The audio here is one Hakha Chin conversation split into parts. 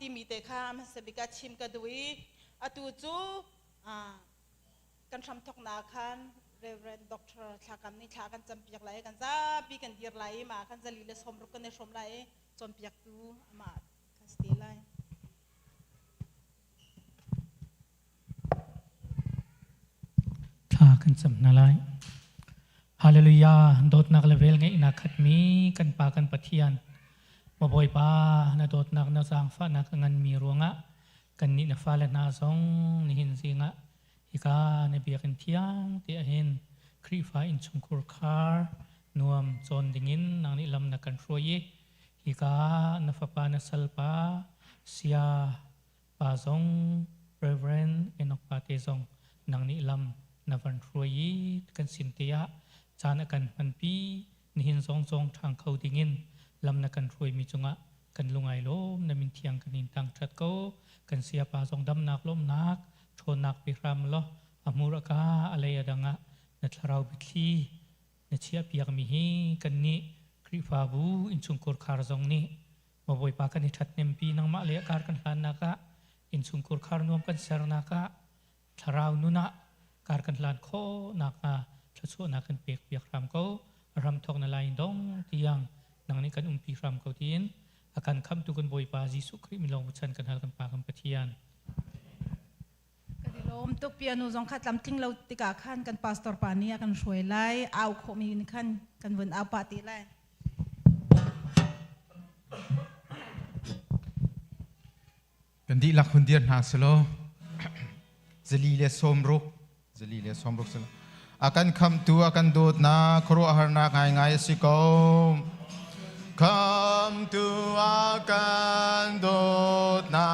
timi te kha hmasa bik ah chim ka duh i atu cu kan hramthawknak khan Reverend Dr. Thlakam nih thla kan campiak lai kan zapi kan dir lai i mah kan zali le sawmruk kan i hrawm lai i cawnpiaktu amah kan si te lai. Thla kan cam hna lai. Hallelujah. Dawtnak le vel ngeihnak khatmi kan Pa kan Pathian. Maw Bawipa na dawtnak na zaangfahnak a nganmi ruangah kannih na fale hna zong nihin zingah hika na biakinn thiang te ahhin Khrihfa innchungkhur khar nuam cawn dingin nang nih lam na kan hruai i hika na fapa na salpa sia pa zong Reverend Enoch pa te zong nang nih lam na van hruai i kan sin te ah caan a kan hmanpi nihin zong zong ṭhang kho dingin lam na kan hruaimi cungah kan lungai lawm na min thiang kan in tang ṭhat ko kan siapa zong damnak lawmnak ṭhawnnak pe hram law a hmur a ka a lei a dang ah na thlarau biathli na chiahpiakmi hi kannih Khrihfabu innchungkhur khar zong nih Maw Bawipa kan i ṭhathnempi nangmah le kar kan hlannak ah innchungkhur khar nuam kan sernak ah thlarau nun ah kar kan hlan khawh nakhnga thluachuahnak kan pek piak hram ko ram thawk na lai dong tiang nang nih kan umpi hram ko tiin a kan khamtu kan Bawipa Jesuh Khrih min lawng chan kan hal kan Pa kan Pathian. Kan i lawm tuk piano zong kha tlamtling lo tikah khan kan pastor pa nih a kan hruai lai au khawhmi in khan kan vun au pah ti lai. Kan dihlak hun dir hna selaw zali le sawmruk zali le sawmruk selaw a kan khamtu a kan dawtnak khuaruahharnak ngaingai a si ko khamtu a kan dawtnak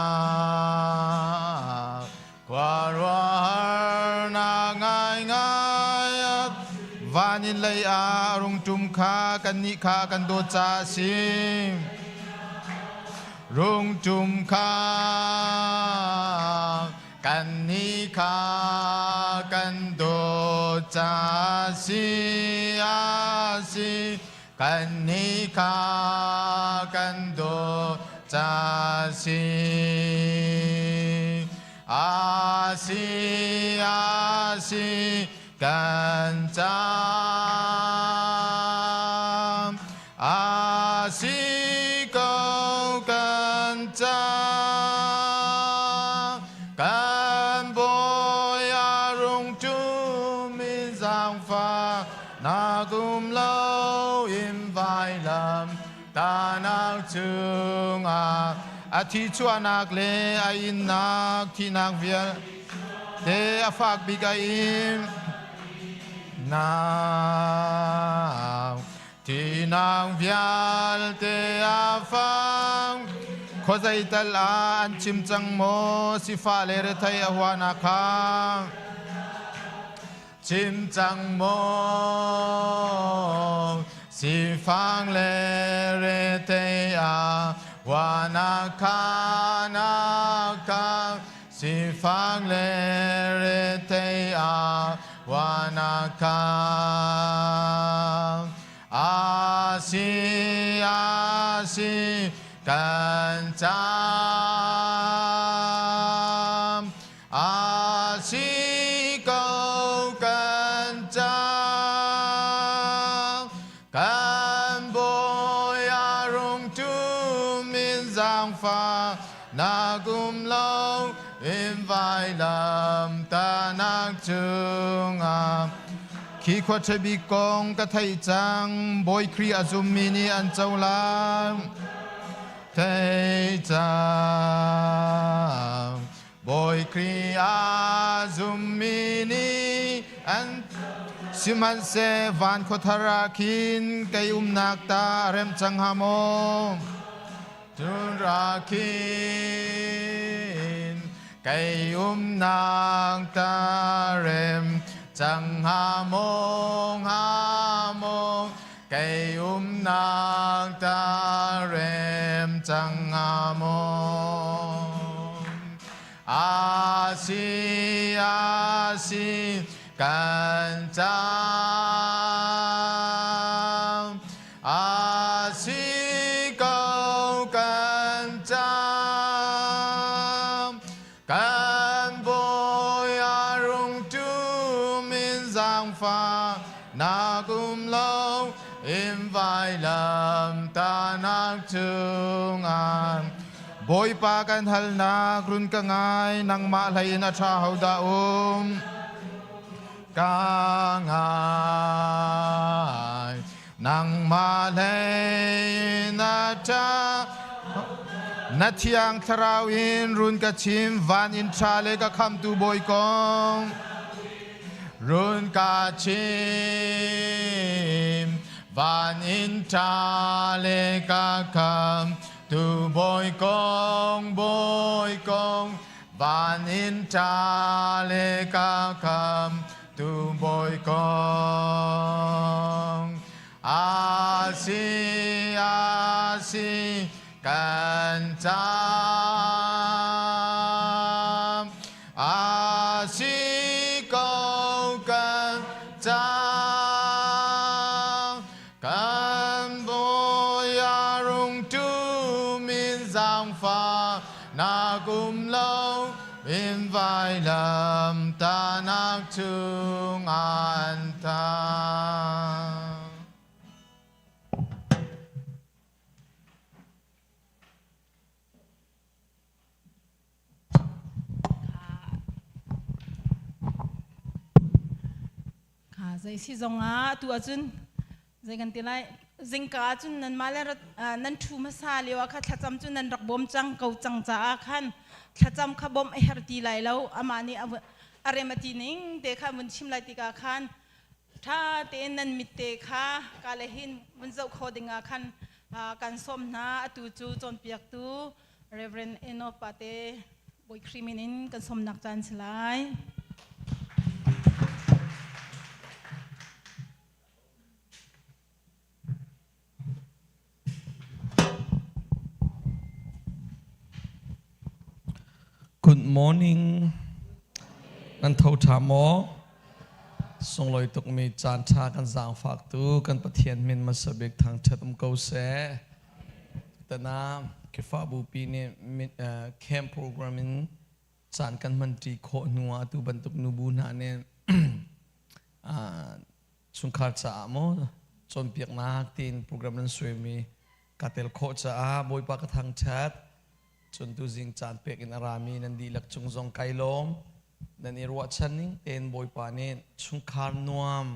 khuaruahharnak ngaingai van in lei ah rung ṭum kha kannih kha kan dawt caah a si Rungtum kha kannih kha kan dawt ca si a si kannih kha kan dawt ca si a si a si kan ca A si ko kan ca kan bawi a rung ṭum in zaangfah nak um lo in vailam tahnak cungah a thi chuahnak le a innak thihnak vialte a fak bik a in nak Tinang vialte a fang khuazei tal ah an chim cang maw sifah le rethei a huahnak kha chim cang maw sifang le rethei a huahnak kha nak kha sifang le rethei a Wanaka a si a si kan cam a si ko kan cam kan bawi a rung tum in zaangfah na kum lo in vailam tanak cungah khi khua ṭha kong ka theih cang Bawi Khrih a zummi nih an co lai thei cang Bawi Khrih a zummi nih an sihmanhseh van khuathar ah khin kei umnak ta a rem cang hnga maw Cun ra khin kei umnak ta rem cang hnga maw hnga maw kei umnak ta rem cang hnga maw a si a si kan cam A si ko kan cam. Vailam tanak cungah Bawipa kan halnak run ka ngai nangmah hlei in a ṭha ho dah um ka ngai nangmah hlei in a ṭha na thiang thlarau in run ka chim van in ṭha le ka khamtu bawi kong Run ka chim van in ṭa le ka kham tu bawi kong bawi kong van in ṭa le ka kham tu bawi kong a si a si kan cam A si ko kan cang kan bawi a rung ṭum in zaangfah nak um lo in vailam tahnak chung an tang. Kha zei si zongah tu ahcun zei kan ti lai zingka ahcun nan mah le nan ṭhu hmasa lio ah kha thlacam cu nan rak bawm cang ko cang caah khan thlacam kha bawmh a herh ti lai lo amah nih a rem a ti ning te kha vun chim lai tikah khan ṭha tein nan mit te kha ka le hin vun zoh kho dingah khan kan sawm hna atu cu cawnpiaktu Reverend Enoch Pate Bawi Khrih min in kan sawmnak caan si lai. Good morning. Nan tho ṭha maw? Sunglawi tukmi caan ṭha kan zaangfaktu kan Pathian min hmasa bik thangṭhat um ko seh. Tana Khrihfabu pi nih camp program in caan kan hmanṭi khawh hnu ah atu bantuk nubu hna nih chungkhar caah maw cawnpiaknak tiin program nan suaimi ka tel khawh caah Bawipa ka thangṭhat. Cun tuzing caan pek in a rami nan dihlak cung zong kai lawm. Nan i ruahchan ning tein Bawipa nih chungkhar nuam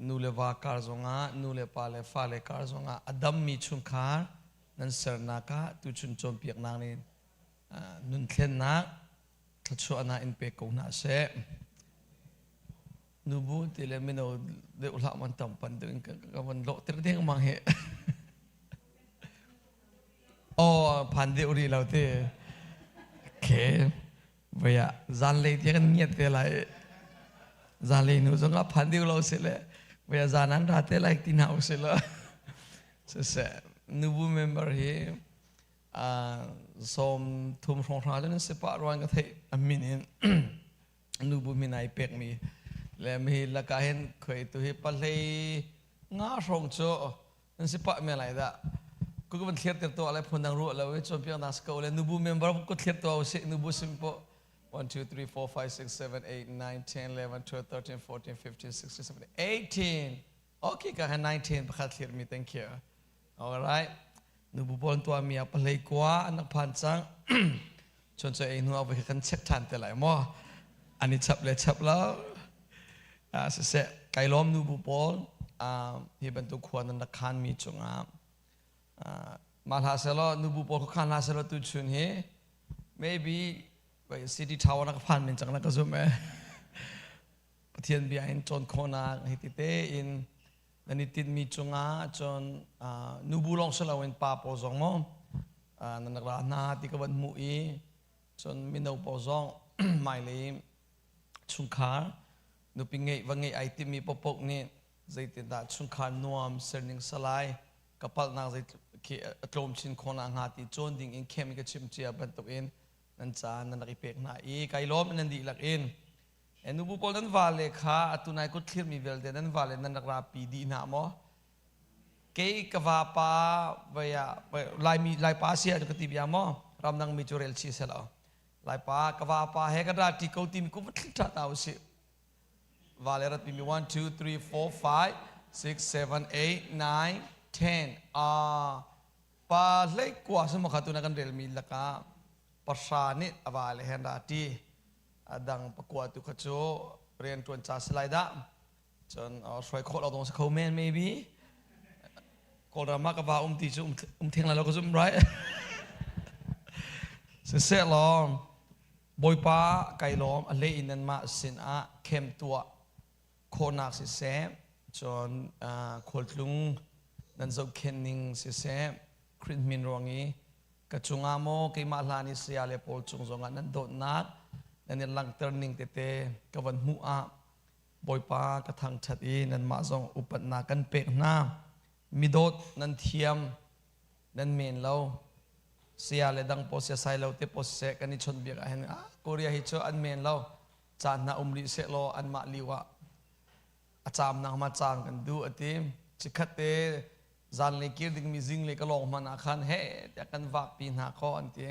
nu le va kar zongah nu le pa le fale kar zongah a dammi chungkhar nan sernak ah tuchun cawnpiaknak nih nun thlennak thluachuahnak in pek ko hna seh. Nubu ti le mino deuh hlah man tam pan deuh in ka van lawh tir deng mang hi. Oh, phan deuh ri lo te. Okay. Vaya zanlei tiang kan ngiat te lai. Zanlei nu zong ah phan deuh lo si le vaya zan an ra te lai ti hna usih law. Siseh nubu member hi sawm thum hrawng hra cun si pah ruang ka theih a min in nubu min ai pekmi le mi lakah hin khoi tu hi pahlei nga hrawng cu nan si pah me lai dah ku kan thlir tir to ale phun dang ru lo i chompiak na sko le nubu member ku thlir to si nubu simpo 1 2 3 4 5 6 7 8 9 10 11 12 13 14 15 16 17 18 okay ka 19 pakhat thlir mi thank you all right nubu bon tua mi a palei kwa anak phan chang chon cho ei nu a kan check than te lai mo ani chap le chap lo siseh kai lawm nubu pawl hi bantuk khua nan rak khan mi cungah mah hlah selaw nubu pawl khan hlah selaw tu chun hi maybe city tower na ka phan men cang na ka zum eh Pathian bia in cawn khawhnak hi ti te in nan i tinhmi cungah cun nubu lawng si loin pa pawl zong maw nan rak ra hna ti ka van hmuh i cun mino pawl zong hmailei chungkhar nupi ngeih va ngeih ai timi paohpaoh nih zeitindah chungkhar nuam serning salai ka palhnak zei khi a tlawm chin khawh nak hnga ti cawn ding in khem ka chim cia bantukin nan caan nan rak i pek hna i kai lawm nan dihlak in nubu pawl nan vale kha atu nai kut thlirmi vialte nan vale nan rak rapi dih hna maw kei ka vapa vaya laimi laipa sia ka ti bia maw ramdang mi cu rel chi selo laipa ka vapa he kan ra ti ko timi ku thli tha ta usih vale rat mi 1 2 3 4 5 6 7 8 9. 10. Ah, pa hlei kua sama kha tu na kan relmi laka pahra nih a va le hen ra ti. Adang pakua tu kha cu rian tuan ca si lai dah. Cun hruai khawh lo dong si kho men maybe. Kawlram ah ka va um ti cu um theng lai lo ka zum right. Siseh law Bawipa kai lawm a hlei in nanmah sinah khem tuah khawhnak siseh cun khualtlung nan zohkhenh ning siseh Khrih min ruang i ka cungah maw keimah hlan i saya le pawl cung zongah nan dawtnak nan i langhter ning tete ka van hmuh ah Bawipa ka thangṭhat i nanmah zong upatnak kan pek hna. Midawt nan thiam, nan men lo. Saya le dang pawl sia sai lo te pawl siseh kan i chawnhbiak ah hin ah Korea hi cu an men lo. Caan hna um rih seh law anmah liu ah a caam nak ma caan kan duh a ti. Chikkhat te zanlei kir dingmi zinglei ka lawng hmanh ah khan he tiah kan vakpi hna kaw an ti.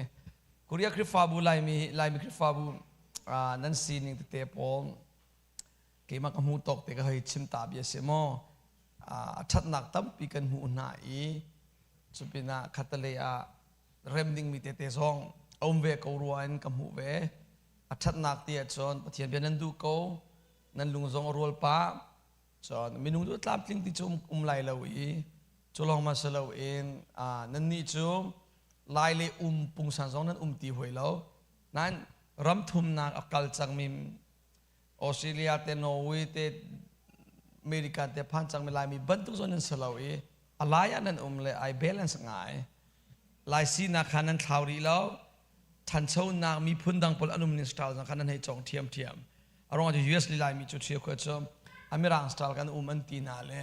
Korea Khrihfabu Laimi Laimi Khrihfabu nan sining tete pawl keimah ka hmuh tawk te ka hei chim ta bia si maw a ṭhatnak tampi kan hmuh hna i cupinah khatalei ah rem dingmi tete zong a um ve ko rua in ka hmuh ve. A ṭhatnak ti ahcun Pathian bia nan duh ko, nan lung zong a rual pah. Cun minung cu tlamtling ti cu um lai lo i cu lawng ma si loin nannih cu lai le um pungsan zong nan um ti hoi lo. Nain ram thumnak a kal cangmi Australia te Norway te America te phan cangmi Laimi bantuk zong nan si lo i a lai ah nan um le ai balance ngai. Lai sinak kha nan thlau rih lo. Ṭhanchonak miphun dang pawl an um ning style zong kha nan hei cawng ṭhiamṭhiam. A ruang cu US Laimi cu ṭhia khua cu Amirang style kan um an ti hna le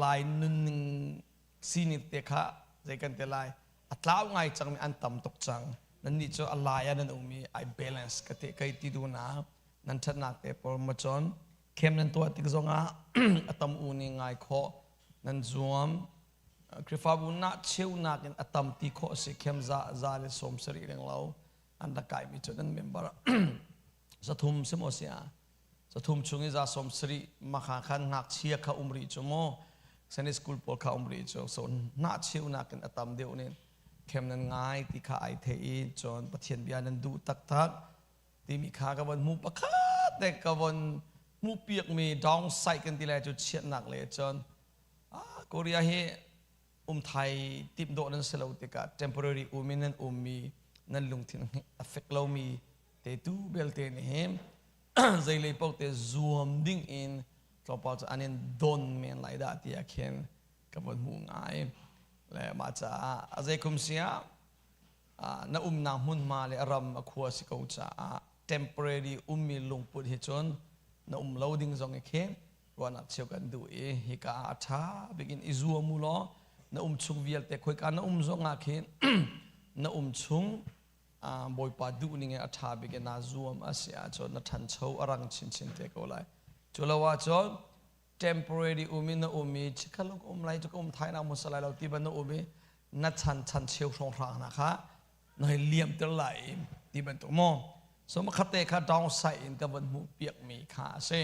Lai nunning sining te kha zei kan te lai a tlau ngai cangmi an tam tuk cang. Nannih cu a lai ah nan um i ai balance ka te kai ti du na nan ṭhatnak te pawl ma cun khem nan tuah tik zongah a tam u ning ngai khawh nan zuam. Khrihfabu na cheunak in a tam ti khawh a si khem za za le sawm sarih reng lo an rak kaimi cu nan member 300 si maw si ah 300 chung i 170 makha khan ngakchia kha um rih cu mu Sunday school pawl kha um rih cu so na cheunak in a tam deuh nin khem nan ngai ti kha ai thei i cun Pathian bia nan duh taktak timi kha ka von hmu pakhat te ka von hmuh piakmi downside kan ti lai cu chiatnak le cun Korea hi um thai timh dawh nan si lo tikah temporary um in nan ummi nan lungthin a fek lomi te tu belte nih hin zeilei paoh te zuam ding in tlawmpal cu an in don men lai dah tiah khin ka von hmu ngai. Le mah caah a zeikum si ah na umnak hmunhma le a ram a khua si ko caah temporary ummi lungput hi cun na um lo ding zong i khi ruahnak cheu kan duh i hika ah a ṭha bik in i zuam u law na um chung vialte khoika na um zong ah khin na um chung Bawipa duh ning in a ṭha bik in naa zuam a si ahcun na ṭhancho a rang chinchin te ko lai. Cu lo ahcun temporary um in na um i chikkhat lawng ka um lai cu ka um thai na um lai lo ti ban na um i na chan chan cheu hrawnghrang hna kha na hei liamter lai i ti bantuk maw so makhat te kha downside in ka van hmuh piakmi kha a si.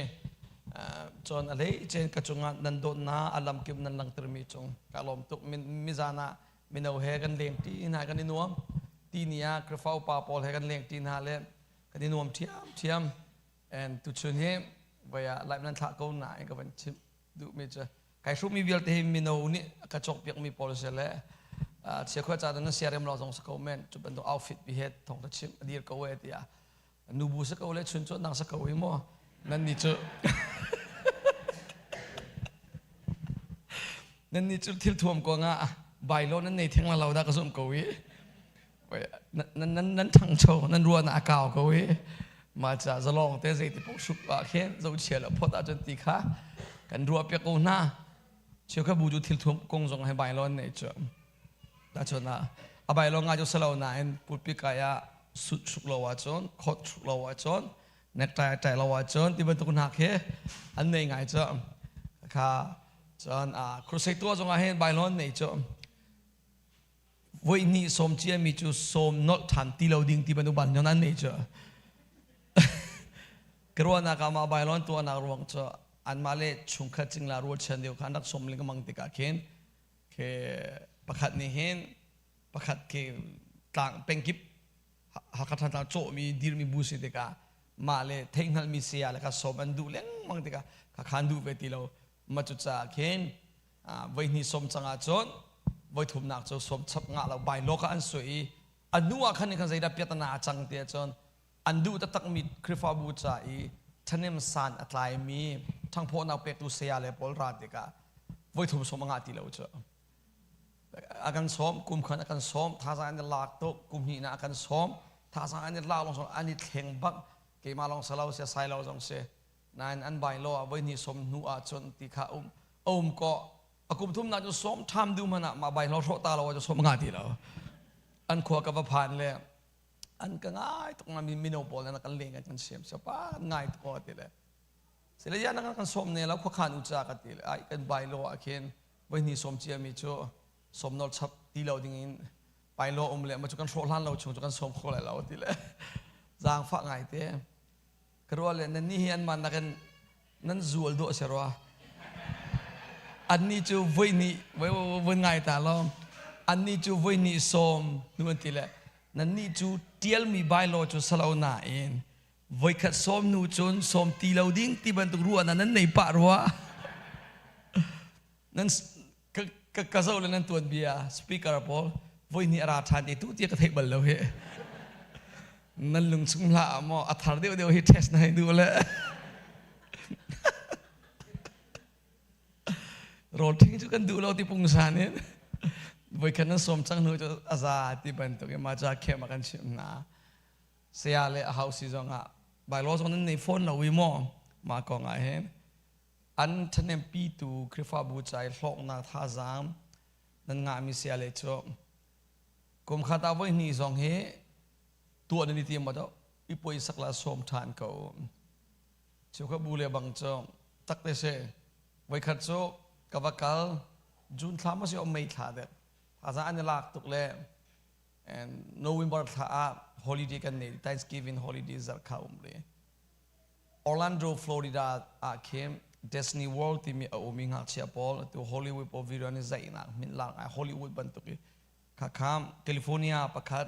Cun a hlei cen ka cungah nan dawtnak a lamkip nan langhtermi cung ka lawm tuk. Mizan ah mino he kan leng ṭi hna, kan i nuam ti ni ah Khrihfa upa pawl he kan leng ṭi hna le kan i nuam ṭhiam ṭhiam. And tuchun hi voi ah live nan thlah ko nain ka van chim duhmi cu kai hrukmi vialte hi mino nih ka cawkpiakmi pawl si le chiakhua ca nan siarem lo zong si ko men cu bantuk outfit bi he thong ka chim a dir ko e tiah nubu si ko le chun cu nang si ko i maw nan ni cu nan ni cu thil thuam ko nga bai lo nan nei theng la lo da ka zum ko i nan nan nan ṭhangcho nan ruah na a kau ko i mah ca zalong te zeiti paoh hruk ah khin zohchia le phot ahcun ti kha kan ruah piak ko hna. Cheukhat bu cu thil thuam kong zong he bai lo an nei cu ta chun ah a bai lo ngai cu salo nain pulpit kai ah suit hruk lo ahcun coat hruk lo ahcun necktie tie lo ahcun ti bantuk hna khi an nei ngai cu kha. Cun crusade tuah zong ah hin bai lo an nei cu voi hnih sawm ciami cu sawm nolh ṭhan ti lo ding ti bantuk ban an nei cu ka ruahnak ah mah bailon tuahnak ruang cu anmah le chungkhat cingla rualchan deuh kha an rak sawm lengmang tikah khin. Khi pakhat nih hin pakhat khi tlang pengkip Hakha Thantlang cawhmi dirmi bu si tikah mah le theihhngalhmi saya le kha sawm an duh lengmang tikah kha khan duh ve ti lo. Ma cu caah khin voi hnih sawm cang ahcun voi thumnak cu sawm chap ngah lo bai lawk ah an suai i a hnu ah khan khan zeidah piatana a cang ti ahcun an duh taktakmi Khrihfabu ca i ṭhahnem san a tlaimi ṭhangphawhnak pektu saya le pawl ra tikah voi thum sawm a ngah ti lo cu. A kan sawm, kum khan a kan sawm, thazaang an i lak tuk, kum hnihnak a kan sawm, thazaang an i lak lawng sawm, an i thleng bak, keimah lawng si lo, sia sai lo zong si. Nain an bai lo ah voi hnih sawm hnu ah cun ti kha um a um ko. A kum thumnak cu sawm ṭham duh hmanh ah mah bai hlo hrawh ta lo ah cu sawm a ngah ti lo. An khua ka va phan le an ka ngai tuk nga mi mino pawl an kan leng kan siam sa pa ngai tuk ko ti le sile ya na kan sawm ne lo khuakhan u cha ka ti le ai kan bai lo ah khin voi hnih sawm cia mi cu sawm nol chap ti lo ding in pai lo um le ma cu kan hrawh hlan lo chung cu kan sawm kho lai lo ti le zaang fah ngai te ka ruah le nan ni hi an man nakin nan zual dawh si rua annih cu voi nih voi voi ngai ta lo annih cu voi nih sawm nu an ti le nannih cu tialmi bylaw cu salo nain voikhat sawm nu cun sawm ti lo ding ti bantuk ruahnak nan nei pah rua nan ka ka zo le nan tuan bia speaker pawl voi hnih a ra ṭhan te tu tia ka theih bal lo hi nan lung chung hlah maw a thar deuh deuh hi test na hei duh le rawl thing cu kan duh lo ti pungsan in voi khat nan sawm cang hnu cu a za ti bantuk in ma ca khem a kan chimh hna saya le a hausi zong ah bylaw zong nan nei phone lo i maw ma kong ah hin An ṭhahnempitu Khrihfabu ca i hlawknak thazaang nan ngahmi sia le cu kum khat ah voi hnih zong hi tuah nan i tim maw i puaisak la sawm ṭhan ko. Cu kha bu le bang cu tak te si. Voikhat cu ka va kal June thla maw si o May thla dek. Thazaang an i lak tuk le and November thla ah holiday kan nei Thanksgiving holiday zarh kha um le Orlando, Florida ah khin Disney World timi a um i ngakchia pawl atu Hollywood pawl video an i zaihnak min lak ngai Hollywood bantuk i khakha California pakhat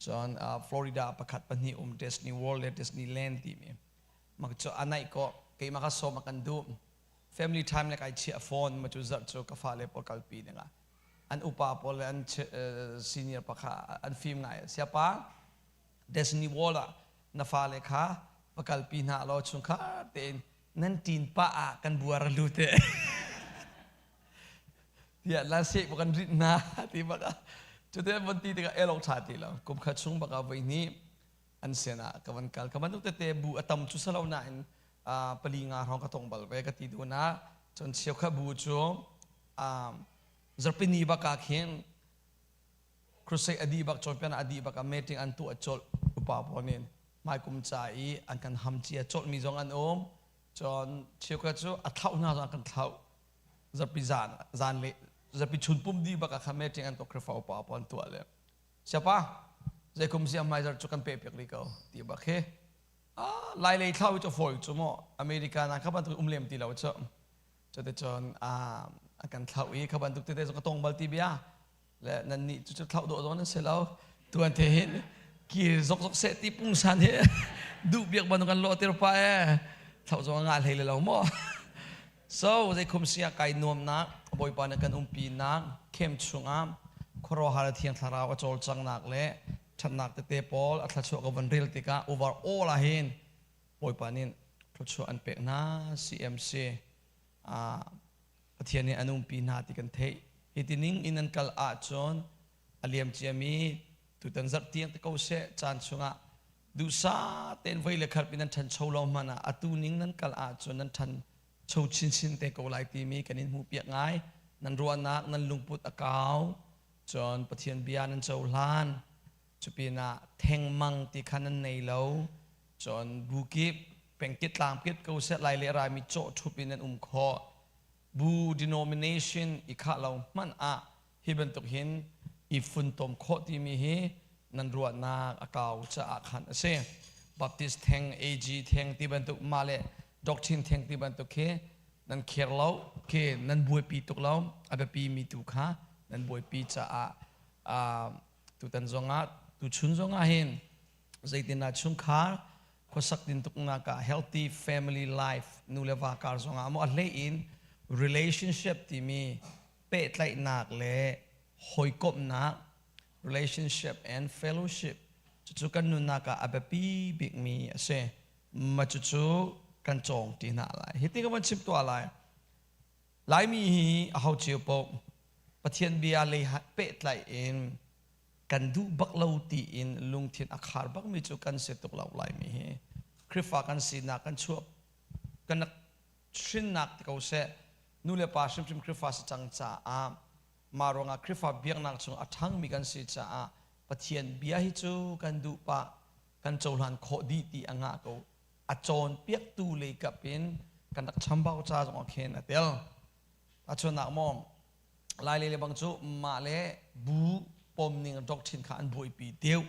cun Florida pakhat pahnih um Disney World le Disneyland timi mak cu a naih ko keimah kha sawm a kan duh family time le kai chiah phone ma cu zarh cu ka fale pawl kalpi dingah an upa pawl le an senior pakha an fim ngai siapa Disney World ah na fale kha va kalpi hna law chungkhar tein nan ṭin pah ah kan buar a lut e tiah la seh kan rit hna ti bak ah cute von ti tikah elok ṭha ti lo kum khat chung bak ah voi hnih an sin ah ka van kal ka bantuk tete bu a tam cu salo nain pali nga hrawng ka tong bal ve ka ti tu na cun cheukhat bu cu zarpini bak ah khin Crusade a dih bak cawnpian a dih bak ah meeting an tuah colh upa pawl nih hmaikum ca i an kan ham cia colhmi zong an um cun cheukhat cu a thlauh hna zong an kan thlauh zarpi zan zan le zarpi chun pum dih bak ah khan meeting an tuah Khrihfa upa pawl an tuah le siapa zeikum si a hmaizarh cu kan peh piak rih ko ti bak hi lai lei thlau cu fawi cu maw America na kha bantuk um lem ti lo cu cuticun a kan thlauh i kha bantuk tete zong ka tong bal ti bia le nan nih cu cu thlauh dawh zong nan si lo tuan te hin kir zok zok seh ti pungsan hi duh biak ban kan lawh tir pa e thlauh zong nga hlei le lo maw so zei khum sia kai nuam nak bawipa na kan umpi nak khem chungah khuaruahhar thiang thlarau a cawlcang nak le thatnak tete pawl a thlachuah ka van rel tikah overall ah hin bawipa nih thluachuah an pek hna CMC Pathian nih an umpi hna ti kan theih. Hi ti ning in an kal ahcun a liam ciami tutan zarh tiang te ko seh caan chungah duhsah tein voi le khat in nan ṭhancho lo hmanh ah atu ning nan kal ahcun nan ṭhancho chinchin te ko lai timi kan in hmuhpiak ngai. Nan ruahnak, nan lungput a kau, cun Pathian bia nan cohlan. Cupinah thengmang ti kha nan nei lo. Cun bu kip pengkit tlangkip ko seh lai le raimi cawh ṭhup in an um khawh. Bu denomination i khah lo hmanh ah hi bantuk hin i funtom khawh timi hi nan ruahnak a kau caah khan a si. Baptist theng, AG theng ti bantuk mah le doctrine theng ti bantuk khi Nan care lo ke nan buaipi tuk lo. A biapi mi tu kha nan buaipi caah tutan zongah tuchun zongah hin zeitindah chungkhar khuasak tintuknak ah healthy family life nu le va kar zongah maw a hlei in relationship timi pehtlaihnak le hawikomhnak, relationship and fellowship, cucu kan nunnak ah a biapi bikmi a si. Ma cucu kan cawng ti hna lai. Hi ti ka van chim tuah lai. Laimi hi a ho cio paoh Pathian bia lei pehtlaih in kan duh bak lo tiin lungthin a khar bakmi cu kan si tuk lo. Laimi hi Khrihfa kan sinak kan chuak kan hrinnak ti ko seh, nu le pa hrimhrim Khrihfa si cang caah, mah ruangah Khrihfa biaknak chung a ṭhangmi kan si caah Pathian bia hi cu kan duh pah, kan cohlan khawh dih ti a ngah ko. A cawnpiaktu lei kap in kan rak chambau ca zong ah khin a tel. Tahchunhnak maw, Lai le bang cu mah le bu pom ning doctrine kha an buaipi deuh.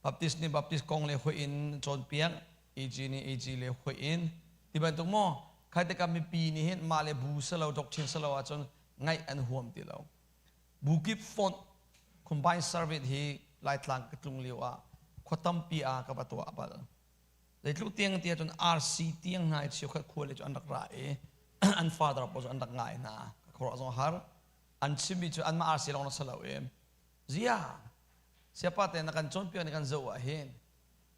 Baptist nih Baptist kong le hoi in cawnpiak, AG nih AG le hoi in ti bantuk maw. Khai tikah mipi nih hin mah le bu selo doctrine selo ahcun ngaih an huam ti lo. Bu kip fonh combined service hi Laitlang ka tlung lio ah khua tampi ah ka va tuah bal. Zeitluk tiang ti ahcun RC tiang hna i cheukhat khua le cu an rak ra i an father pawl cu an rak ngai hna. Ka khuaruah zong har. An chimmi cu anmah RC lawng na si lo i zia siapa te na kan cawnpiak ni kan zoh ah hin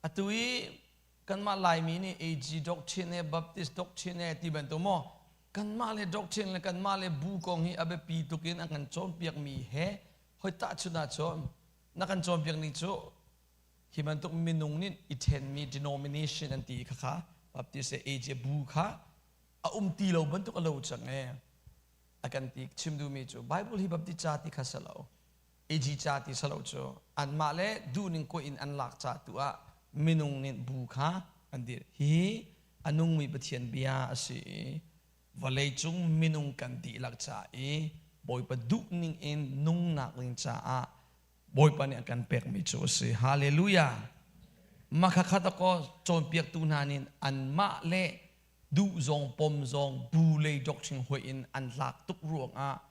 atu i kanmah Laimi nih AG doctrine he Baptist doctrine he ti bantuk maw, kanmah le doctrine le kanmah le bu kong hi a biapi tuk in an kan cawnpiak mi he hoi tahchun ahcun na kan cawnpiak ni cu hi bantuk minung nih i ṭhenmi denomination an ti kha kha Baptist le AG bu kha a um ti lo bantuk a lo cang e a kan ti. Chim duhmi cu Bible hi Baptist ca ti kha si lo, AG ca ti si lo, cu anmah le duhning ko in an lak ca tu ah minung nih bu kha an dir. Hi a nungmi Pathian bia a si i vawleicung minung kan dihlak ca i Bawipa duhning in nungnak ding caah Bawipa nih a kan pekmi cu a si. Hallelujah! Makhakhat ko cawnpiaktu hna nih anmah le duh zong pom zong bu lei doctrine hoih in an lak tuk ruangah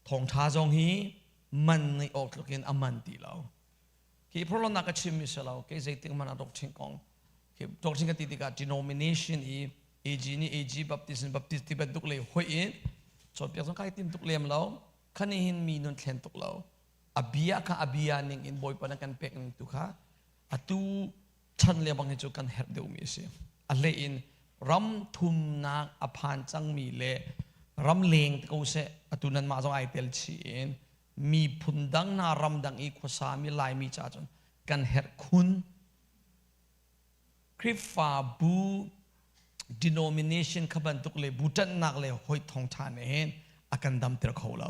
thawngṭha zong hi man ngeih awk tluk in a man ti lo. Khi phorhlawtnak ka chimmi si lo. Kei zeitik hmanh ah doctrine kong, khi doctrine ka ti tikah denomination i AG nih AG, Baptist nih Baptist ti bantuk lei hoih in cawnpiak zong kai tim tuk lem lo. Khani hin mi nun thlen tuk lo. A bia kha a bia ning in Bawipa na kan pek ning tu kha atu chan le bang hi cu kan herh deuhmi a si. A hlei in ram thumnak a phan cangmi le ram leng te ko seh, atu nanmah zong ai tel chih in miphun dang hna ram dang i khuasa mi Laimi ca cun kan herh khun. Khrihfabu denomination kha bantuk le bu ṭanhnak le hawi thawngṭha nih hin a kan damter kho lo.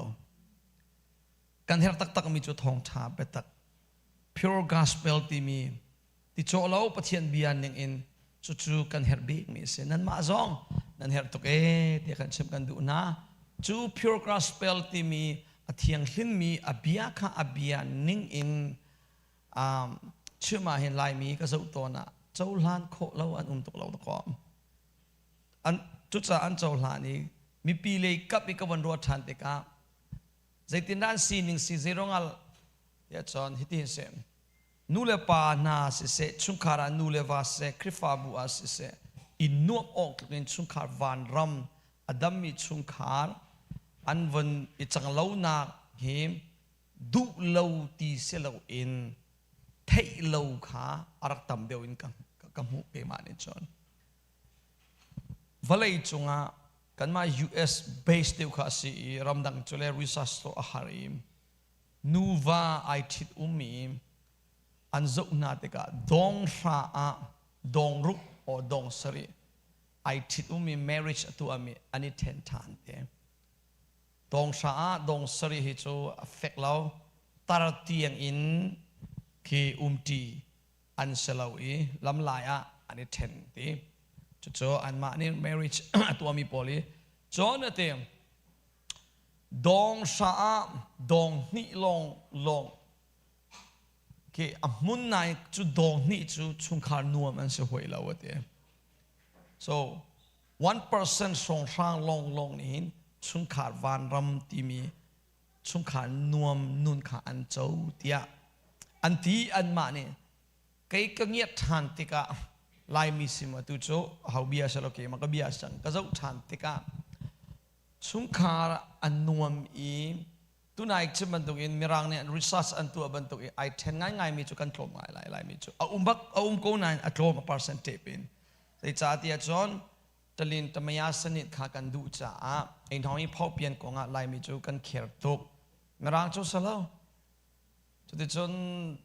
Kan herh taktakmi cu thawngṭha biatak, pure gospel timi ti cawh lo Pathian bia ning in, cucu kan herh bikmi a si. Nanmah zong nan herh tuk ee tiah kan chim kan duh hna. Cu pure gospel timi a thianghlimmi a bia kha a bia ning in chim ah hin Laimi ka zoh tawn ah cohlan khawh lo an um tuk lo dakaw. An cucaah an cohlan i mipi lei kap i ka van ruat ṭhan tikah zeitindah an sining si, zeiruangah tiah cun hitihin si. Nu le pa hna siseh, chungkhar ah nu le va siseh, Khrihfabu ah siseh, i nuamh awk tluk in chungkhar vanram a dammi chungkhar an von i cang lonak hi duh lo ti si loin theih lo kha a rak tam deuh in ka hmuh keimah nih cun. Vawlei cungah kanmah US base deuh kha a si i ramdang cu le research tuah a har i nuva ai ṭhit um i an zoh hna tikah dong hra ah dong ruk or dong sarih ai ṭhit um i marriage a tuahmi an i ṭhen ṭhan te. Dong hra ah dong sarih hi cu a fek lo. Tar tiang in khi umṭi an si lo i lamlai ah an i ṭhen ti. Cucu anmah nih marriage a tuahmi pawl i cun a ti dong hra ah dong hnih lawng lawng khi a hmun nai cu dong hnih cu chungkhar nuam an si hoi lo a ti. So. 1% hrawnghrang lawnglawng nih hin chungkhar vanram timi chungkhar nuam nun kha an co tiah an ti. Anmah nih kei ka ngiat ṭhan tikah, Laimi sim atu cu ho bia selo, keimah ka bia sang ka zoh ṭhan tikah, chungkhar an nuam i tunai chim bantuk in Mirang nih research an tuah bantuk i ai ṭhen ngaingai mi cu kan tlawm ngai lai. Laimi cu a um bak, a um ko nain a tlawm, a percentage in. Zeicahtiah cun talin tamaya sanit kha kan duh caah einhawng i phaupian kongah Laimi cu kan kher tuk. Mirang cu salo. Cuticun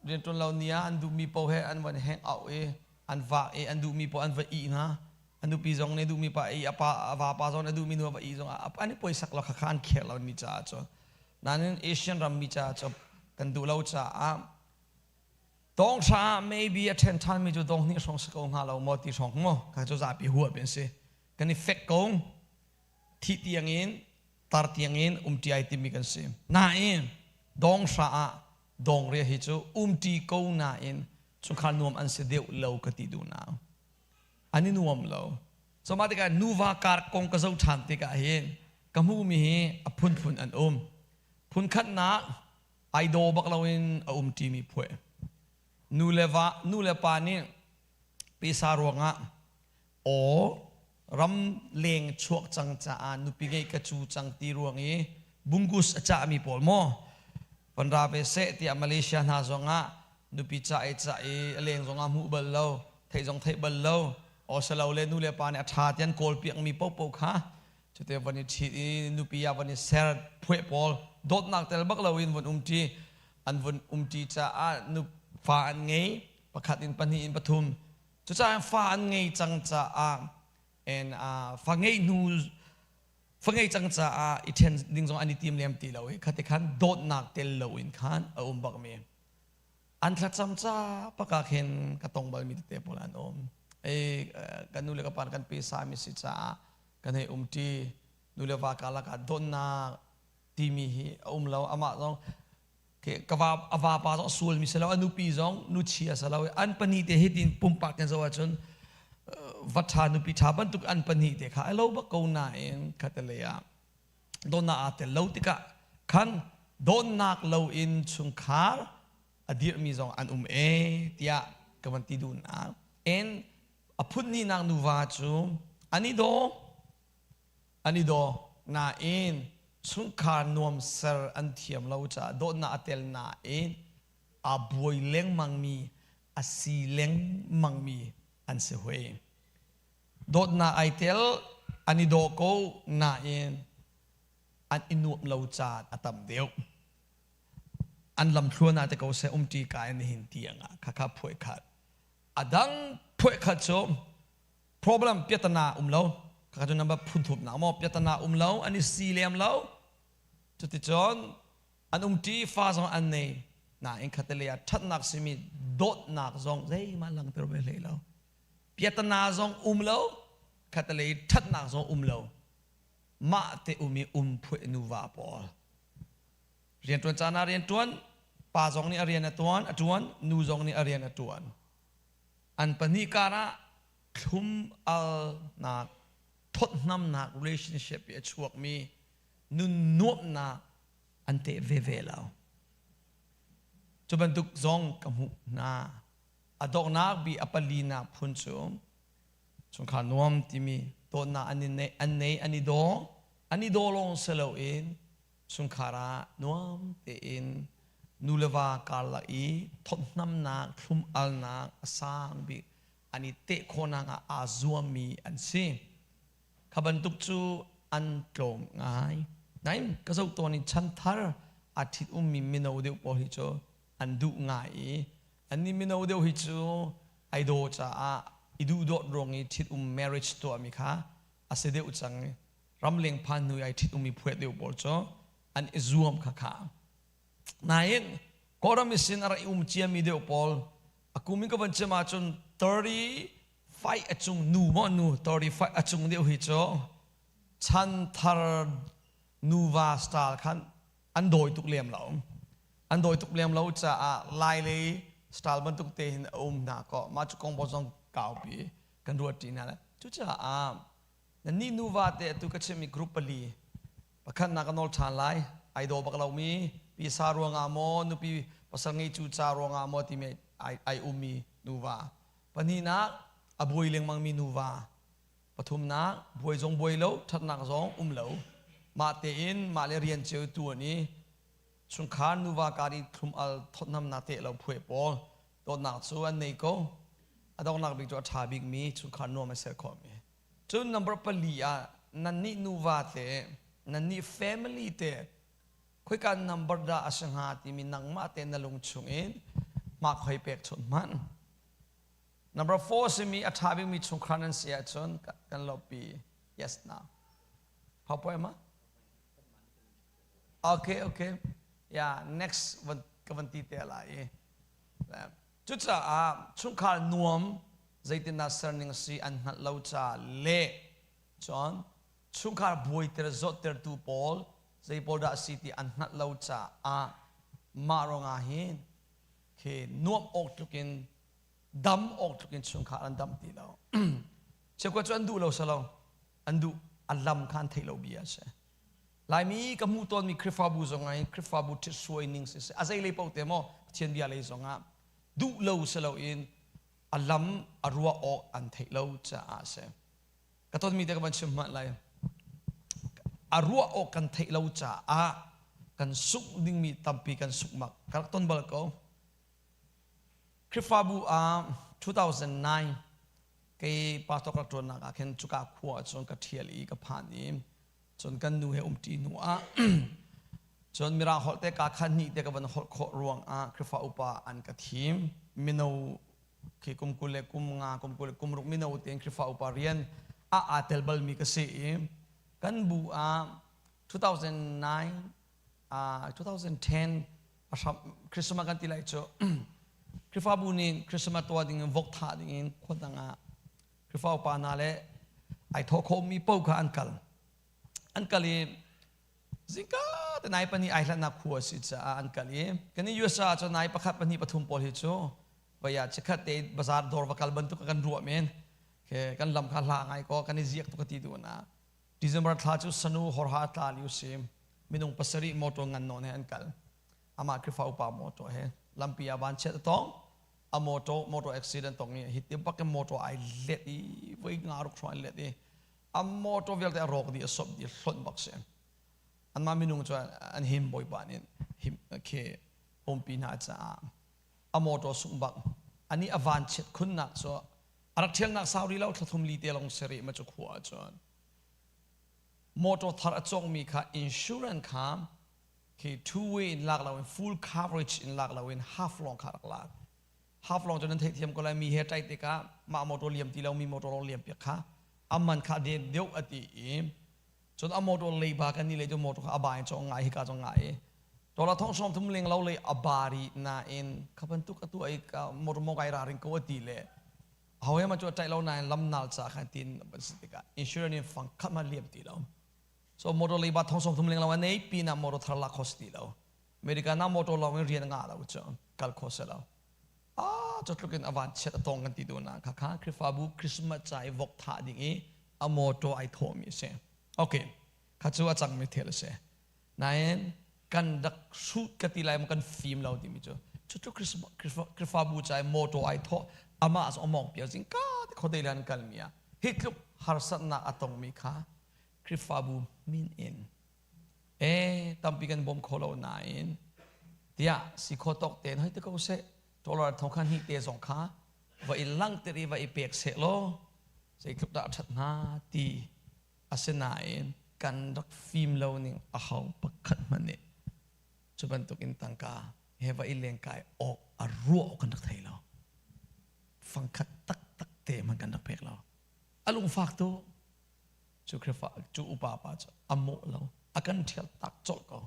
rianṭuan lo ni ah an duhmi paoh he an van hang out i an vak i an duhmi paoh an va ih hna. A nupi zong nih duhmi pa i a pa, a vapa zong nih duhmi nu a va ih zong ah an i poisak lo. Khakha an kher lo mi caah cun. Nain Asian ram mi caah cun kan duh lo caah tawng hra ah maybe a ṭhen ṭhanmi cu dong hnih hrawng si ko hnga lo maw ti hrawng maw kha cu zapi huap in si. Kan i fek ko, thih tiangin tar tiangin umṭi ai timi kan si. Nain dong hra ah dong ria hi cu umṭi ko nain chungkhar nuam an si deuh lo ka ti duh na. An i nuam lo. So mah tikah nuva kar kong ka zoh ṭhan tikah hin ka hmuhmi hi a phunphun an um. Phunkhatnak, ai daw bak loin a umṭimi phuai. Nu le va, nu le pa nih pisa ruangah aw ram leng chuak cang caah nupi ngeih ka cu cang ti ruang i bungus a cahmi pawl maw van ra ve seh tiah Malaysia hna zongah nupi cah i cah i a leng zongah hmuh bal lo, theih zong theih bal lo, aw salo le nu le pa nih a ṭha ti an kawl piakmi paohpaoh kha cute van i ṭhit i nupi ah van i ser phueh pawl, dawtnak tel bak loin van umṭi, an vun umṭi caah nu fa an ngei, pakhat in, pahnih in, pathum. Cucaah fa an ngei cang caah and fa ngeih hnu, fa ngei cang caah i ṭhen ding zong an i tim lem ti lo i khati khan dawtnak tel loin khan a um bakmi an thlacam ca pakah khin ka tong balmi tete pawl an um. Ei kan nu le ka pa kan pesa mi si caah kan hei umṭi. Nu le va karlak ah dawtnak timi hi a um lo. Amah zong ka va, a vapa zong sual mi si lo, a nupi zong nuchia si lo. An pahnih te hitin pumpak kan zoh ahcun va ṭha nupi ṭha bantuk an pahnih te kha ai lo bak ko. Nain khatalei ah dawtnak aa tel lo tikah khan dawtnak lo in chungkhar a dirhmi zong an um e tiah ka van ti duh na. En a phun hnihnak nuva cu an i daw, an i daw nain chungkhar nuam ser an thiam lo caah dawtnak a tel nain aa buai lengmangmi, a si lengmangmi an si hoi. Dawtnak ai tel, an i daw ko nain an i nuam lo caan a tam deuh. An lamthluan ah te ko seh, umṭi ka in nihin tiang ah khakha phuai khat. A dang phuai khat cu problem, piatana um lo. Khakha cu number phun thum nak maw, piatana um lo, an i si lem lo. Cuticun an umṭi, fa zong an nei nain khattelei ah ṭhatnak simi dawtnak zong zeihmanh langhter ve hlei lo. Piatana zong um lo, khattelei ṭhatnak zong um lo. Mah te um i um phuai nuva pawl. Rianṭuan caan ah rianṭuan, pa zong nih a rian a tuan, a ṭuan, nu zong nih a rian a ṭuan. An pahnih karah thlum alnak, thawtnamnak relationship i a chuakmi nun nuamhnak an teh veve lo. Cu bantuk zong ka hmuh hna. A donghnak bi a palinak phun cu chungkhar nuam timi dawtnak an i an nei, an i daw, an i daw lawng si loin chungkhar ah nuam tein nu le va karlak i thawtnamnak, thlum-alnak a sang bik an i teh khawhnak ah aa zuammi an si. Kha bantuk cu an tlawm ngai. Nain ka zoh tawn i chanthar aa ṭhit ummi mino deuh pawl hi cu an duh ngai i annih mino deuh hi cu ai daw caah i duhdawt ruang i ṭhit um marriage tuahmi kha a si deuh cang i ramleng phan hnu i ai ṭhit ummi phuet deuh pawl cu an i zuam khakha. Nain Kawlram sin a rak i um ciami deuh pawl a kum in ka van chim ahcun 35 a cung nu maw, nu 35 a cung deuh hi cu chanthar nuva style khan an dawi tuk lem lo. An dawi tuk lem lo caah Lai lei style bantuk te hin a um hna ko. Mah cu kong zong kaupi kan ruat ṭi hna lai. Cucaah Nan nih nuva te atu ka chimmi group pali pakhat nak ka nawl ṭhan lai. Ai daw bak lomi pisa ruangah maw nupi pasal ngei cu ca ruangah maw timi ai ai ummi nuva. Pahnihnak a buai lengmangmi nuva. Pathumnak buai zong buai lo, ṭhatnak zong um lo. Mah tein mah le rian cio tuan i chungkhar nuva kar i thlum al thawtnamnak teh lo phuai pawl dawtnak cu an nei ko. A donghnak bik cu a ṭha bikmi chungkhar nuam a ser khawhmi. Cun number pali ah nannih nuva te, nannih family te khoika number dah a si hnga timi nangmah te na lung chungin mah khoi pek chun hmanh. Number four simi a ṭha bikmi chungkhar nan si ahcun kan lawmhpi. Yes now. Pau ma? Okay, okay. Yeah, next van ka van ti te lai. Cucaah chungkhar nuam zeitindah serning si an hngalh lo ca le cun chungkhar buaiter zawttertu pawl zei pawl dah si ti an hngalh lo caah mah ruangah hin khi nuamh awk tlukin dam awk tlukin chungkhar an dam ti lo. Cheukhat cu an duh lo salo an duh a lam kha an theih lo bia a si. Laimi ka hmuh tawnmi Khrihfabu zong ah hin Khrihfabu ṭhitsuai ning siseh a zei lei paoh te maw Pathian bia lei zong ah duh lo si loin a lam a ruah awk an theih lo caah a si. Ka tonmi te ka van chim hmanh lai. A ruah awk kan theih lo caah kan sungh dingmi tampi kan sungh mak. Ka rak ton bal ko. Khrihfabu ah 2009 kei pastor ka rak ṭuannak ah khin cuka khua cun ka ṭhial i ka phan i cun kan nu he umṭi hnu ah cun mirang holh te ka khan hnih te ka van holh khawh ruang ah Khrihfa upa an ka thim. Mino khi kum 20 le kum 5 kum 20 le kum 6 mino tein Khrihfa upa rian a aa tel balmi ka si i kan bu ah 2009 2010 Christmas kan ti lai cu Khrihfabu nih Christmas tuah ding in vok thah ding in khua dang ah Khrihfa upa hna le ai thawh khawhmi paoh kha an kal. An kal i zingka te nai pahnih ai hlannak khua a si caah an kal i kan i USA ah cun nai pakhat pahnih pathum pawl hi cu vaya chikkhat te bazar dawr va kal bantuk kan ruah men ke kan lam kha hla ngai ko kan i ziak tuk ti du na December thla cu sanu horha tla liu si minung pasarih motor ngan nawn he an kal amah Khrihfa upa motor he lampi ah van chiat a tong a motor motor accident tong i hi ti bak in motor ai let i voi nga ruk hrawng ai let i a motor vialte a rawk dih a sop dih hlonh bak si anmah minung cu an him bawipa nih him khi umpi hna caah a motor sung bak ani a van chiat khunnak cu a rak ṭhialnak sau rih lo thla thum li te long si rih ma cu khua ahcun motor thar a cawkmi kha insurance kha khi two way in lak loin full coverage in lak loin half long kha rak lak. Half long cu nan theihthiam ko lai mi he ṭai tikah mah motor liam ti lo mi motor lawng liam piak kha aman kha den deuh a ti i cun a motor leiba kan ni le cu motor kha a ba in cawng ngai hika cawng ngai i dollar thong sawm thum ling lo lei a ba ri nain kha bantuk atu ai ka motor mo kai ra ring ko a ti le hawi ma cu a ṭai lo nain lam nal ca khan tin ban si tikah insurance in fang khat ma liam ti lo. So motor leiba thong sawm thum leng lo a nei pinah motor thar lak kho si ti lo. America na motor lawng in rian ngah lo cu kal kho si lo. Ah cu tluk in a van chiat a tong kan ti tu na kha kha Khrihfabu Christmas ca i vok thah ding i a motor ai thawhmi a si. Okay, kha cu a cangmi thil a si. Nain kan rak hrut ka ti lai maw kan fim lo timi cu cucu Khrihfabu ca i motor ai thawh amah zong a mawng piak zing ka te khuadei le an kalmi ah hi tluk harsatnak a tongmi kha Khrihfabu min in e tampi kan bawm kho lo nain tiah si kho tawk tein hoi te ko seh dollar thong kha hnih te zong kha va i langhter i va i pek seh law zeitluk dah a ṭhat hnga ti asinain kan rak fim lo ning a hau pakhat hmanh nih cu bantukin tangka he va i lengkai awk a ruah awk kan rak thei lo fangkhat taktak te hmanh kan rak pek lo a lungfak tu cu Khrihfa cu upa pa cu a mawh lo a kan ṭhial tak colh ko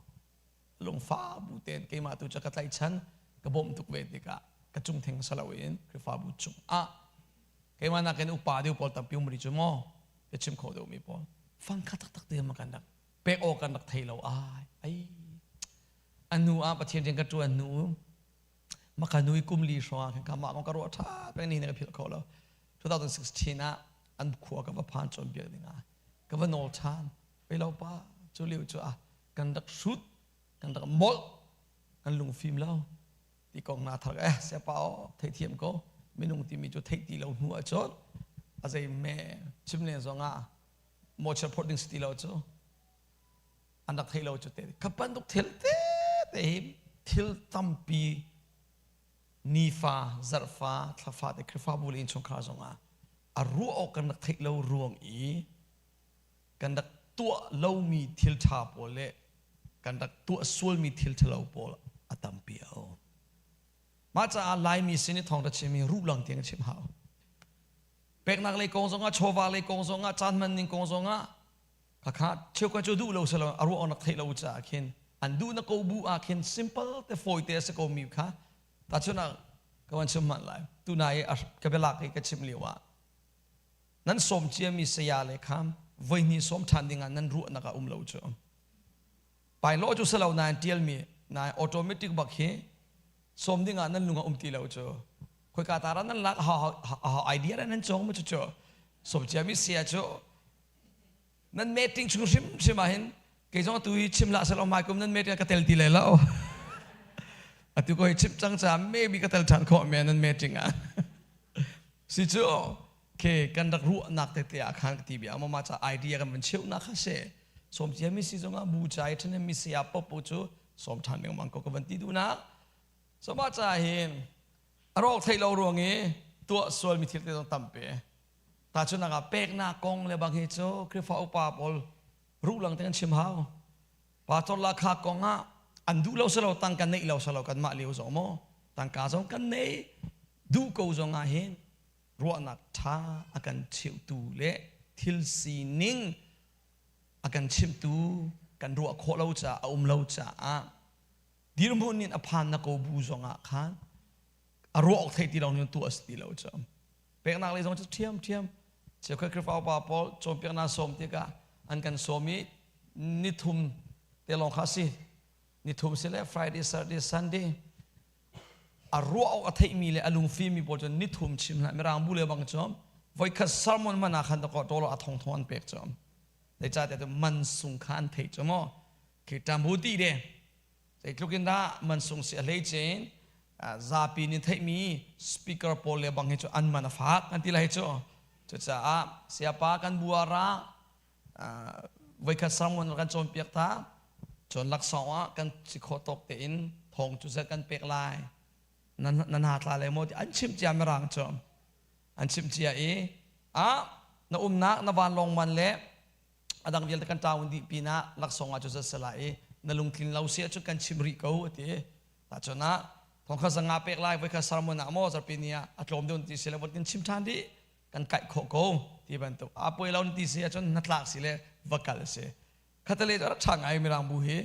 lungfa bu tein keimah tu cu ka tlaihchan ka bawmh tuk ve tikah ka cung theng sa loin Khrihfabu cung ah keimah nakin upa deuh pawl tampi um rih cu maw ka chim kho deuh mi pawl fangkha taktak te ma kan rak pek awk kan rak thei lo ai ai a hnu ah Pathian rian ka ṭuan hnu maka nui kum li hrawng ah khan ka mah kong ka ruah ṭha peng ni ka philh kho lo 2016 ah an khua ka va phan cawnpiak ding ah. Ka va nawl ṭhan. Pei lo pa, cu lio cu ah kan rak hrut, kan rak molh, kan lungfim lo. Ti kong na thar eh siapa aw theithiam ko. Minung timi cu theih ti lo hnu ahcun a zei me chim len zong ah mawchia phorh ding si ti lo cu an rak thei lo cu te ka bantuk thil te te hi thil tampi nifa zarhfa thlafa te Khrihfabu le innchungkhar zong ah a ruah awk kan rak theih lo ruang i kan rak tuah lomi thil ṭha pawl le kan rak tuah sualmi thil ṭhalo pawl a tampi a um. Mah caah Laimi sin i thawngṭha chimmi ruhlang tiang chim hau. Peknak lei kong zongah, chawva lei kong zongah, caan hman ning kong zongah khakha cheukhat cu duh lo selo a ruah awk theih lo caah khin an duh na ko bu ah khin simple te fawi te a si ko mi kha tahchun ah ka van chim hmanh lai tunai i ka bialak i ka chim lio ah nan sawm ciami saya le kha voihnih sawm ṭhan dingah nan ruahnak ah um lo cu pailo cu selo nain ṭialmi nain automatic bak hi sawm dingah nan lung ah um ti lo cu khoika ta nan lak ha idea nan cawng mu cu cu sawm ciami saya cu nan meeting chung hrim hrim ah hin kei zong tu hi chim lah selo mai kum nan meeting ka tel ti lai lo atu ko hi chim cang cha maybe ka tel than khawh me nan meeting ah si cu ke kan rak ruahnak te te ah khan ka ti bia ma cha idea kan van cheu na kha se som cia mi si zong ah bu chai then mi sia popo chu som than lengmang mang ko ka van ti du na so ma cha hin arok thei lo ruang i tuah sual mi thil te zong tampe Tahchunhnak ah peknak kong le bang hi cu Khrihfa upa pawl ruhlang te kan chim hau. Pastor lakha kong ah an duh lo selo tangka neih lo selo kanmah lio zong maw tangka zong kan nei duh ko zong ah hin ruahnak ṭha a kan cheutu le thil sining a kan chimtu kan ruah khawh lo caah a um lo caah dirhmun in a phan na ko bu zong ah khan a ruah awk thei ti lo ning tuah a si ti lo cu peknak lei zong cu ṭhiam ṭhiam cheukhat Khrihfa upa pawl cawnpiaknak sawm tikah an kan sawm i nithum te lawng kha si nithum si le Friday Saturday Sunday a ruah awk a theihmi le a lungfimi pawl cu nithum chim hlah mirang bu le bang cu voikhat sermon man ah khan ta ko a thong thong an pek cu zeicahtiah man sung kha an theih cu maw khi ṭambu ti de Zeitluk in dah mansung si a hleice in zapi nih theihmi speaker pawl le bang hi cu an man a fak an ti lai cu. Cucaah sayapa kan buara voikhat sermon kan cawnpiak ta cun laksawng ah kan si khawh tawk tein thawng cu zat kan pek lai nan ha tla le maw ti an chimh cia mirang cu an chimh cia i a na umnak na vanlawng man le a dang vialte kan ṭaun dih pinah laksawng ah cu zat sala i na lungtlin lo si ahcun kan chim rih ko a ti tahcun ah thongkhat zanga pek lai voikhat sermon ah maw zarpi ni ah a tlawm deuh ti si le von kan chim ṭhan dih kan kaih khawh ko ti bantuk a puai lo ti si ahcun na tlak si le va kal si khatale cu rak ṭha ngai mirang bu hi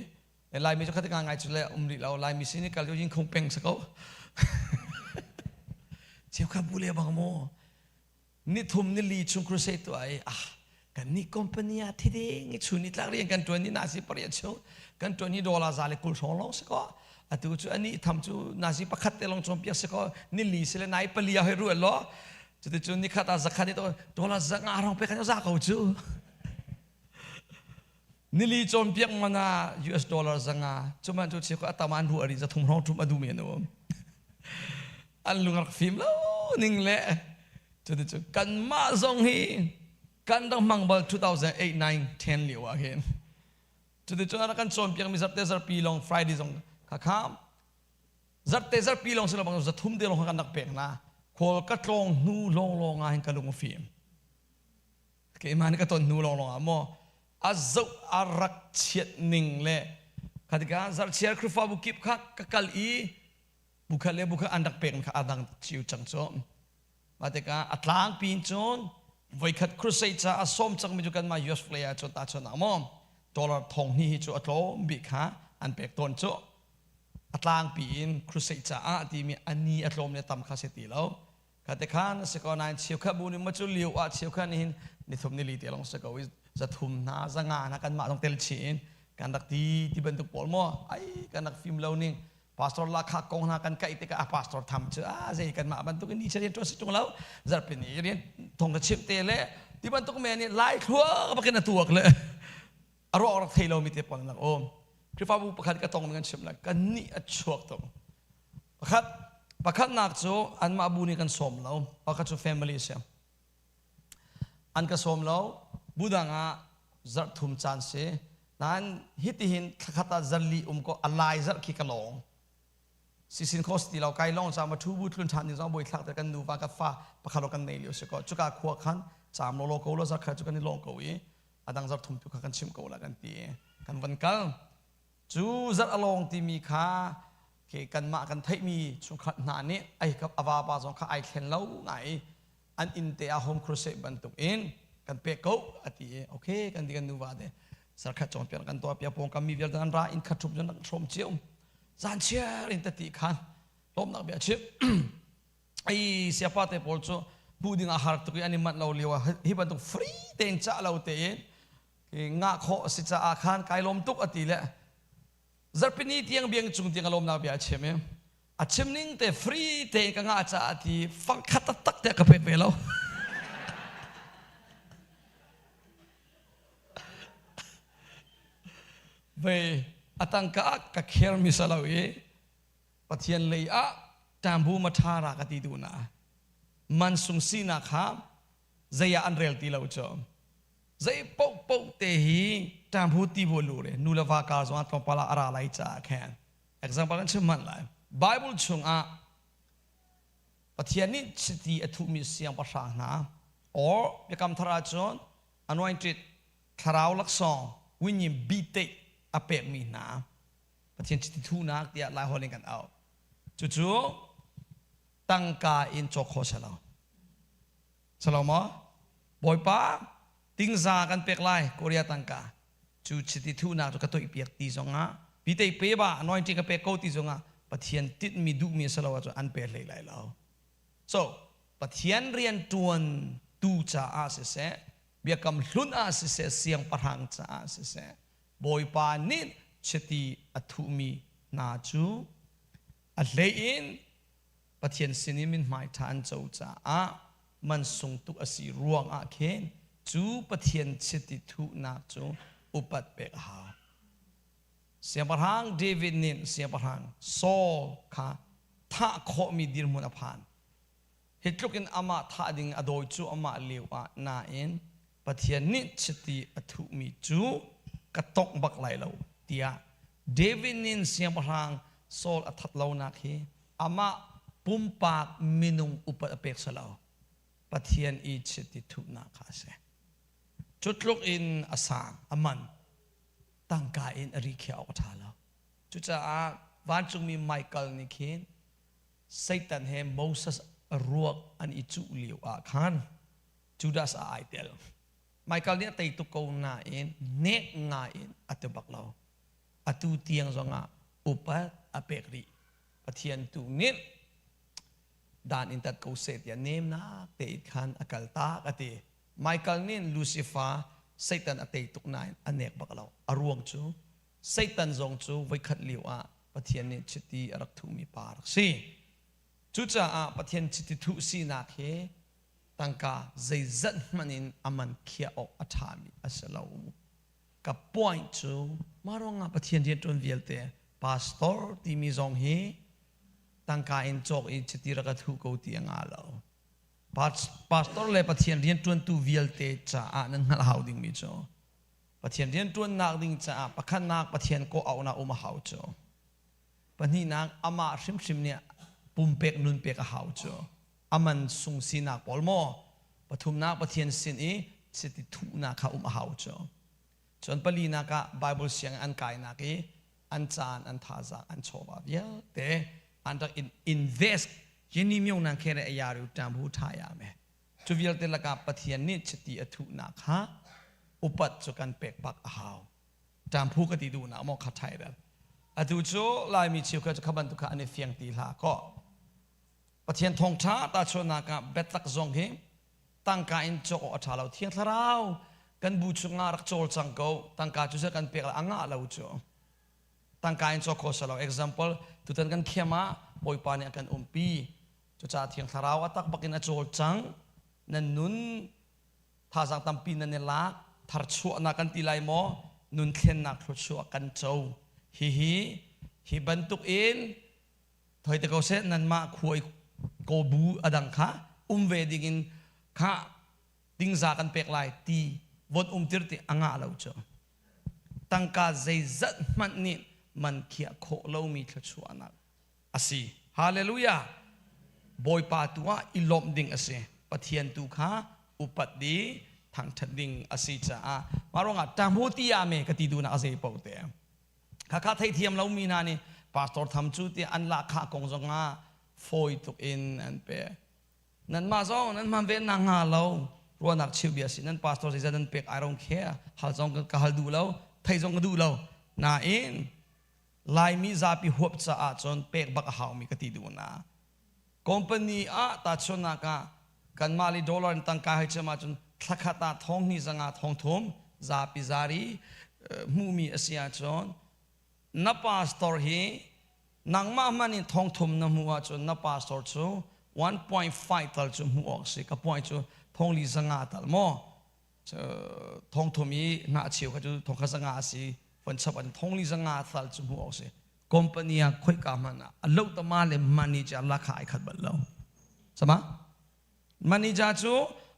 laimi cu khate ngai ngai cu le um rih lo laimi sin i kal cu yin khung peng sa ko cheu kha bu le bang maw Nithum nili chung crusade tuah i ah kan nih company ah thiding i chun ni tlak rian kan tuan ni nasi pariat chung kan tuan hi dollar za le kul hrawng lawng si ko atu cu ani tham cu nasi pakhat te lawng cawnpiak si ko nili si le nai pali ah hoi ruat lo cuticun nikhat ah zakhat ni to dollar zanga rong pe kan za ko cu nili cawnpiak mana US dollar zanga cuman cu chi ko ataman ru ari zathum hrawng thum adu mi an um an lung rak fim lo ning le cuticun kanmah zong hi kan rak hmang bal 2008 9 10 lio ah hin cuticun a rak kan cawnpiak mi zarte zarpi long Friday zong kha kha zarte zarpi long silo bang zathum te long kan rak pek na khawl ka tlawng hnu long long ah hin ka lung a fim keimah nih ka ton hnu long long ah maw a zoh a rak chiat ning le khatika zarchiar Khrihfabu kip kha ka kal i bukhat le bukhat an rak pek kha a dang cio cang cu mah tikah a tlangpi in cun voikhat crusade ca a sawm cangmi cu kanmah US play ah cun tahchun ah maw dollar thong hnih hi cu a tlawm bik kha an pek tawn cu a tlangpi in crusade caah timi ani a tlawm le tam kha si ti lo kha te khan a si ko nain cheukhat bu nih ma cu lio ah cheukhat nih hin nithum nili te lawng si ko i zathum hna zanga hna kanmah zong tel chih in kan rak ti ti bantuk pawl maw ai kan rak fim lo ning. Pastor la kha kong hna kan kaih tikah a pastor tham cu a zei kan mah bantuk in ni rian ṭuan si ṭung lo zarhpini rian thong ka chimh te le ti bantuk men nih lai thluak bakin a tuak le a ruak rak thei lomi te pawl nak um. Khrihfabu pakhat ka tong kan chim lai kan nih a chuak tuk. Pakhat pakhatnak cu anmah bu nih kan sawm lo, pakhat cu family si. An ka sawm lo, bu dang ah zarh thum caan si. Nain hitihin thlakhat ah zarli um ko a lai zarh khi ka lawng. Sisin kho si ti lo kai lawng caam a thu bu tlun ṭhan ding zong boi thlak te kan nuva ka fa pakhat kan nei lio si ko. Cuka khua khan caam lawlaw ko lo zarh khat cu kan i lawng ko i a dang zarh thum tu kha kan chimh ko la kan ti. Kan van kal. Cu zarh a lawng timi kha khi kanmah kan theihmi chungkhat hna nih ai ka a vapa zong kha ai thlen lo ngai i an inn te ah home crusade bantuk in kan pek ko a ti i okay kan ti kan nuva te sarkhat cawnpiak kan tuah piak pawngkam mi vialte an ra inn khat thup cun hrawm cio zan chiar in tati khan lawmnak bia chim ai siapa te pawl cu bu ding a har tuk i an i manh lo lio ah hi bantuk free tein cah lo tein ngah khawh a si caah khan kai lawm tuk a ti le zarhpini tiang biang cung tiang a lawmnak bia a chim i a chim ning te free tein ka ngah caah ti fang khat taktak te ka pek ve lo. Vei a tangka ka kher mi sa lo i Pathian lei ah ṭambu ma ṭha ra ka ti duh na man sung sinak kha zei ah an rel ti lo cu. Zei paohpaoh te hi ṭamhu ti bu lu re nu le va kar zong ah tlawmpal ah a ra lai caah khan example kan chim hmanh lai. Bible chungah Pathian nih chiti a thuhmi siangpahrang hna or Biakam Thar ahcun anointed thlarau laksawng winyim biteih a pekmi hna Pathian chiti thuhnak tiah Laiholh in kan auh. Cucu tangka in cawk khawh si lo. Si lo maw? Bawipa tingza kan pek lai Korea tangka cu chiti thuhnak cu ka toihpiak ti zongah pitei pe ba anointing ka pek ko ti zongah Pathian tinhmi duhmi a si lo ahcun an pe hlei lai lo. So Pathian rian ṭuan tu caah siseh biakam hlun ah siseh siangpahrang caah siseh Bawipa nih chiti a thuhmi hna cu a hlei in Pathian sin i mithmai ṭha an co caah mansung tuk a si ruangah khin cu Pathian chiti thuhnak cu upat pek a hau. Siangpahrang David nih siangpahrang Saul kha thah khawhmi dirhmun a phan. Hi tluk in amah thah ding a dawi cu amah lio ah nain Pathian nih chiti a thuhmi cu ka tongh bak lai lo tiah David nih siangpahrang Saul a that lonak hi amah pumpak minung upat a pek si lo. Pathian i chiti thuhnak kha a si. Cu tluk in a sang, a man, tangka in a ri khiah awk a ṭha lo. Cucaah vancungmi Michael nih khin Satan he Moses ruak an i cuh lio ah khan Judas a ai tel. Michael nih a tei tuk ko nain nek ngai in a ti bak lo. Atu tiang zongah upat a pek rih. Pathian tu nih dan in tat ko seh tiah nemnak te khan a kal tak a ti. Michael nih Lucifer Satan a tei tuk nain a nek bak lo. A ruang cu Satan zong cu voikhat lio ah Pathian nih chiti a rak thuhmi pa a rak si. Cucaah Pathian chiti thuh sinak hi tangka zeizat hmanh in a man khiah awk a ṭhami a si lo. Ka point cu mah ruangah Pathian rianṭuan vialte pastor timi zong hi tangka in cawk i chiti rak ka thuh ko ti a ngah lo. Pastor le Pathian rianṭuantu vialte caah nan hngalh hau dingmi cu Pathian rianṭuannak ding caah pakhatnak Pathian kawh auhnak um a hau cu. Pahnihnak amah hrimhrim nih pumpek nunpek a hau cu. A man sung sinak pawl maw pathumnak Pathian sin i chiti thuhnak kha um a hau cu. Cun palinak ah Bible siang an kainak i an caan an thazaang an chawva vialte an rak in invest yini myung nang khere ayaru tam hu tha ya me cu vialte lakah Pathian nih chiti a thuhnak kha upat cu kan pek bak a hau ṭamphu ka ti duhnak maw kha ṭhai rel atu cu Laimi cheukhat cu kha bantuk kha an i fiang ti hlah kaw Pathian thawngṭha tahchuannak ah biatak zong hi tangka in cawk awk a ṭha lo. Thiang Thlarau kan bu chungah rak cawlcang ko. Tangka cu kan pek a ngah lo cu. Tangka in cawk kho si lo. Example, Tutan kan khiam ah Bawipa nih a kan umpi. Cucaah Thiang Thlarau a tak bakin a cawlcang. Nan nun thazaang tampi nan i lak. Tharchuahnak kan ti lai maw? Nun thlennak thluachuah kan co. Hihi hi bantuk in thoi te ko seh, nanmah khua i kawbu a dang kha um ve ding in kha dingza kan pek lai ti von umtir ti a ngah lo cu. Tangka zeizat hmanh nih man khiah khawh lomi thluachuahnak a si. Hallelujah! Bawipa tu ah i lawmh ding a si. Pathian tu kha upat di thangṭhat ding a si caah mah ruangah ṭahmu ti ah me ka ti duhnak a zei paoh te. Khakha theithiam lomi hna nih pastor tham cu ti an lahkhah kong zongah fawi tuk in an pe. Nanmah zong nan hman ve nak hnga lo ruahnak cheu bia si. Nan pastor zeizat nan pek, I don't care, hal zong ka hal duh lo, thei zong ka duh lo. Nain Laimi zapi huap caah cun pek bak a haumi ka ti duh na. Company ah tahchunhnak ah kanmah li dollar in tangka hei chim ahcun thlakhat ah 200 zanga 3,000 zapi zari hmuhmi a si ahcun, na pastor hi nangmah hmanh in 3,000 na hmuh ahcun na pastor cu 1.5 tal cu hmuh awk si. Ka point cu 4,500 tal maw, 3,000 i ngah cheu kha cu 1,100 a si, fon chap an 4,500 tal cu hmuh awk si. Company ah khoika hmanh ah a lo tama le manager lakha ai khat bal lo sama. Manager cu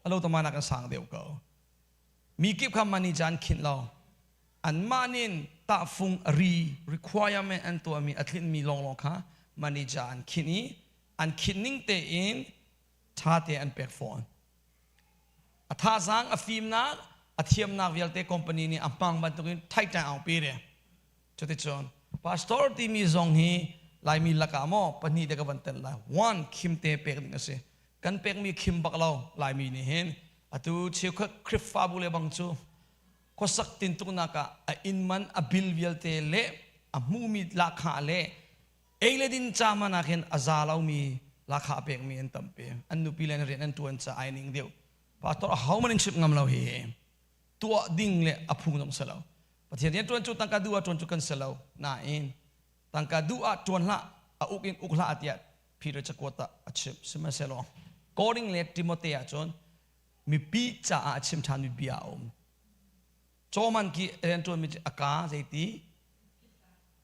a lo tama nak an sang deuh ko. Mi kip kha manager an khinh lo. Anmah nin tahfung ri requirement an tuahmi a tlinhmi lawnglawng kha manager an khinh i an khinh ning tein ṭha te an pek fawn. A thazaang, a fimnak, a thiamnak vialte company nih a hmang bantukin thaiṭang ang pe re. Cuticun pastor timi zong hi Laimi lakah maw pahnih te ka van tel lai. One, khim te pek ding a si. Kan pekmi khim bak lo Laimi nih hin. Atu cheukhat Khrihfabu le bang cu khuasak tintuknak ah a inn man, a bill vialte le a hmuhmi lahkhah le ei le din ca man ah khin a za lomi lahkhah a pekmi an tampi. An nupi le an rian an ṭuan ca ai ning deuh. Pastor a ho man in chimh ngam lo hi. Tuah ding le a phu zong si lo. Pathian rian ṭuan cu tangka duh ah ṭuan cu kan si lo. Nain tangka duh ah ṭuan hlah, a uk in uk hlah tiah Peter cakuat ah a chimh. Sihmanhsehlaw Korin le Timote ah cun mipi caah a chim ṭhanmi bia a um. Cawman ki rian ṭuanmi cu a kaa zeiti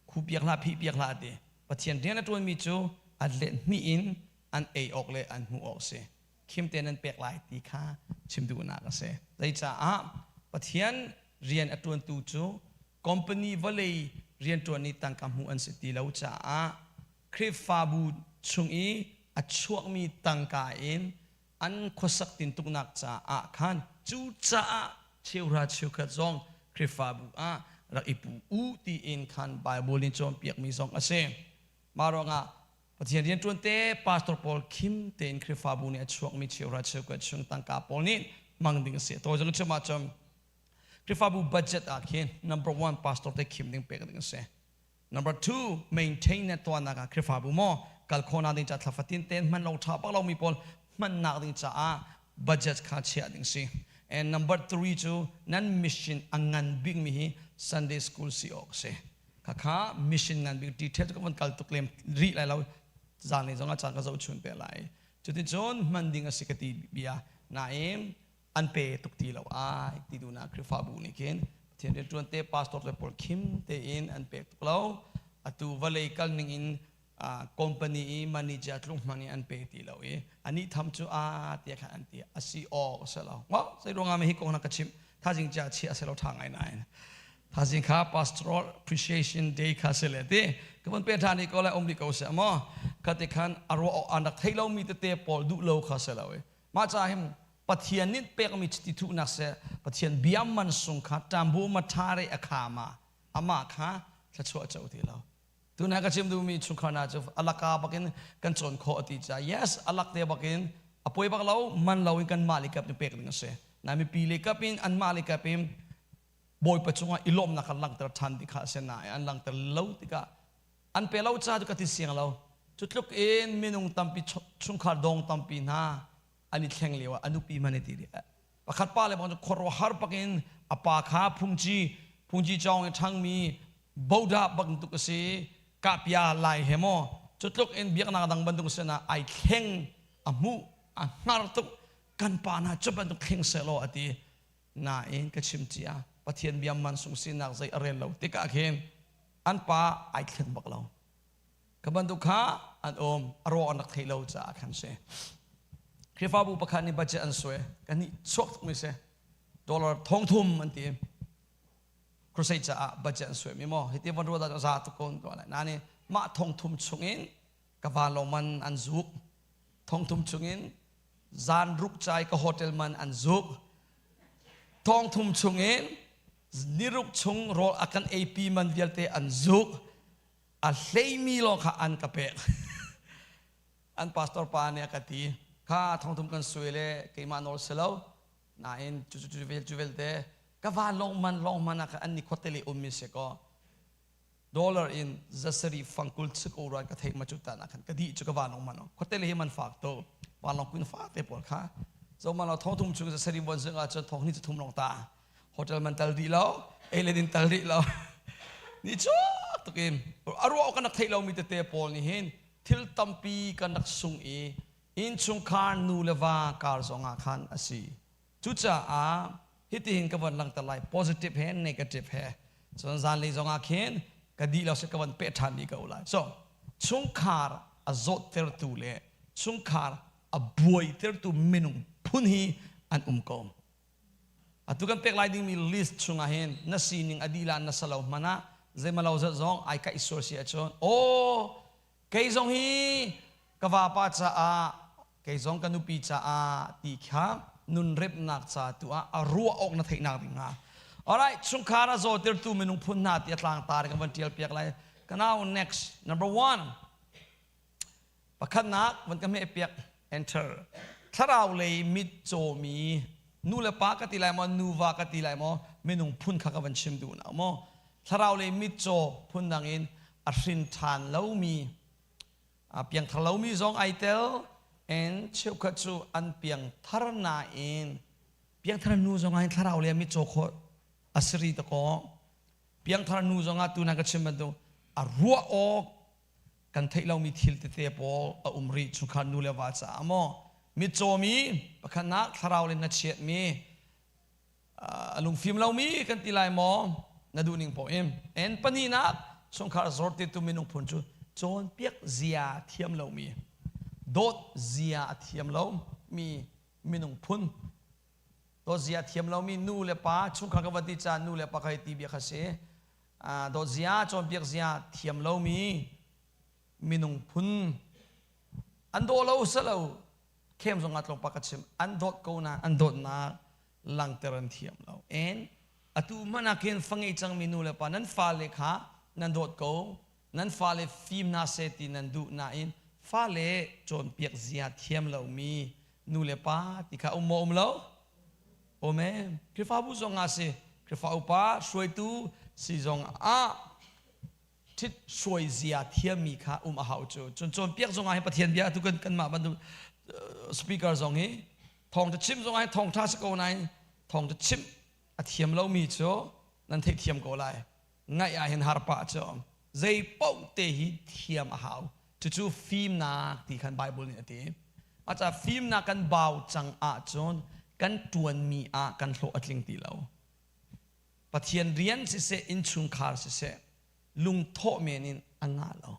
khu piak hlah, phih piak hlah ti. Pathian rian a ṭuanmi cu a let hnih in an ei awk le an hmuh awk si. Khim te nan pek lai ti kha chim duhnak a si. Zeicaah Pathian rian a ṭuantu cu company vawlei rianṭuan i tangka hmuh an si ti lo caah Khrihfabu chung i a chuakmi tangka in an khuasak tintuknak caah khan, cucaah cheuhra cheukhat zong Khrihfabu ah rak i pu u tiin khan Bible nih cawnpiakmi zong a si. Mah ruangah Pathian rianṭuan te pastor pawl khim tein Khrihfabu nih a chuakmi cheuhra cheukhat chung tangka pawl nih hmang ding a si. To zong chim ahcun Khrihfabu budget ah khin number one, pastor te khim ding pek ding a si. Number two, maintain na tuahnak ah Khrihfabu maw kal khawhnak ding ca thla fatin ten hman lo ṭha bak lomi pawl hmannak ding caah budget kha chiah ding si. And number three cu nan mission a ngan bikmi hi Sunday school si awk si. Khakha mission ngan bik detail cu ka von kal tuk lem rih lai lo, zan lei zong ah caan ka zoh chun te lai. Cuticun hman ding a si ka ti bia. Nain an pe tuk ti lo ai ti duhnak Khrihfabu nih khin Pathian rianṭuan te pastor te pawl khim tein an pek tuk lo. Atu vawlei kal ning in company i manager tlung hmang in an pe ti lo i ani tham cu a tiah khan an ti a si awk a si lo. Wa zei ruangah hi kong na ka chimh thazing chia chia a si lo tha ngai nain thazing kha pastoral appreciation day kha si le ti ka von pe than i ko lai, um rih ko se maw kha ti khan a ruah an rak thei lomi tete pawl duh lo kha si lo i mah ca hin Pathian nih pekmi chiti thuhnak seh, Pathian bia man sung kha ṭambu ma ṭha re a khama amah kha thluachuah co ti lo. Tuna ka chim duhmi chungkhar na cu alaka bakin kan cawn khawh ti ca, yes, alak te bakin a poi bak lo, man lo in kan mah le kap ni pek ding a si. Na mipi le kap in an mah le kap in Bawipa cungah i lawmnak kan langhter ṭhan ti kha a si. Nain an langhter lo tikah an pe lo ca cu ka ti siang lo. Cu tluk in minung tampi, chungkhar dong tampi hna an i thleng lio ah a nupi hmanh i ti pakhat pa le bang cu khuaruahhar pakin a pa kha phungci phungci cawng i ṭhangmi bodah bantuk a si. Kahpia lai he maw cutluk in biaknak dang bantuk sinah ai thleng a hmuh a hngar tuk kan pa hna cu bantuk thleng sehlaw a ti nain ka chim cia Pathian bia man sung sinak zei a rel lo tikah khin an pa ai thlen bak lo ka bantuk kha an um a rawh an rak thei lo caah khan si Khrihfabu pakhat nih budget an suai kan nih chuak tuk mi si dollar thong thum an ti crusade caah budget an suai mi maw hiti von ruat ah za tuk ko tuah lai nani mah thong thum chungin ka vanlawng man an zuk thong thum chungin zan ruk chai ka hotel man an zuk thong thum chungin niruk chung rawl a kan eipi man vialte an zuk a hleimi lawng kha an ka pek an pastor pa nih a ka ti kha thong thum kan suai le keimah nawl si lo nain cu cu cu vel cu velte ka va lawng man lawng man ah khan an ni khuate le ummi si kaw dollar in zasari fangkul chik o ruan ka theih ma cu tan ah khan ka di cu ka van man khuate le hi man fak to van long kuin fa te pawl kha zo man lo thong thum chung zasari bon zing ah cun thong ni chu thum long ta hotel man tal di lo ei le din tal di lo ni chu tukin arua kan rak theih lo mi tete pawl ni hin thil tampi kan rak sung i innchungkhar nu le va kar zong ah khan a si Cucaah hitihin ka von langhter lai positive he negative he cun zanlei zong ah khin ka dih lo si ka von peh ṭhan dih ko lai. So chungkhar a zawttertu le chungkhar a buaitertu minung phun hi an um ko. Atu kan pek lai dingmi list chungah hin na sining a dih la na salo hmanh ah zeimalo zat zong ai kaih sual si ahcun aw kei zong hi ka vapa caah kei zong ka nupi caah ti kha nun remnak ca tu ah a ruah awk na theihnak ding hnga alright chungkhar a zawtirtu minung phun hna ti a tlangtar kan van tial piak lai kanau next number one pakhatnak van ka hmeh piak enter thlarau lei mit cawmi nu le pa ka ti lai maw nuva ka ti lai maw minung phun kha ka van chim duh na maw thlarau lei mitcaw phundang in a hrin ṭhan lomi a piangthar lomi zong ai tel and cheukhat cu an piangthar nain piangthar nu zong ah thlarau lei mitcaw khawh a si ri takaw piangthar nu zong ah tuna ka chim bantuk a ruah awk kan theih lomi thil tete pawl a um rih chungkhar nu le va caah maw mitcawmi pakhatnak thlarau le na chiatmi a lungfim lomi kan ti lai maw na duh ning paoh in en pahnihnak chungkhar zortitu minung phun cu cawnpiak zia thiam lomi dawt zia a thiam lomi minung phun dawt zia thiam lomi nu le pa chungkhar ka va ti caan nu le pa ka hei ti bia kha si dawt zia cawnpiak zia thiam lomi minung phun an daw lo salo khem zong ah tlawmpak ka chim an dawt ko na an dawtnak langter an thiam lo en atu hmanh ah khin fa ngei cangmi nu le pa nan fale kha nan dawt ko nan fale fim hna seh ti nan duh nain fale cawnpiak zia thiam lomi nu le pa ti kha um maw um lo Amen. Khrihfabu zong ah si Khrihfa upa hruaitu si zong ah ṭhit hruai zia thiammi kha um a hau cu cun cawnpiak zong ah hin Pathian bia tu kan kanmah bantuk speaker zong hi thawngṭha chim zong ah hin thawngṭha si ko nain thawngṭha chim a thiam lomi cu nan theihthiam ko lai ngaih ah hin har pah cu zei paoh te hi thiam a hau cucu fimnak ti khan Bible nih a ti aca fimnak kan bau cang ahcun kan ṭuanmi ah kan hlawh a tling ti lo Pathian rian siseh innchungkhar siseh lungthawh men in a ngah lo.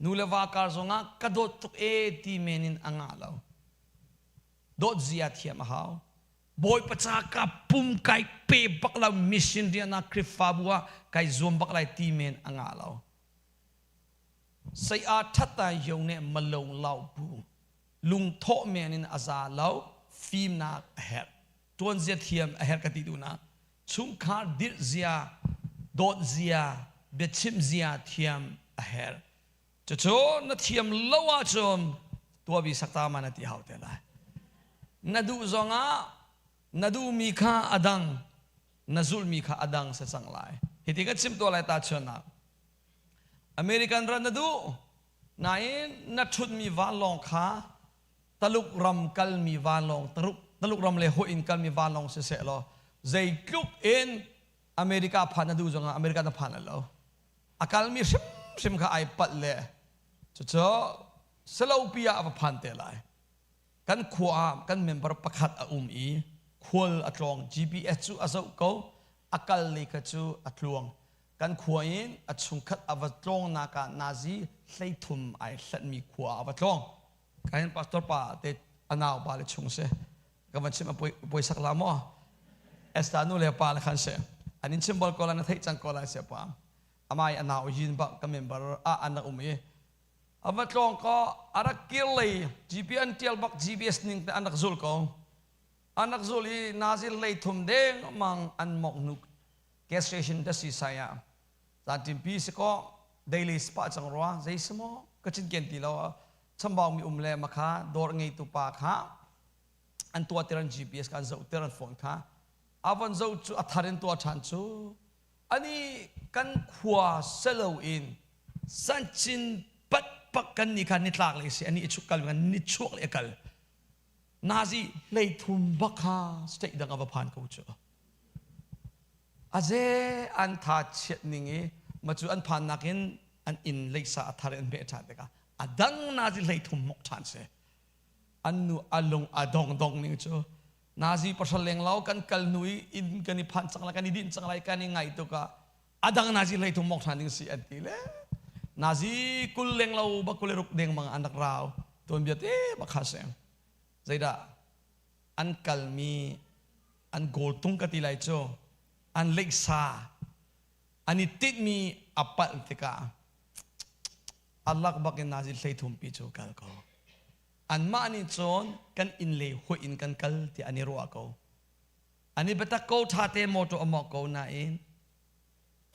Nu le va kar zongah ka dawt tuk e ti men in a ngah lo. Dawt zia thiam a hau. Bawipa ca ka pum kai pe bak lo mission rian ah Khrihfabu ah kai zuam bak lai ti men a ngah lo. Sei a that ta yong ne malong lau bu lungthawh men in a za lo fimnak a herh. Tuanzia thiam a herh ka ti duhnak chungkhar dirh zia dawt zia biachimh zia thiam a herh cucu na thiam lo ahcun tuabi sakta ma na ti hau te lai na duh zongah na duhmi kha a dang na zulhmi kha a dang se cang lai hiti ka chim tuah lai ta chuannak American ran na duh nain na ṭhutmi vanlawng kha Taluk ram kalmi vanlawng Taluk ram le hawih in kalmi vanlawng siseh law zeitluk in America phan na duh zongah America na phan lo a kalmi hrimhrim hrimhrim kha ai palh le cucu salopi ah a va phan te lai. Kan khua ah kan member pakhat a um i khual a tlawng GPS cu a zoh ko a kal lei kha cu a tluang. Kan khua in a chungkhat a va tlawngnak ah nazi 30 ai hlatmi khua ah a va tlawng. Kahin pastor pa te a nau pa le chung si. Ka van chim a puaisak la maw? Esther nu le pa le khan si. An in chim bal ko la na theih cang ko lai sia pa. Amai a nau yin ba ka member ah an rak um i a va tlawng ko a rak kir lei GPN tial bak GBS ning te an rak zul ko. An rak zul i nazil lei thum deng mang an mok nu gas station da si sai ah zan ṭimpi si kaw daily spa cang rua zei si maw ka cinken ti lo chambau mi um le makha dawr ngeitu pa kha an tua tiran GPS kan zoh tiran phone kha avon zoh cu a thar in tua ṭhan cu ani kan khua selo in sanchin pat pak kan ni kha ni tlak le si ani chuk kal kan ni chuak le kal nazi 30 bakha state dang ava phan ko chu Aze an tha chiat ning i ma cu an phan nakin an inn leisa a thar in an hmeh ṭhan tikah a dang nazi 30 mok ṭhan si. An nu a lung a dong dong ning cu nazi pasal leng lo kan kal hnu i inn kan i phan cang lai kan i dinh cang lai kan i ngaih tuk ah a dang nazi 30 mok ṭhan ding si an ti le nazi 20 leng lo ba 26 deng mang an rak rau tuanbia te bakha si. Zeidah an kalmi an goal tung ka ti lai cu an leihsa an i tinhmi a palh tikah alak bak in nazi 30 pi cu kal ko anmah nih cun kan inn lei hoih in kan kal ti an i ruah ko an i biatak ko ṭha te motor a mawk ko nain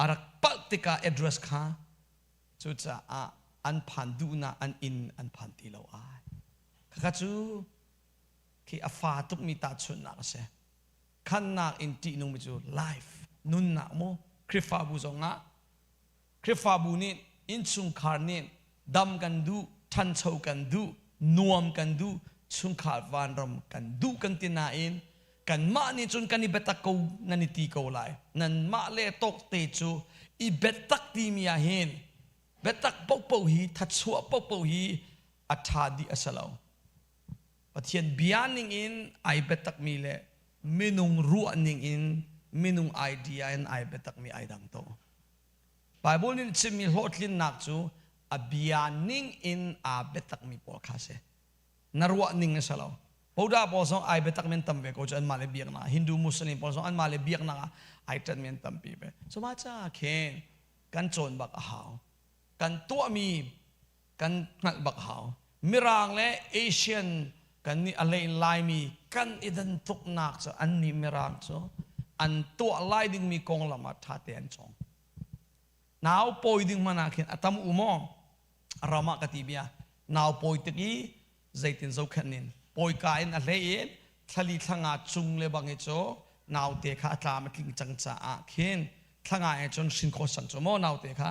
a rak palh tikah address kha cucaah an phan duhnak an inn an phan ti lo ai khakha cu khi a fa tukmi tahchunhnak a si. Khannak in ṭihnungmi cu life, nunnak mu. Khrihfabu zongah Khrihfabu nih innchungkhar nih dam kan duh, ṭhancho kan duh, nuam kan duh, chungkhar vanram kan duh kan ti nain kanmah nih cun kan i biatak ko nan i ti ko lai. Nanmah le tawk te cu i biatak timi ah hin biatak paohpaoh hi thachuah paohpaoh hi a ṭha dih a si lo. Pathian bia ningin ai biatakmi le minung ruah ningin minung idea in ai biatakmi ai dang to. Bible nih chimmi hlawhtlinnak cu a bia ning in aa biatakmi pawl kha si. Na ruah ning a si lo. Buddha pawl zong ai biatak men tam ve ko cu anmah le biaknak Hindu Muslim pawl zong anmah le biaknak ah ai ṭanh men tampi ve. So mah ca khin kan cawn bak a hau. Kan tuahmi kan hngalh bak hau. Mirang le Asian kan nih a hlei in Laimi kan i dan tuknak cu annih Mirang cu an tuah lai dingmi konglam ah ṭha te an cawng. Nau pawi ding hmanh ah khin a tam u maw? Ram ah ka ti bia. Nau pawi tik i zeitin zohkhenh in pawika in a hlei in thlali thlanga cung le bang i cu naute kha a tlam a tling cang caah khin thlanga e cun hrin kho sang cu maw naute kha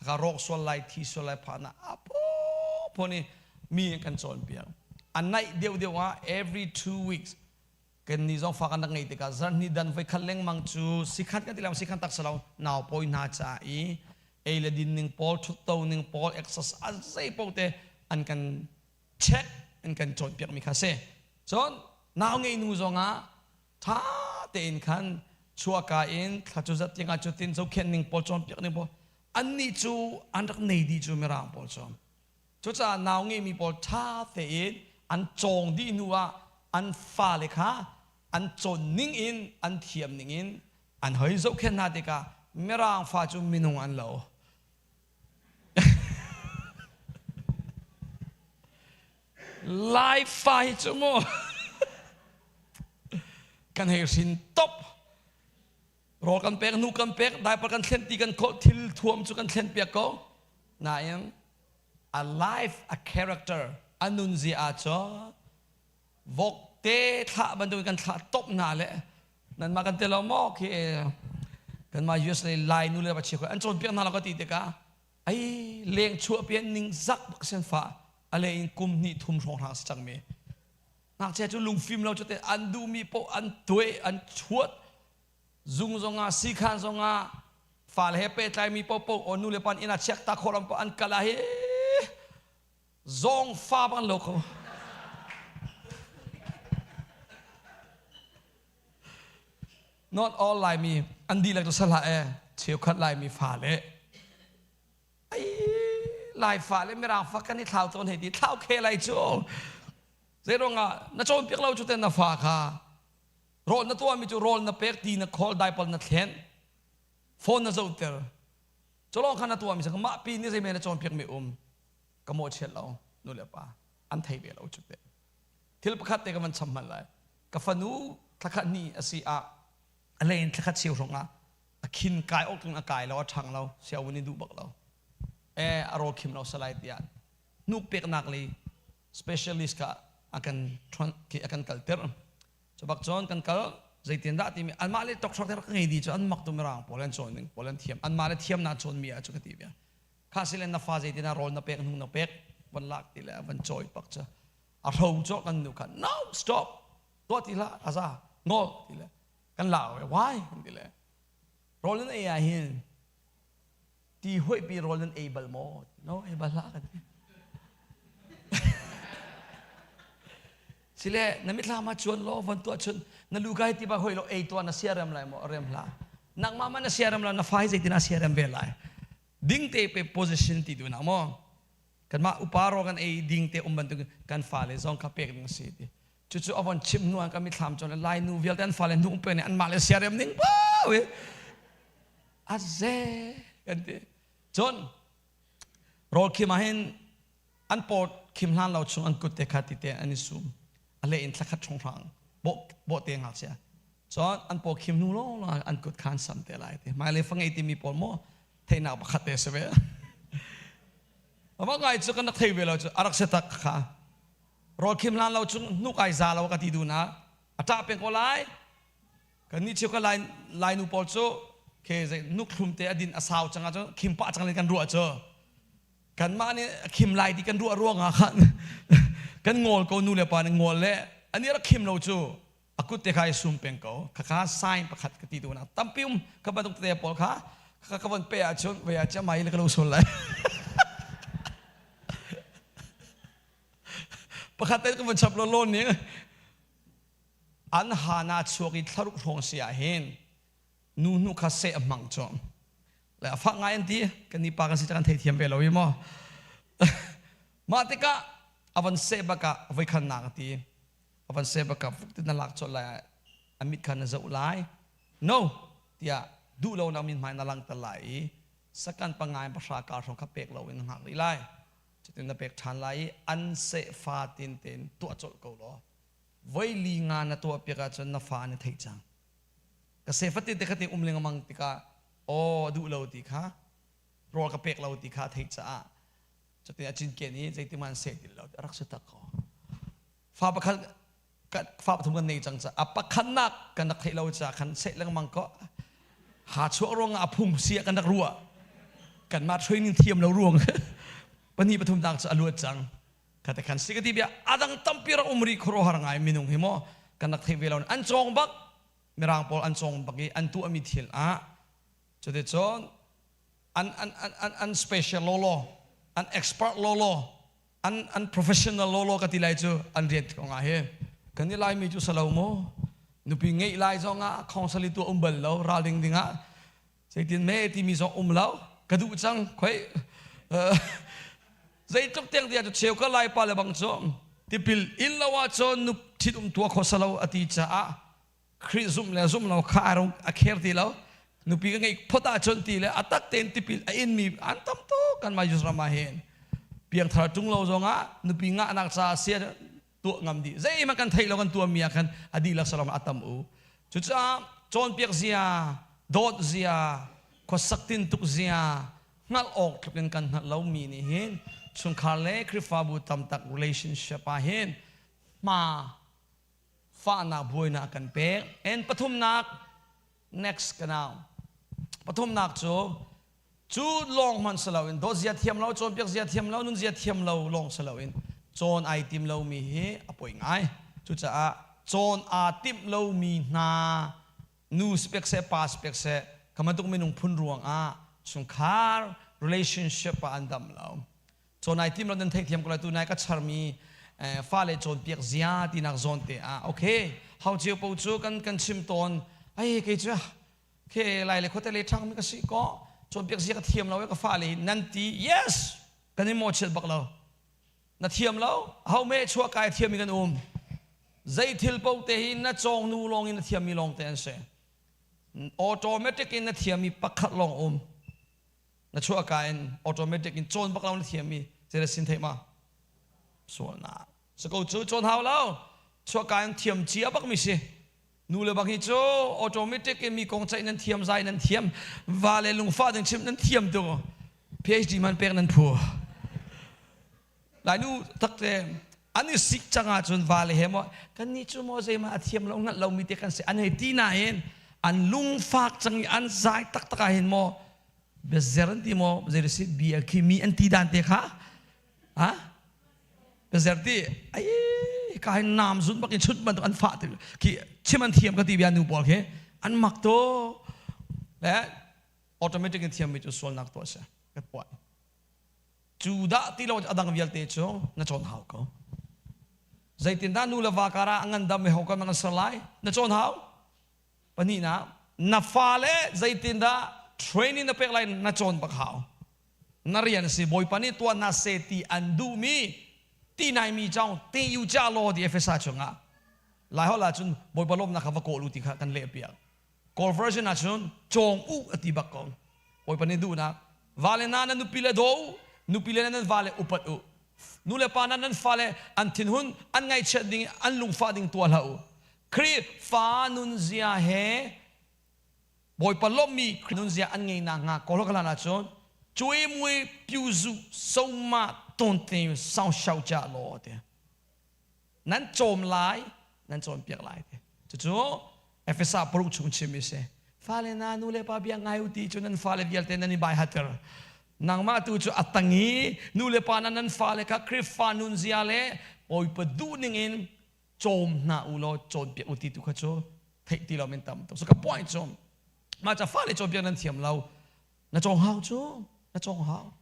ka rawk sual lai thi sual lai pha na apo phone i mi kan cawn piak a naih deuh deuh ah every 2 weeks kan ni zong fa kan rak ngei tikah zarhni dan voi khat lengmang cu sikhat kan ti lam sikhan tak salo nau pawi hna ca i ei le din ning pawl thutto ning pawl exercise zei paoh te an kan check an kan cawnpiak mi kha si cun nau ngei nu zongah tha tein khan chuaka in thla cu zat tiangah cu tin zohkhenh ning pawl cawnpiak ning pawl annih cu an rak nei dih cu mirang pawl cu cucaah nau ngeimi pawl tha tein an cawng dih hnu ah an fale kha an cawn ning in an thiam ning in an hoi zohkhenh hna tikah mirang fa cu minung an lo. Lai fa hi cu mu kan hei hrin top rawl kan pek nu kan pek diaper kan thlen ti kan khawh thil thuam cu kan thlen piak ko nain a life a character a nunzia ah cun vok te thlah bantukin kan thlah top hna le nanmah kan te lo maw khi kanmah US lei Lai nu le va chia an cawnpiak hna lo ka ti tikah ai leng chuah pian ning zak bak sen fa a le in kum hnih thum hrawng hrang si cangmi ngakchia cu lungfim lo cu te an duhmi paoh an tuai an chuat zung zongah sikhan zongah. Fale he pehtlaimi paohpaoh aw nu le pa inn ah chiak ta khawh ram an kal ah hi zawng fa bang lo ko. Not all Laimi an dihlak cu salah e cheukhat Laimi fale ai Lai fale Mirang fa kan i thlau tawn hei ti thlau khe lai cu zeiruangah na cawnpiak lo cu ten na fa kha rawl na tuahmi cu rawl na pek ti na khawl daipal na thlen phone na zohter culong khan na tuahmi sang mah pi nih zeimei na cawnpiak mi um ka mawhchiat lo nu le pa an thei ve lo cu te thil pakhat te ka van cham hman lai ka fanu thlakhat ni a si ah a lei in thlakhat cheu hrong ah a khin kai awk a kai lo a ṭhang lo siawun i duh bak lo e a rawl khim lo salai tiah hnuk peknak lei specialist kha a kan a kan kalter cu bak cun kan kal zeitin dah timi anmah le doctor te rak ngei di cu an mak tu mirang pawl an cawn ning pawl an thiam anmah le thiam na cawn mi ah cu ka ti bia kha silen na fa zeitin ah rawl na pek hnung na pek van lak ti le van cawi pak cu a hro cu kan nu kha no stop tuah ti hlah aza ngol ti le kan la why ti le rawl nan ei ah hin ti hoih pi rawl nan ei bal maw no ei bal hlah kan ti sile na mithlam ah chuan law von tuah chun na lu kai ti ba hoi lo ei tuah na siarem lai maw rem hlah nangmah ma na siarem la na fai zeitin a siarem ve lai ding te pe position ti tu na maw kanmah upa ro kan ei ding te um bantuk kan fale zong kha pek ding si ti cucu a von chim hnu ah kan mithlam cun lai nu vialte an fale hnu pe nih anmah le siarem ning pau i a ze kan ti cun rawl khim ah hin an paw khim hlan lo chung an kut te kha ti te an i sum a le in thlakhat chung hrang bawh bawh te ngakchia cun an paw khim hnu lawng lawng an kut khan sam te lai ti hmailei fangei timi pawl maw theihnak pakhat te si ve Amah ngai cu kan rak thei ve lo cu a rak si tak kha rawl khim hlan lo chung hnuk ai za lo ka ti du na a ṭah peng ko lai kan nih cheu ka lai lai nu pawl cu ke zei nuk thlum te a din a sau chang ah cun khim pah cang kan ruah cu kanmah nih khim lai ti kan ruah ruang ah khan kan ngawl ko nu le pa nih ngawl le ani rak khim lo cu a kut te kha i sum peng ko khakha sign pakhat ka ti tu na tampi um ka bantuk te pawl kha ka ka von pe ahcun vei ah chiamai le ka lo sul lai pakhat te ka von chap lo lawn ning an hana chuak i thlaruk hrawng si ah hin nu hnu kha seh a hmang cu le a fak ngai an ti kan ni pa kan si kan theithiam ve lo i maw mah tikah a von seh bak ah voikhan nak a ti a van seh bak ah fuk ti na lak colh lai a mit kha na zoh lai no tiah duh lo nak min hmai na langter lai i sakan pangai pahra kar hrawng kha pek lo in na hngak rih lai cutin na pek ṭhan lai i an seh fa tin tein tuah colh ko law voi li nga na tuah piak ahcun na fa an i theih cang ka seh fatin te khatin um lengmang tikah aw duh lo ti kha rawl ka pek lo ti kha theih caah cutin a cinken i zeitin seh ti lo rak si tak ko fa pakhat fa pathum kan nei cang ca a pakhatnak kan rak theih lo ca khan seh lengmang ko ha chuak ruang ah a phung sia kan rak ruah kanmah training thiam lo ruang pahnih pathum dang cu a luat cang kha te khan si ka ti bia adang tampi rak um ri khoro har ngai minung hi mo kan rak theih ve lo an cawng bak mirang pawl an cawng bak i an tuahmi thil ah cuticun an an an an an special lolo an expert lolo an an professional lolo ka ti lai cu an rian kong ah hi kan i laimi cu salo mu nupi ngeih lai zong ah khongsali tu um bal lo ralring ding ah zeitin me timi zong um lo ka duh cang khoi zeitluk tiang tiang cu cheu ka lai pa le bang cu tipil in lo ah cun nu thit um tua kho salo ati caah Khrih zumh le zumh lo kha a kher ti lo nupi ka ngeih phot ahcun ti le a tak tein tipil a inmi an tam tuk kan mah Israel ram ah hin piangthar ṭung lo zongah nupi ngahnak caah sia tuah ngam dih zeihmanh kan theih lo kan tuahmi ah khan a dihlak saram a tam u cucaah cawnpiak zia dawt zia khuasak tintuk zia hngalh awk tluk in kan hngalh lomi nih hin chungkhar le Khrihfabu tam tak relationship ah hin hma fahnak buainak kan pek and pathumnak next kanau pathumnak cu cu lawng hmanh si loin dawt zia thiam lo cawnpiak zia thiam lo nun zia thiam lo lawng si loin cawn ai tim lomi hi a poi ngai cucaah cawn aa timh lomi hna nu spek seh pa spek seh. Kha bantuk minung phun ruangah chungkhar relationship ah an dam lo. Cawn ai tim lo nan theihthiam ko lai. Tu nai ka charmi fale cawnpiak zia tinak zawn te ah, okay, hau cio po cu kan chim tawn ai. Kei cu ke lai le khuate le thang mi ka si ko, cawnpiak zia ka thiam lo, ka fale nan ti. Yes, kan i mo chiat bak lo. Na thiam lo ho me chuah kai thiam mi kan um. Zei thil po te hi na cawng nu lawng in na thiam mi lawng te an si. Automatic in na thiam mi pakhat lawng um. Na chuah ka in automatic in cawn bak lo na thiam mi zei sin theih ma sualnak sako cu cawn hau lo, chuah ka in thiam cia bak mi si. Nu le bak hi cu automatic in mi kong ceih nan thiam, zai nan thiam, va le lungfah ding chim nan thiam tu. PhD man pek nan phu. Lai nu takte an i sik cang ahcun va le he maw kan nih cu maw zeima a thiam lo ngat lo mi te kan si an hei ti nain an lungfak cang i an zai taktak ah hin maw biazer an ti maw, zei si bia khi mi an ti dan te kha ha biazer ti ai ka hin nam zun bak in chut bantuk an fah ti khi chim an thiam ka ti bia. Nu pawl khi an mak to le automatic in thiam mi cu sualnak tuah si ka puai. Cu dah ti lo adang vialte cu na cawn hau ko. Zeitindah nu le va karah a ngandam i ho kan an ser lai na cawn hau. Pahnihnak, na fale zeitindah training na pek lai na cawn bak hau. Na rian si. Bawipa nih tuah na se ti an duhmi ti nai mi chong te yu cha law ti Efesa chungah lai hol ahcun Bawipa lawmnak kha va kawl u ti kha kan leh piak. Kawl version ahcun cawng u a ti bak ko. Bawipa nih duhnak vale na nan nupi le daw u, nupi le nan vale upat u, nu le pa na nan fale an thinhun an ngaihchiat ding, an lungfah ding tuah hlah u. Khrihfa nunzia he Bawipa lawmhmi nunzia an ngei nak hnga kawl ka hlan ahcun cui mui pyu zu soma ton te sau shau cha law te nan cawm lai, nan cawnpiak lai te. Cucu Efesa paruk chung chim si. Fale na nu le pa bia ngai u ti cu nan fale vialte nan i bai hater. Nangmah tu cu a tangi nu le pa na nan fale kha Khrihfa nunzia le Bawipa duh ning in cawm hna u law cawnpiak u ti tu kha cu theih ti lo min tam tuk. So ka point cu mah ca fale cawnpiak nan thiam lo, na cawng hau cu, na cawng hau.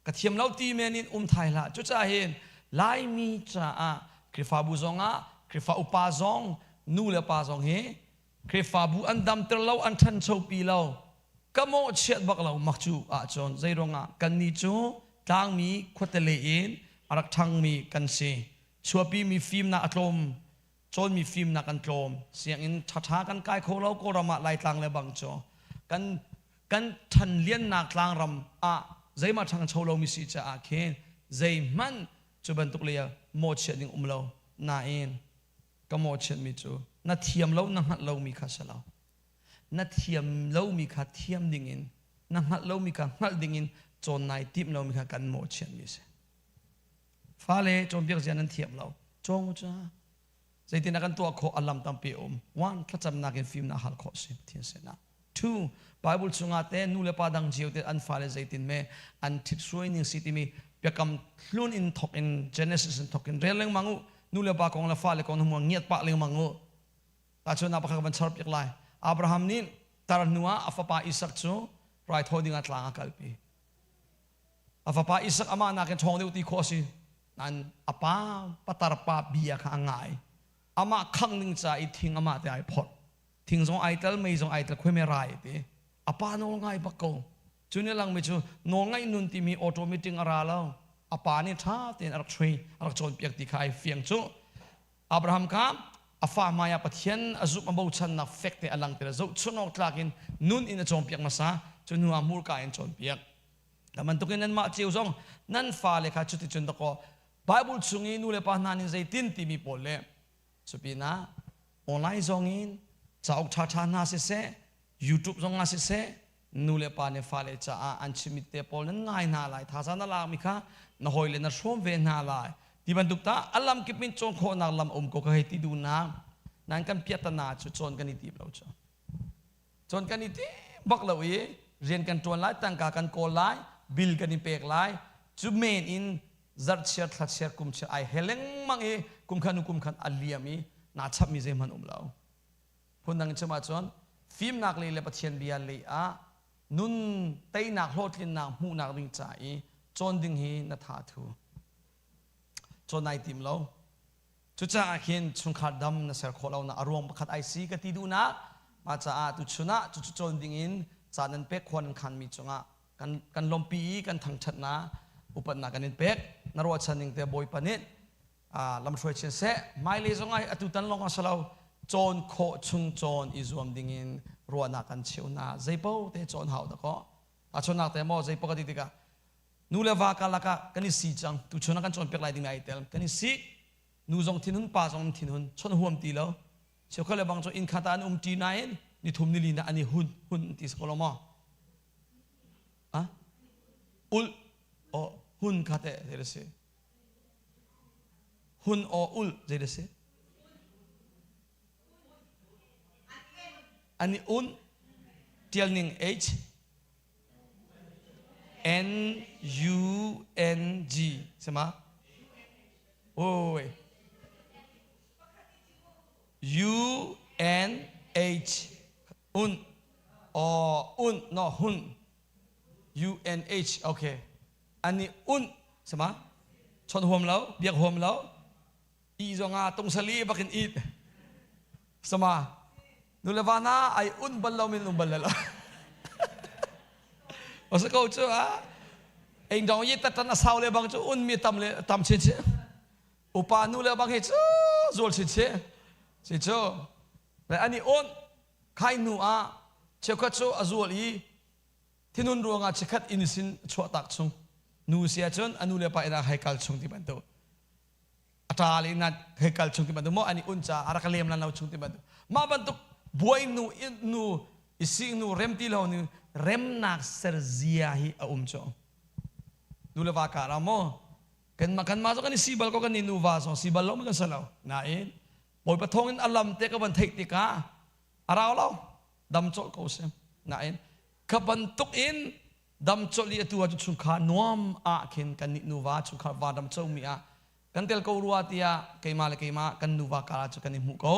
Ka thiam lo ti men in um thai hlah. Cucaah hin Laimi caah Khrihfabu zongah Khrihfa upa zong, nu le pa zong hi Khrihfabu an damter lo, an ṭhancho pi lo. Ka mawhchiat bak lo mak cu ahcun zeiruangah kannih cu tlangmi khuatele in a rak ṭhangmi kan si. Chuapi mi fimnak a tlawm, cawnmi fimnak an tlawm, sianginn ṭhaṭha kan kai kho lo. Kawlram ah Laitlang le bang cu kan ṭhanliannak tlangram ah zeimah ṭhangcho lomi si caah khin zeihmanh cu bantuk lei ah mawhchiat ding um lo. Nain ka mawhchiatmi cu na thiam lo, na hngalh lomi kha si lo. Na thiam lomi kha thiam dingin, na hngalh lomi kha hngalh dingin cawn nai timh lomi kha kan mawhchiatmi si. Fale cawnpiak zia nan thiam lo, cawng u ca. Zeitin kan tuah khawh? A lam tampi um. One, thlacamnak in fimnak hal khawh si Pathian sinah. Two, Bible chungah te nu le pa dang cio te an fale zeitin me an ṭhit hruai ning si timi Biakam Hlun in thok in, Genesis in thok in rel lengmang u. Nu le pa kong le fale kong na ngiat pah lengmang u. Tahchunhnak pakhat ka van char piak lai. Abraham nih tar hnu ah a fapa Isak cu raithawi ding ah tlang a kalpi. A fapa Isak amah nakin ṭhawng deuh ti khawh a si. Nain a pa patar pa bia kha a ngai. Amah khangh ding ca i thing amah te ai phorh. Thing zong ai tel, mei zong ai tel, khuai me rai ti. A pa nawl ngai bak ko. Cu nih langmi cu nawlngaih nun timi auto meeting a ra lo. A pa nih ṭha tein a rak train, a rak cawnpiak ti kha ai fiang cu. Abraham kha a fa hmai ah Pathian a zumh, a bochannak fek te a lang te zohchunh awk tlak in nun in a cawnpiak hmasa. Cu hnu ah hmurka in cawnpiak. Da bantukin nanmah cio zong nan fale kha cuticun dakaw Bible chung i nu le pa hna nih zeitin timi pawl le cupinah online zong in cauk ṭhaṭha hna siseh, YouTube zong ah siseh, nu le pa nih fale caah an chimmi te pawl nan ngai hna lai, thazaang na lakmi kha na hawile na hrawm ve hna lai ti bantuk ta a lam kip in cawn khawhnak lam um ko ka hei ti duhnak. Nan kan piahtana cu cawn kan i tim lo, cu cawn kan i tim bak lo i rian kan ṭuan lai, tangka kan kawl lai, bill kan i pek lai, cu men in zarhchiar, thlachiar, kumchiar ai he lengmang i kum khan kum khan a liam i naa chapmi zeihmanh um lo. Phundang in chim ahcun. Fimnak lei le Pathian bia lei ah nun teinak hlawhtlinnak hmuhnak ding ca i cawn ding hi na tha thu. Cawn ai tim lo. Cucaah khin chungkhar dam na ser khawh lonak a ruang pakhat ai si ka ti duhnak mah caah tuchun ah cucu cawn ding in ca nan pek khua nan khanmi cungah kan kan lawmpi i kan thangṭhatnak upatnak kan in pek na ruahchan ning te Bawipa nih lamhruai chin seh hmailei zong ah atu tan lawng a si lo cawn khawh chung cawn i zuam ding in ruahnak kan cheu na zeipo te cawn hau da kaw a chonnak te maw zeipo ka ti tikah nu le va karlak ah kan i si cang tu chun ah kan cawnpiak lai ding ai tel kan i si nu zong thinhun pa zong thinhun chon huam ti lo cheukhat le bang cu inn khat ah an um ṭi nain ni thum ni li na an i hun hun ti si ko lo maw a ul o hun kha te zei si Hun aw ulh zei si? An i unh tial ning H N U N G sima? Oi. U N H un o un no hun U N H okay an i unh sama chon huam lo biak huam lo i zong ah tungsali bakin it sama nu le va na ai un bal lo min um bal lo o sa ko chu a eng dong yi tatan a sau le bang chu un mi tam le tam chin chi upa nu le bang hi chu zul chin chi si chu le ani un khai nu a cheukhat chu a zual i Thinun ruangah chikkhat inn sin chuahtak chung nu si ahcun a nu le pa inn ah hei kal chung ti bantuk a ṭa le inn ah hei kal chung ti bantuk maw an i un caah a rak lem lan lo chung ti bantuk mah bantuk buai nu nu i sing nu rem ti lo nu remnak ser zia hi a um cu nu le va kar ah maw kan mah kan mah zong kan i si bal ko kan ni nu va zong si bal lo ma kan si lo nain Bawipa thawng in a lam te ka van theih tikah a rau lo dam colh ko si nain kha bantuk in dam colh i atu ah cun chungkhar nuam ah khin kan nih nuva chungkhar va dam co mi ah kan tel ko rua tiah keimah le keimah kan nuva kar ah cu kan i hmuh ko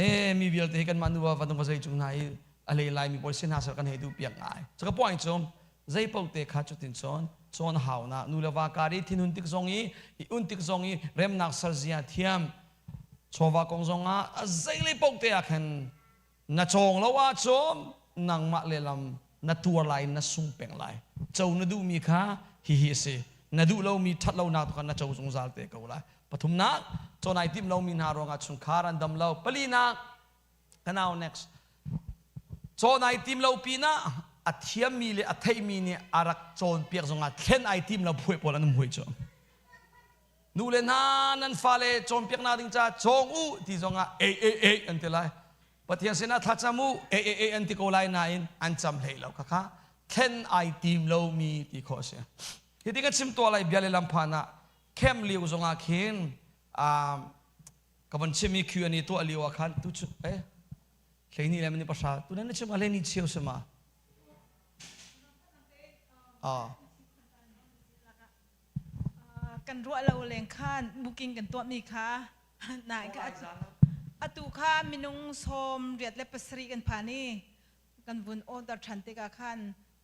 e mi vialte hi kanmah nuva va dong zei cung hna i a lei lai mi pawl sin hna sal kan hei duh piak ngai cu ka point cu zei paoh te kha cutin cun cawn hau na nu le va kar i thinhun tik zong i i un tik zong i remnak sarzia thiam chawva kong zong ah a zei le paoh te ah khan na cawng lo ahcun nangmah lehlam na tuar lai na sung peng lai co na duhmi kha hihi a si na duh lomi ṭhat lonak tu kha na co zungzal te ko lai pathumnak cawn ai timh lomi hna ruangah chungkhar an dam lo palinak kanau next cawn ai tim lo pinah a thiammi le a theihmi nih a rak cawnpiak zongah thlen ai tim lo phuai pawl an um hui cu Nu le hna nan fale cawnpiaknak ding caah cawng u ti zongah ei ei ei an ti lai. Pathian sinah thlacam u ei ei ei an ti ko lai nain an cam hlei lo khakha thlen ai tim lomi ti khawh a si. Hi ti kan chim tuah lai bia le lam phan ah camp lio zongah khin ka von chim i Q&A tuah lio ah khan tu chu eh hleini le mani pasha tu nan chim hleini cheu sima ah Kan ruah lo leng khan booking kan tuahmi kha nai kha atu kha minung 87 kan phan i kan vun order ṭhan tikah khan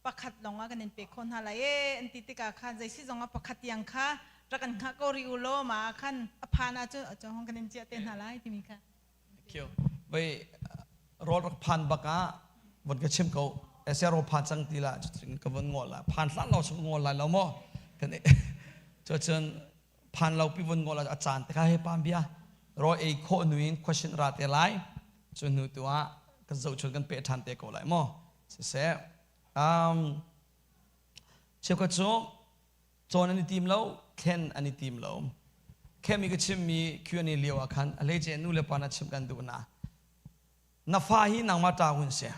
pakhat lawng ah kan in pek khawh hna lai ee an ti tikah khan zei si zong ah pakhat tiang kha rak kan hngah ko rih u law mah ah khan a phan ahcun hong kan in ciah te hna lai timi kha. Thank you. Vai rawl rak phan bak ah von ka chim ko ese ro phan cang ti la ka von ngol la phan hlan lo sung ngol lai lo mo kan cho cun phan lo pi von ngol a caan te kha he pam bia ro ei kho nuin question ra te lai cu hnu tu ah kan zo chun kan pe than te ko lai mo se cheukhat cu cawn an i tim lo thlen an i tim lo khem i ka chimmi Q&A lio ah khan a hleice nu le pa na chim kan duh na na fa hi nangmah ṭa hun si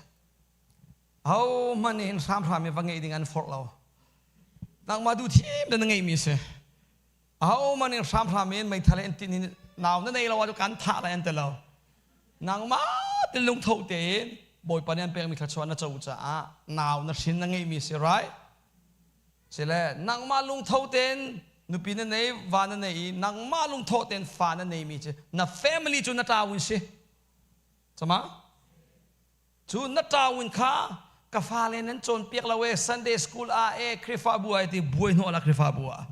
ho hmanh in hramhram i va ngeih ding an forh lo nangmah duh thim na ngeih mi si ho hmanh in hramhram in meithal in tin in nau na nei lo ah kan thah lai an ti lo nangmah te lungtho tein bawipa nih an pekmi thluachuah na co caah nau na hrin na ngeih mi si right Sile nangmah lungtho tein nupi na nei, va na nei i nangmah lungtho tein fa na neimi cu na family cu na ṭa un si. Cama? Cu na ṭawin kha ka fale nan cawnpiak lo e, Sunday school ah e, Khrihfabu ah ti buai hnawh la Khrihfabu ah.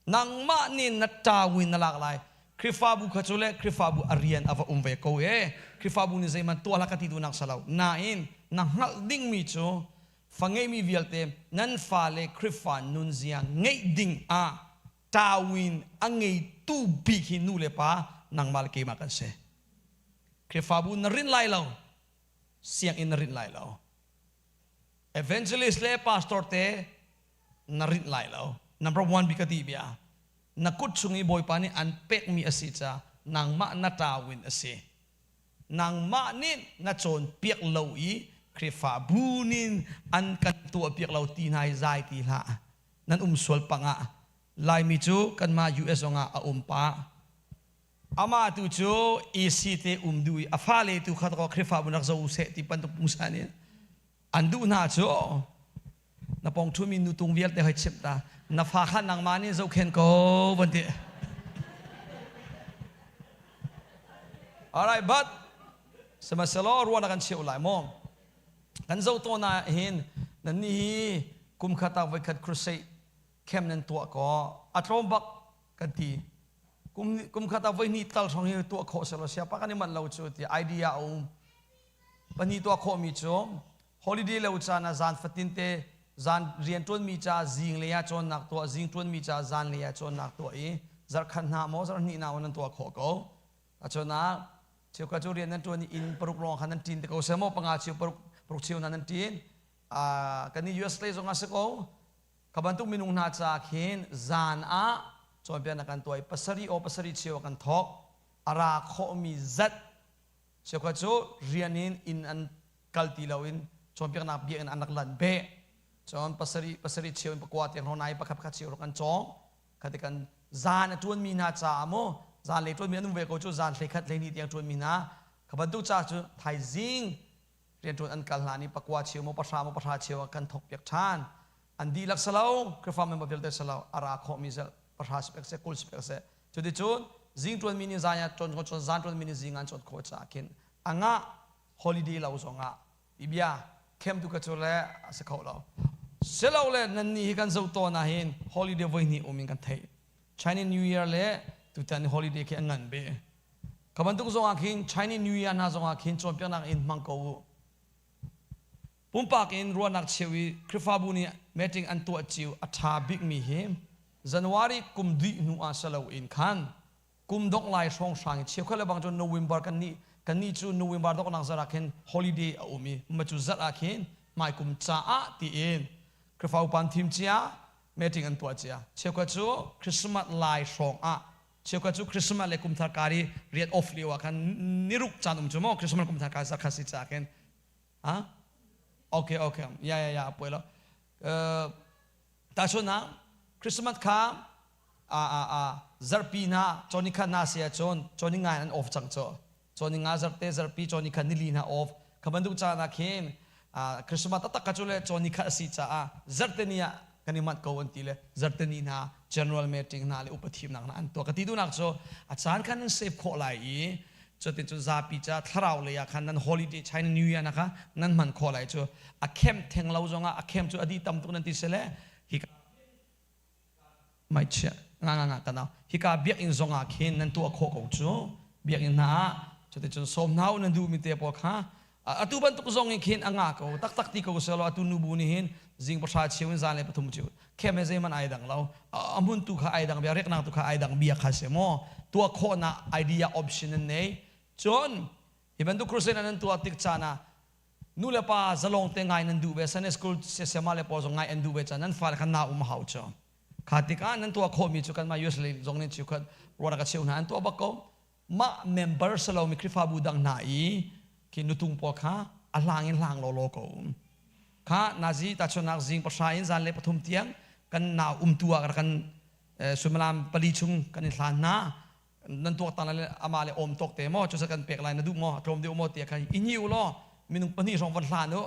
Nangmah nih na ṭawin na lak lai. Khrihfabu kha cu le Khrihfabu a rian a va um ve ko e. Khrihfabu nih zeihmanh tuah hlah ka ti duhnak si lo. Nain na hngalh dingmi cu fa ngeimi vialte nan fale Khrihfa nunzia ngeih ding ah ṭawin a ngeitu bik hi nu le pa nangmah le keimah kan si. Khrihfabu na rinh lai lo, sianginn na rinh lai lo. Evangelist le pastor te na rinh lai lo. Number one bi ka ti bia. Na kut chung i Bawipa nih an pekmi a si ca nangmah na ṭawin a si. Nangmah nih na cawnpiak lo i Khrihfabu nin an kan tuahpiak lo ti hna i zai ti hlah. Nan um sual pangah Laimi cu kanmah US zongah a um pah. Amah tu cu EC te um duh i a fale tu kha ko Khrihfabu rak zo seh ti bantuk pungsan in an duh hna cu na pong ṭhumi nutung vialte hoi chimh ta na fa kha nangmah nih zohkhen ko van ti. Alright, but sihmanhsehlaw ruah na kan cheuh lai maw? Kan zoh tawn ah hin nan nih hi kum khat ah voikhat crusade camp nan tuah ko a tlawm bak kan ti. Kum khat ah voihnih tal hrawng hi tuah khawh selaw siapa kan i manh lo cu ti idea a um. Pahnih tuah khawhmi cu holiday lo caan ah zan fatin te zan rian ṭuanmi ca zing lei ah cawnnak tuah, zing ṭuanmi ca zan lei ah cawnnak tuah i zarhkhat hna maw zarhhnih hna maw nan tuah khawh ko. Acun ah cheukhat cu rian nan ṭuan i inn paruk lawng khan nan ṭin te ko seh maw panga cheu paruk paruk cheu hna nan ṭin. Kan i US lei zong ah si ko. Kha bantuk minung hna ca khin zan ah cawnpiaknak kan tuah i pasarih aw pasarih cheu ah kan thawk. A ra khawhmi zat cheukhat cu rian in inn an kal ti loin cawnpiaknak biakinn an rak lanh beh. Cun pasarih pasarih cheu in pakua tiang hrawng nai pakhat pakhat cheu rak kan cawng. Khati kan zan a ṭuanmi hna caah maw zan lei ṭuanmi an um ve ko cu zan hleikhat hleihnih tiang ṭuanmi hna kha bantuk ca cu thaizing rianṭuan an kal hlan i pakua cheu maw pahra maw pahra cheu ah kan thawk piak ṭhan. An dihlak si lo, Khrihfa member vialte si lo, a ra khawhmi zel pahra si pek seh, 20 si pek seh. Cuticun zing ṭuanmi nih zan ah ṭuan khawh, zan ṭuanmi nih zing ah an cawn khawh caah khin a ngah holiday lo zongah i bia khem tu ka cu le a si kho lo. Silole nan nih hi kan zoh tawn ah hin holiday voi hnih um in kan theih. Chinese New Year le tutan holiday khi an ngan be. Ka bantuk zongah khin Chinese New Year hna zongah khin cawnpiaknak in hmang ko u. Pumpak in ruahnak cheu i Khrihfabu nih meeting an tuah cio a ṭha bikmi hi January kum dih hnu ah si loin khan kum dongh lai hrawnghrang i cheukhat le bang cu November kan nih kan nih cu November donghnak zarh ah khin holiday a um i ma cu zarh ah khin hmaikum caah tiin Khrihfa upa an thim cia meeting an tuah cia cheukhat cu Christmas lai hrawng ah cheukhat cu Christmas le kumthar kar i rian off lio ah khan niruk caan um cu maw Christmas kumthar kar zarh khat si caah khin. Ah? Okay, okay. Ya, ya, ya, puai lo. Tahchunhnak, Christmas kha a a a zarhpi hna cawni khat hna si ahcun cawni nga an off cang cu. Cawni nga zarte zarhpi cawni khat nili hna off. Kha bantuk caan ah khin Christmas taktak kha cu le cawni khat a si caah zarte ni ah kan i manh ko an ti le zarte ni hna general meeting hna le upa thimnak hna an tuah. Ka ti duhnak cu a caan khan nan save khawh lai i cutin cun zapi ca thlarau lei ah khan nan holiday China New Year na kha nan hman khawh lai cu a khem theng lo zongah a khem cu a dih tam tuk nan ti sele hi mai chia nga nga nga kanau hika biakinn zongah khin nan tuah khawh ko cu biakinn hna ah cuticun sawm hna u nan duh mi te pawl kha atu bantuk zong in khin a nga ko taktak ti ko selaw atu nubu nih hin zing pahra cheu in zan le pathum cheu khem he zeiman ai dang lo a hmun tu kha ai dang bia reknak tu kha ai dang bia kha se maw tuah khawhnak idea option an nei cun hi bantuk crusade nan tuah tik caan ah nu le pa zalong te ngai nan duh ve Sunday school sema le pawl zong ngai an duh ve caan nan fale kha na um hau cho kha tikah nan tuah khawhmi cu kanmah US lei zong nih chiu khat ruah ka cheu hna an tuah bak ko mah member salomi Khrihfabu dang hna i khi nutung pawl kha a hlang in hlang lawlaw ko kha nazi tahchunak zing pahra in zan le pathum tiang kan nau umtu ah kan suimilam pali chung kan i hlan hna nan tuak tang le ama le om tok te maw cu kan pek lai na duh maw tlawm deuh maw tiah khan i ni u law minung pahnih hrawng van hlan u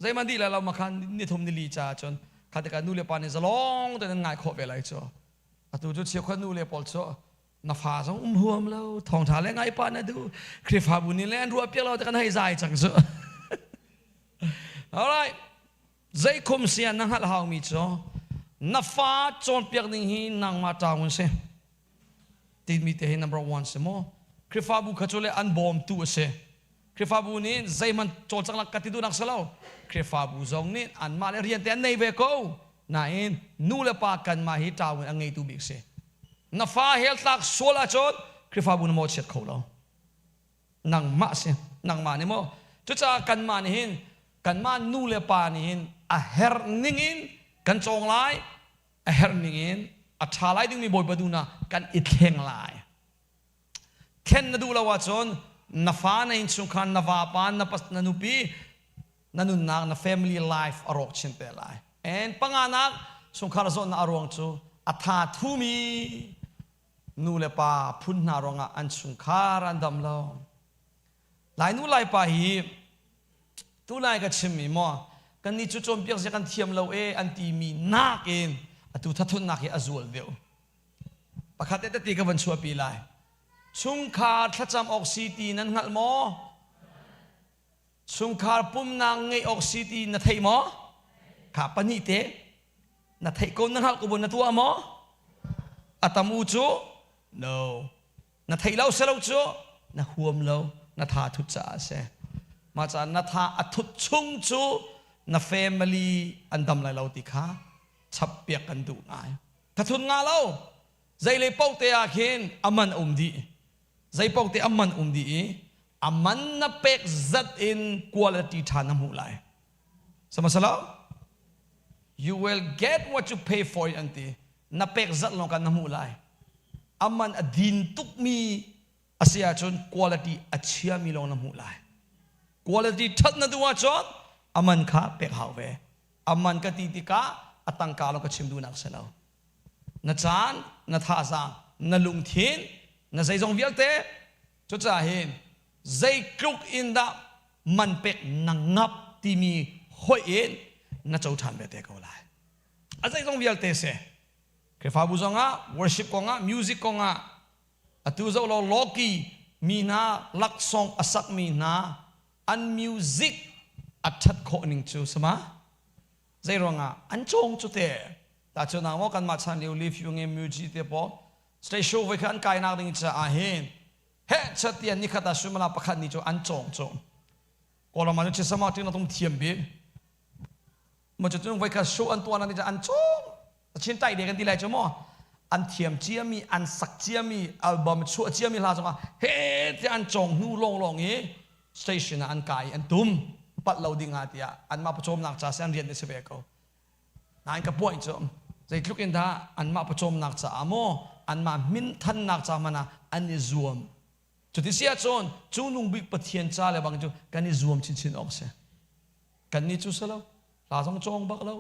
zeiman dih lai lo ma khan ni thum ni li cha cun kha tikah nu le pa nih zalong te nan ngai khawh ve lai cu atu cu chiakhat nu le pawl cu. Na fa zong um huam lo, thawngtha le ngai pa na duh. Khrihfabu nih le an ruah piak lo te kan hei zai cang cu. All right. Zei khum sia na hngalh hau mi cu na fa cawnpiak ding hi nangmah ṭaung si. Timi te hi number one si mu. Khrihfabu kha cu le an bawmtu a si. Khrihfabu nih zeihmanh cawlcang lak ka ti duhnak si lo. Khrihfabu zong nih anmah le rian te an nei ve ko. Nain nu le pa kanmah hi ṭaung in a ngeitu bik si. Na fa hel tlak sual ahcun Khrihfabu na mawhchiat kho lo. Nangmah si. Nangmah nih maw. Cucaah kanmah nih hin kanmah nu le pa nih hin a herh ning in kan cawng lai, a herh ning in a ṭha lai dingmi Bawipa duhnak kan i thleng lai. Thlen na duh lo ahcun na fa, na innchungkhar, na vapa, na pas, na nupi, na nunnak, na family life a rawk chin te lai. And panganak chungkhar zawtnak a ruang cu a tha thumi nu le pa phun hna ruangah an chungkhar an dam lo. Lai nu lai pa hi tunai ka chimmi maw kan nih cu cawnpiak zia kan thiam lo e an timi nakin atu thathunnak hi a zual deuh. Pakhat te tete ka van chuahpi lai. Chungkhar thlacam awk si ti nan hngalh maw? Chungkhar pumnak ngeih awk si ti na thei maw? Kha pahnih te na theih ko na hngalh ko bu na tuah maw? A tam u cu no. Na theih lo selo cu na huam lo na tha thut caah a si. Mah caah na tha a thut chung cu na family an dam lai lo ti kha chap piak kan duh ngai. Thathun nga lo. Zei le paoh te ah khin a man um dih. Zei paoh te a man um dih i a man na pek zat in quality ṭha na hmuh lai. Samasalo? You will get what you pay for it an ti. Na pek zat lawng kan na hmuh lai. A man a din tukmi a si ahcun quality a chiami lawng na hmuh lai. Quality ṭhat na duh ahcun a man kha pek hau ve. A man ka ti tikah a tangka lawng ka chim duhnak si lo. Na caan, na thazaang, na lungthin, na zeizong vialte cucaah hin zeitluk in dah man pek na ngap timi hoih in na co ṭhan ve te ko lai. A zeizong vialte si. Khrihfabu zongah, worship kongah, music kongah, atu zoh law lawki mi hna laksawng a sakmi hna an music a ṭhat khawh ning cu sama zei ruangah an cawng cu te ta cu na maw kanmah chan lio live yu nge music te po stage show voi kha an kai nak ding caah hin he chatian ni khat ah sumala pakhat ni cu an cawng cu kawlram ah cu sama ting na tum thiam bik ma cu cung voi khat show an tuah na ni an cawng chin tai de kan ti lai chu mo an thiam ciami an sak ciami album chuah ciami hla zongah he ti an cawng hnu long long i station ah an kai an tum pat lo ding ah tiah anmah pawcawmnak ca si an rian si ve ko nain ka point cu zeitluk in dah anmah pawcawmnak caah maw anmah minthannak ca hmanh ah an i zuam cuti si ahcun cu nung bik Pathian ca le bang cu kan i zuam chinchin awk si kan nih cu si lo hla zong cawng bak lo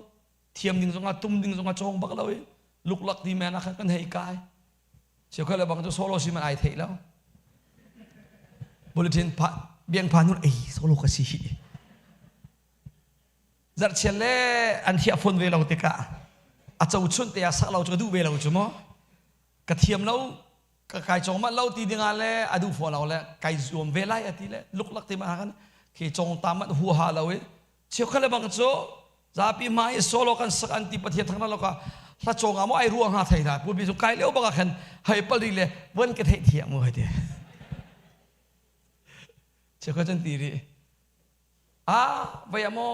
thiam ding zongah tum ding zongah cawng bak lo i luklak ti men ah khan kan hei kai cheukhat le bang cu solo si man ai theih lo bulletin pha biang pha nun ei solo ka si hi zarhchian le an thiah phone ve lo tikah a co chun te ah sak lo cu ka duh ve lo cu mo ka thiam lo ka kai cong mah lo ti dingah le a duh fawn lo le kai zuam ve lai ati le luklak ti ma kan khi cong ta mat huha lo i cheukhat le bang cu zapi hmai i solo kan sak an ti pathian thang lo ka hla cong ah mo ai ruang ha thei da pulpi cu kai leo baka khan hei pali le von ka theih thiam mu hei ti cheukhat cun ti ri a vai mo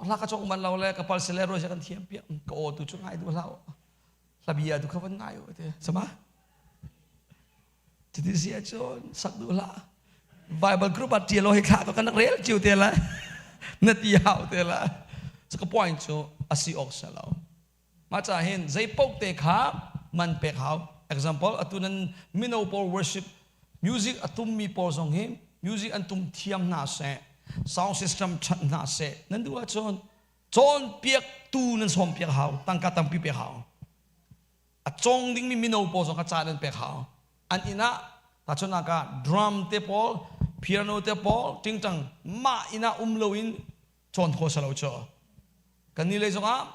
hla ka chong man lo le ka pal sele ro kan thiam piak ka o tu chu ngai du hlau hla bia tu kha van ngai u te sama Cuti si ahcun sak duh hlah. Bible group ah ṭial hi thla kan rak rel cio te lai. Na ti hau te lai. Cu ka point cu a si awk si lo. Mah caah hin zei paoh te kha man pek hau. Example, atu nan mino pawl worship music a tummi pawl zong hi music an tum thiam hna seh, sound system ṭhat hna seh, nan duh ahcun cawnpiaktu nan sawmpiak hau, tangka tampi pek hau. A cawng dingmi mino pawl zong kha ca nan pek hau. An inn ah tahchunhnak ah drum te pawl, piano te pawl, tingtang mah inn ah um loin cawn kho si lo cu. Kan nih lei zongah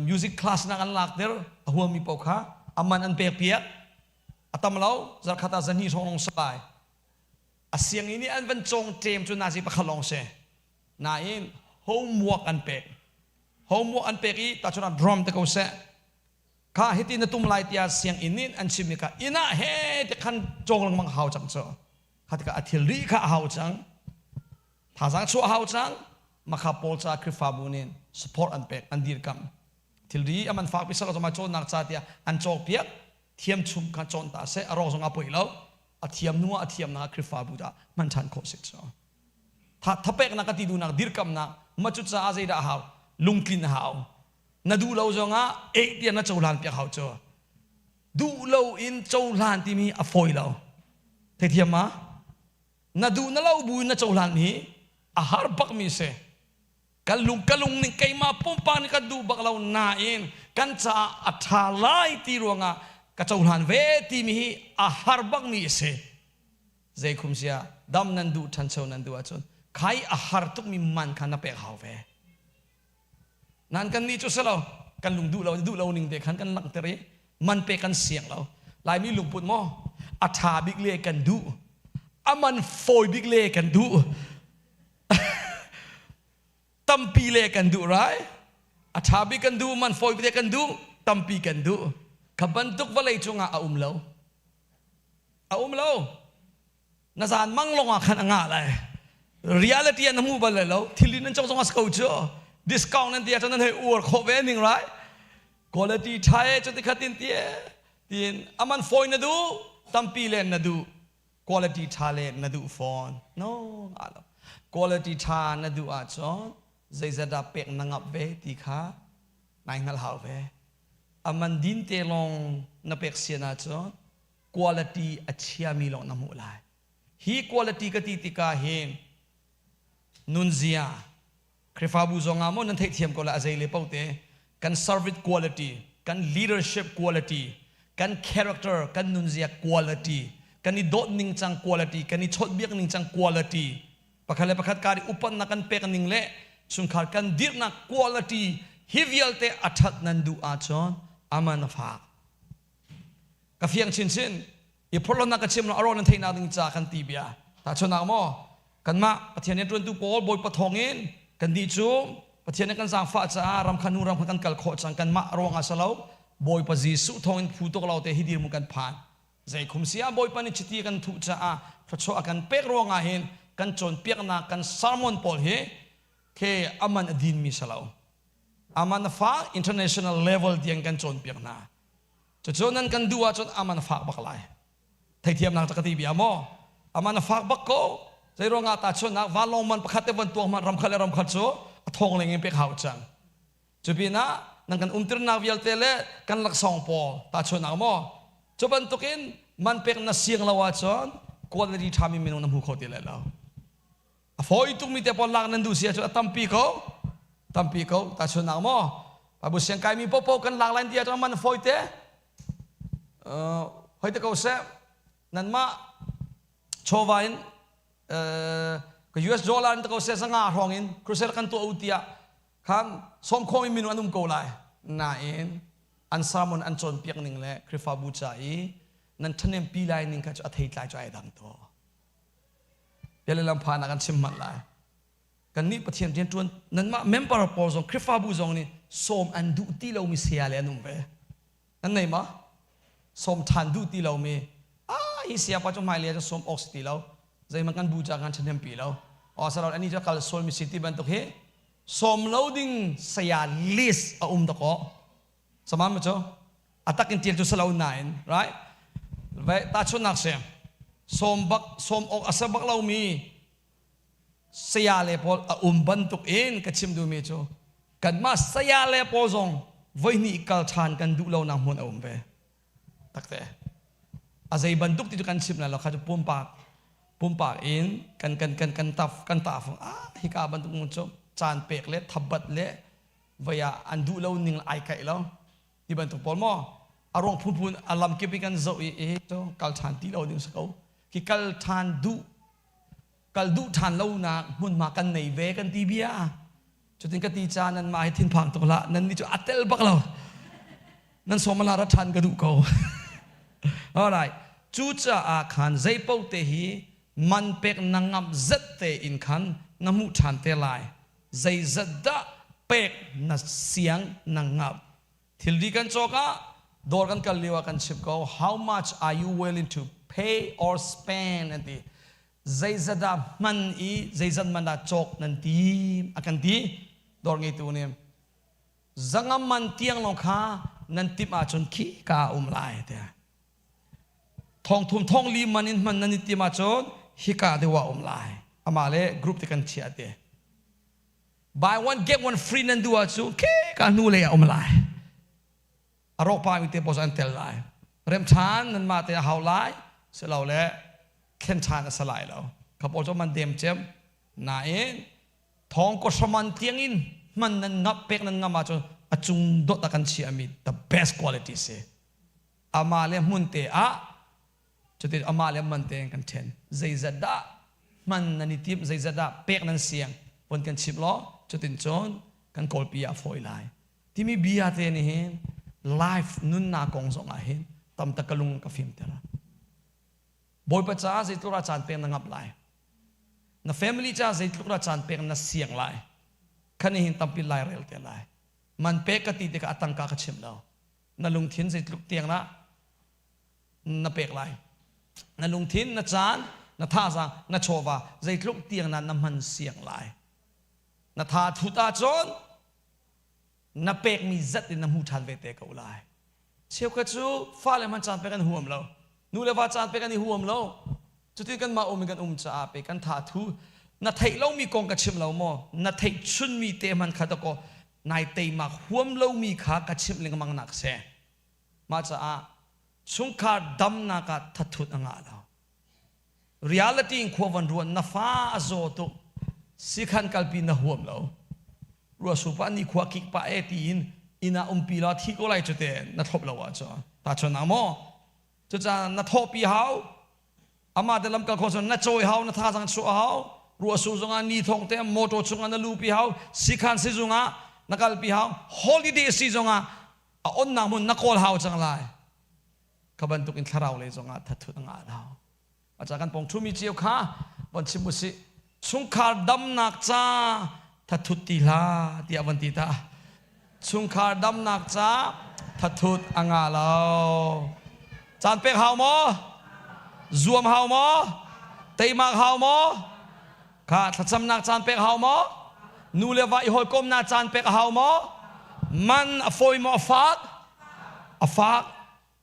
music class nak an lak ter a huammi paoh kha a man an pek piak. A tam lo, zarkhat ah zahnih hrawng lawng si lai. A sianginn i an van cawng ṭem cu nazi pakhat lawng si. Nain homework an pek. Homework an pek i tahchun ah drum te ko seh. Kha hiti na tum lai tiah sianginn in an chimmi kha inn ah he ti khan cawng lengmang hau cang cu. Kha tikah a thilri kha a hau cang. Thazaang chuah hau cang. Makha pawl ca Khrihfabu nih support an pek, an dirkamh. Thilri a man fak pi salo zong cawnnak ca tiah an cawk piak. Thiam chung kha cawn ta seh, a rawk zong a poi lo. A thiam hnu ah a thiamnak ah Khrihfabu dah hman ṭhan khawh si cu. Tha thapeknak ka ti duhnak dirkamnak ma cu caah zeidah a hau? Lungtlin a hau. Na duh lo zongah eh tiah na cohlan piak hau cu. Duh lo in cohlan timi a fawi lo. Theithiam ma? Na duh na lo bu in na cohlan hi a har bak mi si. Kan lung ka lung ning keimah pumpak nih ka duh bak lo nain kan caah a ṭha lai ti ruangah ka cohlan ve timi hi a har bak mi a si. Zei khum sia dam nan duh ṭhancho nan duh ahcun khai a har tukmi man kha na pek hau ve. Nan kan nih cu si lo kan lung duh lo duh lo ning te khan kan langhter i man pe kan siang lo. Laimi lungput maw a ṭha bik le kan duh a man fawi bik le kan duh tampi le kan duh rai a ṭha bik kan duh man fawi bik le kan duh tampi kan duh kha bantuk vawlei cungah a um lo a um lo na zan mang lawng ah khan a ngah lai reality an hmu bal lai lo thil in nan cong zong a si ko cu discount nan ti ahcun nan hei uar khawh ve ning rai quality ṭha e cuti khatin tie tiin aman fawi na duh tampi len na duh quality ṭha le na duh fawn no ngah lo quality ṭha na duh ahcun zeizat dah pek na ngap ve ti kha nai hngal hau ve aman din te lawng na pek sian ahcun quality a chiami lawng na hmuh lai hi quality ka ti tikah hin nunzia Khrihfabu zong ah maw nan theihthiam ko lai a zei le paoh te kan service quality kan leadership quality kan character kan nunzia quality kan i dawt ning cang quality kan i chawnhbiak ning cang quality pakhat le pakhat kar i upatnak kan pek ning le chungkhar kan dirhnak quality hi vialte a ṭhat nan duh ahcun aman a fak ka fiang chinchin i phorhlawtnak ka chim lo a rawn nan theihnak ding ca kan ti bia tahchunhnak maw kanmah Pathian rian ṭuantu pawl Bawipa thawngin kan nih cu Pathian nih kan zaangfah caah ram kha nu ram kha kan kal khawh cang kanmah ruangah si lo Bawipa Jesuh thawngin phu tuk lo te hi dirhmun kan phan zei khum si ah Bawipa nih chiti kan thuh caah thluachuah a kan pek ruangah hin kan cawnpiaknak kan sermon pawl hi ke aman a dinmi si lo aman a fak international level tiang kan cawnpiak hna Cucu nan kan duh ahcun aman a fak bak lai. Theithiamnak ca ka ti bia maw? Aman a fak bak ko. Zei ruangah tahchunhnak vanlawng man pakhat te van tuak hmanh ramkhat le ramkhat cu a thawng leng in pek hau cang. Cu pinah nan kan umtirnak vialte le kan laksawng pawl tahchunhnak maw? Cu bantukin man pek na siang lo ahcun quality ṭhami minung na hmu kho ti lai lo. A fawi tukmi te pawl lak nan duh si ahcun a tampi ko. Tampi ko. Tahchunhnak maw? Bible siang kaimi popo kan lak lai ti ahcun man fawi te. Hoi te ko seh. Nanmah chawva in ka US dollar in te ko seh zanga hrawng in crusade kan tuah u tiah khan sawm khawmi minung an um ko lai. Nain an sermon an cawnpiak ning le Khrihfabu ca i nan ṭhahnem pi lai ning kha cu a theitlai cu ai dang to. Bia le lam phan ah kan chim hmanh lai. Kannih Pathian rianṭuan nanmah member pawl zong Khrihfabu zong nih sawm an duh ti lomi saya le an um ve. Nan nei ma? Sawm ṭhan duh ti lomi ah hi saya pa cu hmailei ah cun sawm awk si ti lo. Zeihmanh kan bu ca kan ṭhahnem pi lo. Aw sarau ani cu kal sualmi si ti bantuk hi sawm lo ding saya list a um dakaw. Sama ma cu a tak in tial cu si lo nain right ve tahchunhnak si sawm bak sawm awk a sa bak lomi saya le pawl a um bantuk in ka chim duhmi cu kanmah saya le pawl zong voihnih kal ṭhan kan duh lonak hmun a um ve takte a zei bantuk ti cu kan chim lai lo kha cu pumpak pumpak in kan kan kan kan taf kan taf ah hika bantuk mun cu caan pek le thabat le voi ah an duh lo ning ai kaih lo ti bantuk pawl maw a ruang phunphun a lam kip i kan zoh i e cu kal ṭhan ti lo ding si ko khi kal ṭhan duh kal duh ṭhan lo nak hmunhma kan nei ve kan ti bia cutin ka ti ca nan mah hi thinphang tuk hlah nan nih cu a tel bak lo nan sawm la ra ṭhan ka duh ko alright. Cucaah khan zeipaoh te hi man pek na ngamh zat tein khan na hmuh ṭhan te lai. Zeizat dah pek na siang na ngamh? Thilri kan cawk ah dawr kan kal lio ah kan chimh ko how much are you willing to pay or spend an ti. Zeizat dah hman i zeizat man dah cawk nan tim a kan ti. Dawr ngeitu nih zangam man tiang lawng kha nan timh ahcun khi ka um lai tiah. Thong thum thong li man in hman nan i tim ahcun hika deuh ah um lai. Amah le group te kan chiah te. Buy one get one free nan duh ahcun ka hnu lei ah um lai. A rawk pa mi te pawl an tel lai. Rem ṭhan nan mah te a hau lai. Silo le thlen ṭhan a si lai lo. Kha pawl cu man dem cem. Nain thong ko hraman tiang in hman nan ngap pek nan ngam ahcun a cung dot a kan chiahmi the best quality si. Amah le hmun te ah cutin amah le man tein kan ṭhen. Zeizat dah hman nan i timh, zeizat dah pek nan siang von kan chimh law cutin cun kan kawlpi ah fawi lai. Timi bia te nih hin life nunnak kong zong ah hin tam tak ka lung ka fimter. Bawipa caah zeitluk dah caan pek na ngamh lai. Na family caah zeitluk dah caan pek na siang lai. Khan hin tampi lai rel te lai. Man pek ka ti tikah a tangka ka chim lo. Na lungthin zeitluk tiang dah na pek lai. Na lungthin, na caan, na thazaang, na chawva zeitluk tiang dah na hman siang lai. Na tha thut ahcun na pekmi zat in na hmu ṭhan ve te ko lai. Cheukhat cu fale hmanh caan pek an huam lo. Nu le va caan pek an i huam lo. Cutin kanmah um in kan um caah pe kan tha thu. Na theih lomi kong ka chim lo maw? Na theih chunmi te hmanh kha dakaw nai teimak huam lomi kha ka chimh lengmang nak si. Mah caah chungkhar damnak ah thathut a ngah lo. Reality in khua van ruan na fa a zaw tuk. Sikhan kalpi na huam lo. Ruahsu pa ni khua kik pa e tiin inn ah umpi la thi ko lai cu te na thlop lo ahcun ta chon na maw cucaah na thawhpi hau ama te lamkal kho cun na cawi hau na thazang chuah hau ruahsu zongah ni thong te motor chungah na lupi hau sikhan sizung ah na kalpi hau holiday si zongah a onnak hmun na kawl hau cang lai kha bantuk in thlarau lei zongah thathut a ngah lo Aca kan pong ṭhumi cio kha von chim usih. Chungkhar damnak ca thathut ti hlah tiah von ti ta. Chungkhar damnak ca thathut a ngah lo. Caan pek hau maw? Zuam hau maw? Teimak hau maw? Kha thlacamnak caan pek hau maw? Nu le va i hawikomnak caan pek a hau maw? Man a fawi maw a fak? A fak.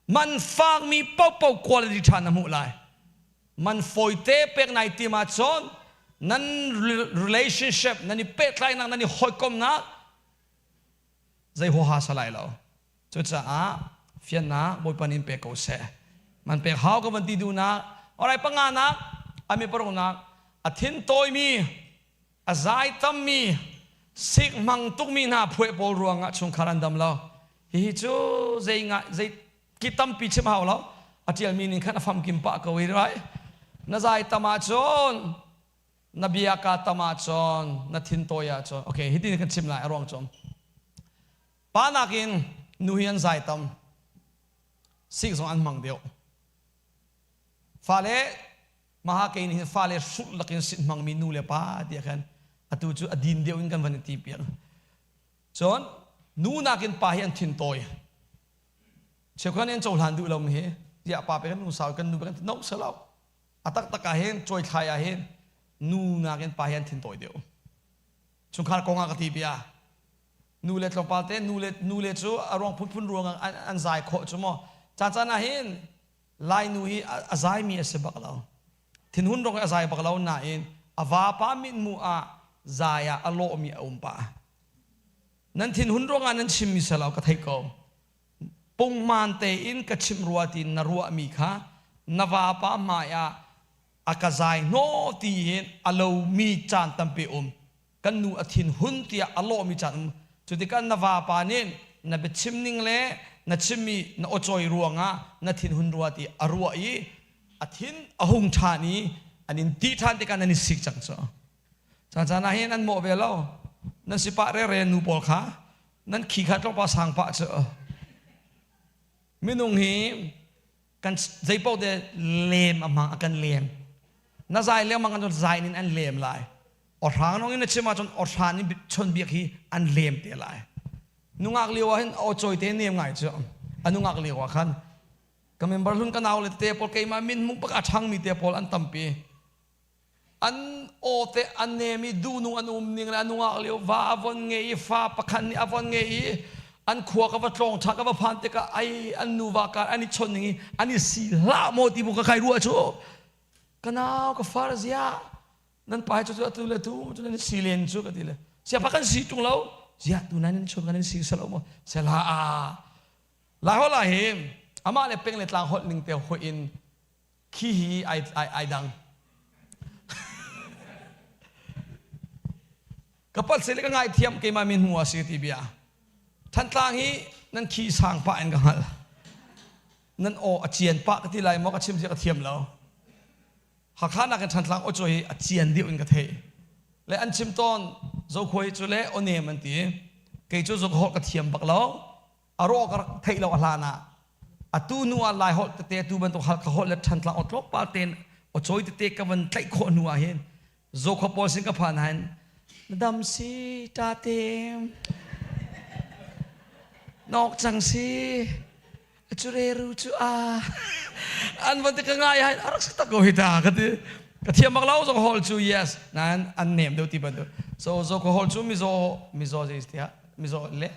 Man fakmi paohpaoh quality ṭha na hmuh lai. Man fawite pek nai tim ahcun nan relationship nan i pehtlainak nan i hawikomnak zei huaha sa lai lo. Cucaah fiannak Bawipa nih in pek ko seh. Man pek hau ka van ti duhnak. Alright, panganak, ami paruknak, a thin tawimi, a zai tammi, sik hmang tukmi hna phueh pawl ruangah chungkhar an dam lo. Hihi cu zei nga zei ki tampi chim hau lo. A ṭialmi ning khan a famkim pah ko i right? Na zai tam ahcun na bia ka tam ahcun na thin tawi ahcun okay hitin kan chim lai a ruang cu pa nakin nu hi an zai tam sik zong an hmang deuh fale maha kei nih fale hrut lakin sit hmangmi nu le pa tiah khan atu cu a din deuh in kan van i ti piak Cun nu nakin pa hi an thin tawi. Cheukhat nih an cohlan duh lomi hi tiah pa pe kan nu sau kan nu pe kan no selo. A taktak ah hin cawithlai ah hin nu nakin pa hi an thin tawi deuh. Chungkhar kong ah ka ti bia. Nu le tlawmpal te nu le nu le cu a ruang phunphun ruang an, an zai khawh cu maw. Caan caan ah hin Lai nu hi a zaimi a si bak lo. Thinhun rong a zai bak lo nain a vapa mithmuh ah zai ah a lawhmi a um pah. Nan thinhun ruangah nan chimmi si lo ka theih ko. Pungman tein ka chimh rua tiin na ruahmi kha na vapa hmai ah a ka zai hnawh tiin a lomi caan tampi um. Kan nu a thinhun tiah a lawhmi caan um. Cu tikah na vapa nih na biachim ning le na chimmi na awcawi ruangah na thinhun rua ti a ruah i a thin a hung ṭhan i an in ti ṭhan tikah nan i sik cang cu. Caan caan ah hin an mawh ve lo. Nan si pah rere nu pawl kha nan khi kha tlawmpal sang pah cu. Minung hi Kan zeipaoh te lem a hmang a kan lem. Na zai lengmang kan zai in an lem lai. Awhrang nong in na chim ahcun awhran in chawnbiak hi an lem te lai. Nungak lio ah hin aw cawi te nem ngai cu. A nungak lio ah khan ka member hlun ka nau le te pawl keimah min hmung pak a ṭhangmi te pawl an tampi. An aw te an nem i duhnung an um ning le a nungak lio va a von ngei i fa pakhat nih a von ngei i an khua ka va tlawng ṭha ka va phan tikah ai an nuva kar an i chawnh ning i an i si hlah maw ti bu ka kai ruah cu ka nau ka far zia nan pa cu atu le tu cu nan si len cu ka ti le siapa kan si tung lo zia tu nan in chun kan in si salo mo sela a lai ho lai hi amah le peng le tlang holh ning te hoi in khi hi ai ai ai dang ka pat se le ka ngai thiam keimah min hmu a si ti bia Thantlang hi nan khi sang pah in ka hngal nan aw a cian pah ka ti lai maw ka chim zia ka thiam lo Hakha nakin Thantlang aw hi a cian deuh in ka theih. Le an chim tawn Zokhua hi cu le aw nem an ti. Kei cu zok holh ka thiam bak lo. A rawh ka rak theih lo a hlan ah. Atu hnu ah Lai holh tete atu bantuk Halkha holh le Thantlang aw tlawmpal tein aw cawi tete ka van tlaih khawh hnu ah hin Zokhua pawl sin ka phan hin na dam si ṭate nok cang si Cureru cu a an van ti ka ngai hai a rak si tak ko hi ta ka ti ka thiam bak lo zong hall cu yes nain an nem deuh ti bantuk so zo ko hall cu mizo mizo zei tiah mizo le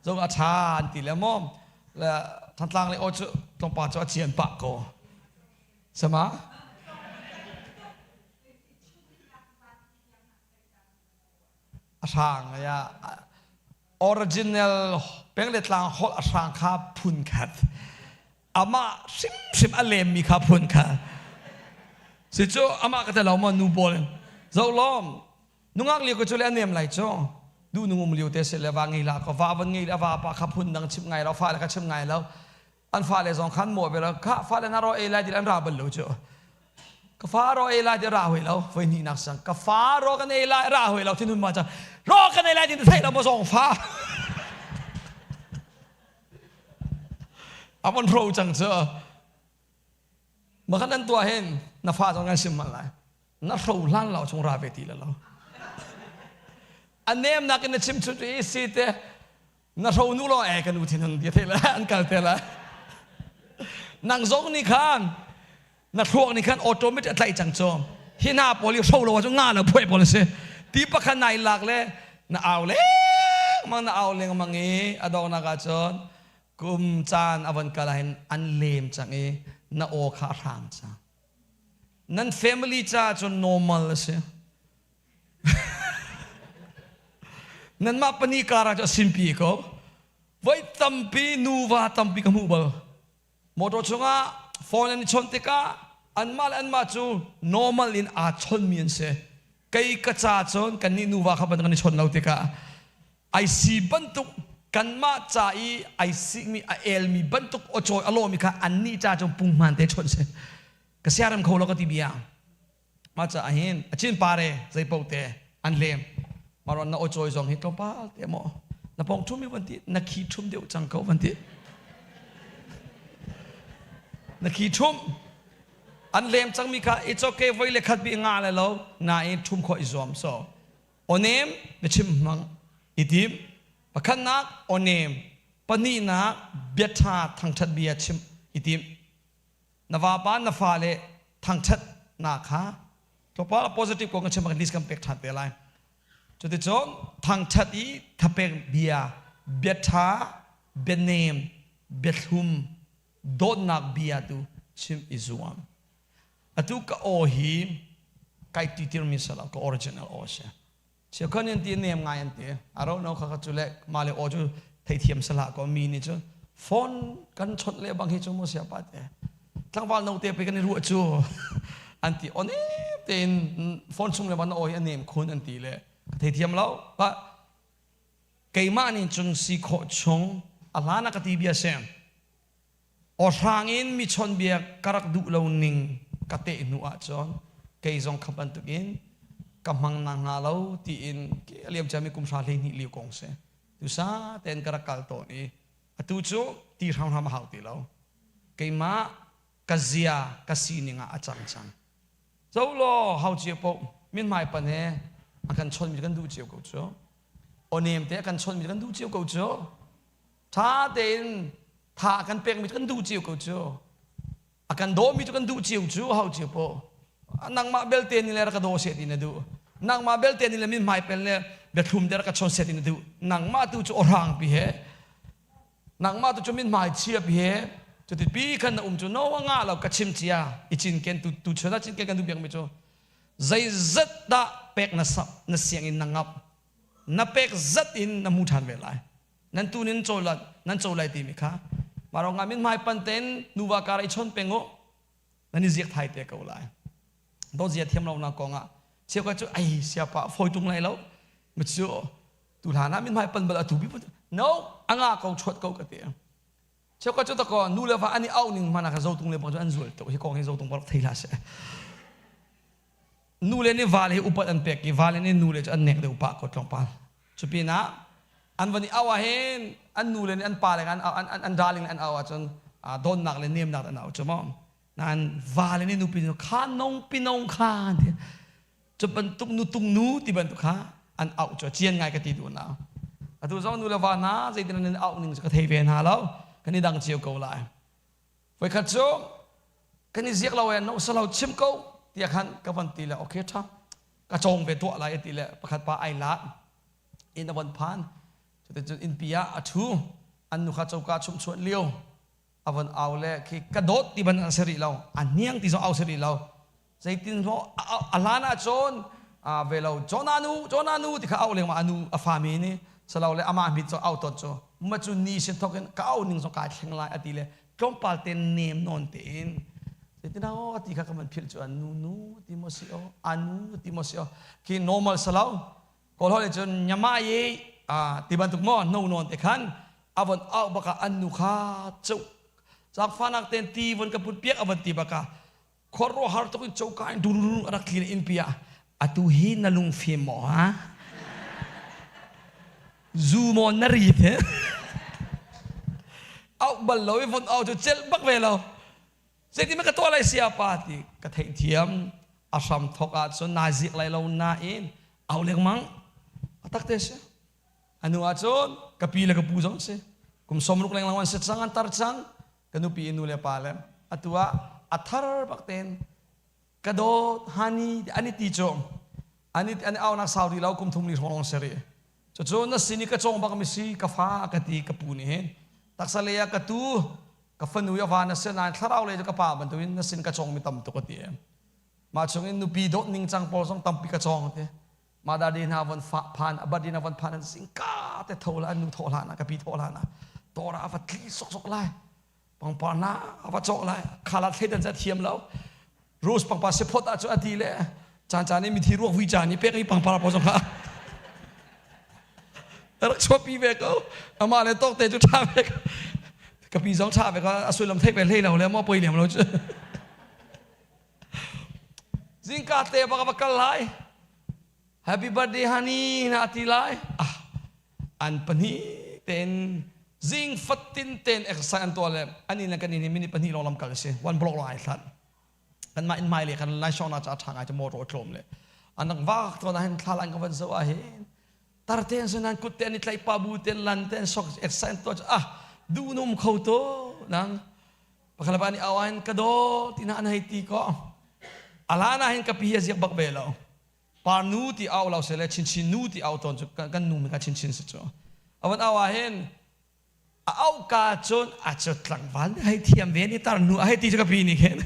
zo a tha an ti le mo le thantlang le o cu tlawmpa cu a cian pah ko sama A hrang ya original peng le tlang holh a hrang kha phun khat amah hrimhrim a lemmi kha phun khat si cu amah ka te lo ma nu pawl zo lom nungak lio ko cu le a nem lai cu du nung um lio te se le va ngei la ko va van ngei la va pa kha phun dang chim ngai lo fa le kha chim ngai lo an fale zong khan maw ve lo kha fale na ro ei lai ti an ra bal lo cu ka fa ro ei lai ti ra hoi lo voi hnih nak sang ka fa ro kan ei lai ra hoi lo thinun ma cha ro kan ei lai ti thei lo mo zong fa amon ro chang chu ma kan an tua hin na fa zong kan sim man lai na hro hlan lo chung ra ve ti la lo a nem nak in na chim chu i si te na hro nu lo e ka nu thin hun ti the la an kal te la nang zong nih khan na thluak nih khan automatic a tlaih cang cu hi hna pawl i hro lo cu nga lo phuai pawl si ti pakhat nai lak le na au lengmang na au lengmang i a donghnak ah cun kum caan a von kal ah hin an lem cang i na aw kha a hrang cang nan family caah cun normal a si Nanmah pahnih karah cu a simpi ko. Voi tampi nuva tampi ka hmuh bal. Motor chungah phone an i chawnh tikah anmah le anmah cu normal in aa chawnmi an si. Kei ka ca cun kannih nuva kha bantuk an i chawn lo tikah ai si bantuk kanmah ca i ai sikmi a elmi bantuk aw cawi a lawmi kha annih ca cu punghman te chawnh si. Ka siarem kho lo ka ti bia. Mah caah hin a chin pare zeipaoh te an lem. Maron na aw zong hi tlawmpal te maw na pong ṭhum i van ti na khi ṭhum deuh cang ko van ti. Na khi ṭhum an lem cangmi kha it's okay voi le khat bi nga le lo nain ṭhum khawh i zuam so onem biachim hmang i tim pakhatnak onem pahnihnak biaṭha thangṭhat bia chim i tim na vapa na fale thangṭhatnak kha tlawmpal positive kong kan chim list kan pek ṭhan te lai cuticun thangṭhat i thapek bia biaṭha bianem biathlum dawtnak bia tu chim i zuam atu ka aw hi kai titirmi salo ka original aw si Siakhan in ti nem ngai an ti. Aro no kha kha cu le ma le aw cu theithiam sala ko mi nih cun phone kan chawnh le bang hi cu mu sia pa te. Tlangval no te pe kan i ruah cu an ti one tein phone chung le ban aw hi a nem khun an ti le ka theithiam lo pa keimah nih cun si khawh chung a hlan ah ka ti bia sem aw hrang in mi chawnbia ka rak duh lo ning ka teh hnu ahcun kei zong kha bantukin ka hmang na hnga lo tiin a liam ciami kum hra 12 lio kong si tusa tein ka rak kal tawn i atu cu ti hramhram a hau ti lo. Keimah ka zia ka sining ah a cang cang. Zo law hau cio paoh mithmai pan he a kan chawnhmi kan duh cio ko cu. Awnem te a kan chawnhmi kan duh cio ko cu. Ṭha tein tha a kan pekmi kan duh cio ko cu. A kan dawmi cu kan duh cio cu hau cio paoh. Nangmah belte ni le rak ka daw seh ti na duh. Nangmah belte ni le mithmai pen le biathlum te rak ka chawn seh ti na duh. Nangmah tu cu awhrang pi he nangmah tu cu mithmai chia pi he cuti pi khan na um cu no a ngah lo ka chim cia i cinken tu tu chun ah cinken kan duh biak mi cu zeizat dah pek na sap na sianginn na ngap na pek zat in na mu ṭhan ve lai nan tu nin cawl nan co lai timi kha mah rong ah mithmai pan ten nuva kar i chon peng u nan i ziak thai te ko lai dawt zia thiam lo na kong ah cheukhat cu ai siapa fawi tung lai lo ma cu tu hlan ah mithmai pan bal atu bi no anga ko chuat ko ka ti cheukhat cu tako nu le va ani au ning mana ka zotung le bang cu an zual to hi kong hi zotung bak thei la se nu le nih va le hi upat an pek i va le nih nu le cu an nek deuh pah ko tlawmpal cupinah an van i au ah hin an nu le nih an pa le an an an darling an au ahcun donnak le nemnak an au cu maw nain va le nih nupi nu kha nong pinong kha ti cu bantuk nu tung nu ti bantuk kha an auh cu cian ngai ka ti duh na atu zong nu le va hna zeitin an auh ning cu ka thei ve hna lo kan i dang cio ko lai Voikhat cu kan i ziak lo e no salo chim ko tiah khan ka van ti le okay tha ka cawng ve tuah lai ti le pakhat pa ai la inn a von phan cuticun innpi ah a thu an nu kha coka chum chuan lio a von au le khi ka dawt ti ban an si rih lo a hniang ti zong au si rih lo zeitin hlaw a hlan ah cun ve lo Jonah nu Jonah nu ti kha au lengmang anu a fami nih salo le amah mit cu au tot cu ma cu ni sin thok in ka au ning zong kai thleng lai ati le tlawmpal te nem nawn tein zeitin aw ti kha ka man philh cu anu nu ti mo si o anu ti mo si o khi normal salo kawl hol cun nyama ye ti bantuk mo no non te khan avon au baka an nu kha chu chak fanak ten ti von ka put piak avon ti baka khuaruahhar tuk in coka in dururu a rak tli in pi ah atu hi na lungfim maw ha zu maw na ri the au bal lo i von au cu celh bak ve lo zeiti ma ka tuah lai sia pa ti ka theih thiam a hram thok ah cun naa zik lai lo nain au lengmang a tak te si anu ah cun ka pi le ka pu zong si kum 60 lenglang an si cang an tar cang ka nupi nu le pa le atu ah a thar bak ten ka dawt hani ani ti cu ani ani au nak sau ri lo kum thum li hrawng seri cucu na sin i ka cawng bak mi si ka fa ka ti ka pu nih hin taksa le ah ka tu ka fanu ya va na se nain thlarau le ka pa bantuin na sin ka cawng mi tam tuk a ti mah chungin nupi dawt ning cang pawl zong tampi ka cawng ti mah dadi hna von fa phan abadi na von phan an singka te tho la an nu tho hlan ka pi tho hlan tora ava tli sok sok lai pangpar na ava chok lai khala thleidan za thiam lo rose pangpar se phot ah chu ati le chan chan ni mithi ruak vui chan ni pek i pangpar po zong kha rak chuapi ve ko ama le tok te chu tha ve ka pi zong tha ve ka asulam thei pe hlei lo le mo poi lem lo chu Zingka te bak va kal lai. Happy birthday honey na ti lai. Ah, an pahnih ten zing fatin ten exercise an tuah le an in kan in minute pahnih lawng lam kal si. One block lawng ai hlat. Kan mah in mai le kan lai shong na cha tha ngai cha motor tlawm le. An vak to na hin thla lan ka van zo ah hin. Tar ten sun an kut te an i tlaih pa bu ten lan ten sok exercise an tuah ah du num kho to nang Pakhat nih au in ka daw ti na an hei ti ko. Alana hin ka pi a ziak bak ve lo. Par nu ti au lo se le chinchin nu ti au tawn cu kan nu mi ka chinchin si cu. Avan au ah hin a au ka cun a cu tlangval nih hei thiam ve ni tar nu a hei ti cu ka pi nih khin.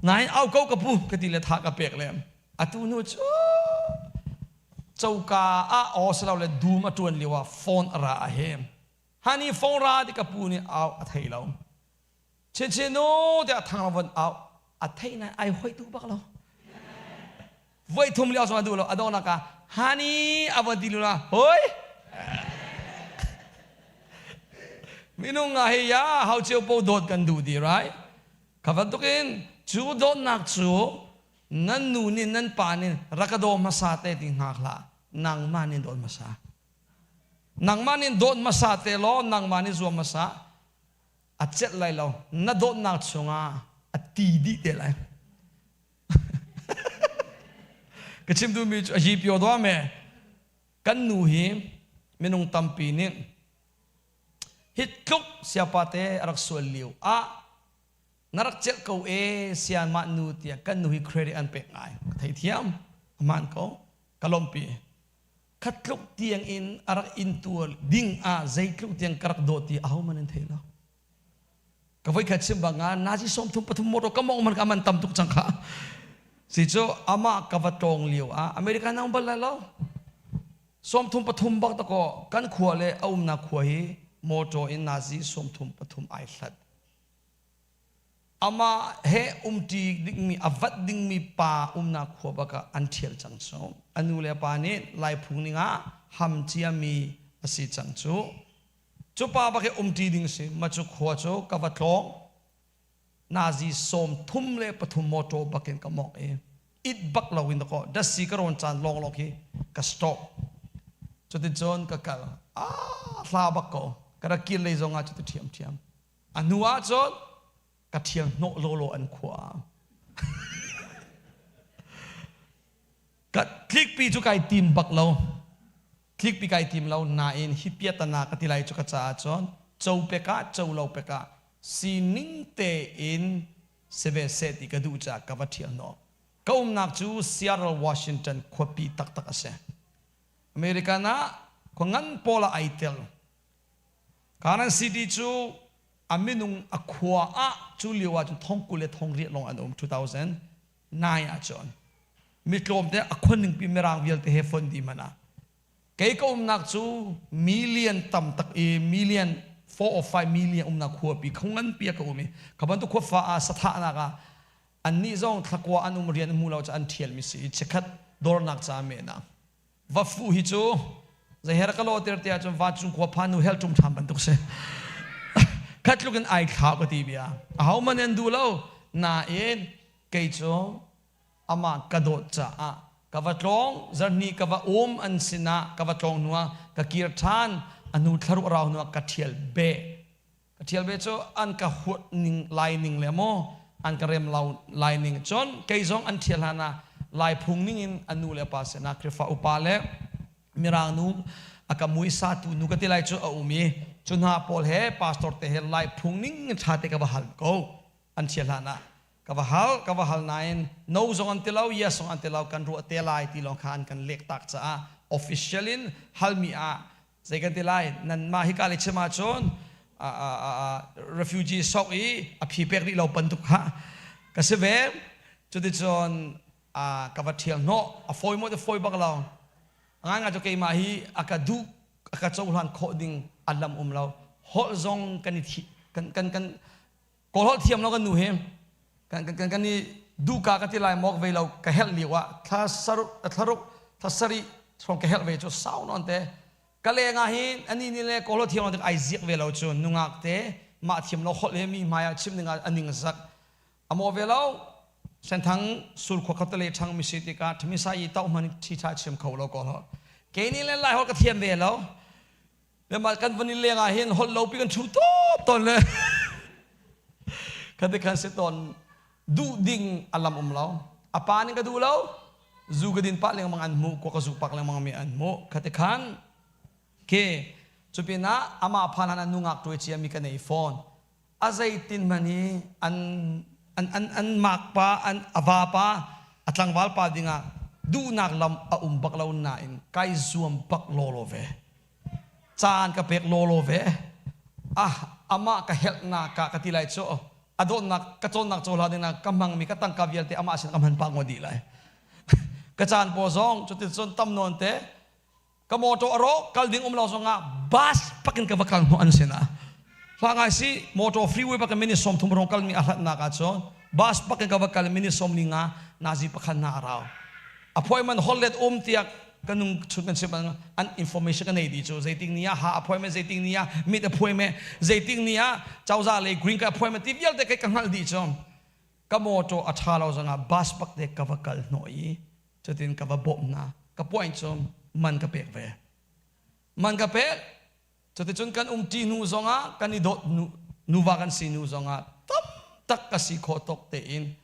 Nain au ko ka pu ka ti le tha ka pek le atu nu cu coka ah aw silo le dum a tuan lio ah phone a ra a hem. Hani fong ra ti ka pu nih au a thei lo. Chinchin nu tiah thang von au a thei nai ai hoi tu bak lo. Voi thum lio zong a duh lo a dawnak ah hani a von ti lu na hoi minung nga hi ya hau cheu po dawt kan duh di right kha bantukin cu dawtnak cu nan nu nih nan pa nih rak ka daw hmasa te ti hngak hlah nangmah nih dawt hmasa Nangmah nih dawt hmasa te law nangmah nih zuam hmasa. A celh lai lo. Na dawtnak chungah a ti dih te lai. Ka chim duhmi cu a hi pio dawh me. Kan nu hi minung tampi nih hi tluk siapa te a rak sual lio ah na rak celh ko e sianmah nu tiah kan nu hi credit an pek ngai. Ka theithiam. Aman ko. Ka lawmhpi. Khat tluk tiang in a rak intuar ding ah zeitluk tiang ka rak dawt ti ahohmanh an thei lo. Ka voikhat chim bang ah nazi 33 motor ka mong man ka man tam tuk cang kha. Si cu amah ka va tawng lio ah America nang bal lai lo. 33 bak ta ko kan khua le a umnak khua hi motor in nazi 33 ai hlat. Amah he umṭi dingmi a vat dingmi pa umnak khua bak ah an ṭhial cang cu. A nu le a pa nih Lai phung ning ah ham ciami a si cang cu. Cu pa bak hi umṭi ding si. Ma cu khua cu ka va tlawng. Nazi 33 motor bakin ka mok i it bak lo in dakaw dasi ka rawn caan lawng lawng khi ka stop. Cuticun ka kal. Ah, hla bak ko. Ka rak kir lei zong ah cuti ṭhiamṭhiam. A hnu ah cun ka ṭhial hnawh lawlaw an khua. Ka tlikpi cu kai tim bak lo. Tlikpi kai tim lo nain hi piatana ka ti lai cu ka caah cun co pek ah co lo pek ah sining tein si ve seh ti ka duh caah ka va ṭhial hnawh. Ka umnak cu Seattle, Washington khuapi taktak a si. American ah khua ngan pawl ah ai tel. Kanan City cu a minung a khua ah cu lio ah cun thong 20 le thong riat lawng an um 2009 ah cun mi tlawmte a khuaning pi mirang vialte he fon dih hmanh ah kei ka umnak cu million tam tak i million 4 or 5 million umnak khua pi khongan pi ka um i ka bantuk khua fa ah sathahnak ah annih zong thlakua an um rian hmu lo ca an thial mi si i chikhat dawrnak ca me na Va fuh hi cu zeiher ka lawter tiah cun vancung khua phan nu hel ṭum ṭham bantuk si. Khat tluk in ai thlau ka ti bia. Ahohmanh an duh lo. Nain kei cu amah ka dawt caah ka va tlawng zarhni ka va um an sinah ka va tlawng hnuah ka kir ṭhan a hnu thlaruk rau hnuah ka ṭhial beh. Ka ṭhial ve cu an ka huat ning lai ning le maw an ka rem lo lai ning cun kei zong an ṭhial hlan ah lai phung ning in a nu le a pa sinah Khrihfa upa le Mirang nu a ka mui satu nu ka ti lai cu a um i cu hna pawl he pastor te he lai phung ning in ṭha te ka va hal ko an ṭhial hlan ah ka va hal ka va hal nain no zong an ti lo yes zong an ti lo kan ruah te lai ti lawng kha an kan lek tak caah official in halmi ah zei kan ti lai nanmah hika le chim ahcun refugee sok i a phi pek rih lo bantuk kha ka si ve. Cuticun ka va ṭhial hnawh. A fawi maw ti fawi bak lo. Ngai ngai cu keimah hi a ka duh a ka cohlan khawh ding a lam um lo. Holh zong kan i thi kan kan kan Kawl holh thiam lo kan nu hi kan kan kan i duhka ka ti lai mawk ve lo ka helh lio ah thla saruk thlaruk thla sarih hrawng ka helh ve cu sau nawn te ka leng ah hin ani ni le kawl holh thiam lo tik ai ziak ve lo cu nungak te mah thiam lo holh he mi hmai ah chim ding ah a ning zak a maw ve lo senthang sul khua khat le thang mi si tikah thamisa i tau hman thi tha chim kho lo kawl holh ke ni le lai holh ka thiam ve lo Le mah kan van i leng ah hin holh lo pi kan thu top tawn le khan te khan si tawn duh ding a lam um lo. A pa nih ka duh lo zu ka din pah lengmang an hmuh kwa ka zu pak lengmang mi an hmuh kha te khan ke cupinah amah phan han an nungak tuai cia mi ka nei fawn a zeitin hmanh hi an an an an mak pa an ava pa a tlangval pa dingah duhnak lam a um bak lo nain kai zuam bak lawlaw ve caan ka pek lawlaw ve ah amah ka helhnak ka ka ti lai cu a dawtnak ka cawnnak cohla dingah ka hmangmi ka tangka vialte amah sin ka hman pah ngawt dih lai ka caan paw zong cuticun tam nawn te ka motor a rawk kal ding um lo zongah bus pakin ka va kal hnawh an sinah hla ngai si motor freeway pakin minute 30 rong kalmi a hlatnak ah cun bus pakin ka va kal minute 15 nazi pakhat na a rau appointment hollet um tiah kan nung chun kan chim an information kan nei di cu zeiting ni ah ha appointment zeiting ni ah meet appointment zeiting ni ah cozah lei green card appointment ti vialte kai ka hngalh dih cu ka motor a tha lo zongah bus pak te ka va kal hnawh i cutin ka va bawmh hna. Ka point cu man ka pek ve. Man ka pek. Cuticun kan umṭi hnu zongah kan i dawt hnu. Nuva kan si nu zongah tam tak ka si khawh tawk tein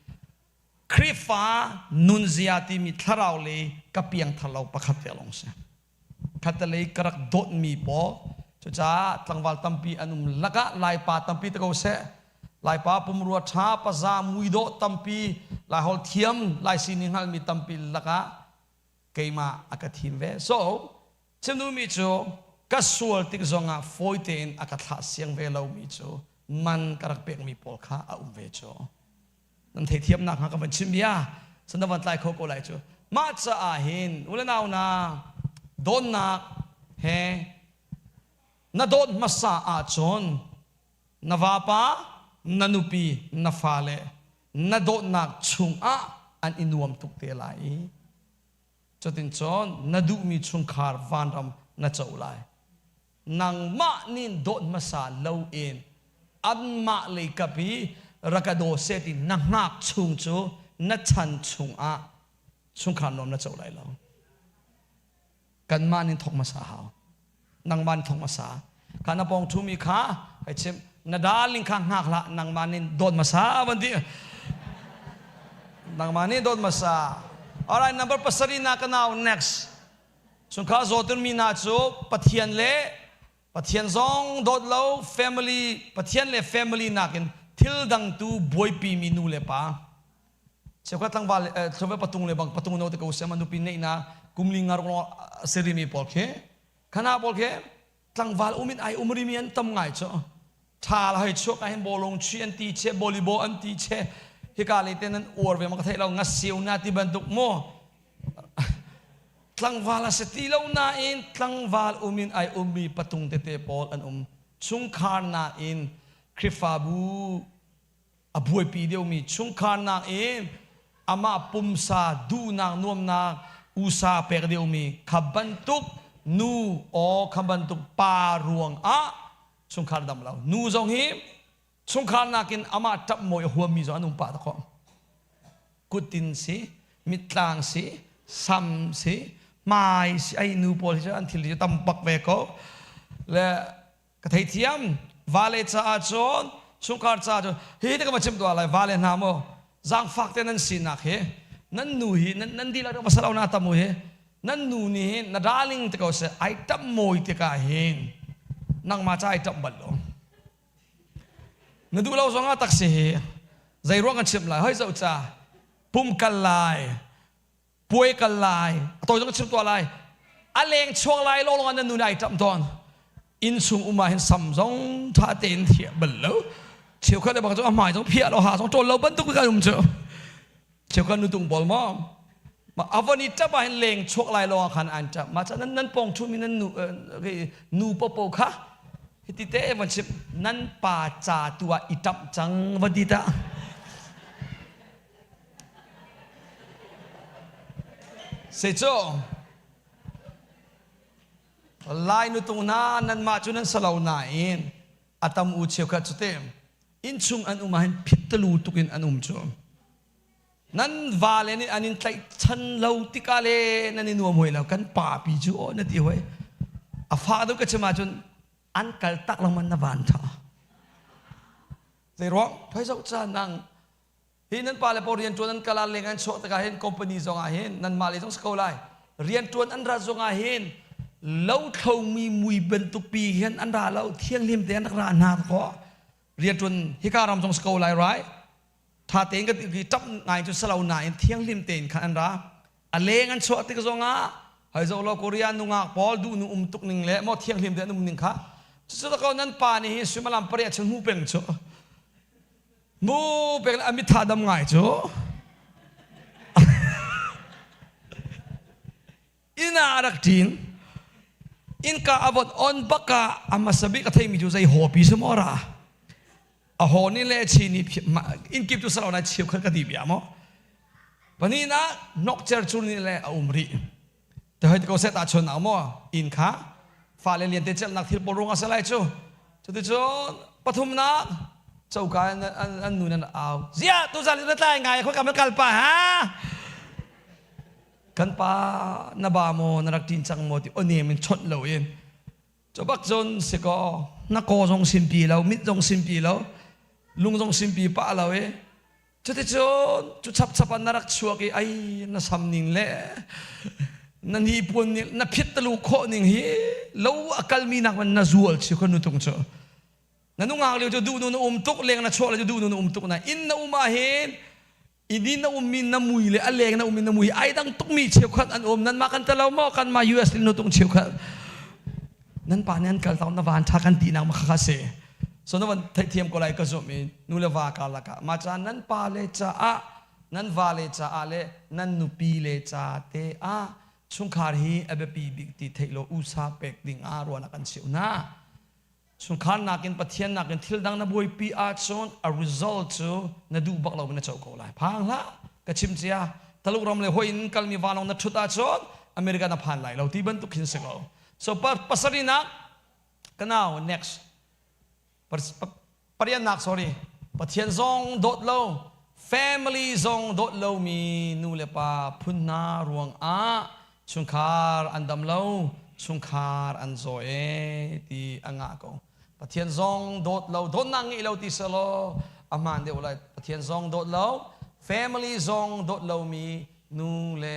Khrihfa nunzia timi thlarau lei ka piangthar lo pakhat te lawng si. Khatalei ka rak dawtmi pawl cucaah tlangval tampi an um lakah Laipa tampi te ko seh. Laipa pumrua ṭha paza muidawh tampi Laiholh thiam Lai sining hngalmi tampi lakah keimah a ka thim ve. So chim duhmi cu ka sual tik zongah fawi tein a ka thlah siang ve lomi cu man ka rak pekmi pawl kha a um ve cu. Nan theithiamnak hnga ka van chim bia san na van tlai kho ko lai cu. Mah caah hin u le nau na dawnnak he na dawt hmasa ahcun na vapa, na nupi, na fale na dawtnak chungah an i nuam tuk te lai i cutin cun na duhmi chungkhar vanram na co lai. Nangmah nih dawt hmasa loin anmah lei kap i rak ka daw seh ti na hngak chung cu na chan chungah chungkhar nuam na co lai lo. Kanmah nih thawk hmasa hau. Nangmah nih thawk hmasa. Kha na pawng ṭhumi kha hei chim na darling kha hngak hlah nangmah nih dawt hmasa van ti. Nangmah nih dawt hmasa. Alright, number pasarih na ka nau next. Chungkhar zawtun mi hna cu Pathian le Pathian zong dawt lo family Pathian le family nakin thil dang tu buaipi mi nu le pa cheukhat tlangval thluve patung le bang patung no te ko sem nupi neih na kumli ngar lo seri mi pawl khi khana pawl khi tlangval umin ai umri mi an tam ngai chu tha la hei chuak ah hin bolong chi an ti che bolibo an ti che hika le te nan uar ve ma ka thei lo nga siu na ti bantuk mu Tlangval a si ti lo nain tlangval um in ai ummi patung tete pawl an um. Chungkhar nakin Khrihfabu a buaipi deuhmi chungkhar nakin amah pumsa duhnak nuamnak usa pek deuhmi kha bantuk nu aw kha bantuk pa ruangah chungkhar dam lo. Nu zong hi chungkhar nakin amah ṭap mawi a huammi zong an um pah dakaw. Kutin si, mittlang si, sam si, hmai si, ai nu pawl hi cu an thil hi tam bak ve ko. Le ka theithiam, vale caah cun, chungkhar caah cun, hi te ka va chim tuah lai, vale hna mu, zaangfak te nan sinak hi, nan nu hi, nan, nan dihlak va salo na tam u hi, nan nu nih hin na darling te ko seh, ai ṭap mawi tikah hin, nangmah ca ai ṭap bal lo. Na duh lo zongah tak si hi zei ruang kan chimh lai hoi zoh ca pum kal lai puai kal lai a tawi zong chim tuah lai a leng chuak lai lo lawng ah nan nu nih ai ṭamh tawn inn chung um ah hin sam zong ṭha tein thiah bal lo cheukhat le bang cu a hmai zong phiah lo ha zong ṭawl lo bantuk kan um cu cheukhat nu tung pawl maw a von i ṭap ah hin leng chuak lai lawng ah khan an ṭap mah ca nan nan pawng ṭhumi nan nu nu popo kha hiti te van chim nan pa ca tu ah i ṭamh cang van ti ta se cu lai nutung hna nanmah cu nan salo nain a tam u cheukhat cu te innchung an um ah hin phittalu tuk in an um cu nan vale nih an in tlaihchan lo tikah le nan i nuam hoi lo kan pa pi cu aw na ti hoi a fa deuh ka chim ahcun an kal tak lengmang na van tha zei ruang thoi zoh ca nang hi nan pa le pawl rian tuan an kala leng an chuah tikah hin company zong ah hin nan mah le zong si ko lai rian tuan an rat zong ah hin lo thlomi mui bantuk pi hin an ra lo thianghlim te an rak ra hna ko rian tuan hika ram zong si ko lai right Ṭha tein kan i ṭap ngai cu si lo nain thianghlim tein khan an ra. A leng an chuah tik zongah hei zoh law Korea nungak pawl duh nu um tuk ning le maw thianghlim te an um ning kha cucu ko nan pa nih hin suimilam pariat chung hmu peng cu mu peng le a mitha dam ngai cu inn ah a rak ṭin innka a von on bak ah a hmasa bik a theimi cu zei hawpi si maw ra a haw nih le chi nih inn kip cu salo nai cheu khat ka ti bia maw pahnih na nok cer cu nih le a um rih te hoi ko set ah chun maw inn kha fale lian te celnak thil pawl ruang a si lai cu cuticun pathumnak coka an nu nan au zia tu zan na tlai ngai khoi kam na kal pa ha kan pa na ba maw na rak ṭin cang maw ti onem in chawnh loin. Cu bak cun si kaw na kaw zong simpi lo, mit zong simpi lo, lung zong simpi pah lo i cuticun cu chapchap ah na rak chuak i ai na sam ning le na hnipuan ning na phit talu khawh ning hi lo a kalmi nak man na zual chi kho nu tung cu na nungak lio cu duh nu na um tuk leng na chuah le cu duh nu na um tuk na inn na um ah hin ini na ummi na mui le a leng na ummi na mui ai dang tukmi cheukhat an um nan mah kan talo maw kan mah US nu tung cheukhat nan pa nih an kal tak na van tha kan ti nak ma kha se so na van theihthiam ko lai ka zum i nu le va ka laka ma cha nan pa le cha a nan va le cha a le nan nupi le cha te a chungkhar hi a biapi bik ti theih lo usa pek ding a ruana kan cheu na Chungkhar nakin Pathian nakin thil dang na buaipi ahcun a result cu na duh bak lo na co ko lai. Phang hlah. Ka chim cia. Taluk ram le hoi in kalmi vanlawng na ṭhut ahcun America na phan lai lo ti bantuk khin si ko. So pasarihnak kanau next. Pariannak sorry. Pathian zong dawt lo, family zong dawt lomi nu le pa phun hna ruangah chungkhar an dam lo, chungkhar an zaw e ti a ngah ko. Pathian zong dawt lo, dawtnak ngeih lo ti selaw a hmaan deuh lai. Pathian zong dawt lo, family zong dawt lomi nu le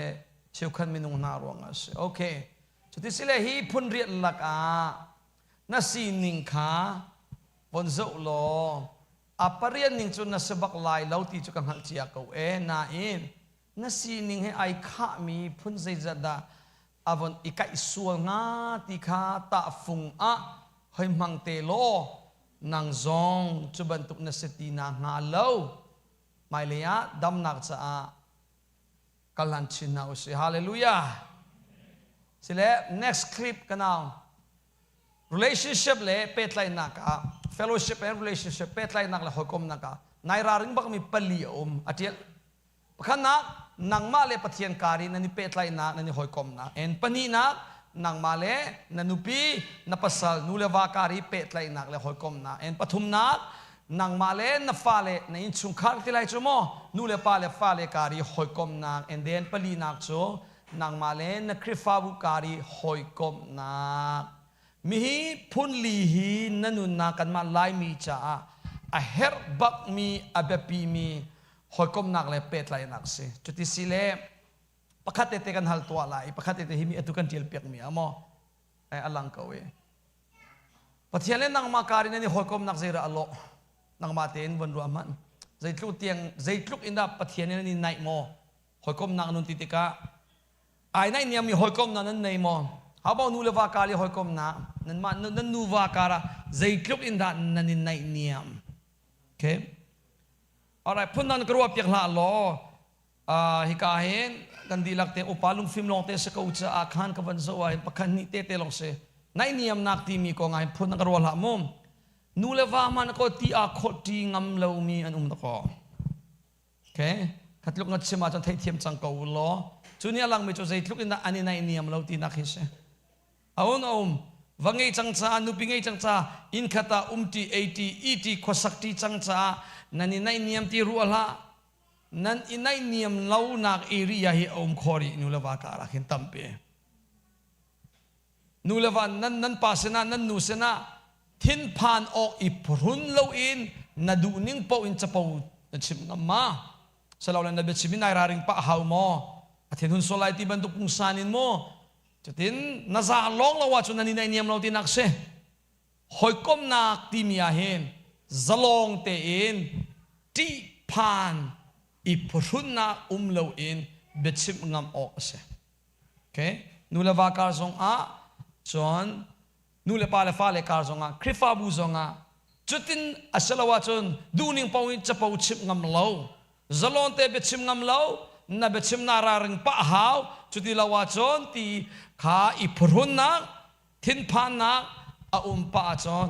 cheukhat minung hna ruangah a si. Okay. Cuti sile hi phun riat lakah na sining kha von zoh law a parian ning cu na si bak lai lo ti cu ka hngalh cia ko e nain na sining he ai khahmi phun zeizat dah a von i kaih sual hnga ti kha tahfung ah hoi hmang te law nang zong cu bantuk na si ti na hnga lo hmailei ah damnak caah kal hlan chin hna usih hallelujah sile next clip kanau Relationship le pehtlaihnak ah fellowship and relationship pehtlaihnak le hawikomnak ah nai ralring bakmi pali a um a ṭial. Pakhatnak, nangmah le Pathian kar i nan i pehtlaihnak, nan i hawikomnak. And pahnihnak, nangmah le na nupi, na pasal, nu le va kar i pehtlaihnak le hawikomnak. And pathumnak, nangmah le na fale, na innchungkhar ti lai cu maw, nu le pa le fale kar i hawikomnak. And then palinak cu nangmah le na Khrihfabu kar i hawikomhnak. Mihi phunli hi na nunnak kanmah Laimi caah a herh bakmi, a biapimi hawikomhnak le pehtlaihnak si. Cuti si le pakhat tete kan hal tuah lai. Pakhat tete hi mi atu kan ṭial piakmi ah maw a lang ko i. Pathian le nangmah kar in an i hawikomhnak zeidah a lawh? Nangmah tein von ruah hmanh. Zeitluk tiang zeitluk in dah Pathian in an i naih maw? Hawikomhnak nun ti tikah ai naihniammi hawikomhnak nan nei maw? How about nu le va kar i hawikomhnak? Nanmah nan nuva kar ah zeitluk in dah nan i naihniam? Okay. Alright, phun nan ka ruah piak hlah law hika hin kan dihlak te upa lungfim lawng te si ko caah khan ka van zoh ah hin pakhat hnih te te lawng si. Naihniamnak timi kong ah hin phun nan ka ruah hlah mu. Nu le va hmanh ko ti ah khawh ṭi ngam lomi an um dakaw. Okay? Khatluk nga chim ahcun theihthiam cang ko u law cu nih a langmi cu zeitluk in dah an i naihniam lo tinak hi si. A un a um. Va ngei cang caah nupi ngei cang caah inn khat ah umṭi, eiṭi, ihṭi, khuasakṭi cang caah nan i naihniam ti ruah hlah. Nan i naihniam lonak area hi a um khawh rih nu le va karah khin tampi. Nu le va nan nan pa sinah nan nu sinah thinphan awk i phrun loin na duh ning paoh in capo na chim ngam ma salole na biachim in nai raring pah hau maw a thinhun sual lai ti bantuk pungsan in maw cutin na za lawng lo ahcun nan i naihniam lo tinak si hawikomnak timi ah hin zalawng tein ṭihphan i phuhrunnak um loin biachimh ngam awk a si okay nu le va kar zong ah cun nu le pa le fale kar zongah Khrihfabu zongah cutin a si lo ahcun duhning paoh in capo chimh ngam lo zalon te biachim ngam lo na biachim na raring pah hau cuti lo ahcun ti kha i phuhrunnak thinphannak a um pah ahcun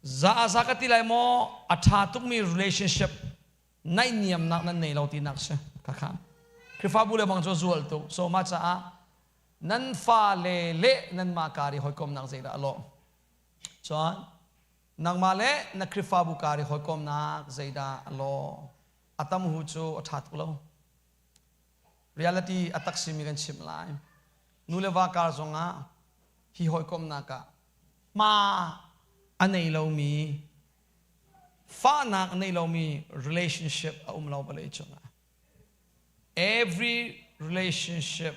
za za ka ti lai maw a ṭha tukmi relationship naihniamnak nan nei lo tinak si kha kha Khrihfabu le bang cu zual tuk so mah caah nan fale le nanmah kar i hawikomnak zeidah a lawh cun nangmah le na Khrihfabu kar i hawikomnak zeidah a lawh a tam hu cu a ṭha tuk lo reality a tak simi kan chimh lai nu le va kar zongah hi hawikomnak ah. Hma a nei lomi fahnak a nei lomi relationship a um lo vawlei cungah. Every relationship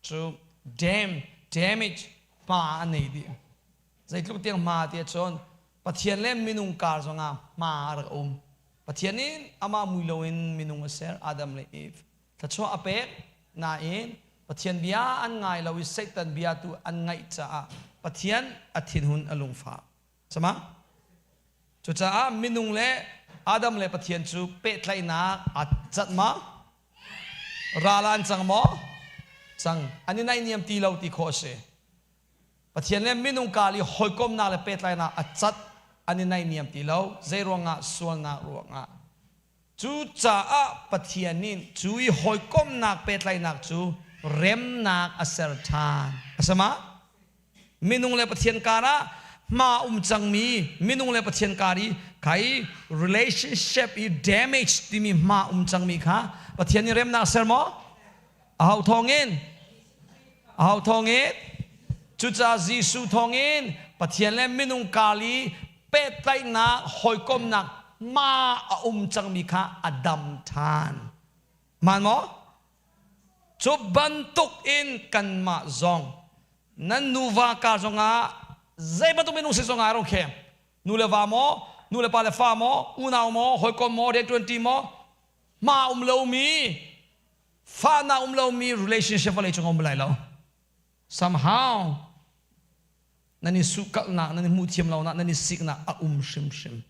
cu damage hma a nei dih. Zeitluk tiang hma ti ahcun Pathian le minung kar zongah hma a rak um. Pathian nih amah mui loin minung a ser Adam le Eve. Thluachuah a pek nain Pathian bia an ngai lo i Satan bia tu an ngaih caah Pathian a thinhun a lungfah. Sama? Cucaah minung le Adam le Pathian cu pehtlaihnak aa cat ma? Ral ah an cang maw? Cang. An i naihniam ti lo ti khawh a si. Pathian le minung kar i hawikomnak le pehtlaihnak a cat an i naihniam ti lo. Zei ruangah? Sualnak ruangah. Cucaah Pathian nih cu i hawikomhnak pehtlaihnak cu remnak a ser ṭhan. A si ma? Minung le Pathian karah hma um cangmi minung le Pathian kar i khai relationship i damage timi hma um cangmi kha Pathian nih remnak a ser maw? Aho thawngin? Aho thawngin? Cucaah Jesuh thawngin Pathian le minung kar i pehtlaihnak hawikomhnak hma a um cangmi kha a dam ṭhan. Hmaan maw? Cu bantuk in kanmah zong nan nuva kar zongah zei bantuk minung si zongah I don't care. Nu le va maw, nu le pa le fa maw, unau maw, hawikom maw, rianṭuanṭi maw, hma um lomi, fahnak um lomi relationship vawlei cung um lai lo. Somehow nan i suhkalhnak, nan i hmuhthiam lonak, nan i siknak a um hrimhrim.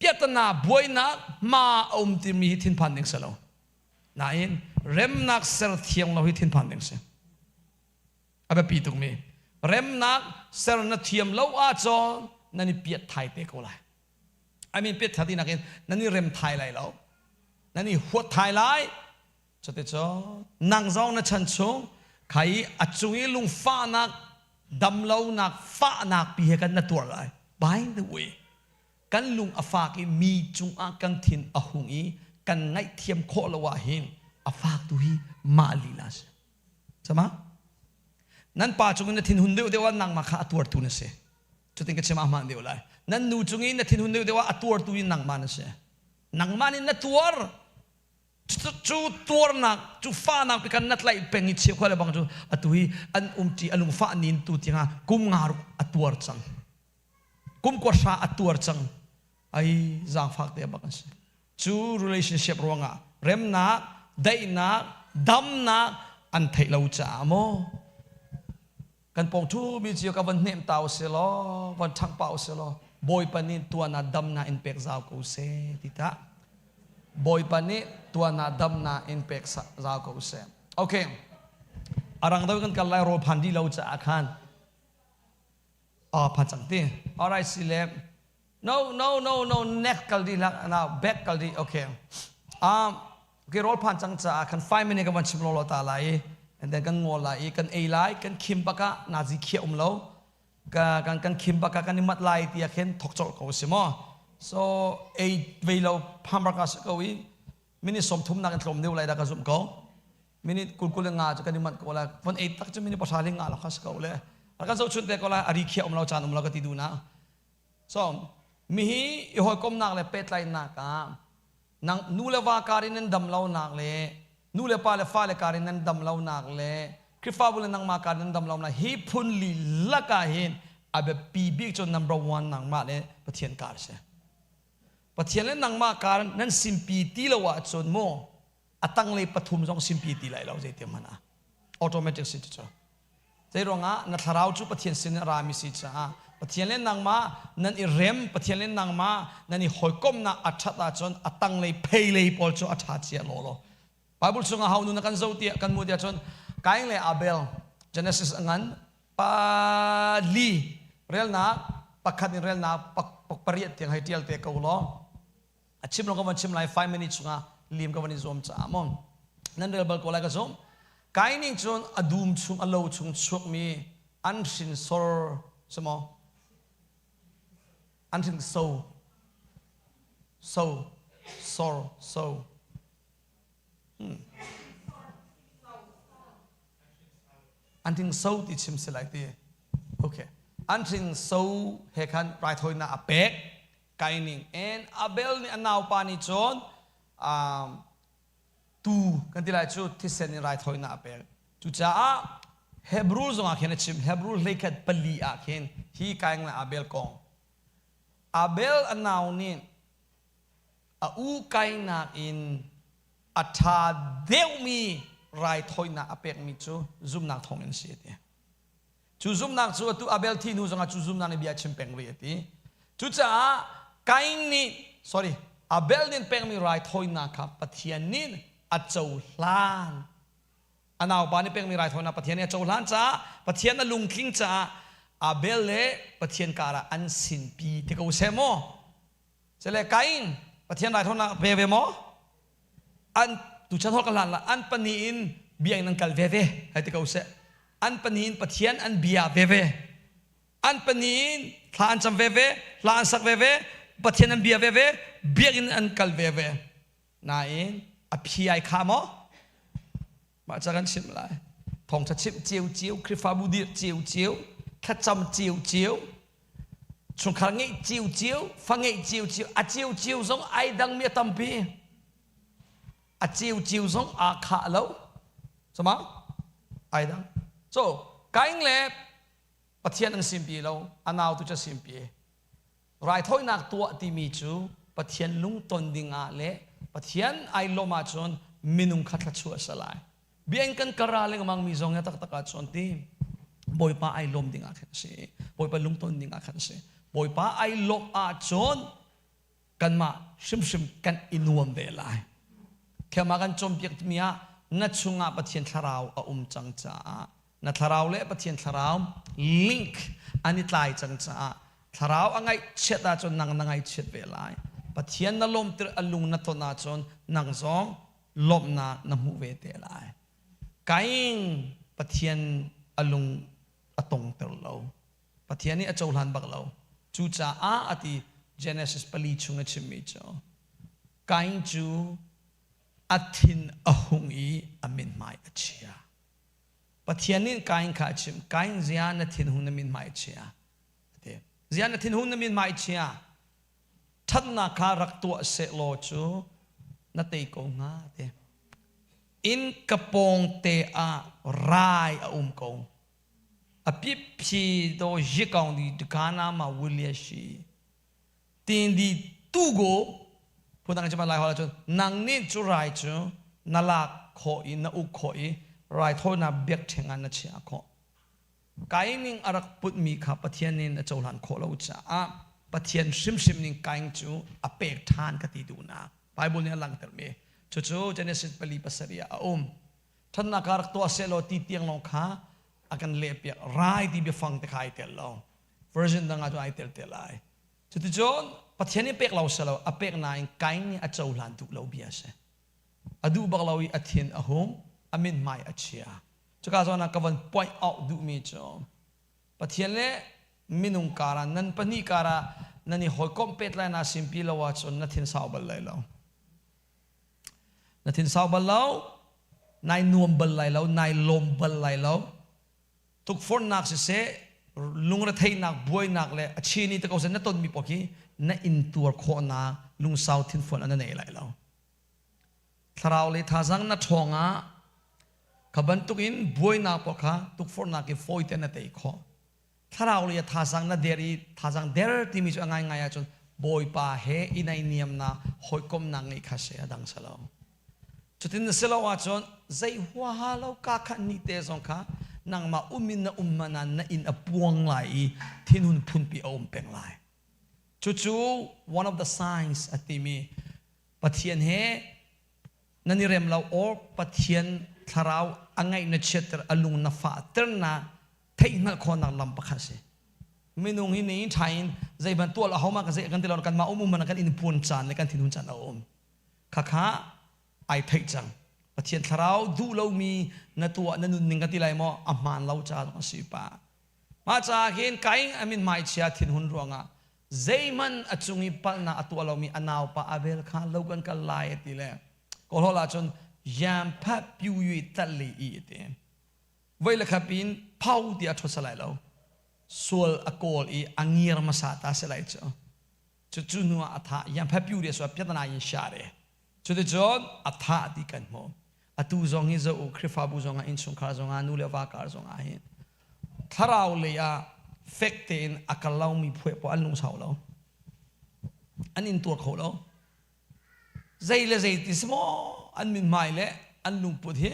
Piahtana buainak hma a um timi hi thinphan ding si lo. Nain remnak ser thiang lo hi thinphan ding si. A biapi tukmi. Remnak ser na thiam lo ahcun nan i piat thai te ko lai. I mean piat thai tinak in nan i rem thai lai lo. Nan i huat thai lai. Cuticun nang zong na chan chung kha i a cung i lungfahnak damlonak fahnak pi he kan na tuar lai. By the way, kan lung a fak i mi cungah kan thin a hung i kan ngaihthiam khawh lo ah hin a fak tu hi mah lila si. Sama? Nan pa cung in na thinhun deuh deuh ah nangmah kha a tuartu na si. Cutin ka chim ah hmaan deuh lai. Nan nu cung i na thinhun deuh deuh ah a tuartu in nangmah na si. Nangmah nih na tuar. Cu tuarnak, cu fahnak pi kan na tlaih peng i cheukhua le bang cu atu hi an umṭi a lungfah nin tu tiangah kum nga ruk a tuar cang. Kum kuahra a tuar cang. Ai zaangfak te bak an si. Cu relationship ruangah remnak, daihnak, damnak an theih lo caah maw kan pawng ṭhu mi cio ka van hnem ta usih law van ṭhangh pah usih law Bawipa nih tuan ah damnak in pek zau ko seh ti tah Bawipa nih tuan ah damnak in pek zau ko seh. Okay, arang deuh kan kal lai rawl phan dih lo caah khan phan cang ti. Alright, si le no no no no next kal dih lak now back kal dih. Okay, okay, rawl phan cang caah khan 5 minute ka van chim lo lo ta lai and then kan ngol lai i kan ei lai kan khim bak ah nazi khiah um lo ka kan kan khim bak ah kan i mat lai ti ah khin thok colh ko si maw. So ei vei lo hamburger si ko i minute 30 nak in tlawm deuh lai da ka zumh ko. Minute 25 cu kan i manh ko lai von ei tak cu minute 15 le nga la kha si ko le kan zohchunh te ko lai ari khiah um lo caan um lo ka ti du na. So mihi i hawikomnak le pehtlaihnak ah nang nu le va kar in nan dam lonak le nu le pa le fa le kar in nan dam lonak le Khrihfabu le nangmah kar in nan dam lonak hi phun li lak ah hin a biapi bik cu number one nangmah le Pathian kar si. Pathian le nangmah kar nan simpi ti lo ahcun mu a tanglei pathum zong simpi ti lai lo zeitin hmanh ah automatic si cu. Zei ruangah na thlarau cu Pathian sin in a rami si caah Pathian le nangmah nan i rem, Pathian le nangmah nan i hawikomhnak a ṭhat ahcun a tanglei pheilei pawl cu a ṭha cia law law. Bible chungah hau nu na kan zoh tiah kan hmuh tiah cun Kain le Abel Genesis a ngan pali relnak pakhat in relnak pariat tiang hei ṭial te ko law a chim lo ka van chim lai 5 minutes chungah lim ka van i zuam caah maw nan rel bal ko lai ka zumh. Kai nih cun a dum chung a lo chung chuakmi an hrinsor si maw an hrin so so sor so An hring so ti chim si lai ti. Okay. An hringso he khan raithawinak a pek. Kain ning and Abel nih a naupa nih cun tuu kan ti lai cu thisen in raithawinak a pek. Cucaah Hebrew zongah khin a chim. Hebrew 13:4 ah khin hi Kain le Abel kong. Abel a nau nih a u Kain nakin a ṭha deuhmi raithawinak a pekmi cu zumhnak thawngin a si a ti. Cu zumhnak cu atu Abel thi hnu zongah cu zumhnak nih bia a chim peng rih a ti. Cucaah Kain nih sorry Abel nih pekmi raithawinak kha Pathian nih a cohlan. A naupa nih pekmi raithawinak Pathian nih a cohlan caah Pathian a lungtling caah Abel le Pathian karah an sinpi ti ko seh maw? Cele Kain Pathian raithawinak pe ve maw? An tuchan hol ka hlan la an pahnih in biakinn an kal veve hei ti ko seh. An pahnih in Pathian an bia veve. An pahnih in thla an cam veve, hla an sak veve, Pathian an bia veve, biakinn an kal veve. Nain a phi ai kha maw? Mah ca kan chim lai. Thawngṭha chimh ciocio, Khrihfabu dirh ciocio, thlacam ciocio, chungkhar ngeih ciocio, fa ngeih ciocio, a ciocio zong ai dangmi a tampi. A ciocio zong aa khah lo. Sama? Ai dang. So, Kain le Pathian an simpi lo, a nau tu cu a simpi. Raithawinak tuah timi cu Pathian lungton dingah le Pathian ai lawmh ahcun minung kha thluachuah a si lai. Bia in kan kara lengmang mi zong hi taktak ahcun ti Bawipa ai lawm dingah khan a si. Bawipa lungton dingah khan a si. Bawipa ai lawmh ahcun kanmah hrimhrim kan i nuam ve lai. Khiamah kan cawnpiak mi ah na chungah Pathian thlarau a um cang caah na thlarau le Pathian thlarau link an i tlai cang caah thlarau a ngaihchiat ahcun nang na ngaihchiat ve lai. Pathian na lawmter a lung na ton ahcun nang zong lawmhnak na hmuh ve te lai. Kain Pathian a lung a tongter lo. Pathian nih a cohlan bak lo. Cucaah a ti Genesis 4 chung a chimmi cu Kain cu a thin a hung i a mithmai a chia. Pathian nih Kain kha a chimh, Kain zia na thinhung na mithmai a chia. A ti. Zia na thinhung na mithmai chia. Ṭhatnak kha rak tuah seh law cu na tei ko hnga a ti. Inn ka pawng te ah rai a um ko. A piphi do yikaung di dukana ma wulia shi. Tin di tu go phundang chim lai hol cun nang nih cu rai cu na lak khawh i na uk khawh i raithawinak biakṭheng ah na chiah khawh. Kain ning a rak putmi kha Pathian nih a cohlan khawh lo caah Pathian hrimhrim ning Kain cu a pek ṭhan ka ti duhnak Bible nih a langhtermi cucu Genesis 4:7 ah a um. Ṭhatnak ah rak tuah sehlaw ti tiang lawng kha a kan lehpiak rai ti biafang te kha ai tel lo. Version dang ah cun ai tel te lai. Cuticun Pathian nih pek lo selo a pek nain Kain nih a cohlan duh lo bia a si. A duh bak lo i a thin a hung, a mithmai a chia. Cuka zawn ah ka von point out duhmi cu Pathian le minung karah nan pahnih karah nan i hawikomh pet lai na simpi lo ahcun na thin sau bal lai lo. Na thin sau bal lo, nai nuam bal lai lo, nai lawm bal lai lo. Tukforhnak siseh, lungretheihnak, buainak le a chini te ko seh na tonmi paoh khi na intuar khawhnak lungsau thinfuan na nei lai lo. Thlarau le thazang na ṭhawng ah kha bantukin buainak paoh kha tukforhnak i fawi te na tei khawh. Thlarau le thazang na der i thazang der timi cu a ngaingai ahcun Bawipa he i naihniamnak hawikomhnak ngeih kha si a dang si lo. Cutin na si lo ahcun zei huaha lo ka khat ni te zong kha nangmah um in na um man ah na inn a puang lai i thinhun phunpi a um peng lai. Cucu one of the signs a timi Pathian he nan i rem lo or Pathian thlarau a ngaih na chiatter a lung na fahter na theihhngalh khawhnak lam pakhat si. Minung hi ni ṭha in zei ban tuah lo ho ka zei kan ti lo kanmah um um man kan in puan caan le kan thinhun caan a um. Khakha ai theih cang. Pathian thlarau duh lomi na tuah na nunning ka ti lai maw a hmaan lo ca zong a si pa. Mah caah hin Kain a min hmaichia thinhun ruangah zeihmanh a cung i palhnak a tuah lomi a naupa Abel kha lo kan kal lai a ti le kawlhawl ahcun yam phat pyu yui tat li i a ti. Voi le khat in phau ti a ṭhawt salai lo. Sual a kawl i a ngir hmasa ta si lai cu. Cucu hnu ah a thah. Yan phe piu de so piatana yin sha de. Cuticun a thah ti kan hmuh. Atu zong hi zo u Khrihfabu zong ah innchungkhar zong ah nu le va kar zong ah hin thlarau lei ah fek tein a kal lomi phueh poah an lungsau lo. An in tuar kho lo. Zei le zei ti si maw an mithmai le an lungput hi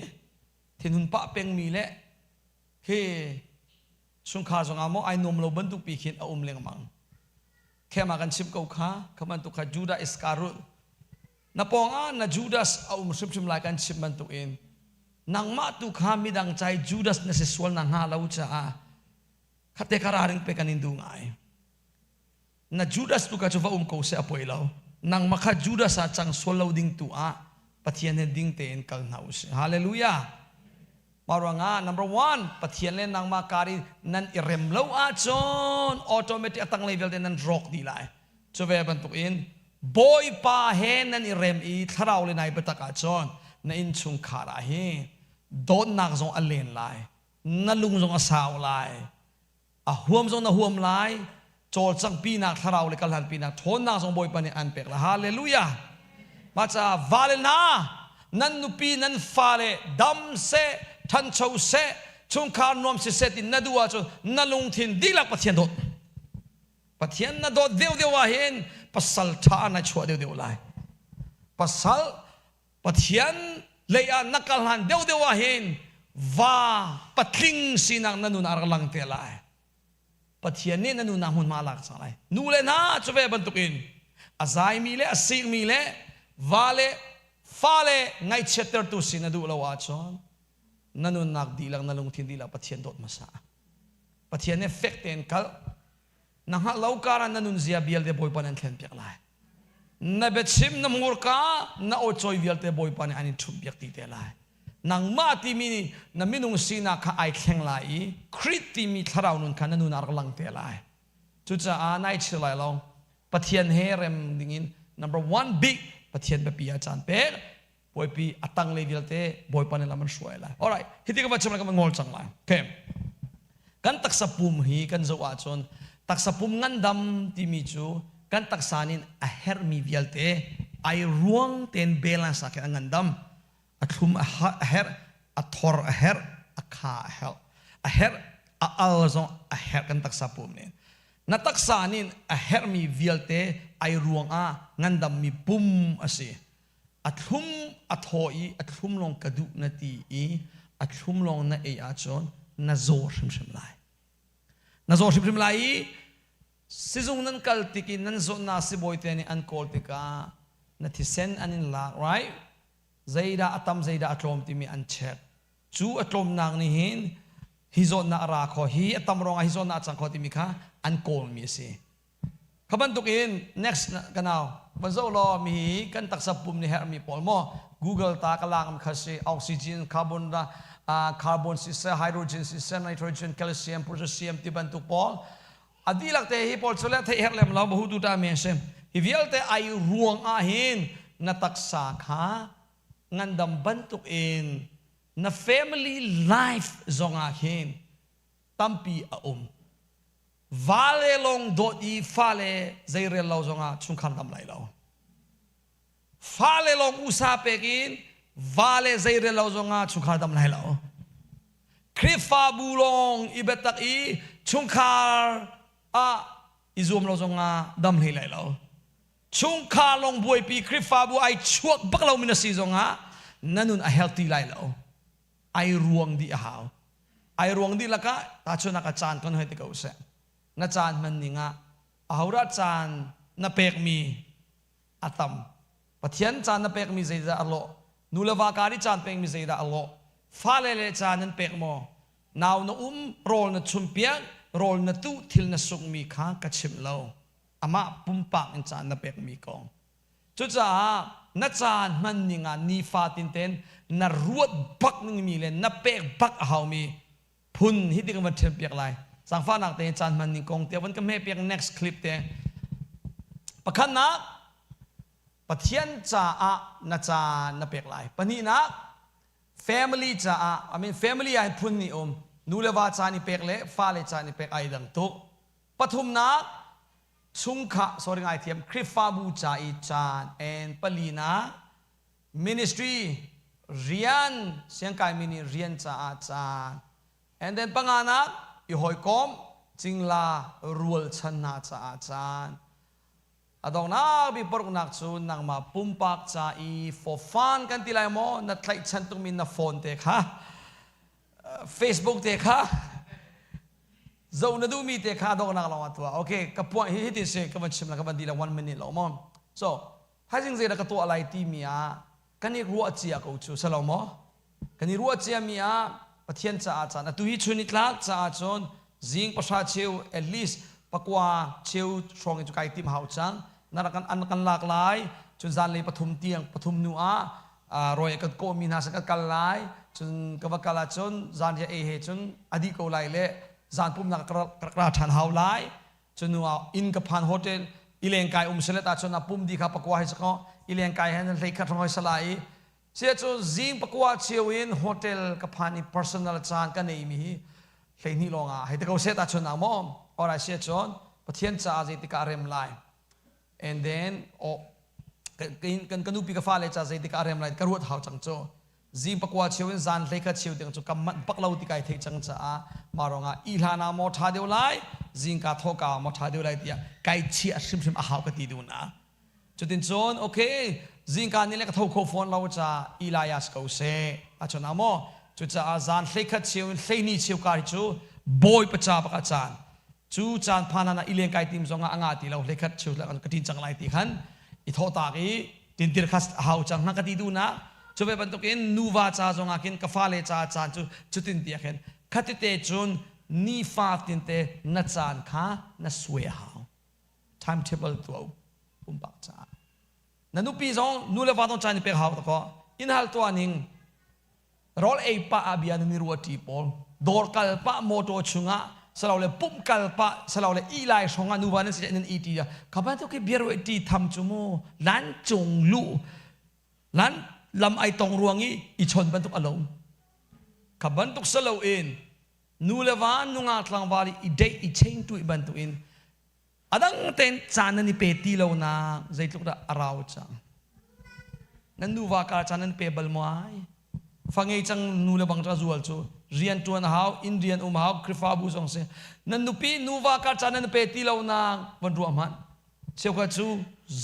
thinhun pah pengmi le hi chungkhar zongah maw ai nuam lo bantuk pi khin a um lengmang. Khem ah kan chim ko kha, kha bantuk kha Judah Iscariot na pawng ah na Judas a um hrimhrim lai kan chim bantuk in nangmah tu kha midang cai Judas na si sual na hnga lo caah khate kha raring pe kan in duh ngai. Na Judas tu kha cu va um ko seh a poi lo. Nangmah kha Judas ah cang sual lo ding tu ah Pathian he ding tein kal hna usih. Hallelujah. Mah ruangah number one Pathian le nangmah kar i nan i rem lo ahcun automatic a tanglei vialte nan rawk dih lai. Cu ve bantukin Bawipa he nan i rem i thlarau le nai biatak ahcun na innchungkhar ah hi dawtnak zong a len lai, na lung zong a sau lai, a huam zong na huam lai cawlcangh pinak thlarau le kalhan pinak ṭhawnnak zong Bawipa nih an pek lai. Hallelujah. Mah caah vale hna nan nupi nan fale dam seh ṭhancho seh chungkhar nuam siseh ti na duh ahcun na lungthin dihlak Pathian dawt. Pathian na dawt deuhdeuh ah hin pasal ṭha na chuah deuhdeuh lai. Pasal Pathian lei ah na kal hlan deuhdeuh ah hin va patling sinak na nun ah rak lang te lai. Pathian nih na nun ah hmunhma a lak cang lai. Nu le hna cu ve bantukin a zaimi le a sikmi le va le fale ngaihchiattertu si na duh lo ahcun na nunnak dihlak na lungthin dihlak Pathian dawt hmasa. Pathian nih fek tein kal na hngalh lo kar ah na nunzia vialte Bawipa nih an thlenpiak lai. Na biachim na hmurka na aw cawi vialte Bawipa nih an in ṭhumhpiak ti te lai. Nangmah timi nih na minung sinak kha ai thleng lai i Khrih timi thlarau nun kha na nun ah rak lang te lai. Cucaah nai chir lai lo. Pathian he rem dingin number one big Pathian biapi ah caan pek. Bawipi a tanglei vialte Bawipa nih lam an hruai lai. Alright, hiti ka va chim lai ka va ngol cang lai. Okay. Kan taksa pum hi kan zoh ahcun taksa pum ngandam timi cu kan taksa nih a herhmi vialte ai ruang tein balance ah khin a ngandam. A thlum a herh, a thor a herh, a kha a herh, a herh, a al zong a herh kan taksa pum nih. Na taksa nih a herhmi vialte ai ruang ah ngandammi pum a si. A thlum a thaw i a thlum lawng ka duh na ti i a thlum lawng na ei ahcun na zaw hrimhrim lai. Na zaw hrimhrim lai i sizung nan kal tik i nan zawtnak sibawi te nih an kawl tikah na thisen an in lak, right? Zeidah a tam zeidah a tlawm timi an check. Cu a tlawmnak nih hin hi zawtnak a ra kho, hi a tam ruangah hi zawtnak a cang kho timi kha an kawlmi a si. Kha bantuk in next ka nau van zoh law mi kan taksa pum nih herhmi pawl maw Google ta ka lak kha si oxygen carbon carbon siseh hydrogen siseh nitrogen calcium potassium ti bantuk pawl a dihlak te hi pawl cu le theih herh lem lo bahu tu ta men si hi vialte ai ruang ah hin na taksa kha ngandam bantuk in na family life zong ah khin tampi a um Vale lawng dawt i fale zeirel lo zongah chungkhar dam lai lo. Fale lawng usa pek in vale zeirel lo zongah chungkhar dam lai lo. Khrihfabu lawng i biatak i chungkhar ah i zuam lo zongah dam hlei lai lo. Chungkhar lawng buaipi Khrihfabu ai chuak bak lomi na si zongah na nun a healthy lai lo. Ai ruang dih a hau. Ai ruang dih lakah tahchunhnak ah caan kan hoi ti ko seh. Na caan hman ning ah ahodah caan na pekmi a tam. Pathian caan na pekmi zeidah a lawh? Nu le va kar i caan pekmi zeidah a lawh? Fale le caan nan pek maw? Nau na um, rawl na chumpiak, rawl na tuh, thil na sukmi kha ka chimh lo. Amah pumpak in caan na pekmi kong. Cucaah na caan hman ning ah nifatin tein na ruat bak ningmi le na pek bak a haumi phun hi ti kan van ṭhial piak lai. Zaangfahnak tein caan hman ning kong te van ka hmeh piak next clip te. Pakhatnak, Pathian caah na caan na pek lai. Pahnihnak, family caah, I mean family ah hin phun nih um. Nu le va caan i pek le fale caan i pek ai dang tuk. Pathumnak, chungkhar, sorry ngaithiam, Khrihfabu ca i caan and palinak, ministry, rian, siangkaimi nih rian caah caan. And then panganak, i hawikom, cingla, rualchan hna caah caan. A donghnak bik paruknak cu nangmah pumpak ca i for fun kan ti lai maw na tlaihchan tukmi na phone te kha Facebook te kha zo na duhmi te kha donghnak lawng ah tuah. Okay, ka puah hi hitin si ka van chim la ka van di la 1 minute lo maw. So, thaizing zei dah ka tuah lai timi ah kan i ruah cia ko cu salo maw? Kan i ruah ciami ah Pathian caah caan atu hi chun i tlak caah cun zing pahra cheu at least pakua cheu hrawng in cu kai tim hau cang. Na rak kan an kan lak lai cun zanlei pathum tiang pathum nu ah rawi kan kawhmi hna sin kan kal lai cun ka va kal ahcun zan riah ei he cun a dih ko lai le zan pumnak ka rak ra ṭhan hau lai. Cu nu ah inn ka phan hotel i lengkai um selet ahcun a pum di kha pakua hei sakaw i lengkai he nan hlei khat hrawng hei sala i Sia cu zing pakua cheu in hotel ka phan i personal caan ka nei mi hi 12 lawng ah hei te ko set ahcun ah maw alright sia cun Pathian caah zeitik ah rem lai and then oh kan ka nupi ka fale ca zeitik ah rem lai ka ruat hau cang cu zing pakua cheu in zan hlei kha cheu tiang cu kam manh bak lo ti kai thei cang caah mah ruangah i hlan ah maw tha deuh lai zingka thawka maw tha deuh lai tiah kai chiah hrimhrim a hau ka ti dun ah Cutin cun okay zingka ni le ka tho kho fawn lo ca Elias ko seh a chon maw cucaah zan 11 cheu in 12 cheu kar hi cu bawi paca bak a caan cu caan phan ah ileng kai tim zong ah anga ti lo 11 cheu ka tin cang lai ti khan i thawh tak i tintir kha hau cang na ka ti du na cu ve bantukin nuva ca zong ah khin ka fale ca caan cu cutin ti khin khatite cun nifa tinte na caan kha na suai a hau timetable tuah u pumpak caah na nupi zong nu le va zong caan i pek hau ko in hal tuah ning rawl ei pah ah bia nan i ruah ṭi pawl dawr kal pah motor chungah salole pumh kal pah salole i lai hrong ah nuva nan si nan i ṭi ka bantuk hi bia ruah ṭi tham cu mu lan cung lu lan lam ai tong ruang i i chon bantuk alo ka bantuk salo in nu le va nungak tlangval i date i chain tu i bantuk in adang ten caan nan i pe ti lo nak zeitluk dah a rau cang nan nuva kar caan nan pe bal maw ai fa ngei cang nu le bang ra zual cu rian tuan hau inn rian um hau Khrihfabu zong si nan nupi nuva kar caan nan pe ti lo nak van ruah hmanh cheukhat cu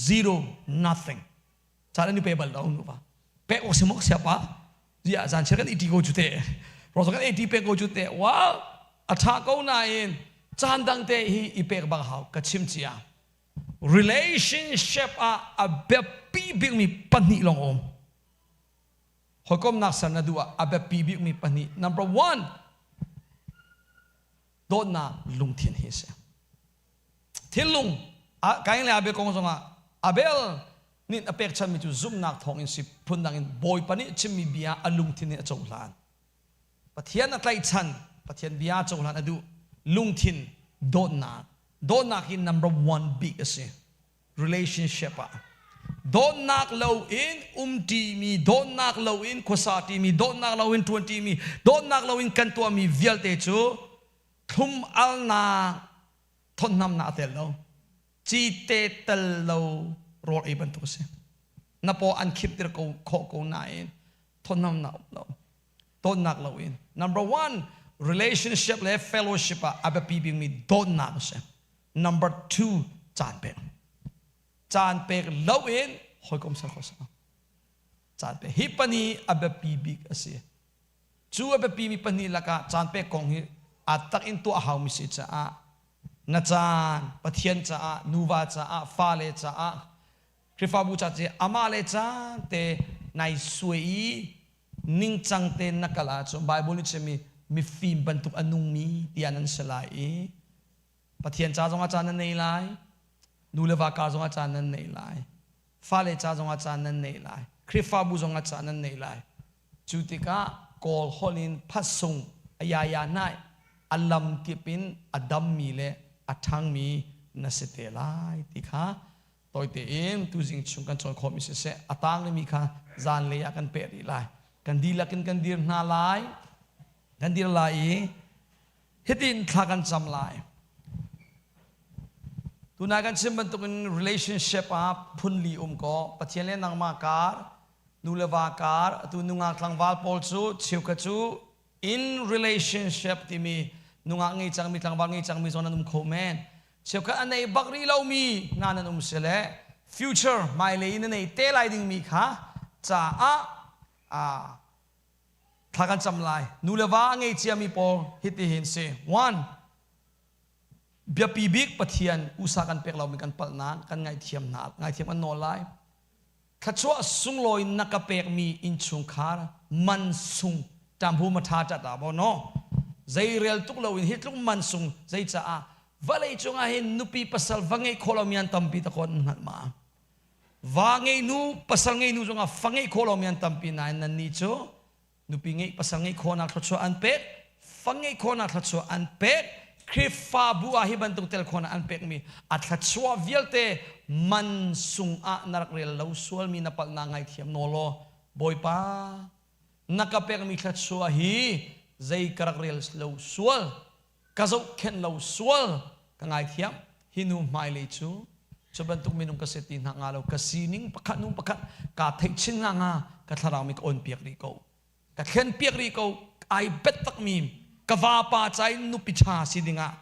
zero nothing caan an i pe bal lo nuva pek awk si mok siapa zia zan chia kan iti ko cu te ro kan iti pe ko cu te wa a tha ko nain caan dang te hi i pek bang hau ka chim chia relationship ah a biapi bikmi pahnih long um hawikomnak san na duh ah a biapi bikmi pahnih number one dawtnak lungthin hi si Thinlung Kain le Abel kong zongah Abel nih a pekchanmi cu zumhnak thawngin si phundang in Bawipa nih chimmi bia a lungthin in a cohlan. Pathian a tlaihchan, Pathian bia a cohlan a duh. Lungthin dawtnak. Dawtnak hi number one bik a si. Relationship ah. Dawtnak lo in umṭimi, dawtnak lo in khuasa ṭimi, dawtnak lo in ṭuanṭimi, dawtnak lo in kan tuahmi vialte cu thlum alnak thawtnamnak a tel lo cite tel lo rawl ei bantuk a si na paw an khip tir ko khawh ko nain thawtnamnak um lo dawtnak lo in number one relationship le fellowship ah a biapi bikmi dawtnak a si number two caan pek caan pek lo in hawikom ser kho sa caan pek hi pani a biapi bik a si Cu a biapimi pahnih lakah caan pek kong hi aa tak in tuah haumi si caah na caan Pathian caah, nuva caah, fale caah, Khrihfabu ca ci amah le caan te nai suai i ningcang tein na kal ahcun Bible nih chimmi mifim bantuk a nungmi tiah nan si lai i Pathian ca zongah caan nan nei lai, nu le va kar zongah caan nan nei lai, fale ca zongah caan nan nei lai, Khrihfabu zongah caan nan nei lai. Cu tikah Kawl holh in phatsung a yaya nai a lam kip in a dammi le a ṭhangmi na si te lai ti kha tawite in tuzing chung kan cawn khawhmi siseh a tanglimi kha zanlei ah kan peh rih lai. Kan dihlak in kan dir hna lai. Kan dir lai i Hitin thla kan cam lai. Tunai kan chim bantukin relationship ah phunli um ko. Pathian le nangmah kar, nu le va kar, atu nungak tlangval pawl cu cheukhat cu in relationship timi nungak ngei cangmi tlangval ngei cangmi zong nan um kho men. Cheukhat a nei bak rih lomi hna nan um si le future hmailei in na nei te lai dingmi kha caah thla kan cam lai. Nu le va a ngei ciami pawl hitihin si. One, biapi bik Pathian usa kan pek lomi kan palhnak kan ngaihthiam hna, ngaithiam kan nawl lai. Thluachuah sunglawi na ka pekmi innchungkhar man sung ṭamhu ma ṭha ṭat ah bo no zei rel tuk loin hi tluk man sung zei caah vawlei cungah hin nupi pasal va ngeih khawh lomi an tampi ta kon hngalh ma va ngei nu pasal ngei nu zongah fa ngeih khawh lomi an tampi nain nan nih cu nupi ngeih pasal ngeih khawhnak thluachuah an pek fa ngeih khawhnak thluachuah an pek Khrihfabu ah hi bantuk tel khawhnak an pekmi a thluachuah vialte man sung ah na rak rel lo sualmi na palhnak ngaithiam nawl law Bawipa na ka pekmi thluachuah hi zei ka rak rel lo sual ka zohkhenh lo sual ka ngaithiam hi nu hmailei cu cu bantuk minung ka si ti hna nga lo ka sining pakhat nu pakhat kaa theih chin nga nga ka thlarau mi ka on piak rih ko ka thlen piak rih ko ai bet takmi ka vapa ca in nupi ṭha si dingah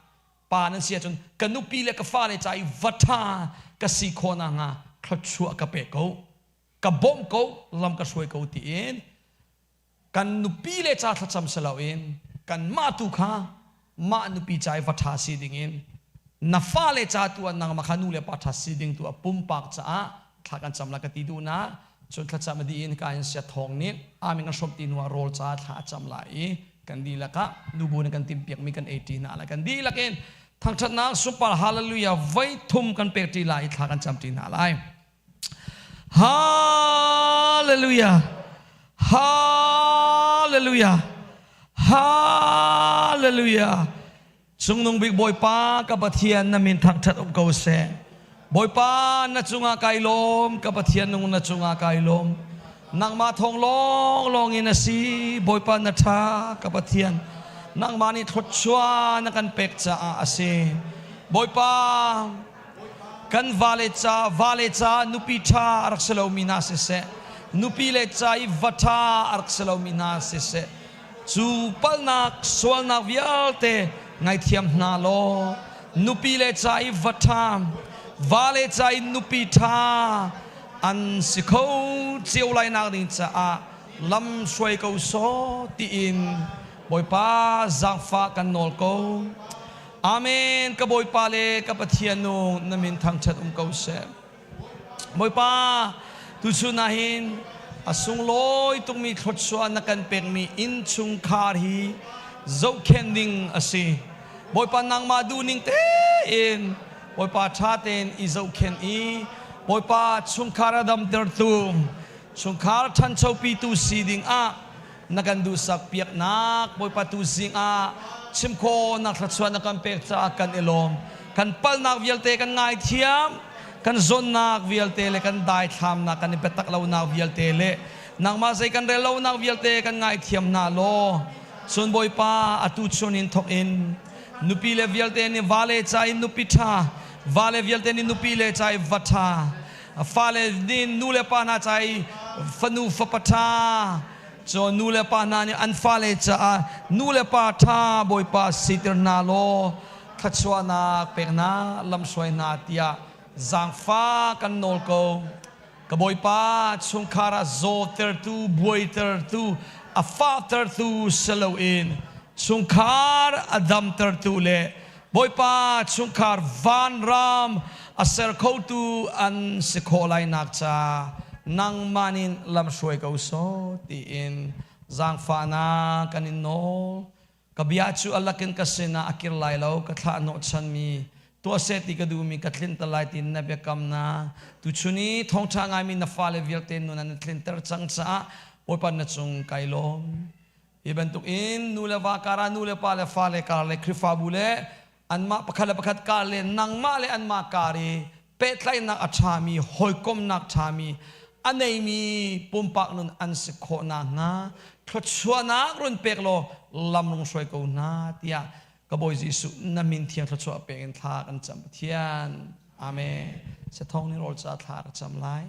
pa nan si ahcun ka nupi le ka fale ca i va ṭha ka si khawh nakhnga thluachuah ka pe ko ka bawmh ko lam ka hruai ko tiin kan nupi le ca thlacam si loin kanmah tu kha mah nupi ca i va ṭha si dingin na fale ca tu ah nangmah kha nu le pa ṭha si ding tu ah pumpak caah thla kan cam la ka ti duhnak cun thlacam a dih in ka in sia thawng nih amin kan hrawm ti hnu ah rawl ca thla a cam lai i kan dihlak ah nubu nih kan timhpiakmi kan ei ṭi hna lai kan dihlak in thangṭhatnak super hallelujah voi thum kan pek ṭi lai i thla kan cam ṭi hna lai. Hallelujah. Hallelujah. Hallelujah. Cungnung bik Bawipa ka Pathian na min thangṭhat um ko seh. Bawipa na cungah kai lawm, ka Pathian nung na cungah kai lawm. Nangmah thawng lawnglawng in a si, Bawipa na ṭha ka Pathian. Nangmah nih thluachuah na kan pek caah a si. Bawipa Kan vale ca vale ca nupi ṭha a rak si lomi hna siseh, nupi le ca i va ṭha a rak si lomi hna siseh, cu palhnak sualnak vialte ngaithiam hna law nupi le ca i va ṭha, vale ca i nupi ṭha an si kho cio lai nak ding caah lam hruai ko sawh tiin Bawipa zaangfah kan nawl ko. Amen. Ka Bawipa le ka Pathian nung na min thangṭhat um ko seh. Bawipa, tuchun ah hin a sunglawi tukmi thluachuah na kan pekmi innchungkhar hi zohkhenh ding a si. Bawipa nangmah duhning tein Bawipa ṭha tein i zohkhenh i Bawipa chungkhar a damtertu, chungkhar ṭhanchopitu si ding ah na kan duhsak piaknak Bawipa tu zing ah chim khawhnak thluachuah na kan pek caah kan i lawm. Kan palhnak vialte kan ngaithiam, kan zawnnak vialte le kan daithlamnak kan i biatak lonak vialte le nangmah zei kan rel lonak vialte kan ngaithiam hna law cun Bawipa atu chun in thawk in nupi le vialte nih vale ca in nupi ṭha vale vialte nih nupi le ca i va ṭha fale nih nu le pa hna ca i fanu fapa ṭha Cun nu le pa hna nih an fale caah nu le pa ṭha Bawipa siter hna law thluachuahnak pek hna lamhruai hna tiah zaangfah kan nawl ko. Ka Bawipa chungkhar ah zawtertu, buaitertu, a fahtertu si loin chungkhar a damtertu le Bawipa chungkhar vanram a ser khotu an si khawh lainak ca nangmah nih lamhruai ko sawh tiin zaangfahnak kan in nawl. Ka bia cu a lakin ka sinah a kir lai lo, ka thlah hnawhchanmi tuah seh ti ka duhmi ka tlinter lai tiin na biakam na tuchun i thawngṭha ngaimi na fale vialte nun an tlinter cang caah Bawipa na cung kai lawm. Hi bantuk in nu le va kar ah nu le pa le fale kar le Khrihfabu le anmah pakhat le pakhat kar le nangmah le anmah kar i pehtlaihnak a ṭhami, hawikomhnak ṭhami a neimi pumpak nun an si khawh nakhnga thluachuahnak run pek law lam rung hruai ko hna tiah. Ka Bawi Jesuh na min thiang thluachuah pek in thla kan cam Pathian. Amen. Sathong ni rawl ca thla ka cam lai.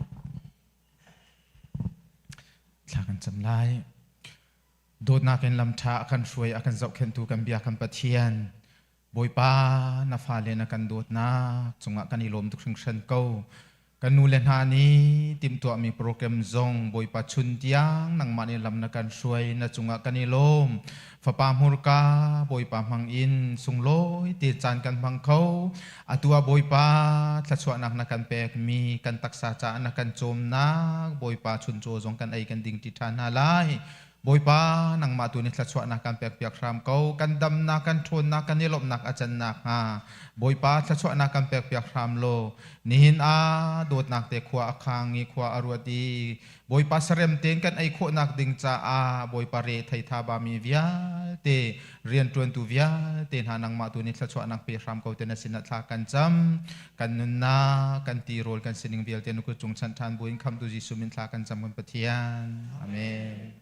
Thla kan cam lai. Dawtnak in lam ṭha a kan hruai a kan zohkhenhtu kan bia kan Pathian. Bawipa na fale na kan dawtnak cungah kan i lawm tuk hringhran ko. Kan nu le hna nih timhtuahmi program zong Bawipa chun tiang nangmah nih lam na kan hruai na cungah kan i lawm. Fapa hmurka Bawipa hmang in sunglawi te caan kan hmang kho. Atu ah Bawipa thluachuahnak na kan pekmi kan taksa caah na kan cawmnak Bawipa chuncaw zong kan ei kan ding ṭi ṭhan hna lai. Bawipa, nangmah tu nih thluachuahnak kan pekpiak hram ko. Kan damnak, kan ṭhawnnak, kan i lawmhnak a cannak hnga. Bawipa, thluachuahnak kan pekpiak hram law, nihin ah dawtnak te khua a khang i khua a ruat i Bawipa sarem tein kan ei khawhnak ding caah Bawipa re thei tha bami vialte rianṭuantu vialte hna nangmah tu nih thluachuahnak pe hram ko te na sinah thla kan cam. Kan nunnak, kan tirawl, kan sining vialte na kut cung chanh ṭhan buin khamtu Jesuh min thla kan cam kan Pathian. Amen.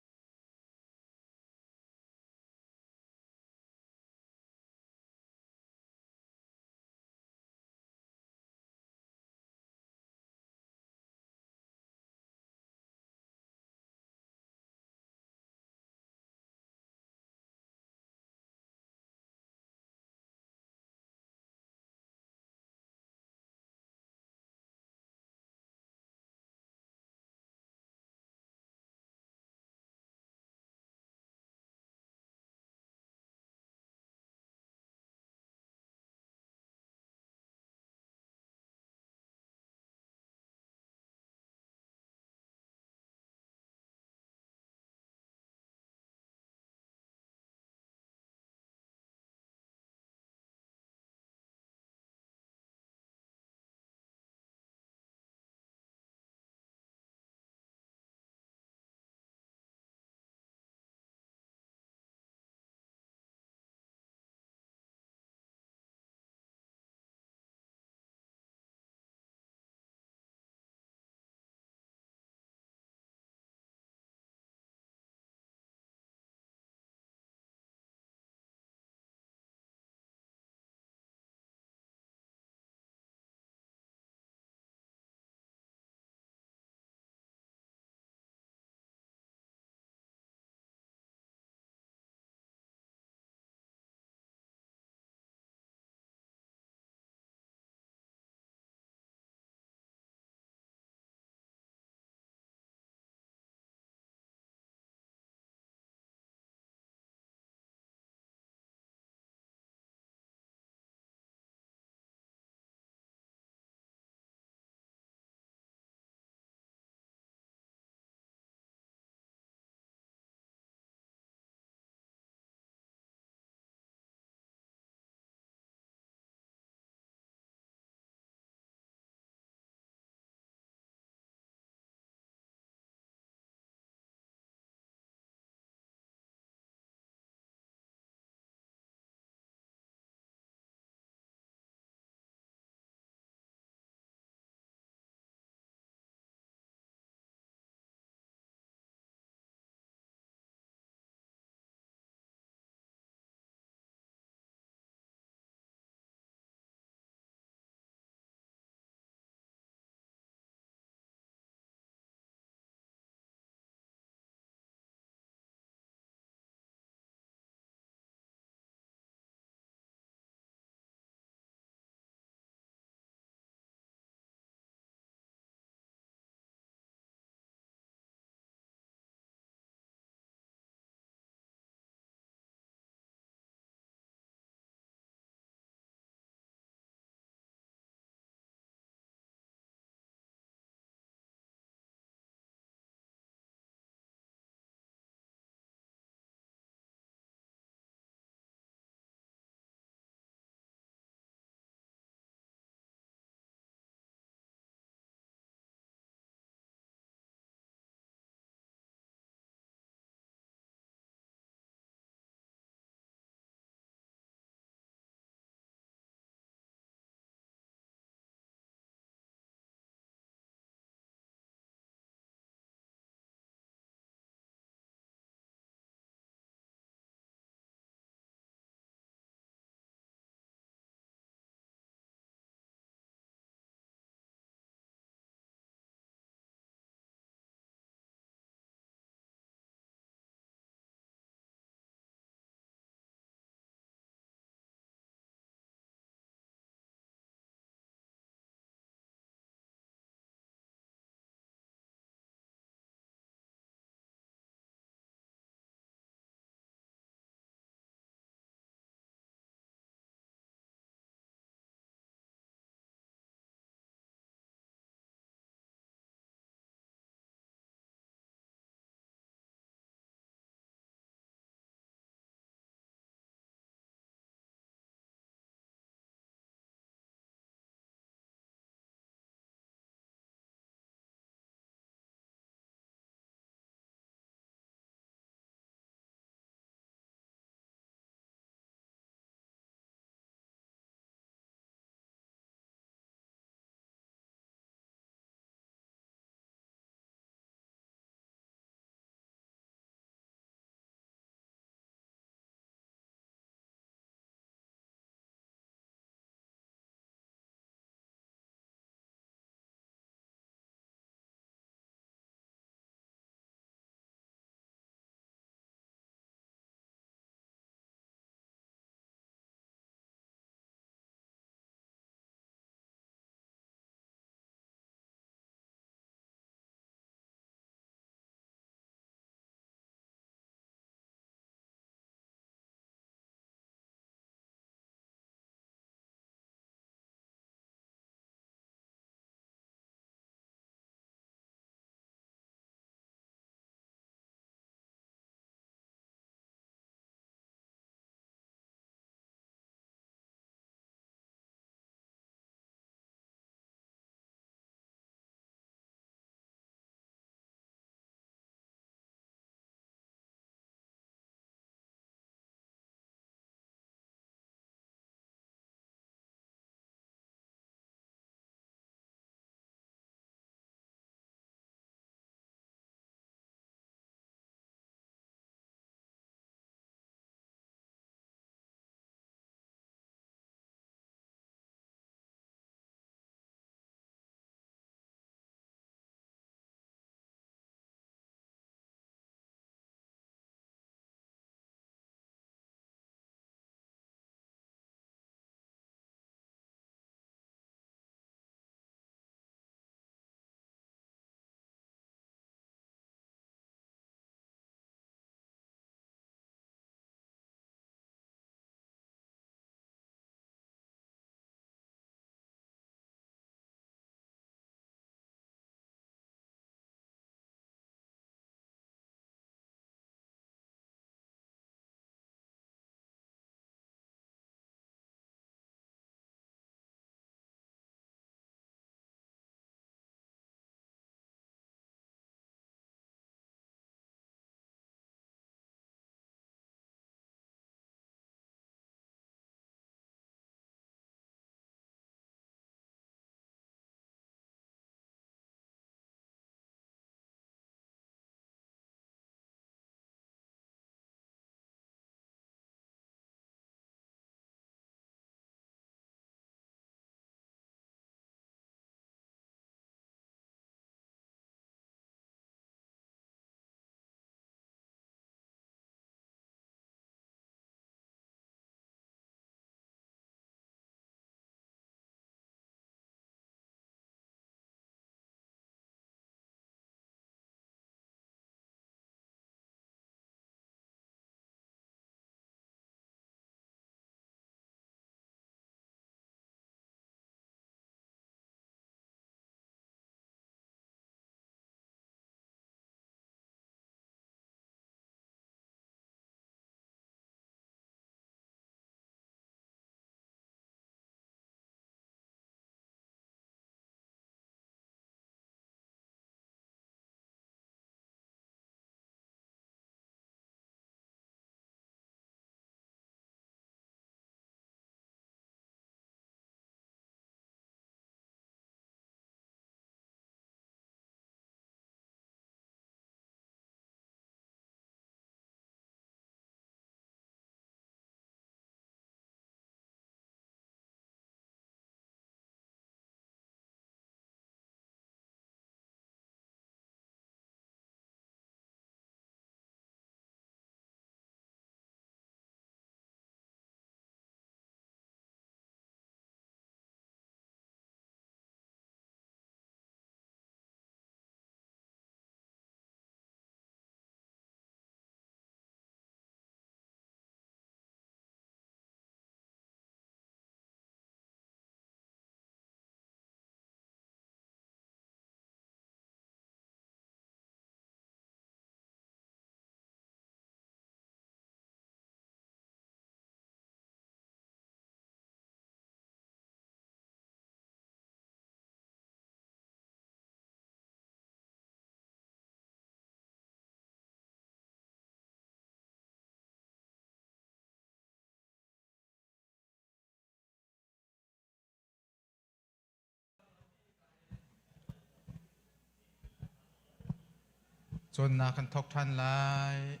Cawnnak kan thawk ṭhan lai.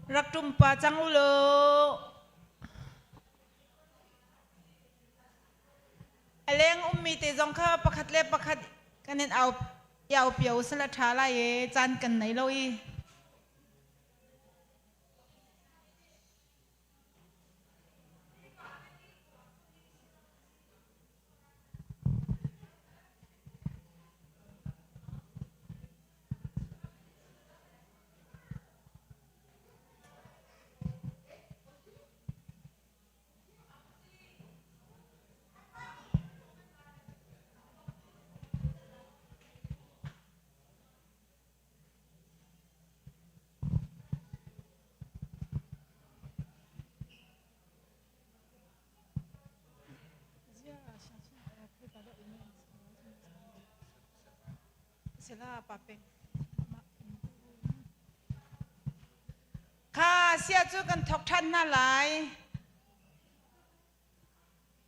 Rak ṭum pa cang u law. A leng ummi te zong kha pakhat le pakhat kan in au iau pio sala ṭha lai e caan kan nei lo i. Kha sia cu kan thok ṭhan hna lai.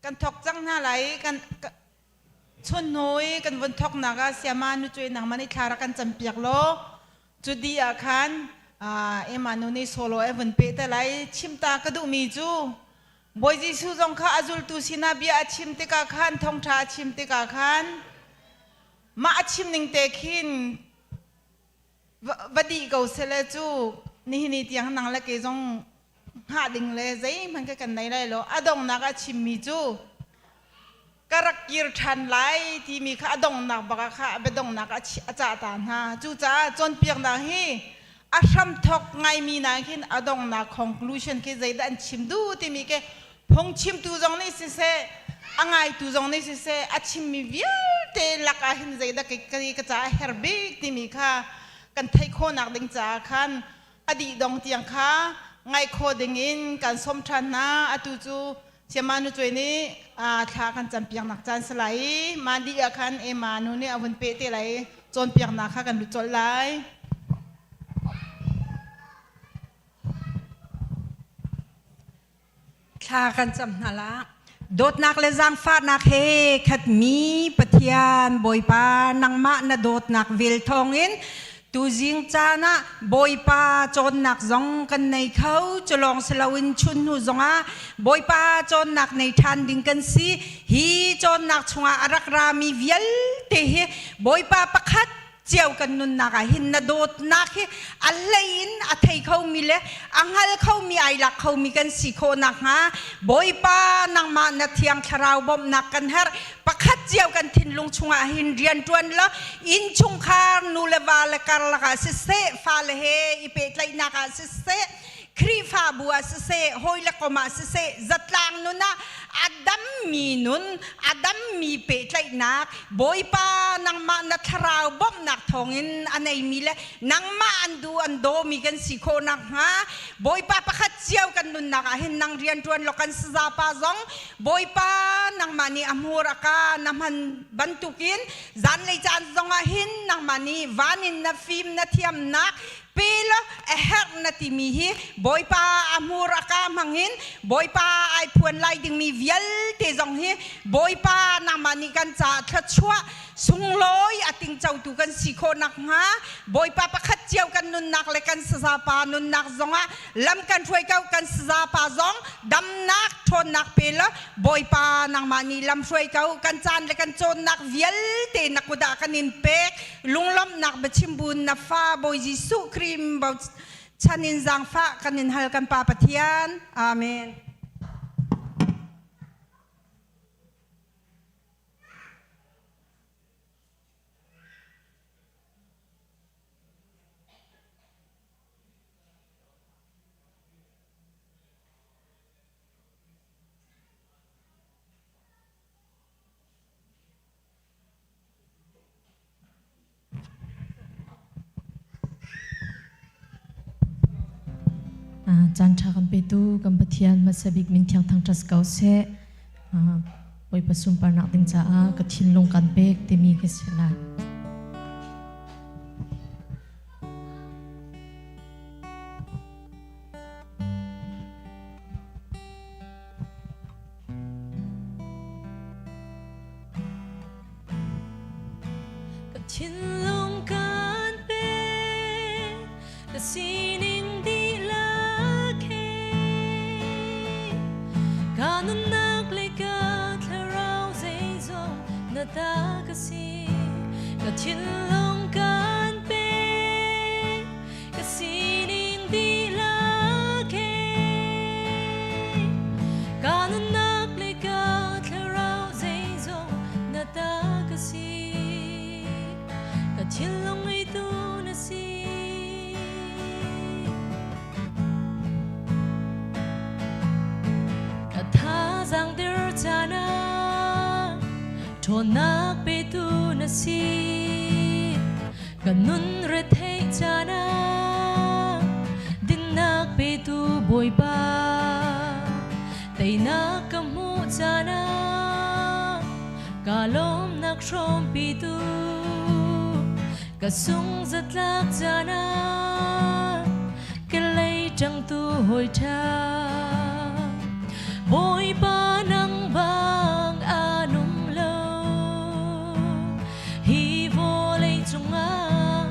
Kan thok cang hna lai. Kan chun hnu i kan vun thoknak ah siama nu cu nangmah nih thla rak kan campiak law cu di ah khan Emma nu nih solo e vun pe te lai. Chimta ka duhmi cu Bawi Jesuh zong kha a zultu sinah bia a chim tikah khan thawngṭha a chim tikah khan mah a chim ning te khin va dih ko sele cu nihin ni tiang nang le ke zong hngah ding le zeihmanh ka kan nei lai lo. A donghnak a chimmi cu ka rak kir ṭhan lai timi kha a donghnak bak ah kha a biadonghnak a cah ta hna. Cucaah cawnpiaknak hi a hramthok ngaimi nakin a donghnak conclusion khi zeidah an chim duh timi ke phungchimtu zong nih siseh, a ngaitu zong nih siseh, a chimmi vialte lakah hin zeidah ka caah a herh bik timi kha kan theih khawhnak ding caah khan a dih dong tiang kha ngaih khawh ding in kan sawm ṭhan hna. Atu cu Siama nu cuai nih thla kan campiaknak caan si lai i mah dih ah khan Emma nu nih a vun peh te lai i cawnpiaknak kha kan lut colh lai. Thla kan cam hna la. Dawtnak le zaangfahnak he khatmi Pathian Bawipa, nangmah na dawtnak vel thawngin tuzing caan ah Bawipa cawnnak zong kan nei kho. Cu lawng si loin chun hnu zongah Bawipa cawnnak nei ṭhan ding kan si. Hi cawnnak chungah a rak rami vialte hi Bawipa pakhat cio kan nunnak ah hin na dawtnak hi a hlei in a thei khomi le a hngal khomi ai lak khomi kan si khawh nakhnga Bawipa nangmah na thiang thlarau bawmhnak kan herh. Pakhat cio kan thinlung chungah hin rian ṭuan law innchungkhar nu le va le karlak ah siseh, fale he i pehtlaihnak ah siseh, Khrihfabu ah siseh, hawi le kom ah siseh, zatlang nun ah a dammi nun, a dammi pehtlaihnak, Bawipa nangmah na thlarau bawmhnak thawngin a neimi le nangmah an duh an dawmi kan si khawh nakhnga Bawipa pakhat cio kan nunnak ah hin nang rianṭuan law kan sazapa zong Bawipa nangmah nih a hmur a ka na hman bantukin zanlei caan zongah hin nangmah nih van in na fim na thiamnak pe law a herh na timi hi Bawipa a hmur a ka hmangin Bawipa ai phuan lai dingmi vialte zong hi Bawipa nangmah nih kan caah thluachuah sunglawi a tingcotu kan si khawh nakhnga Bawipa pakhat cio kan nunnak le kan sazapa nunnak zongah lam kan hruai ko. Kan sazapa zong damnak ṭhawnnak pe law Bawipa nangmah nih lam hruai ko. Kan caan le kan cawnnak vialte na kut ah kan in pek. Lunglawmhnak biachim bun na fa Bawi Jesuh Khrih chan in zaangfah kan in hal kan Pa Pathian. Amen. Caan ṭha kan petu kan Pathian hmasa bik min thiang thangṭhat ko seh. Bawipa sunparnak ding caah ka thinlung kan pek timi ka si lai. Ka thinlung kan pek, ka sining dihlak he. Ka nunnak le ka thlarau zeizong na ta ka si. Ka thinlung kan pek, ka sining dihlak he. Ka nunnak le ka thlarau zeizong na ta ka si. Ka thinlung ngeitu na si. Ka thazaang dir caan ah ṭhawnnak petu na si. Ka nun retheih caan ah dinnak petu Bawipa. Teinak ka hmuh caan ah ka lawmnak hrawmpitu. Ka sung zatlak caan ah ka lei ṭangtu hawi ṭha. Bawipa nang bang a nung lo. Hi vawlei cungah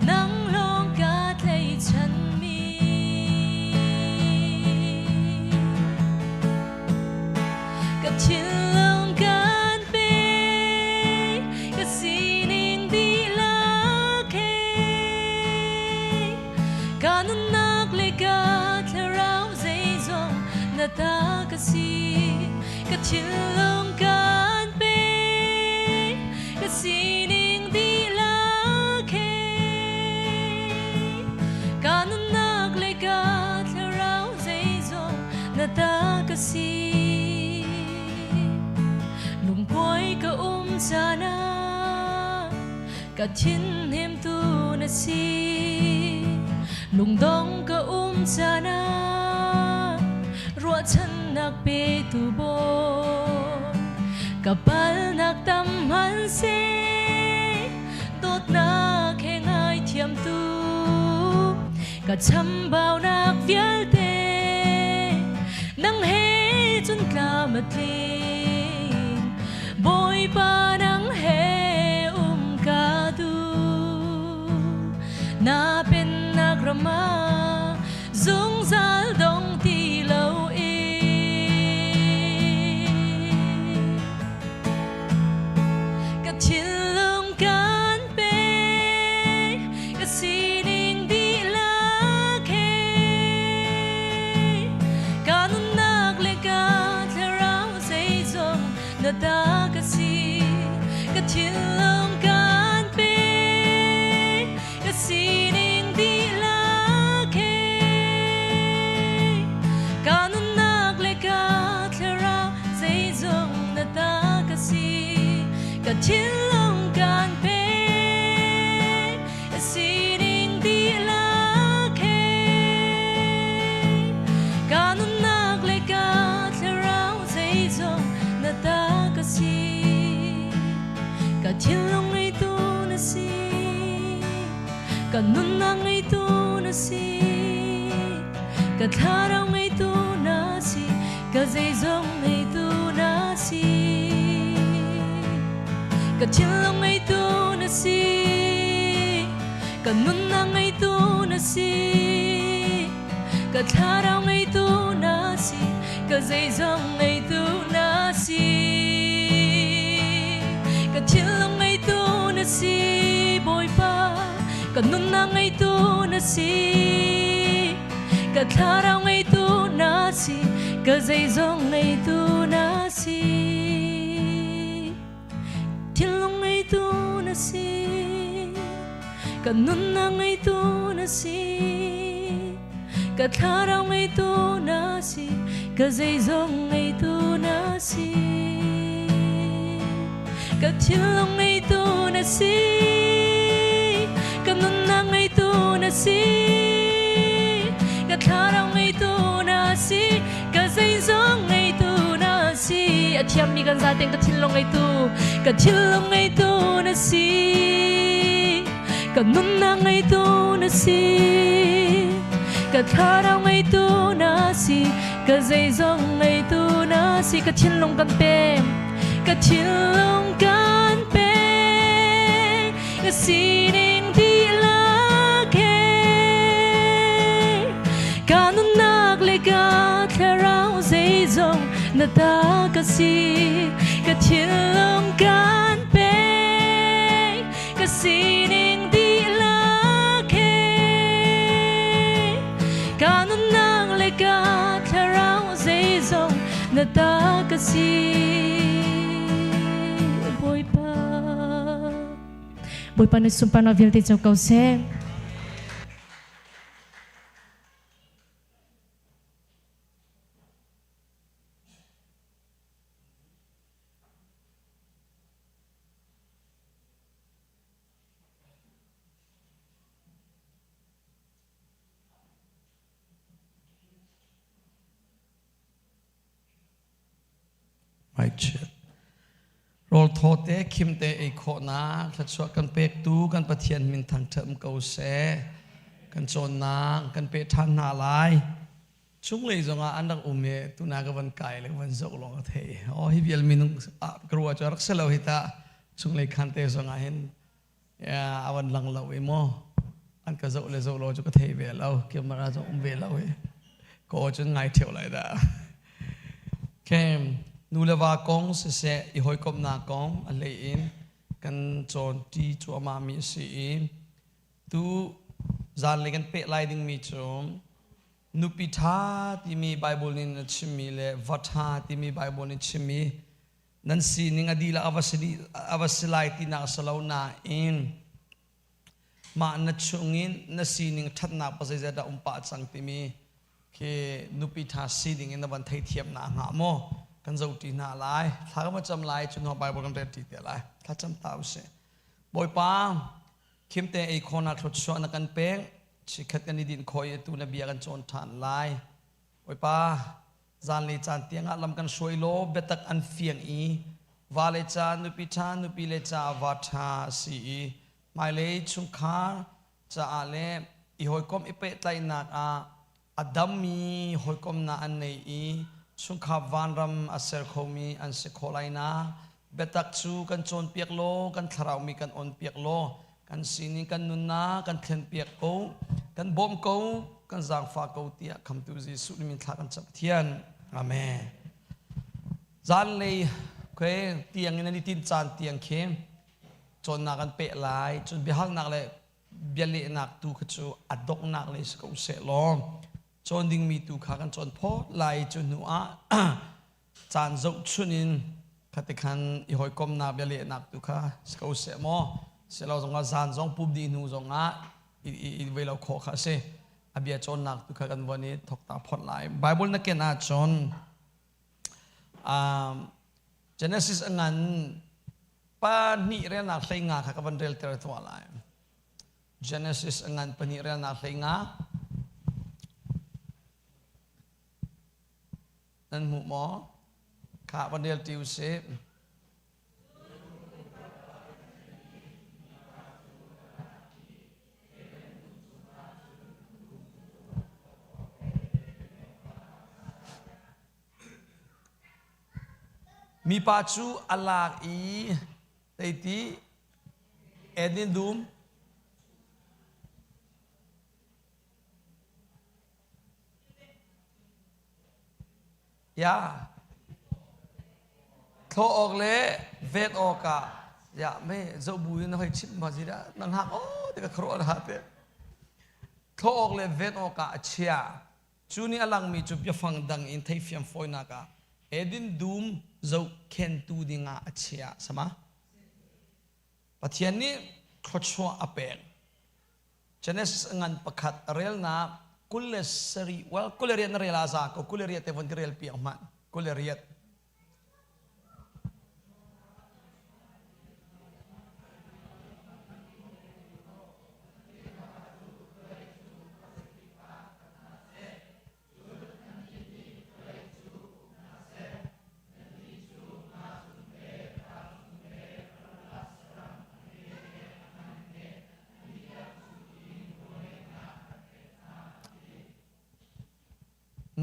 nang lawng ka tlaichanmi. Ka thinlung kan pe, ka sining dihlak he. Ka nunnak le ka thlarau zeizong na ta ka si. Ka thinlung kan pe, ka sining dihlak he. Ka nunnak le ka thlarau zeizong na ta ka si. Lungkuai ka um caan ah ka thin hnemtu na si. Lungdong ka um caan ah ruahchannak petu Bawi. Ka palnak tam hmanhseh dawtnak he ngaithiamtu ka chambaunak vialte nang he cun tlam a tling. Bawipa nang he um ka duh, na pennak ram ah zungzal dong ti lo in. Ka thinlung kan pe, thinlung ngeitu na si Ka nunnak ngeitu na si Ka thlarau ngeitu na si Ka zeizong ngeitu na si Ka thinlung ngeitu na si Ka nunnak ngeitu na si Ka thlarau ngeitu na si Ka zeizong ngeitu na si Ka thinlung ngeitu na si Bawipa Ka nunnak ngeitu na si Ka thlarau ngeitu na si Ka zeizong ngeitu na si Thinlung ngeitu na si Ka nunnak ngeitu na si Ka thlarau ngeitu na si Ka zeizong ngeitu na si Ka thinlung ngeitu na si Ka nunnak ngeitu na si Ka thlarau ngeitu na si Ka zeizong ngeitu na si A thiammi kan zaten ka thinlung ngeitu Ka thinlung ngeitu na si Ka nunnak ngeitu na si Ka thlarau ngeitu na si Ka zeizong ngeitu na si Ka thinlung kan pek Ka thinlung kan pek Ka sining dihlak he Ka nunnak le ka thlarau zeizong na ta ka si Ka thinlung kan pek Ka sining dihlak he Ka nunnak le ka thlarau zeizong na ta ka si Bawipa Bawipa na sunparnak vialte co ko seh. Ngaihchiat. Rawl thaw te khim te ei khawhnak thluachuah kan pektu kan Pathian min thangṭhat um ko seh. Kan cawnnak kan pe ṭhan hna lai. Chunglei zongah an rak um i tuna ka van kai le van zoh lawng ka thei. Oh hi vial minung ah ka ruah cu rak si lo hi ta. Chunglei khan te zongah hin a van lang lo i maw an ka zoh le zoh lo cu ka thei ve lo. Camera zong um ve lo i ka aw cun ngai ṭheo lai dah. Okay. Nu le va kong siseh i hawikomhnak kong a hlei in kan cawn ṭi cuahmah mi a si i tu zanlei kan peh lai dingmi cu nupi ṭha timi Bible nih a chimmi le va ṭha timi Bible nih chimmi nan sining a dihlak a va si lai tinak a si lo nain mah na chungin na sining ṭhatnak pa zeizat dah um pah cang timi khi nupi ṭha sining in na van theithiam na hnga maw kan zohṭi hna lai thla kan cam lai cu hnu Bible kan rel ṭi te lai thla cam ta usih Bawipa khimte ei khawhnak thluachuah na kan pek Chikkhat kan i dinh khawh i atu na bia kan cawn ṭhan lai. Bawipa, zanlei caan tiangah lam kan hruai law biatak an fiang i va le ca nupi ṭha nupi le ca va ṭha a si i hmailei chungkhar caah le i hawikom i pehtlaihnak ah a dammi hawikomnak an nei i chungkhar vanram a ser khomi an si khawh lai na biatak cu kan cawnpiak law kan thlarau mi kan onpiak law kan sining kan nunnak kan thlenpiak ko kan bawm ko kan zaangfah ko tiah khamtu Jesuh min thla kan cam Pathian amen zanlei khe tiang in an i tin caan tiang khi cawnnak kan peh lai cun biahalnak le bialehnak tu kha cu a donghnak lei si ko seh law cawn dingmi tu kha kan cawn phawt lai cu hnu ah caan zohchun in khati khan i hawikomnak bialehnak tu kha si ko seh maw silo zongah zan zong pum dih hnu zongah i ve lo khawh kha a si a bia cawnnak tu kha kan von i thok ta phawt lai Bible na ken ahcun Genesis a ngan pa hnih relnak hlei nga kha ka van rel ter tuah lai Genesis a ngan pahnih relnak hlei nga Nan hmu maw? Kha van rel ti usih. Mipa cu a lak i zeiti Eden dum Ya. Thlawh awk le ven awkah ya me zoh bu in na hoi chimh ma zi dah na hngak aw ti ka khuaruah na te. Thlawh awk le ven awkah a chia. Cu nih a langmi cu biafang dang in theifiam fawinak ah Eden dum zohkhentu dingah a chia sama. Pathian nih thluachuah a pek. Genesis ngan pakhat relnak 27, well, 28 na rel ah za ko, 28 te von ka rel piak hmanh, 28.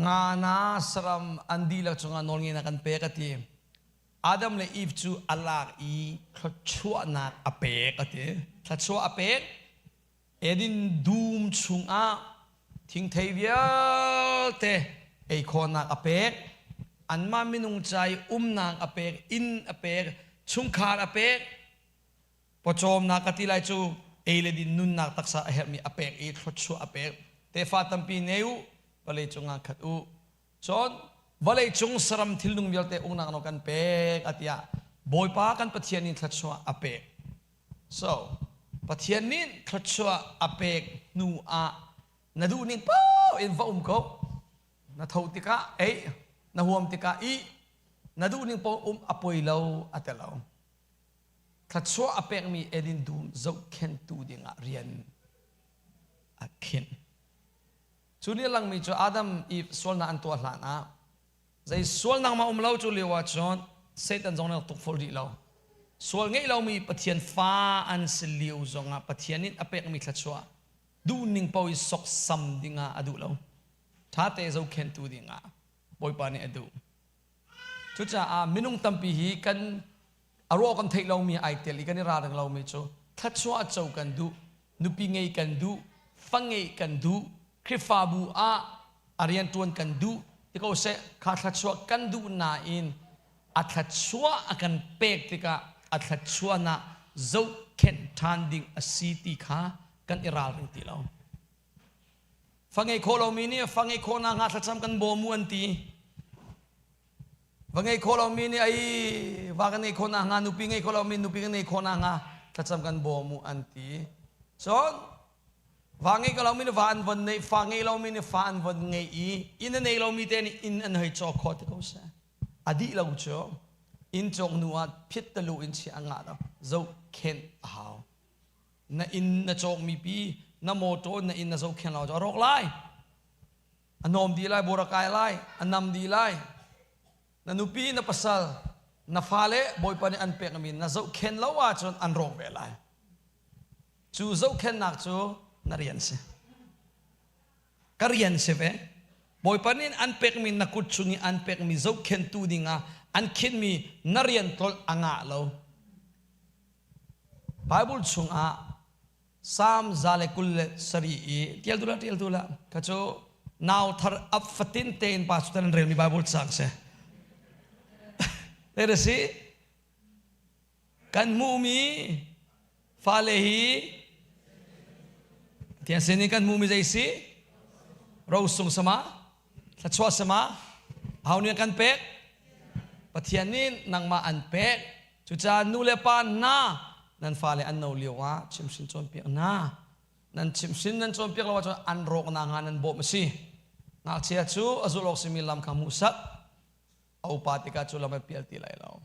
Nga na saram an dihlak cungah nawlngeihnak an pek a ti. Adam le Eve cu a lak i thluachuahnak a pek a ti. Thluachuah a pek. Eden dum chungah thingthei vialte ei khawhnak a pek. Anmah minung ca i umnak a pek, inn a pek, chungkhar a pek. Pawcawmnak ka ti lai cu ei le din nunnak taksa a herhmi a pek i thluachuah a pek. Tefa tampi nei u, vawlei cungah khat u. Cun vawlei cung saram thilnung vialte uknak nawl kan pek a tiah Bawipa kan Pathian in thluachuah a pek. So, Pathian nih thluachuah a pek hnu ah na duh ning paoh in va um ko. Na tho tikah ei, na huam tikah ih, na duh ning paoh um a poi lo a ti lo. Thluachuah a pekmi Eden dum zohkhenhtu dingah rian a khinh. Cu nih a langmi cu Adam Eve sualnak an tuah hlan ah zei sualnak ma um lo cu lio ah cun Satan zong nih tuk fol rih lo. Sual ngeih lomi Pathian fa an si lio zongah Pathian nih a pekmi thluachuah duhning paoh i soksam dingah a duh lo. Ṭhate zohkhenhtu dingah Bawipa nih a duh. Cucaah minung tampi hi kan a ruah kan theih lomi ai tel i kan i ralring lomi cu thluachuah co kan duh, nupi ngei kan duh, fa ngeih kan duh, Khrihfabu ah a rianṭuan kan duh ti ko seh kha thluachuah kan duh nain a thluachuah a kan pek tikah a thluachuahnak zohkhenh ṭhan ding a si ti kha kan i ralring ti lo. Fa ngei khawh lomi nih fa ngeih khawh nakhnga thlacam kan bawm u an ti. Va ngei khawh lomi nih ai va kan ngeih khawh nakhnga nupi ngei khawh lomi nupi kan ngeih khawh nakhnga thlacam kan bawm u an ti. Cun va ngei ko lomi nih va an von neih, fa ngei lomi nih fa an von ngeih i inn a nei lomi te nih inn an hei cawk khawh ti ko seh. A dih lo cu inn cawk hnu ah phit talu in chiah a ngah lo. Zohkhenh a hau. Na inn na cawkmi pi na motor na inn na zohkhenh lo cu a rawk lai. A hnawm dih lai, bur a kai lai, a nam dih lai. Na nupi, na pasal, na fale Bawipa nih an pekmi na zohkhenh lo ahcun an rawk ve lai. Cu zohkhenhnak cu na rian si. Ka rian si ve. Bawipa nih an pekmi na kut chung i an pekmi zohkhenhtu dingah an khinhmi na rian tlolh a ngah lo. Bible chungah Psalm 127 i tial tu la tial tu la ka cu nau thar ap fatin tein pa cu tan relmi Bible cang si. Te si kan hmuhmi fale hi Pathian sin in kan hmuhmi zei si rosung sama thluachuah sama aho nih kan pek Pathian nih nangmah an pek. Cucaah nu le pa hna nan fale an no lio ah chimhrin cawnpiak hna. Nan chimhrin nan cawnpiak lo ahcun an rawk nakhnga nan bawmh a si. Ngakchia cu a zulh awk simi lam kha hmuhsak. A upa tikah cu lam a pial ti lai lo.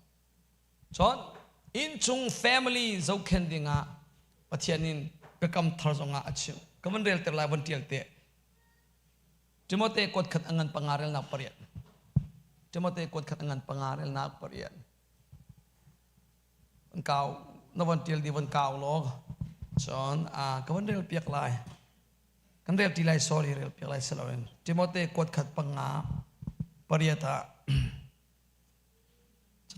Cun innchung family zohkhenh dingah Pathian in biakam thar zongah a chimh. Ka van relter lai van ṭial te. Timote kuat khat a ngan panga relnak pariat. Timote kuat khat a ngan panga relnak pariat. Van kau na van ṭial di van kau law cun ka van rel piak lai. Kan rel ṭi lai sorry rel piak lai si loin Timote kuat khat panga pariat ah.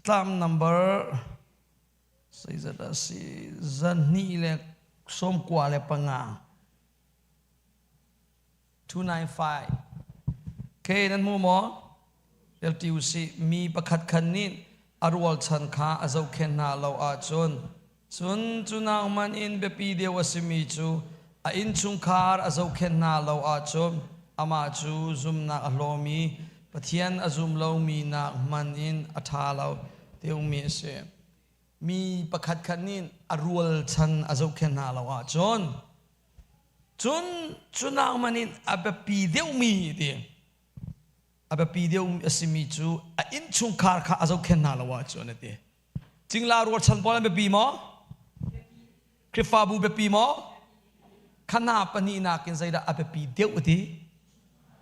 Catlam number zeizat a si 295. 295. Ke nan hmu maw? LTUC mi pakhat khan nih a rualchan kha a zohkhenh hna lo ahcun cun cu nakman in biapi deuh a simi cu a innchungkhar a zohkhenh hna lo ahcun amah cu zumnak a hlawmi Pathian a zum lomi nak hman in a ṭha lo tiumi a si. Mi pakhat khat nih a rualchan a zohkhenh hna lo ahcun cun cu nakman in a biapi deuhmi ti a biapi deuh a simi cu a innchungkhar kha a zohkhenh hna lo ahcun a ti. Cingla rualchan pawl an biapi maw? Khrihfabu biapi maw? Khana pahnihnak in zeidah a biapi deuh ti?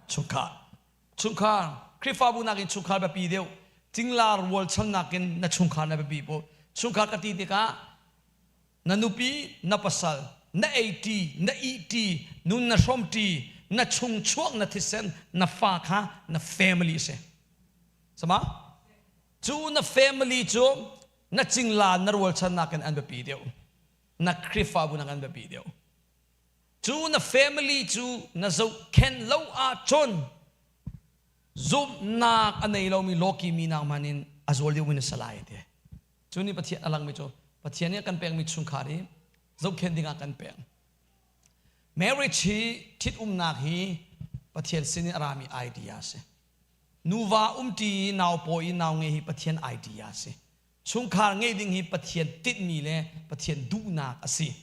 Chungkhar. Chungkhar. Khrihfabu nakin chungkhar biapi deuh. Cingla rualchan nakin na chungkhar na biapi po. Chungkhar ka ti tikah na nupi, na pasal, na ei-ṭi, na ih-ṭi, nun na hrawm-ṭi, na chungchuak na thisen, na fa kha na family a si. Sama? Cu na family cu na cingla na rualchan nakin an biapi deuh. Na Khrihfabu nakin an biapi deuh. Cu na family cu na zohkhenh lo ahcun zumhnak a nei lomi lawki mi nak hmanh in a zual deuhmi na si lai ti. Cu nih Pathian a langmi cu Pathian nih a kan pekmi chungkhar hi zohkhenh dingah kan pek. Marriage hi ṭhitumnak hi Pathian sin in a rami idea a si. Nuva umṭi i nau pawi i nau ngei hi Pathian idea a si. Chungkhar ngei ding hi Pathian tinhmi le Pathian duhnak a si.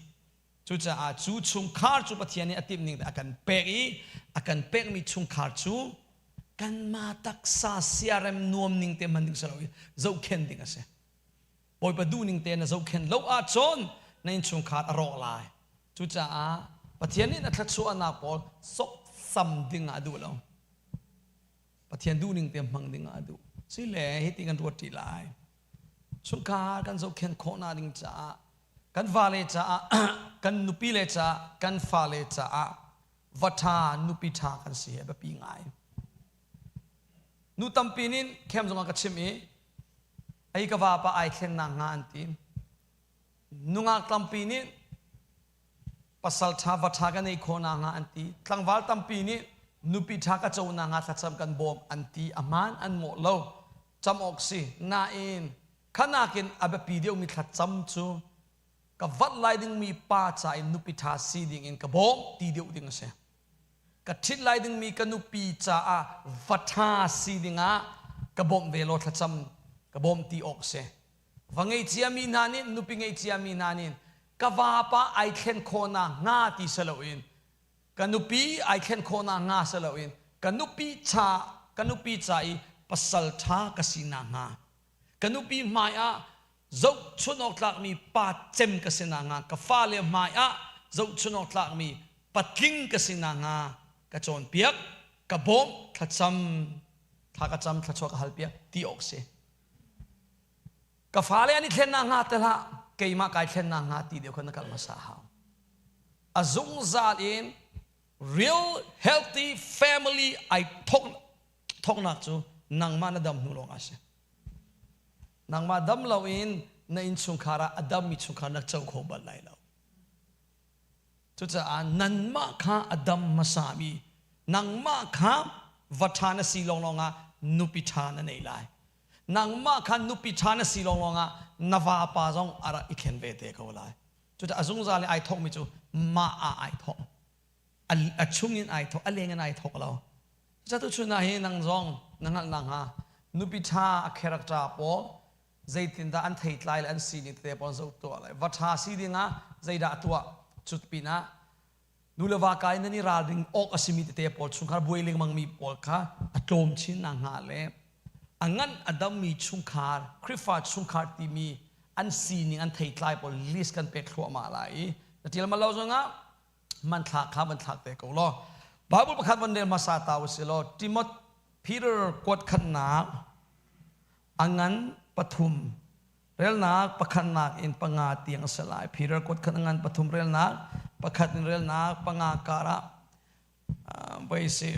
Cucaah cu chungkhar cu Pathian nih a timh ning a kan pek i a kan pekmi chungkhar cu kanmah taksa siarem nuam ning te hman ding si lo i zohkhenh ding a si. Bawipa duh ning te na zohkhenh lo ahcun na innchungkhar a rawk lai. Cucaah Pathian nih na thluachuahnak pawl sawksam ding ah a duh lo. Pathian duh ning te hmang ding ah a duh. Sile hiti kan ruat ṭi lai. Chungkhar kan zohkhenh khawhnak ding caah kan vale caah kan nupile caah kan fale caah va ṭha nupi ṭha kan si a biapi ngai. Nu tampi nih khem zongah ka chim i ei ka vapa ai thlen nak hnga an ti. Nungak tampi nih pasal ṭha va ṭha ka neih khawh nak hnga an ti. Tlangval tampi nih nupi ṭha ka co nak hnga thlacam kan bawm an ti. A hmaan an mawh lo. Cam awk si. Nain khanakin a biapi deuhmi thlacam cu ka vat lai dingmi pa ca in nupi ṭha si ding in ka bawm ti deuh ding a si. Ka ṭhit lai dingmi ka nupi caah va ṭha si dingah ka bawmh ve law thlacam ka bawm ti awk a si. Va ngei ciami hna nih nupi ngei ciami hna nih ka vapa ai thlen khawhnak hnga ti si loin ka nupi ai thlen khawhnak hnga si loin ka nupi cha ka nupi ca i pasal ṭha ka sinak hnga ka nupi hmai ah zohchun awk tlakmi pa cem ka si nakhnga ka fale hmai ah zohchun awk tlakmi patling ka si nakhnga ka cawnpiak ka bawmh thlacam thla ka cam thluachuah ka halpiak ti awk si ka fale an i thlen nakhnga te hlah keimah kai thlen nakhnga ti deuh kha na kal hmasa hau a zungzal in real healthy family ai thok thoknak cu nangmah na dam hnu lawng ah si Nangmah dam loin na innchungkhar ah a dammi chungkhar na co kho bal lai lo. Cucaah nanmah kha a dam hmasami nangmah kha va ṭha na si lawnglawng ah nupi ṭha na nei lai. Nangmah kha nupi ṭha na si lawnglawng ah na vapa zong a rak i thlen ve te ko lai. Cucaah a zungzal i ai thawkmi cu mah ah ai thawk. A chungin ai thawk, a leng in ai thawk lo. Cucaah tuchun ah hi nang zong na hngalh nakhnga nupi ṭha a character pawl zeitindah an theitlai le an sining tete pawl zoh tuah lai. Va ṭha si dingah zeidah a tuah cut pinah nu le va kai nan i ralring awk a simi tete pawl chungkhar buai lengmangmi pawl kha a tlawm chin nakhnga le a ngan a dammi chungkhar Khrihfa chungkhar timi an sining an theitlai pawl list kan pek thluahmah lai i na ṭial ma lo zongah hmanthlak kha van thlak te ko law Bible pakhat van rel hmasa ta usih law Timot Peter kuat khatnak a ngan pathum relnak pakhatnak in panga tiang a si lai Peter kuat khat a ngan pathum relnak pakhat in relnak panga kar ah voi si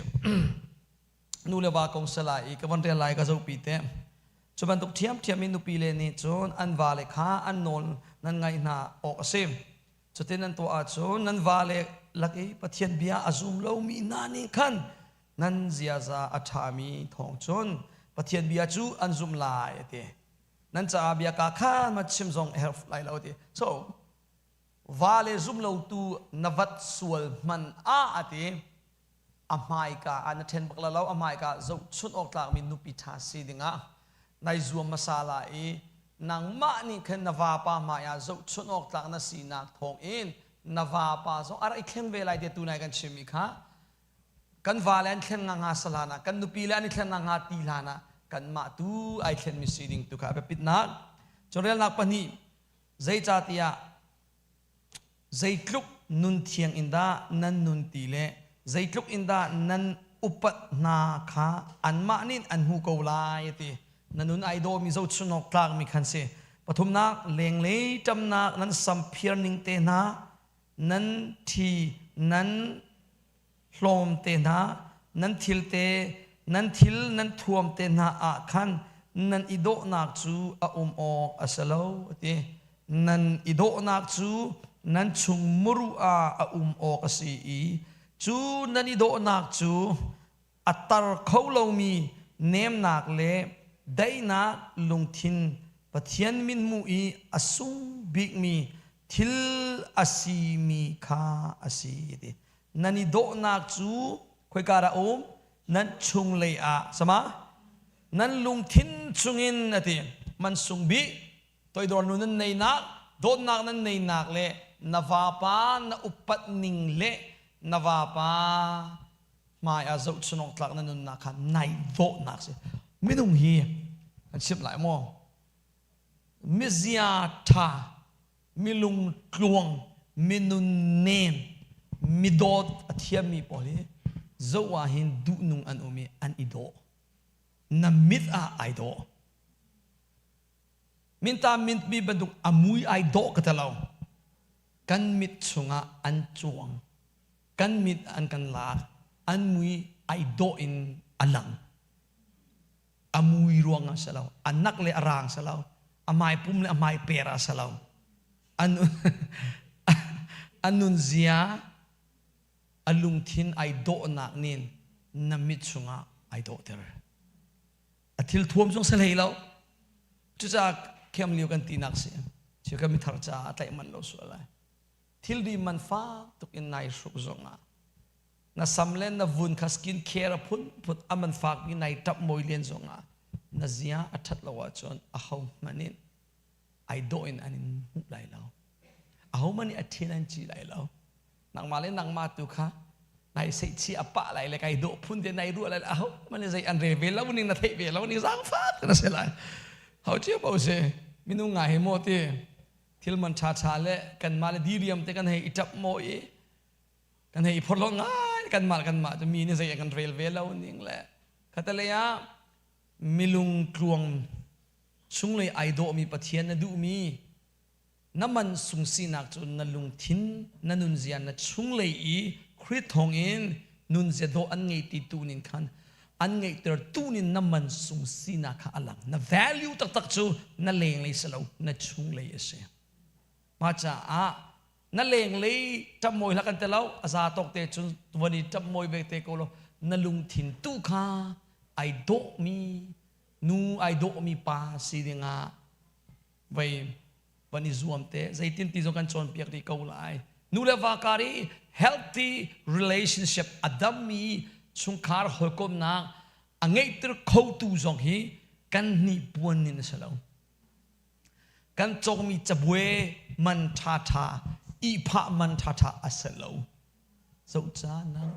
nu le va kong si lai i ka van rel lai ka zopi te. Cu bantuk ṭhiamṭhiam in nupile nih cun an vale kha an nawl nan ngaih hna awk a si. Cutin nan tuah ahcun nan vale lak i Pathian bia a zum lomi hna nih khan nan ziaza a ṭhami thawng cun Pathian bia cu an zumh lai a ti. Nan caah bia kaa khan ma chim zong a herh lai lo a ti. So vale zum lotu na vat sual hman ah a ti. A hmaika ah na ṭhen bak la lo, a hmaika ah zohchunh awk tlakmi nupi ṭha si dingah nai zuam hmasa la i nangmah nih khan na vapa hmaiah zohchunh awk tlak na sinak thawngin na vapa zong a rak i thleng ve lai tiah tunai kan chimmi kha kan vale an thlen nga salan ah kan nupi le an i thlen nga ti hlan ah kanmah tu ai thlenmi si ding tu kha a biapitnak. Carelnak pahnih, zeicahtiah Zeitluk nun thiang in dah nan nun ti le zeitluk in dah nan upat hna kha anmah nih an hmu ko lai a ti. Na nun ai dawmi zohchunhawk tlakmi khan si. Pathumnak, lenglei ṭamnak nan sam phiar ning te hna, nan ṭhi nan hlawm te hna, nan thil te, nan thil nan thuam te hna ah khan nan i dawhnak cu a um awk a si lo a ti. Nan i dawhnak cu nan chung muru ah a um awk a si i cu nan i dawhnak cu a tar kho lomi nemnak le daihnak lungthin Pathian mithmuh i a sung bikmi thil a simi kha a si ti. Nan i dawhnak cu khoika dah um? Nan chunglei ah sama nan lungthin chungin a ti. Man sung bik toidor nu nan neinak, dawtnak nan neinak le na vapa na upat ning le na vapa hmai ah zohchunawk tlak na nunnak kha nai dawhnak si. Minung hi an chimh lai maw? Mizia ṭha, milung tluang, minun nem, midawt a thiammi pawl hi zoh ah hin duhnung an um i an i dawh. Na mit ah ai dawh. Minta mintmi bantuk a mui ai dawh ka ti lo. Kan mit chungah an cuang. Kan mit an kan lak. An mui ai dawh in a lang. A mui ruangah si lo. A nak le a raang si lo. A hmai pum le a hmai per ah si lo. A nunzia, a lungthin ai dawhnak nin na mit chungah ai dawhter. A thil thuam zong si hlei lo. Cucaah khiam lio kan tinak si. Cu kan mithar caah a tlaih man lo sual lai. Thilri man fak tuk in nai hruk zongah na sam le na vun kha skin care a phunphun a man fak mi nai tap mawi len zongah na zia a that lo ahcun a ho hmanh in ai dawh in an in hmuh lai lo. Aho hmanh nih a thin an ci lai lo. Nangmah le nangmah tu kha nai seihchi a pah lai le kai dawh phun te nai ruah lai aho man zei an rel ve lo ning na theih ve lo ning zaangfak na si lai. Ho cio bo si minung ngai hi maw ti thil man tha tha le kan mah le diriam te kan hei i tap maw i kan hei i phorhlawt ngai kan mah kan mah cu mi nih zei kan rel ve lo ning le khatalei ah milung tluang chunglei ai dawhmi Pathian na duhmi na man sung sinak cu na lungthin na nunzia na chunglei i Khrih thawngin nunzia dawh an ngei ti tu nin khan an ngeihter tu nin na man sung sinak kha a lang. Na value taktak cu na lenglei si lo, na chunglei a si. Mah caah na lenglei ṭammawi hlah kan ti lo, a za tawk te cun van i ṭammawi ve te ko law na lungthin tu kha ai dawhmi nu, ai dawhmi pa si dingah vei van i zuam te. Zeitin ti zong kan cawnpiak rih ko lai. Nu le va kar i healthy relationship, a dammi chungkhar hawikomnak a ngeihter khotu zong hi kan hnipuan nin a si lo, kan cawkmi cabuai man ṭhaṭha, ihphah man ṭhaṭha a si lo. Zoh nang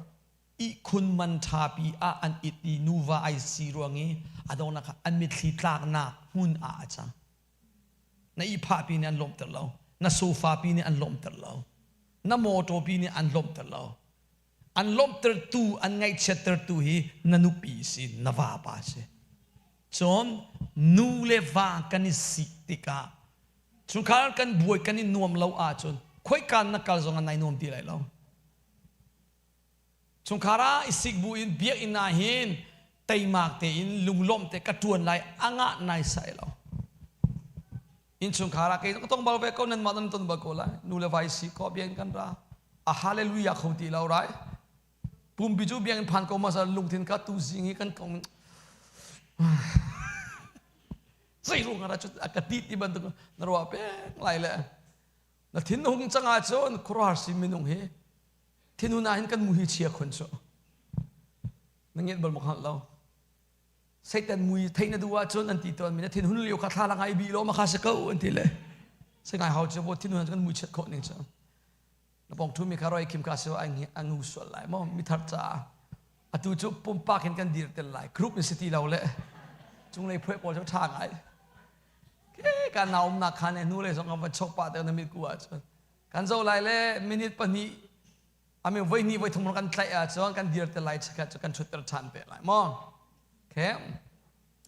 ihkhun man ṭhapi ah an it i nuva ai si ruang i a donghnak ah an mitthli tlaknak hmun ah a cang. Na ihphah pi nih an lawmhter lo, na sofa pi nih an lawmhter lo, na mawṭaw pi nih an lawmhter lo. An lawmhtertu, an ngaihchiattertu hi na nupi si, na vapa si. Cun nu le va kan i sik tikah chungkhar kan buai, kan i nuam lo ahcun khoika na kal zong ah nai nuam ti lai lo. Chungkhar ah i sik bu in biakinn ah hin. Teimak tein lunglawm te ka ṭuan lai a ngah naisai lo. Innchungkhar ah kei ka tong bal ve ko nan mah nan ton bal ko lai. Nu le vai si ko biakinn kan ra. A hallelujah kho ti lo rai. Pumpi cu biakinn phan ko ma sa lungthin ka tu zing hi kan kong zei ruang ah cu a ka ti ti bantuk na ruah peng lai le na thin hung cang ahcun khuaruahhar si minung hi thinhun ah hin kan mu hi chia khun cu na nget bal mak hngalh lo Satan mui theih na duh ahcun an ti tawn mi na thinhun lio kha thla la ngai bi lo ma kha si ko an ti le singai hau cu bo thinhun kan mui chiat khawh ning cu na pong thu mi kha roi khim ka se ai a ngu sual lai mo mi thar ca atu cu pumpak in kan dir tel lai group in si ti lo le cunglei phuai pawl cu tha ngai ke ka naum nak khan nu le zong kan van chok pa te na mit ku ahcun kan zo lai le minute pahnih ami voi hnih voi thum kan tlaih ahcun kan dir te lai chikhat cu kan thutter than te lai mo okay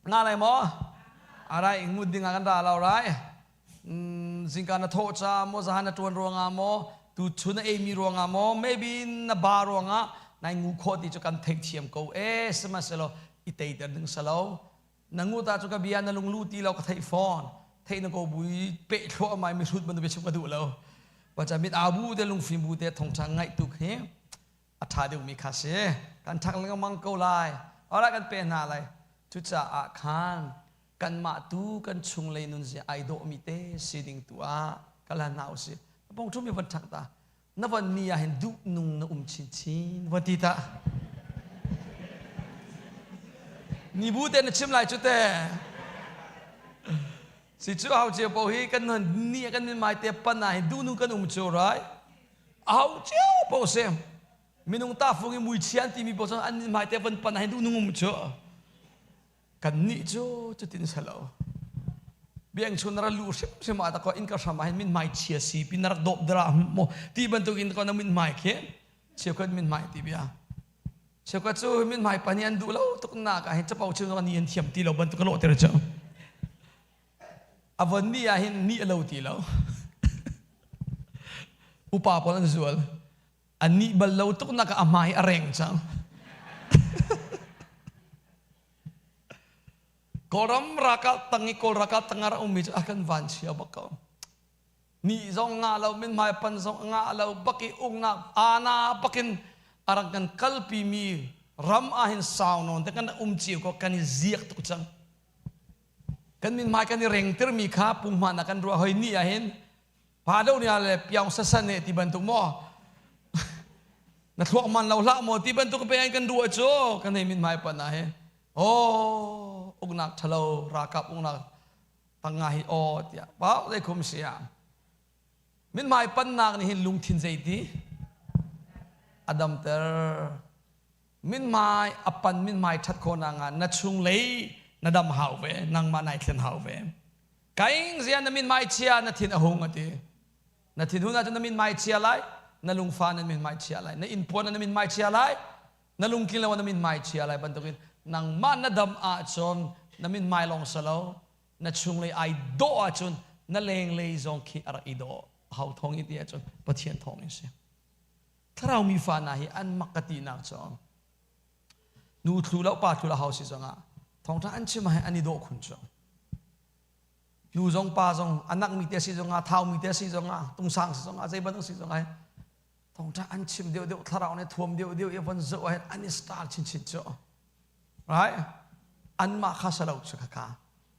nga lai mo arai ngut ding ah kan ra lo rai zingka na thawh ca mo zahan na tuan ruangah mo tu chun na ei mi ruangah mo maybe na ba ruangah nai ngu kho ti cu kan theih thiam ko e sihmanhsehlaw i teiter ding salo na ngu ta cu ka bia na lunglu ti lo ka theih fawn theih na ko bui pe thluah mai mi hrut bantuk chim ka duh lo wacha mit abu te lungfim bu te thongtha ngaih tuk hi a tha deuh mi kha si kan thak lengmang ko lai ora kan pe hna lai cucaah khan kanmah tu kan chunglei nun zia ai dawh mi te si ding tu ah kala hna usih pong thu mi van thak ta na van ni ah hin duh nung na um chinchin van ti ta ni bu te na chim lai cu te si cu hau cio po hi kan ni kan min mai te pan ah hin duh nung kan um cu rai hau cio po se minung ta fung i mui chian timi po an min mai te van pan ah hin duh nung um cu Kan nih cu cutin si lo. Biang chun na ra lu hrimhrim ah ta ko in ka hram ah hin min hmai chia si pi na rak dawp dara mo ti bantuk in ko na min hmai khi cheukhat min hmai ti bia cheukhat cu min hmai pa nih an duh lo tuk nak ah hin capo chim ni an thiam ti lo bantuk ka lawh ter cu avon ni ah hin ni a lo ti lo upa pawl an zual an nih bal lo tuk nak ah a hmai a reng cang Kawlram ralkap tang i Kawl ralkap tang ah ummi cu a kan van chia bak ko. Ni zong ngah lo, min hmai pan zong ngah lo, bak i uknak ana bakin a rak kan kalpi mi ram ah hin sau nawn te kan um cio ko kan i ziak tuk cang. Kan min hmai kan i rengtir mi kha punghman ah kan ruah hoi ni ah hin Pa do nia le piang sasan ne ti bantuk maw na thluak man lo hlah maw ti bantuk pe an kan ruah cu kan hei min hmai pan ah he oh uknak thalo rakap uknak tanga hi o tiah pau dei khum sia min hmai pannak nih hin lungthin zeiti adam ter min hmai apan min hmai that kho na nga na chung lei na dam hau ve nangmah nai thlen hau ve Kaing zia na min mai chia na thin a hung a ti. Na thin hun ahcun na min mai chia lai, na lungfa na min mai chia lai, na innpuan na min mai chia lai, na lungtling lo na min mai chia lai bantukin nangmah na dam ahcun na min mai lawng salo na chunglei ai dawh ahcun na lenglei zong khi a rak i dawh hau thawng i ti ahcun Pathian thawng in si. Thlarau mi fa na hi an mak ka ti nak cu nu thlu lo pa thlu lo hau si zongah thawngtha an chim ah an i dawh khun cu nu zong pa zong anak mi te si zongah thau mi te si zongah tungsang si zongah zei bantuk si zongah thawngtha an chim deuh deuh thlarau ne thuam deuh deuh i von zoh ah an i star chinchin cu right anmah kha salo cu kha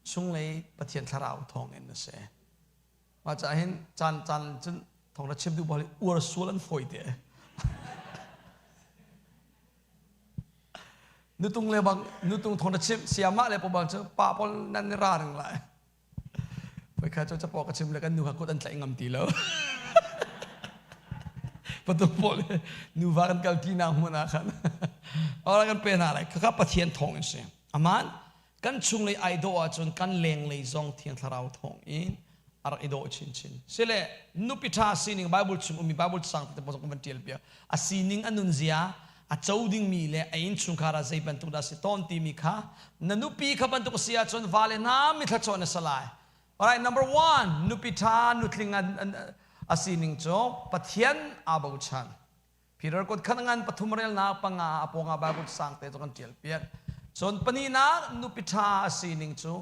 chunglei Pathian thlarau thawng in a si Mah caah hin caan caan cun thawng na chim duh bal uar sual an fawi te. Nutung le bang nutung thawng na chim siamah le pobang cu pa pawl nan ni ra ring lai. Voikhat cu capo ka chim le kan nu kha kut an tlaih ngam ti lo. Patung pawl nuva kan kal ti nak hmun ah khan. Ora kan pe hna lai. Khakha Pathian thawng in si. Aman Kan chunglei ai dawh ahcun kan lenglei zong Thiang Thlarau thawng in a rak i dawh chinchin. Sile nupi ṭha sining Bible chung ummi Bible cang tete zong kan van ṭial piak. A sining a nunzia a co dingmi le a innchungkhar ah zei bantuk dah si tawn timi kha na nupi kha bantuk a si ahcun vale hna mithla cawh na si lai. Alright, number one, nupi ṭha nutling a sining cu Pathian aa bochan. Peter kut khan ngan pathum relnak panga a pawngah Bible sang te cu kan ṭial piak. Cun pahnihnak nupi ṭha a sining cu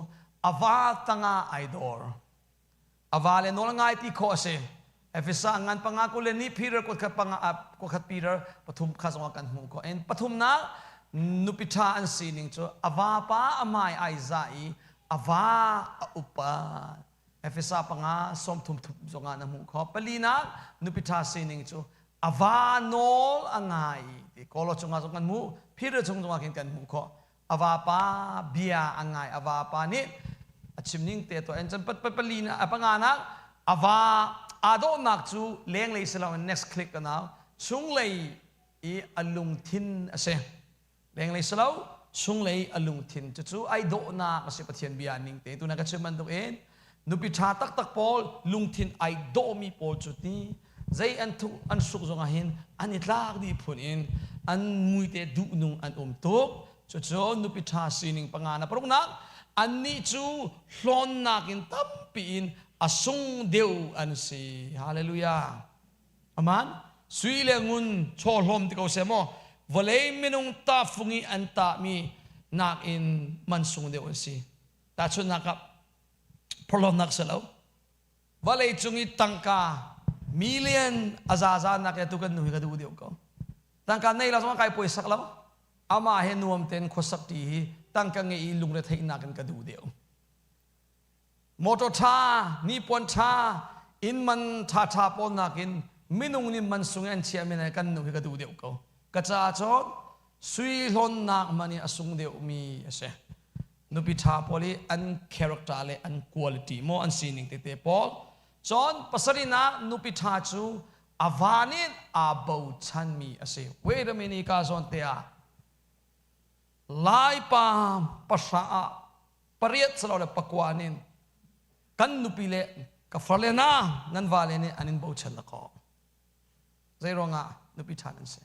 a va tangah ai dor. A va le nawl ngai ti khawh a si. Efesa ngan panga kul le ni Peter kutkhat panga kutkhat Peter pathum kha zongah kan hmuh khawh. In pathumnak nupi ṭha an sining cu a vapa a hmai ai za i a va a upat. Efesa panga sawmthum thup zongah na hmuh khawh. Palinak nupi ṭha sining cu a va nawl a ngai ti kolo cungah zong kan hmuh Peter chung zongah khin kan hmuh khawh. A vapa bia a ngai a vapa nih a chim ning te to en chan pat pat pali na panga nak a va aa dawhnak cu lenglei si loin next click ka nau chunglei i a lungthin a si lenglei si lo chunglei a lungthin cucu ai dawhnak a si Pathian bia ning te tuna ka chim bantuk in nupi ṭha taktak pawl lungthin ai dawhmi pawl cu ti zei an thuk an suk zongah hin an i tlak dih phun in an muite duhnung an um tuk cucu nupi ṭha sining panga na paruknak annih cu hlawnnak in tampi in a sung deuh an si hallelujah aman sui le ngun chaw hlawm ti ko seh maw vawlei minung tahfung i an tahmi nakin man sung deuh an si tahchunhnak ah phorhlawtnak si lo vawlei cung i tangka million a zaza nak tu kan nu hi ka duh deuh ko tangka nei la zong kai puaisak lo amah he nuam ten khuasak ti hi tangka ngei i lungre theihnak in ka duh deuh motor tha ni puan tha inn man tha tha pawl nakin minung nih man sung an chia mi kan nu hi ka duh deuh ko ka ca cun sui hlonnak man i a sung deuh mi a si Nupi ṭha pawl i an character le an quality maw an sining tete pawl. Cun pasarihnak nupi ṭha cu a van in aa bochanmi a si. Wait a minute ka zawn te ah Laipa pahra ah pariat silo le pakua nin kan nupi le ka farle na nan vale nih an in bochan la kaw. Zei ruangah nupi ṭha nan si?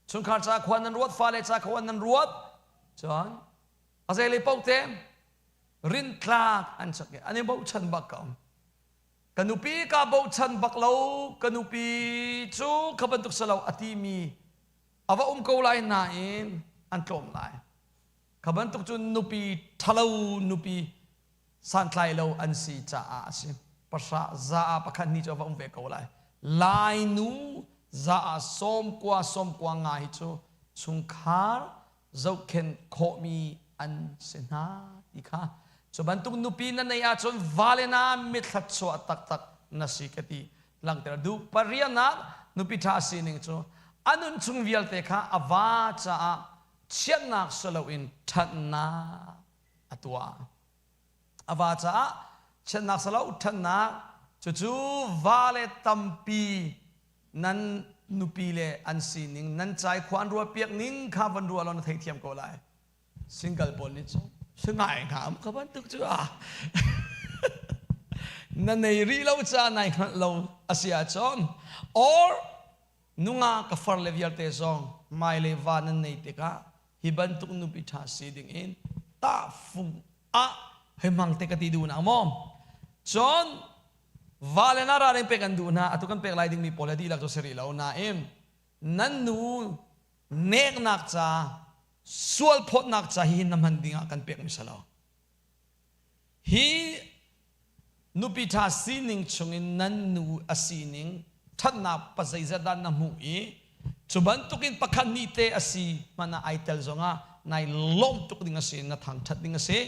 Chungkhar ca khua nan ruat, fale ca khua nan ruat. Cun a zei lei paoh te rintlak an chak i an i bochan bak ko ka nupi ka bochan bak lo ka nupi cu kha bantuk si lo a timi a va um ko lai nain an tlawm lai kha bantuk cu nupi ṭhalo nupi santlai lo an si caah a si pahra za ah pakhat ni cu a va um ve ko lai lai nu za ah sawm kua sawm kua nga hi cu chungkhar zohkhenh khawhmi an si hna ti kha cu bantuk nupi na neih ahcun vale na mithlat chuah taktak na si ka ti langhter duh parianak nupi ṭha sining cu a nun chung vialte kha a va caah chiatnak si loin ṭhatnak a tuah a va caah chiatnak si lo ṭhatnak cucu vale tampi nan nupi le an sining nan cai khua an ruah piak ning kha van ruah law na theithiam ko lai single pawl nih cu singai hna am ka bantuk cu a na nei rih lo ca nai hngalh lo a si ahcun or nunga ka far le vialte zong mai le va nan nei tikah hi bantuk nupi ṭha si ding in tahfung ah hei hmang te ka ti duh nak maw cun Va le na ralring pek an duh hna atu kan pek lai dingmi pawl he dihlak cu si rih lo nain nan nu neknak ca sual phawtnak ca hi na hman dingah kan pekmi si lo hi nupi ṭha sining chungin nan nu a sining ṭhatnak pa zeizat dah na hmuh i cu bantukin pakhat nih te a si hmanh ah ai tel zongah nai lawm tuk ding a si na thangṭhat ding a si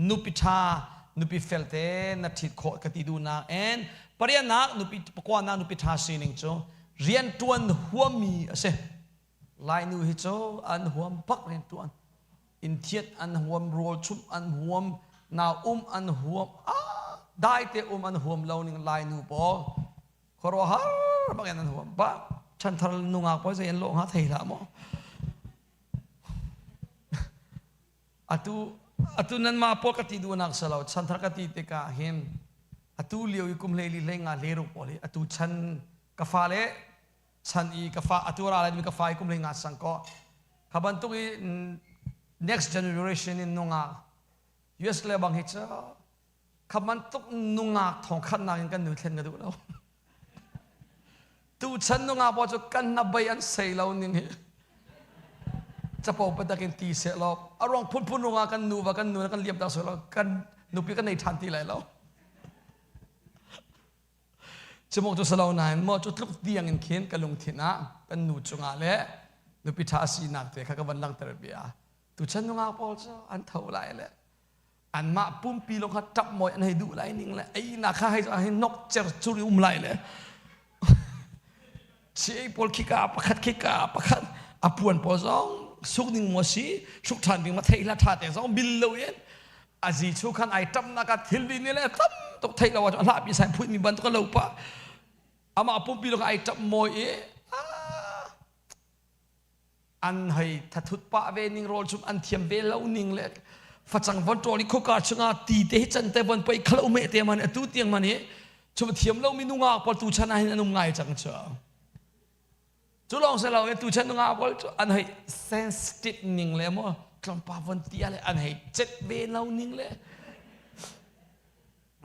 nupi ṭha nupi fel te na ṭhit khawh ka ti duhnak en pariatnak nupi pakuanak nupi ṭha sining cu rianṭuan huammi a si Lainu hi cu an huam bak rianṭuan inn thiat an huam rawl chumh an huam nau um an huam ah dai te um an huam lo ning Lainu pawl khuaruahhar bak in an huam bak chanthar nungak pawl zei an lawh hnga thei hlah maw atu atu nan mah pawl ka ti duhnak si lo chanthar ka ti tikah hin atu lio i kum hlei li hlei nga hlei ruk pawl hi atu chan ka fa le chan i ka fa atu ra lai ka fa i kum hlei nga sang ko kha bantuk i next generation in nungak US le bang hi cu Kha bantuk nungak thong khatnak in kan nu thlen ka duh lo. Tuchan nungak pawl cu kan hnabei an sei lo ning hi. Capo patak in ti seh law a ruang phunphun ruangah kan nuva kan nu kan liam tak seh law kan nupi kan nei ṭhan ti lai lo. Cumok cu salo nain maw cu tluk tiang in khin ka lungthin ah kan nu cungah le nupi ṭha sinak te kha ka van langhter bia. Tuchan nungak pawl cu an tho lai le anmah pumpi lawng kha ṭap mawi an hei duh lai ning le einak kha hei hei nok cer cur i um lai le si ei pawl khika pakhat khika pakhat a puan pawl zong suk ding maw si suk ṭhan ding ma theih la ṭha te zong bil lo in a zi chu khan ai ṭamnak ah thil ding le tam tuk theih lo ah hlah pi sai phuit mi bantuk a lo pa amah pumpi lawng ai ṭap mawi i an hei thathut pah ve ning rawl chum an thiam ve lo ning le facang von ṭawl i khuka chungah ti te hi can te von pei khalo me te man atu tiang man hi chum thiam lo mi nungak pawl tu chan ah hin an um ngai cang chu cu lawng se lo tu chan nungak pawl cu an hei sensitive ning le mo tlawmpa von tia le an hei cet ve lo ning le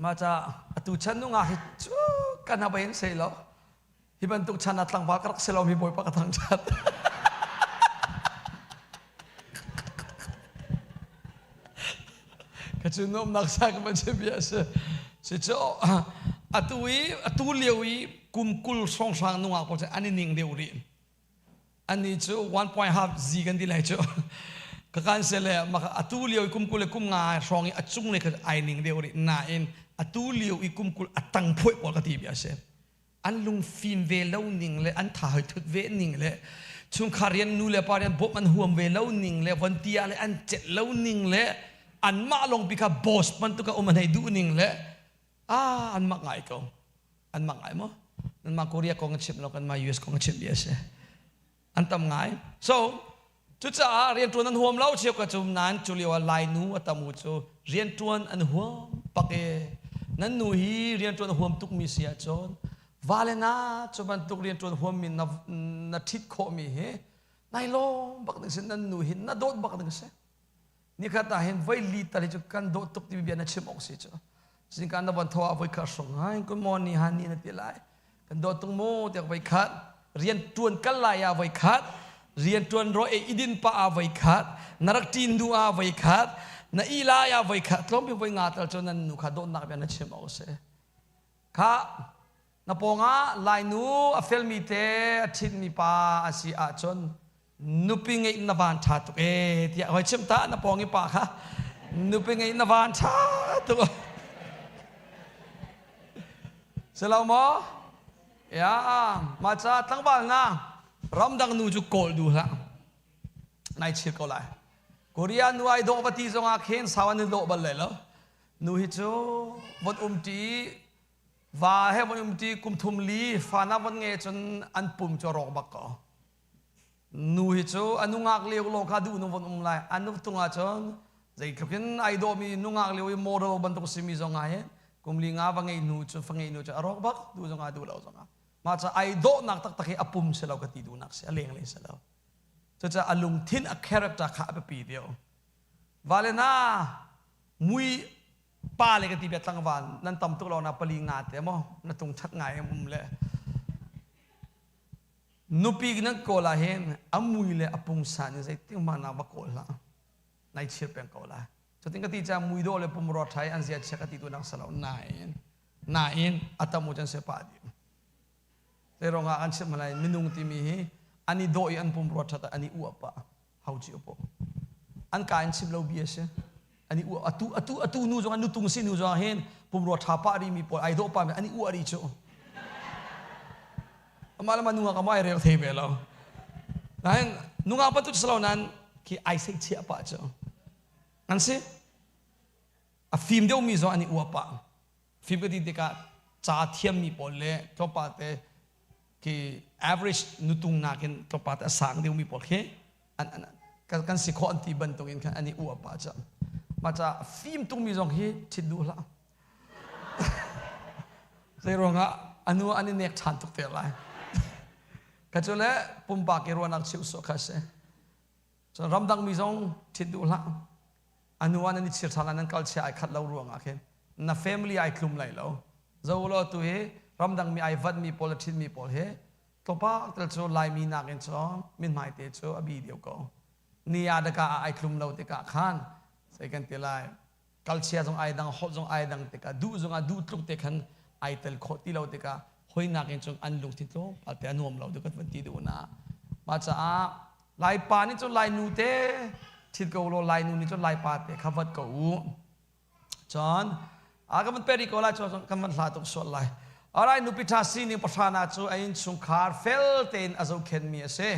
ma cha atu chan nungak hi cu kan ha bain sei lo Hi bantuk chan ah tlangval ka rak si lomi Bawipa ka thangṭhat. Ka cu nuamnak sa ka van chim bia si. Si cu atu i atu lio i kum 20 hrawnghrang nungak pawl cu an i ning deuh rih. Annih cu 1.5 Z kan ti lai cu. Ka kan se le maka atu lio i kum 20 le kum nga hrawng i a cung le kha ai ning deuh rih. Nain atu lio i kum 20 a tang phuai pawl ka ti bia si. An lungfim ve lo ning le an tha hoi thut ve ning le chungkhar rian nu le pa rian bawmh an huam ve lo ning le von tia le an celh lo ning le anmah lawng pi kha boss bantuk a um an hei duh ning le ah an mak ngai ko an mak ngai maw nanmah Korea kong a chim lo kanmah US kong a chim bia a si an tam ngai so cucaah rianṭuan an huam lo cheu ka cum nain cu lio ah Lainu a tam u cu rianṭuan an huam pak e nan nu hi rianṭuan a huam tukmi si ahcun vale na cu bantuk rianṭuan huammi na na ṭhit khawhmi hi nai lawm bak ding si nan nu hi na dawt bak ding si nikhat ah hin voi li tal hi cu kan dawt tuk timi bia na chim awk si cu zingka na von tho ah voi khat hrong hai good morning hani na ti lai kan dawt tung mu tiah voi khat rian tuan kal lai ah voi khat rian tuan ro e idin pa ah voi khat na rak tin du ah voi khat na i lai ah voi khat tlawm bi voi nga tal cu nan nu kha dawtnak bia na chim awk si kha Na pawngah Lainu a felmi te a ṭhitmi pa a si ahcun nupi ngeih na van ṭha tuk ee tiah hoi chim ta na pawng i pa kha nupi ngeih na van ṭha tuk. Si lo maw? Ya, mah ca tlangval na ramdang nu cu kawl duh hlah. Nai chir ko lai. Korea nu ai dawh va ti zongah khin sau an i dawh bal lai lo. Nu hi cu von um ṭi Va he von um ti kum thum li fa na von nge cun an pum cu a rawk bak ko. Nu hi cu a nungak lio lawng kha duh nu von um lai. An nu tung ahcun zeitluk in ai dawhmi nungak lio i model bantuk simi zong ah hin kum li nga va ngei hnu cu fa ngei hnu cu a rawk bak duh zong ah duh lo zong ah. Mah ca ai dawhnak taktak hi a pum si lo ka ti duhnak si a lenglei si lo. Cucaah a lungthin a character kha a biapi deuh. Vale na mui pa le ka ti bia tlangval nan tam tuk lo na pali nga te maw na tung that ngai em um le nupi nan kawl ah hin a mui le a pungsan in zeitin hmanh na va kawl hlah nai chir peng ko lai cutin ka ti ca mui dawh le pumrua thai an zia chia ka ti tu nak salo nain nain atamu chan se pa di te rong ah an chim malai minung timi hi an i dawh i an pumrua that an i uap pa hau ci po an ka in chim lo bia si ani u atu atu atu nu zong nu tung si nu zong hin pumrua tha pa ri mi pawl ai do pa mi ani u ari chu ama lama nunga ka mai rel thei ve lo nain nunga pa tu salo nan khi ai sei chia pa chu an si a fim deuh mi zong ani ua pa fim ka ti tikah ca thiam mi pawl le tlawmpa te khi average nutung nakin tlawmpa te a sang deuhmi pawl khi an, an, kan, kan si khawh an ti bantuk in khan an i uah pah cang mah ca fim tungmi zong hi ṭhit duh hlah zei ruangah anu an i nek ṭhan tuk te lai ka cu le pumpak i ruahnak cheuh sawh kha si cun ramdang mi zong ṭhit duh hlah anu an i chir ṭhan nan kal chia ai khat lo ruangah khin na family ai tlum lai lo zo law tu hi ramdang mi ai vat mi pawl a ṭhit mi pawl hi tlawmpak tel cu Laimi nakin cu mithmai te cu a bi deuh ko. Ni ah daka ah ai tlum lo tikah khan sei kan ti lai kalchia zong ai dang holh zong ai dang tikah duh zong ah duh tluk te khan ai tel khawh ti lo tikah hoinak in cun an lungthin tlawmpal te a nuam lo deuh kan van ti duh na mah caah Laipa nih cun Lainu te thit ko law Lainu nih cun Laipa te kha vat ko u cun a kan van peri ko lai cun kan van hla tuk sual lai alright nupi tha sining pahrana cu a innchungkhar fel tein a zohkhenmi a si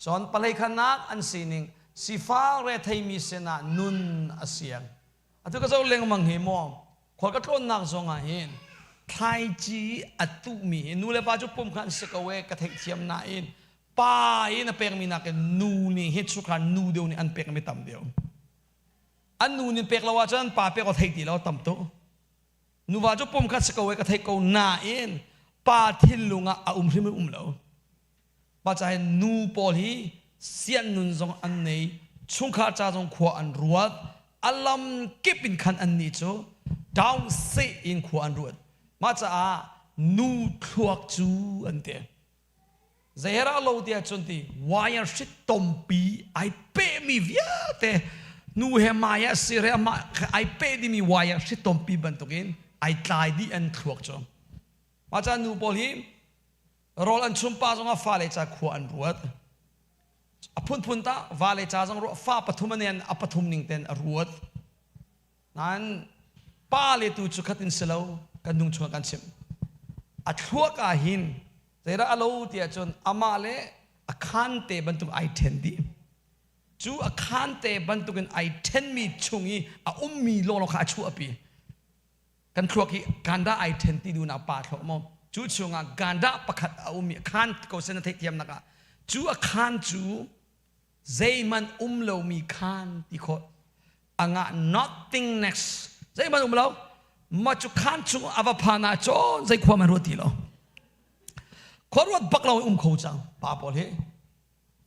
cun palei khanak an sining sifak retheimi sinah nun a siang atu ka zoh lengmang hi maw khual ka tlawnnak zong ah hin thlaici a tuhmi hi nu le pa cu pum kha an si ko e ka theihthiam nain pa in a pekmi nakin nu nih hi chungkhar nu deuh nih an pekmi tam deuh an nu nih pek lo ahcun pa pek awk thei ti lo tam tuk nuva cu pum khat si ko e ka theih ko nain pa thinlung ah a um hrim um lo pa ca hin nu pawl hi sian nun zong an nei chungkhar ca zong khua an ruat a lam kip in khan an nih cu down se in khua an ruat mah caah nu thluak cu an ti Zeirah lo tiah cun ti wire hrit tompi ai pehmi vialte nu he mai ah sire amah ai peh dimi wire hrit tompi bantukin ai tlai dih an thluak cu. Mah ca nu pawl hi rawl an chum pa zongah fale ca khua an ruat. A phunphun ta vale ca zong ruah fa pathum an a pathum ning ten a ruat. Nain pa le tu cu khat in si lo kan nung chung kan chimh. A thluak ah hin zeidah a lo ti ahcun amah le a khaan te bantuk ai ṭhen dih. Cu a khaan te bantukin ai ṭhenmi chung i a ummi lawnglawng kha a chuahpi. Kan thluak hi ganda ai ṭhen ti duhnak pa thluak maw? Cu chungah ganda pakhat a ummi a khaan ko sen a theihthiamnak ah cu a khaan cu zeihmanh um lomi khaan ti khawh a ngah nothing next zeihmanh um lo ma cu khaan chung a va phan ah cun zei khua man ruat ti lo khua ruat bak lo um kho cang pa pawl hi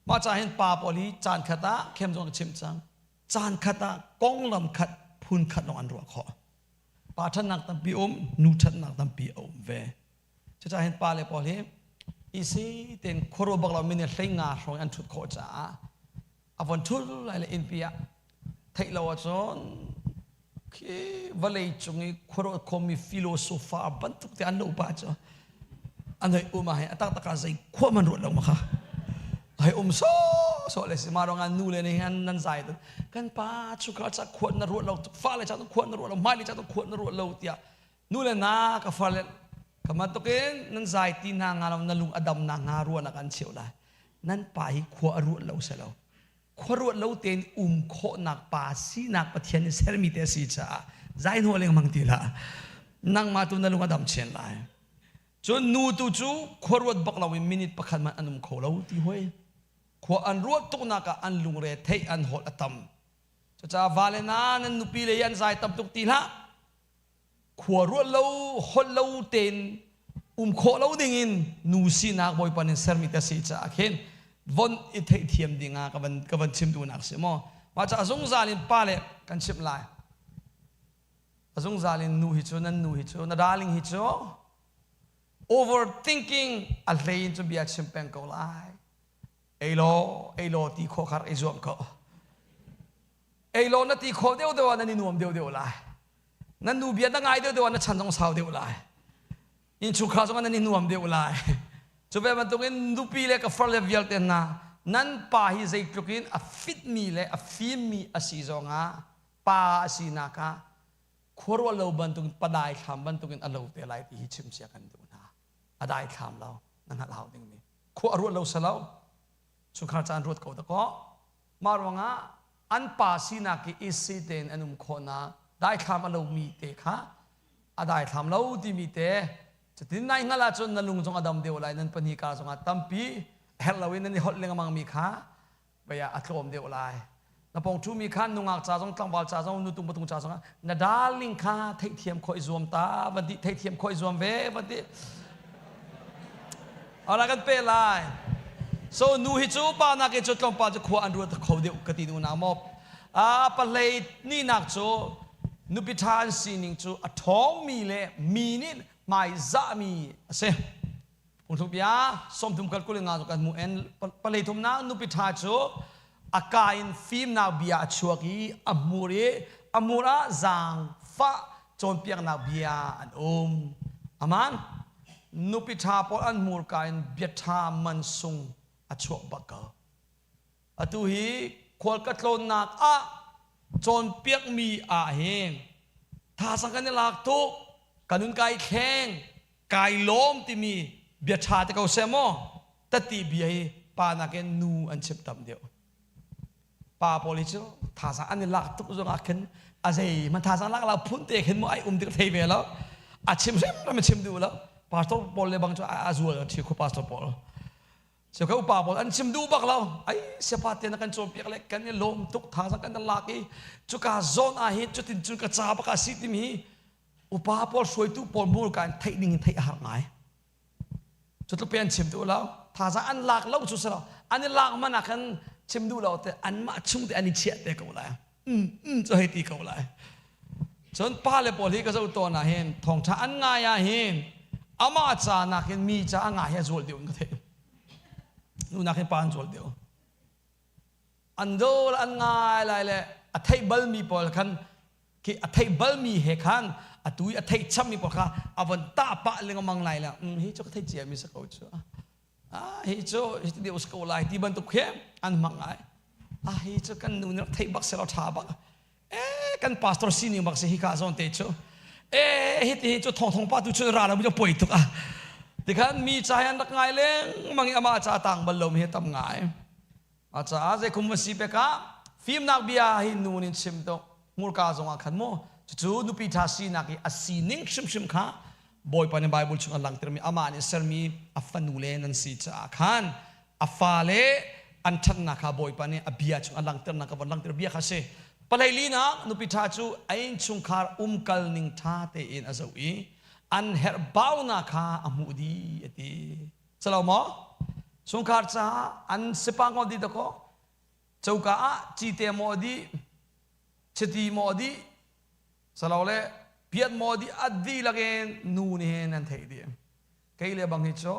mah ca hin pa pawl hi caan khat ah khem zong ka chim cang caan khat ah konglam khat phun khat lawng an ruah khawh pa ṭhatnak tampi um nu ṭhatnak tampi a um ve cucaah hin pa le pawl hi isi ten khuaruah bak lo mi nih hlei nga hrawng an ṭhut khawh caah a von ṭhul lai le innpi ah theih lo ahcun khi vawlei cung i khuaruah khomi philosopher bantuk te an lo pa cu an hei um ah hin a taktak ah zei khua man ruat lo ma kha hei um so so le si ma rong an nu le nih an nan zai kan pa chu ka cha khuat na ruat lo fa le cha khuat na ruat lo mai le cha khuat na ruat lo tiah nu le na ka fa le ka bantukin nan zai ti hna nga lo na lung a dam na nga ruahnak an cheu lai nan pa hi khua a ruat lo se lo khua ruat lo tein um khawhnak pa sinak Pathian nih sermi te a si caah zai hnuah lengmang ti hlah nangmah tu na lung a dam chen lai cun nu tu cu khua ruat bak lo in minute pakhat man an um kho lo ti hoi khua an ruat tuknak ah an lungre theih an holh a tam cucaah vale na nan nupi le an zai tam tuk ti hlah khua ruat lo holh lo tein um khawh lo ding in nu sinak Bawipa nih sermi te si caah khin von i theihthiam ding ah ka van ka van chim duhnak si maw mah caah zungzal in pa le kan chimh lai a zungzal in nu hi cu nan nu hi cu na darling hi cu overthinking a hlei in cu bia chim peng ko lai ei law ei law ti khawh khar ei zuam ko ei law na ti khawh deuh deuh ah nan i nuam deuh deuh lai nan nu bia na ngai deuh deuh ah na chan zong sau deuh lai innchungkhar zong nan i nuam deuh lai cu ve bantukin nupi le ka far le vialte hna nan pa hi zeitluk in a fitmi le a fimmi a si zongah pa a sinak ah khuaruah lo bantukin padai thlam bantukin a lo te lai ti hi chim cia kan duh hna a dai thlam lo na hngalh hau dingmi khua a ruat lo salo chungkhar caan ruat ko dakaw Mah ruangah an pa sinak i isi tein an um khawhnak daithlam a lomi te kha a daithlam lo timi te cutin nai hngalh ahcun na lung zong a dam deuh lai nan pahnih kar zongah tampi herh loin nan i holh lengmang mi kha vei ah a tlawm deuh lai na pong ṭhumi kha nungak ca zong tlangval ca zong nutung patung ca zong na darling kha theihthiam khawh i zuam ta van ti theihthiam khawh i zuam ve van ti Ala kan pe lai. So nu hi cu pa nak hi cu tlawmpal cu khua an ruat kho deuh ka ti nu na maw. A pahlei ni nak cu nupi ṭha an sining cu a ṭhawngmi le mi nih hmaizahmi a si. Phungthluk bia sawmthum kal kul nga cu kan hmuh en palei thumnak nupi ṭha cu A ka in fimnak bia a chuak i a hmur i a hmur ah zaangfah cawnpiaknak bia an um. Aman nupi ṭha pawl an hmurka in bia ṭha man sung a chuak bak ko. Atu hi khual ka tlawnnak ah cawnpiakmi ah hin thazang kan i lak tuk, ka nun kai thleng, kai lawm timi bia ṭha te ko seh maw tati bia hi pa nakin nu an chim tam deuh. Pa pawl hi cu thazang an i lak tuk zong ah khin a zei man thazang lak lo phun te khin mu ai um tik thei ve lo. A chim hrimhrim a chim duh lo. Pastor pawl le bang cu a zual a thi khu pastor pawl. So ka upa pawl an chim duh bak lo. Ai siapa te na kan cawnpiak le kan i lawm tuk thazang kan lak i cuka zawn ah hin cutin cun ka ca bak a si timi upa pawl hruaitu pawl hmurka in theih ding in theih a har ngai. Cutluk pe an chim duh lo. Thazang an lak lo cu si lo. An i lak man ah khan chim duh lo te anmah chung te an i chiah te ko lai. Cu hei ti ko lai. Cun pa le pawl hi ka zoh tawn ah hin thawngṭha an ngai ah hin amah ca nakin mi ca a ngai hi a zual deuh in ka theih. Nu nakin pa an zual deuh. An do an ngai lai le a theih balmi pawl khan khi a theih balmi he khan atu i a theih chammi pawl kha a von tah pah lengmang lai le hi cu ka theih cia mi si ko cu. Ah hi cu hi ti deuh si ko lai ti bantuk khi an hmang ngai. Ah hi cu kan nu nih rak theih bak seh law ṭha bak. Eh kan pastor sining bak si hi ka zawn te cu. Eh hi ti cu thong thong pa tu cu ra lo mi cu poi tuk ah. Tikhan mi ca hi an rak ngai lengmang i amah ca tang bal lo mi hi tam ngai. A caah zei kum va si pek ah fimnak bia hi nu nih chim tuk hmurka zong ah khan mu cucu nupi ṭha sinak i a sining hrimhrim kha Bawipa nih Bible chung a langhtermi amah nih sermi a fanu le nan si caah khan a fale an ṭhatnak kha Bawipa nih a bia chung a langhternak ka von langhter bia kha si. Palei linak nupi ṭha cu a innchungkhar umkal ning ṭha tein a zoh i an herhbaunak kha a hmuh dih a ti. Salo maw? Chungkhar caah an sipa ngol dih dakaw coka ah cite maw dih chiti maw dih salo le piat maw dih a dihlak in nu nih hin an theih dih. Kei le bang hi cu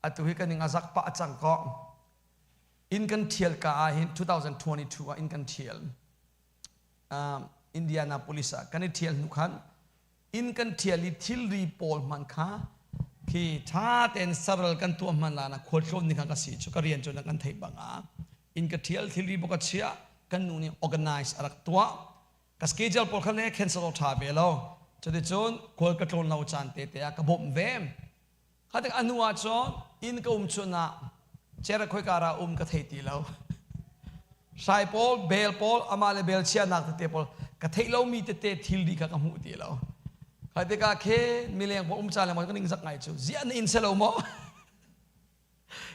atu hi ka ning a zak pah cang ko. Inn kan thial ka ah hin 2022 ah inn kan thial. Indianapolis ah kan i thial hnu khan inn kan thial i thilri pawl hmanh kha khi tha tein saral kan tuah hman la na khualtlawn ni kha ka si cu ka rian cu na kan theih bang ah inn ka thial thilri bawk ka chiah kan nu nih organize a rak tuah ka schedule pawl kha le cancel tha ve lo cuticun khual ka tlawn lo caan te te ah ka bawmh ve kha tik a hnu ah cun inn ka um chun ah cera khoi kara um ka thei ti lo hrai pawl bel pawl amah le bel chiahnak tete pawl ka theih lomi tete thilri kha ka hmuh ti lo kha tikah khe mileng pawl um ca lengmang ka ning zak ngai cu ziah na inn se lo maw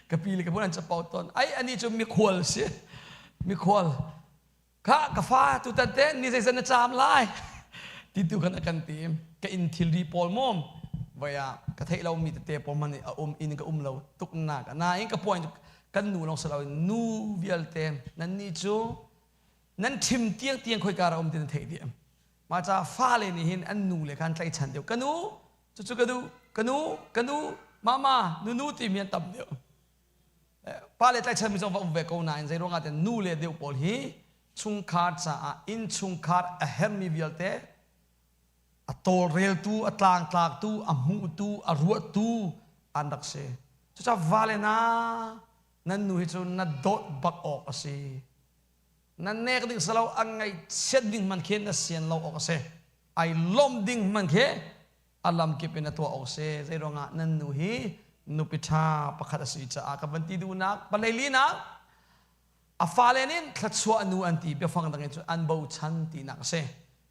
ka pi le ka pu an chapau ton ai ani cu mikhual si mikhual Kha ka fa tutan te ni zeizat na caam lai ti tu khan a kan ti. Ka inn thilri pawl mawm voi ah ka theih lomi tete pawl hmanh a um inn ka um lo tuk nak nain ka point kan nu lawng si loin nu vialte nan nih cu nan ṭhim tiang tiang khoika ra um ti nan theih dih. Mah caah fale nih hin an nu le khan tlaihchan deuh. Ka nu cucu ka duh, ka nu, ka nu, mama, nunu timi an tam deuh. Pale tlaihchanmi zong va um ve ko nain zei ruangah tiah nu le deuh pawl hi chungkhar caah innchungkhar a hermi vialte a tawlreltu, a tlangtlaktu, a hmuhtu, a ruahtu an rak si. Cucaah vale hna nan nu hi cu na dawt bak awk a si. Na nek ding si lo, a ngaihchiat ding hmanh khi na sian lo awk a si. Ai lawmh ding hmanh khi a lamkip in a tuah awk si. Zei ruangah nan nu hi nupi ṭha pakhat a si caah ka van ti duhnak palei linak a fale nih thluachuah nu an ti biafang dang in cun an bochan tinak a si.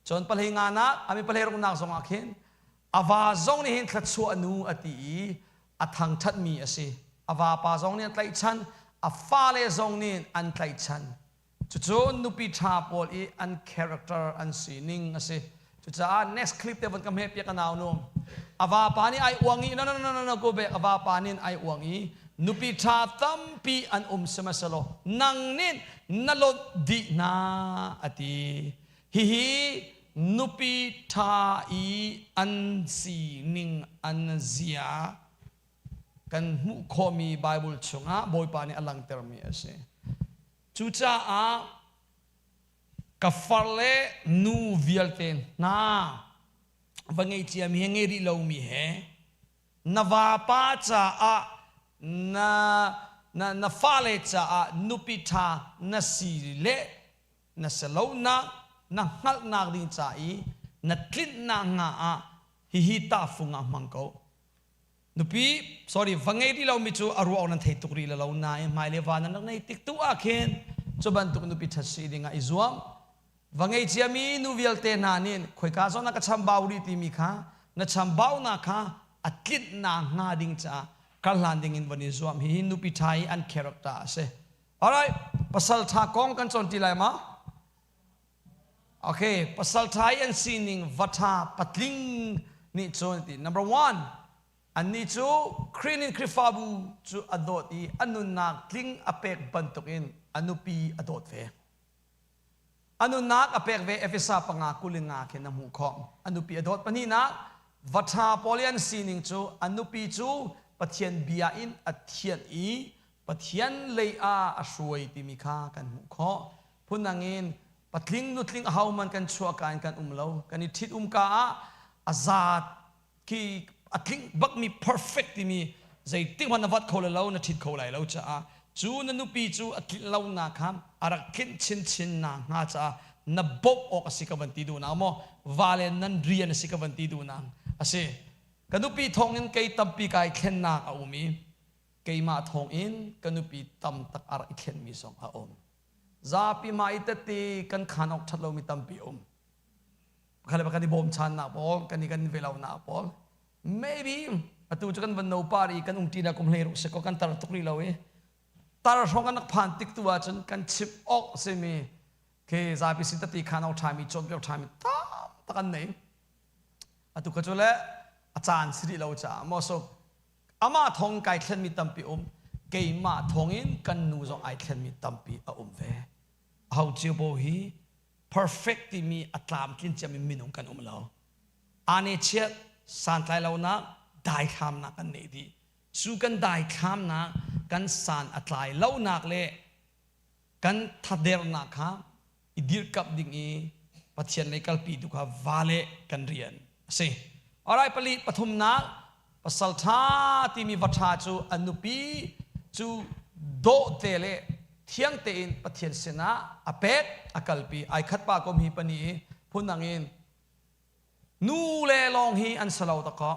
Cun palei nganak ami palei ruknak zongah khin a va zong nih hin thluachuah nu a ti i a thangṭhatmi a si. A vapa zong nih an tlaihchan, a fale zong nih an tlaihchan. Cucu nupi ṭha pawl i an character an sining a si. Cucaah next clip te von ka hmeh piak a nau nu. A vapa nih ai uang i no no no no no go back a vapa nih ai uang i nupi ṭha tampi an um sihmanhsehlaw nang nih na lonh dih hna a ti. Hihi nupi ṭha i an sining an zia kan hmuh khawhmi Bible chungah Bawipa nih a langhtermi a si. Cucaah ka far le nu vialte hna va ngei ciami he ngei rih lomi he na vapa caah na na na fale caah nupi ṭha na si le na si lonak na hngalhnak ding ca i na tlinhnak hnga ah hihi tahfung ah hmang ko. Nupi, sorry, va ngei rih lomi cu a ruah nan thei tuk rih lo nain hmailei va nan rak nei tik tu ah khin cu bantuk nupi ṭhat si ding ah i zuam. Va ngei ciami nu vialte hna nih khoika zawn ah ka chambau rih timi kha na chambaunak kha a tlinhnak hnga ding caah kar hlan ding in van i zuam. Hihi nupi ṭha i an character a si. Alright, pasal ṭha kong kan cawn ti lai ma? Okay, pasal ṭha i an sining va ṭha patling nih cun ti. Number one, annih cu Khrih nih Khrihfabu cu a dawt i a nunnak tling a pek bantukin a nupi a dawt ve. A nunnak a pek ve Efesa panga 25 khin a hmuh khawh. A nupi a dawt pahnihnak, va ṭha pawl i an sining cu a nupi cu Pathian bia in a thianh i Pathian lei ah a hruai timi kha kan hmuh khawh. Phundang in patling nutling ahohmanh kan chuahka in kan um lo. Kan i ṭhit umka ah a zaat khi a tling bakmi perfect timi zeitik hmanh na vat kho lo na ṭhit kho lai lo caah cu na nupi cu a tlinh lonak kha a rak tlinh chinchin na hnga caah na bawmh awk a si ka van ti duh nak maw vale nan rian a si ka van ti duh nak a si. Ka nupi thawngin kei tampi kai thlennak a um i keimah thawngin ka nupi tam tak a rak i thlenmi zong a um. Zapi mah i tette kan khaan awk ṭhat lomi tampi um. Pakhat le pakhat i bawmchannak pawl, kan i kan velonak pawl. Maybe atu cu kan van no par i kan umṭi na kum hlei ruk si ko kan tar tuk rih lo i tar hrawng kan rak phan tik tu ahcun kan chim awk simi khi zapi sin tati khaan awk ṭhami cawnpiak ṭhami tam tak an nei. Atu ka cu le a caan si rih lo caah maw so Amah thawng kai thlenmi tampi um, keimah thawngin kan nu zong ai thlenmi tampi a um ve. Aho cio bo hi perfect timi a tlamtlin ciami minung kan um lo. Ane chiat, santlai lonak, daithlamnak kan nei dih. Cu kan daithlamnak, kan san a tlai lonak le kan thadernak kha i dirkamh ding i Pathian lei kalpi tu kha vale kan rian a si. Alright, pali pathumnak pasal ṭha timi va ṭha cu a nupi cu dawh te le thiang tein Pathian sinah a pek a kalpi ai khat pa kom hi pani i phundang in nu le lawng hi an salo ta ko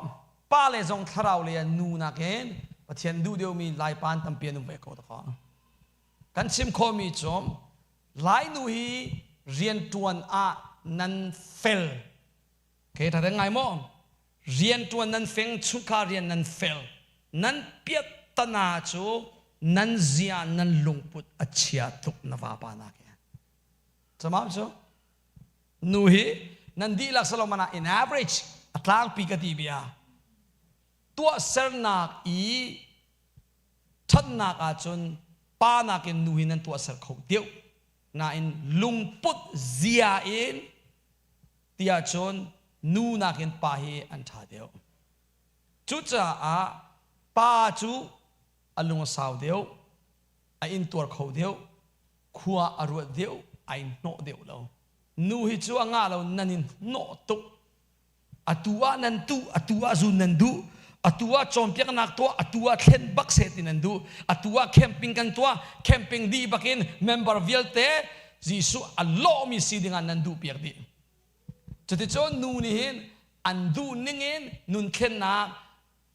pa le zong thlarau le nu nakin Pathian duh deuhmi laipan tampi an um ve ko ta ko Kan chim khawhmi cu Lainu hi rianṭuan ah nan fel. Okay, ṭha ngai maw? Rianṭuan nan feng, chungkhar rian nan fel. Nan piat tana cu nan zia nan lungput a chia tuk na vapa nak hi. Camam cu nu hi nan dihlak salomana in average a tlangpi ka ti bia tuahsernak i ṭhatnak ahcun pa nakin nu hi nan tuahser kho deuh nain lungput zia in tiah cun nu nakin pa hi an ṭha deuh. Cucaah pa cu a lung a sau deuh, a intuar kho deuh, khua a ruat deuh, ai hnawh deuh lo. Nu hi cu a ngah lo nan in hnawh tuk. Atu ah nan tuh, atu ah zun nan duh. Atu ah cawnpiaknak tuah, atu ah thlen bak seh ti nan duh. Atu ah camping kan tuah, camping dih bakin member vialte Jesuh a lawhmi si dingah nan duh piak dih. Cuticun nu nih hin an duh ningin nun thlennak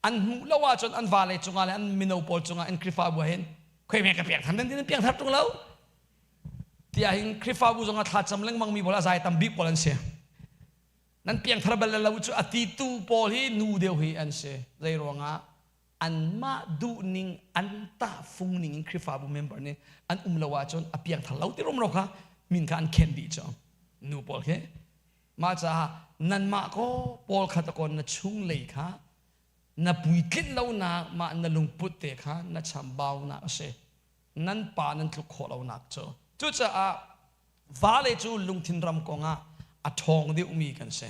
an hmuh lo ahcun an vale cungah le an mino pawl cungah an Khrihfabu ah hin khoi me ka piak than nan tin piak thar tung lo tiah hin Khrihfabu zongah thlacam lengmang mi pawl a zai tam bik pawl an si. Nan piangthar bal lo cu a titu pawl hi nu deuh hi an si. Zei ruangah anmah duhning an tahfung ning in Khrihfabu member nih an um lo ahcun a piangthar lo ti rumro kha min kha an khen dih cu nu pawl khi mah caah nanmah ko pawl kha ta na chung lei kha na puitlinh lonak mah na lungput te kha na chambaunak a si nan pa nan tluk khawh lonak cu cucaah Vale cu lungthin ram kongah a ṭhawng deuhmi kan si.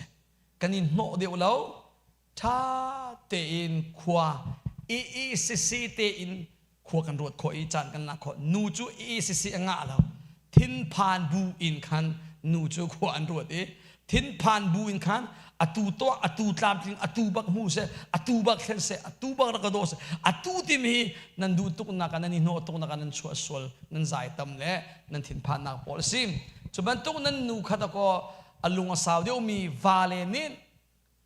Kan i hnawh deuh lo. Ṭha tein khua i i sisi tein Khua kan ruat khawh i caan kan lak khawh. Nu cu i sisi a ngah lo. Thinphan bu in khan nu cu khua an ruat i thinphan bu in khan atu tuah, atu tlamtling, atu bak hmu seh, atu bak thlen seh, atu bak rak ka daw seh, atu timi hi nan duh tuk nak ah, nan i hnawh tuk nak ah nan chuah sual, nan zai tam le nan thinphannak pawl a si. Cu bantuk nan nu kha dakaw a lung a sau deuhmi vale nih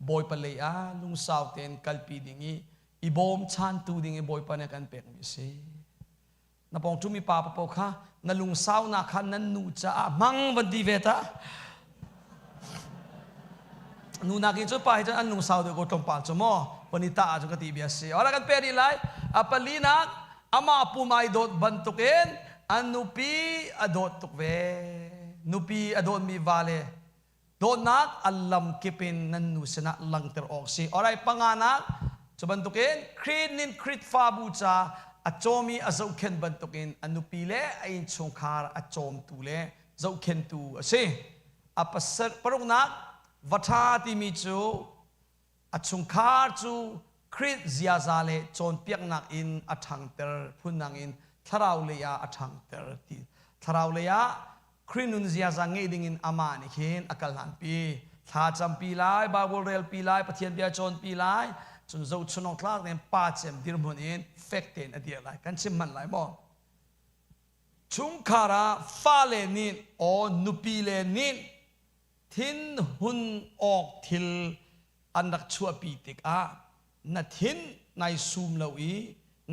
Bawipa lei ah lungsau tein kalpi ding i i bawmchantu ding i Bawipa nih a kan pekmi a si. Na pawng ṭumi pa paoh kha na lungsaunak kha nan nu caah hmang van ti ve ta. Nu nakin cu pa hi cun an lungsau deuh ko tlawmpal cu maw van i tah ahcun ka ti bia si. Ora kan pe rih lai. A palinak amah pum ai dawt bantukin an nupi a dawt tuk ve. Nupi a dawtmi vale dawtnak a lamkip in nan nu sinah langhter awk si. Alright, panganak cu bantukin Khrih nin Khrihfabu ca a cawm i a zohkhenh bantukin a nupi le a innchungkhar a cawmtu le zohkhenhtu a si. A pasal paruknak va ṭha timi cu a chungkhar cu Khrih ziaza le cawnpiaknak in a ṭhangter phundang in thlarau lei ah a ṭhangter ti thlarau lei ah Khrih nun ziaza ngeih ding in amah nih khin a kal hlanpi. Thla campi lai, Bible relpi lai, Pathian bia cawnpi lai, cun zohchun awk tlak tein pa cem dirhmun in fek tein a dir lai. Kan chim hmanh lai maw? Chungkhar ah fale nih aw nupi le nih thinhun awk thil an rak chuahpi tikah na thin nai sum lo i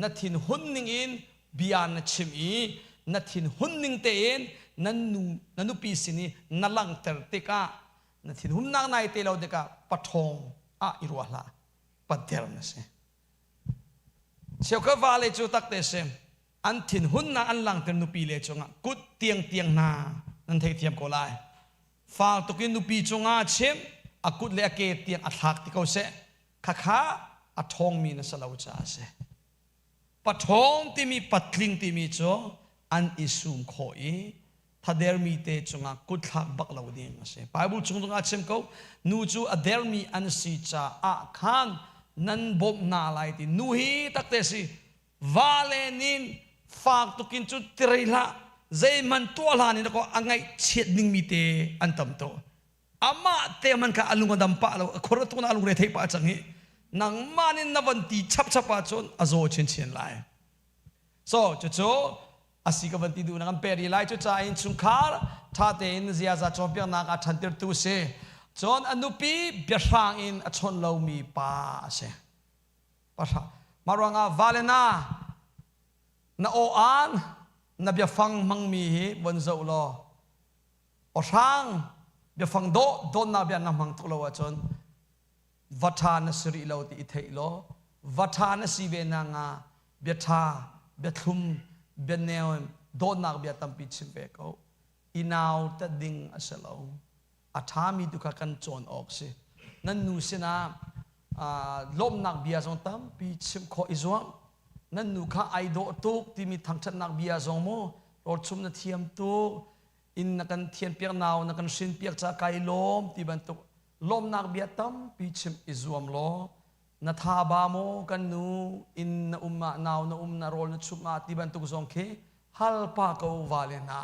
na thinhun ning in bia na chim i na thinhun ning tein na nu na nupi sin i na langhter tikah na thinhunnak nai te lo tikah paṭhawng ah i ruah hlah, pader na si. Cheukhat vale cu takte si an thinhunnak an langhter nupi le cungah kut tiang tiang hna nan theithiam ko lai. Fal tuk in nupi cungah chim a kut le a ke tiang a thlak ti ko seh, khakha a ṭhawngmi na si lo caah a si. Paṭhawng timi patling timi cu an i sum khawh i thadermi te cungah kutthlak bak lo ding a si. Bible chung zongah a chim ko, nu cu a dermi an si caah khan nan bawmh hna lai ti. Nu hi takte si, va le nin fak tukin cu tirei hlah, zeihmanh tuah hlan in ko a ngaihchiat dingmi te an tam to. Amah te man kha a lung a dam pah lo, a khor a tuk na a lungre thei pah cang hi. Nangmah nin na van ti chap chap ahcun a zaw chinchin lai. So cucu a si ka van ti duh na kan pek rih lai. Cucaah innchungkhar ṭha tein ziaza cawnpiaknak ah ṭhantirtu si. Cun a nupi biahrang in a chawnh lomi pa a si. Pahra. Mah ruangah vale na na aw-aan na biafang hmangmi hi von zoh law awhrang biafang dawh dawtnak bia na hmang tuk lo ahcun va ṭha na si rih lo ti i theih law va ṭha na si ve na nga bia ṭha bia thlum bia neu dawtnak bia tampi chim ve ko. I nau ta ding a si lo, a ṭhami tu kha kan cawn awk si. Nan nu sinah lawmhnak bia zong tampi chim khawh i zuam. Nan nu kha ai dawh tuk timi thangṭhatnak bia zong mu, rawlchum na thiam tuk, inn na kan thian piak, nau na kan hrin piak ca kai lawm ti bantuk lawmhnak bia tampi chim i zuam law na tha ba maw kan nu, inn na um ah, nau na um na rawl na chumh ah ti bantuk zong khi hal pa ko. Vale hna,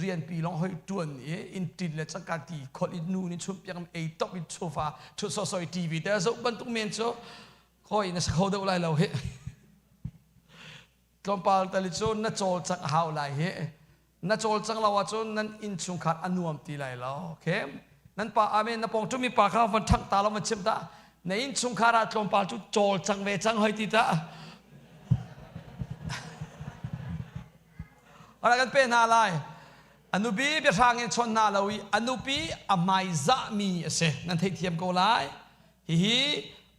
rianpi lawng hoi tuan i in ṭin le cangka ti kholh i nu nih chumh piak ei top i sofa ṭhut sawsawh i TV te zoh bantuk men cu khoi na sa kho deuh lai lo hi. Tlawmpal tali cu na cawlcangh a hau lai hi. Na cawlcangh lo ahcun nan innchungkhar a nuam ti lai lo. Okay, nan pa amen na pawng ṭumi pa kha van ṭhangh ta lo, van chim ta, na innchungkhar ah tlawmpal cu cawlcang ve cang hoi ti ta. Ora kan pe hna lai. A nupi biahrang in chawn hna lo i a nupi a hmaizahmi a si. Nan theihthiam ko lai. Hihi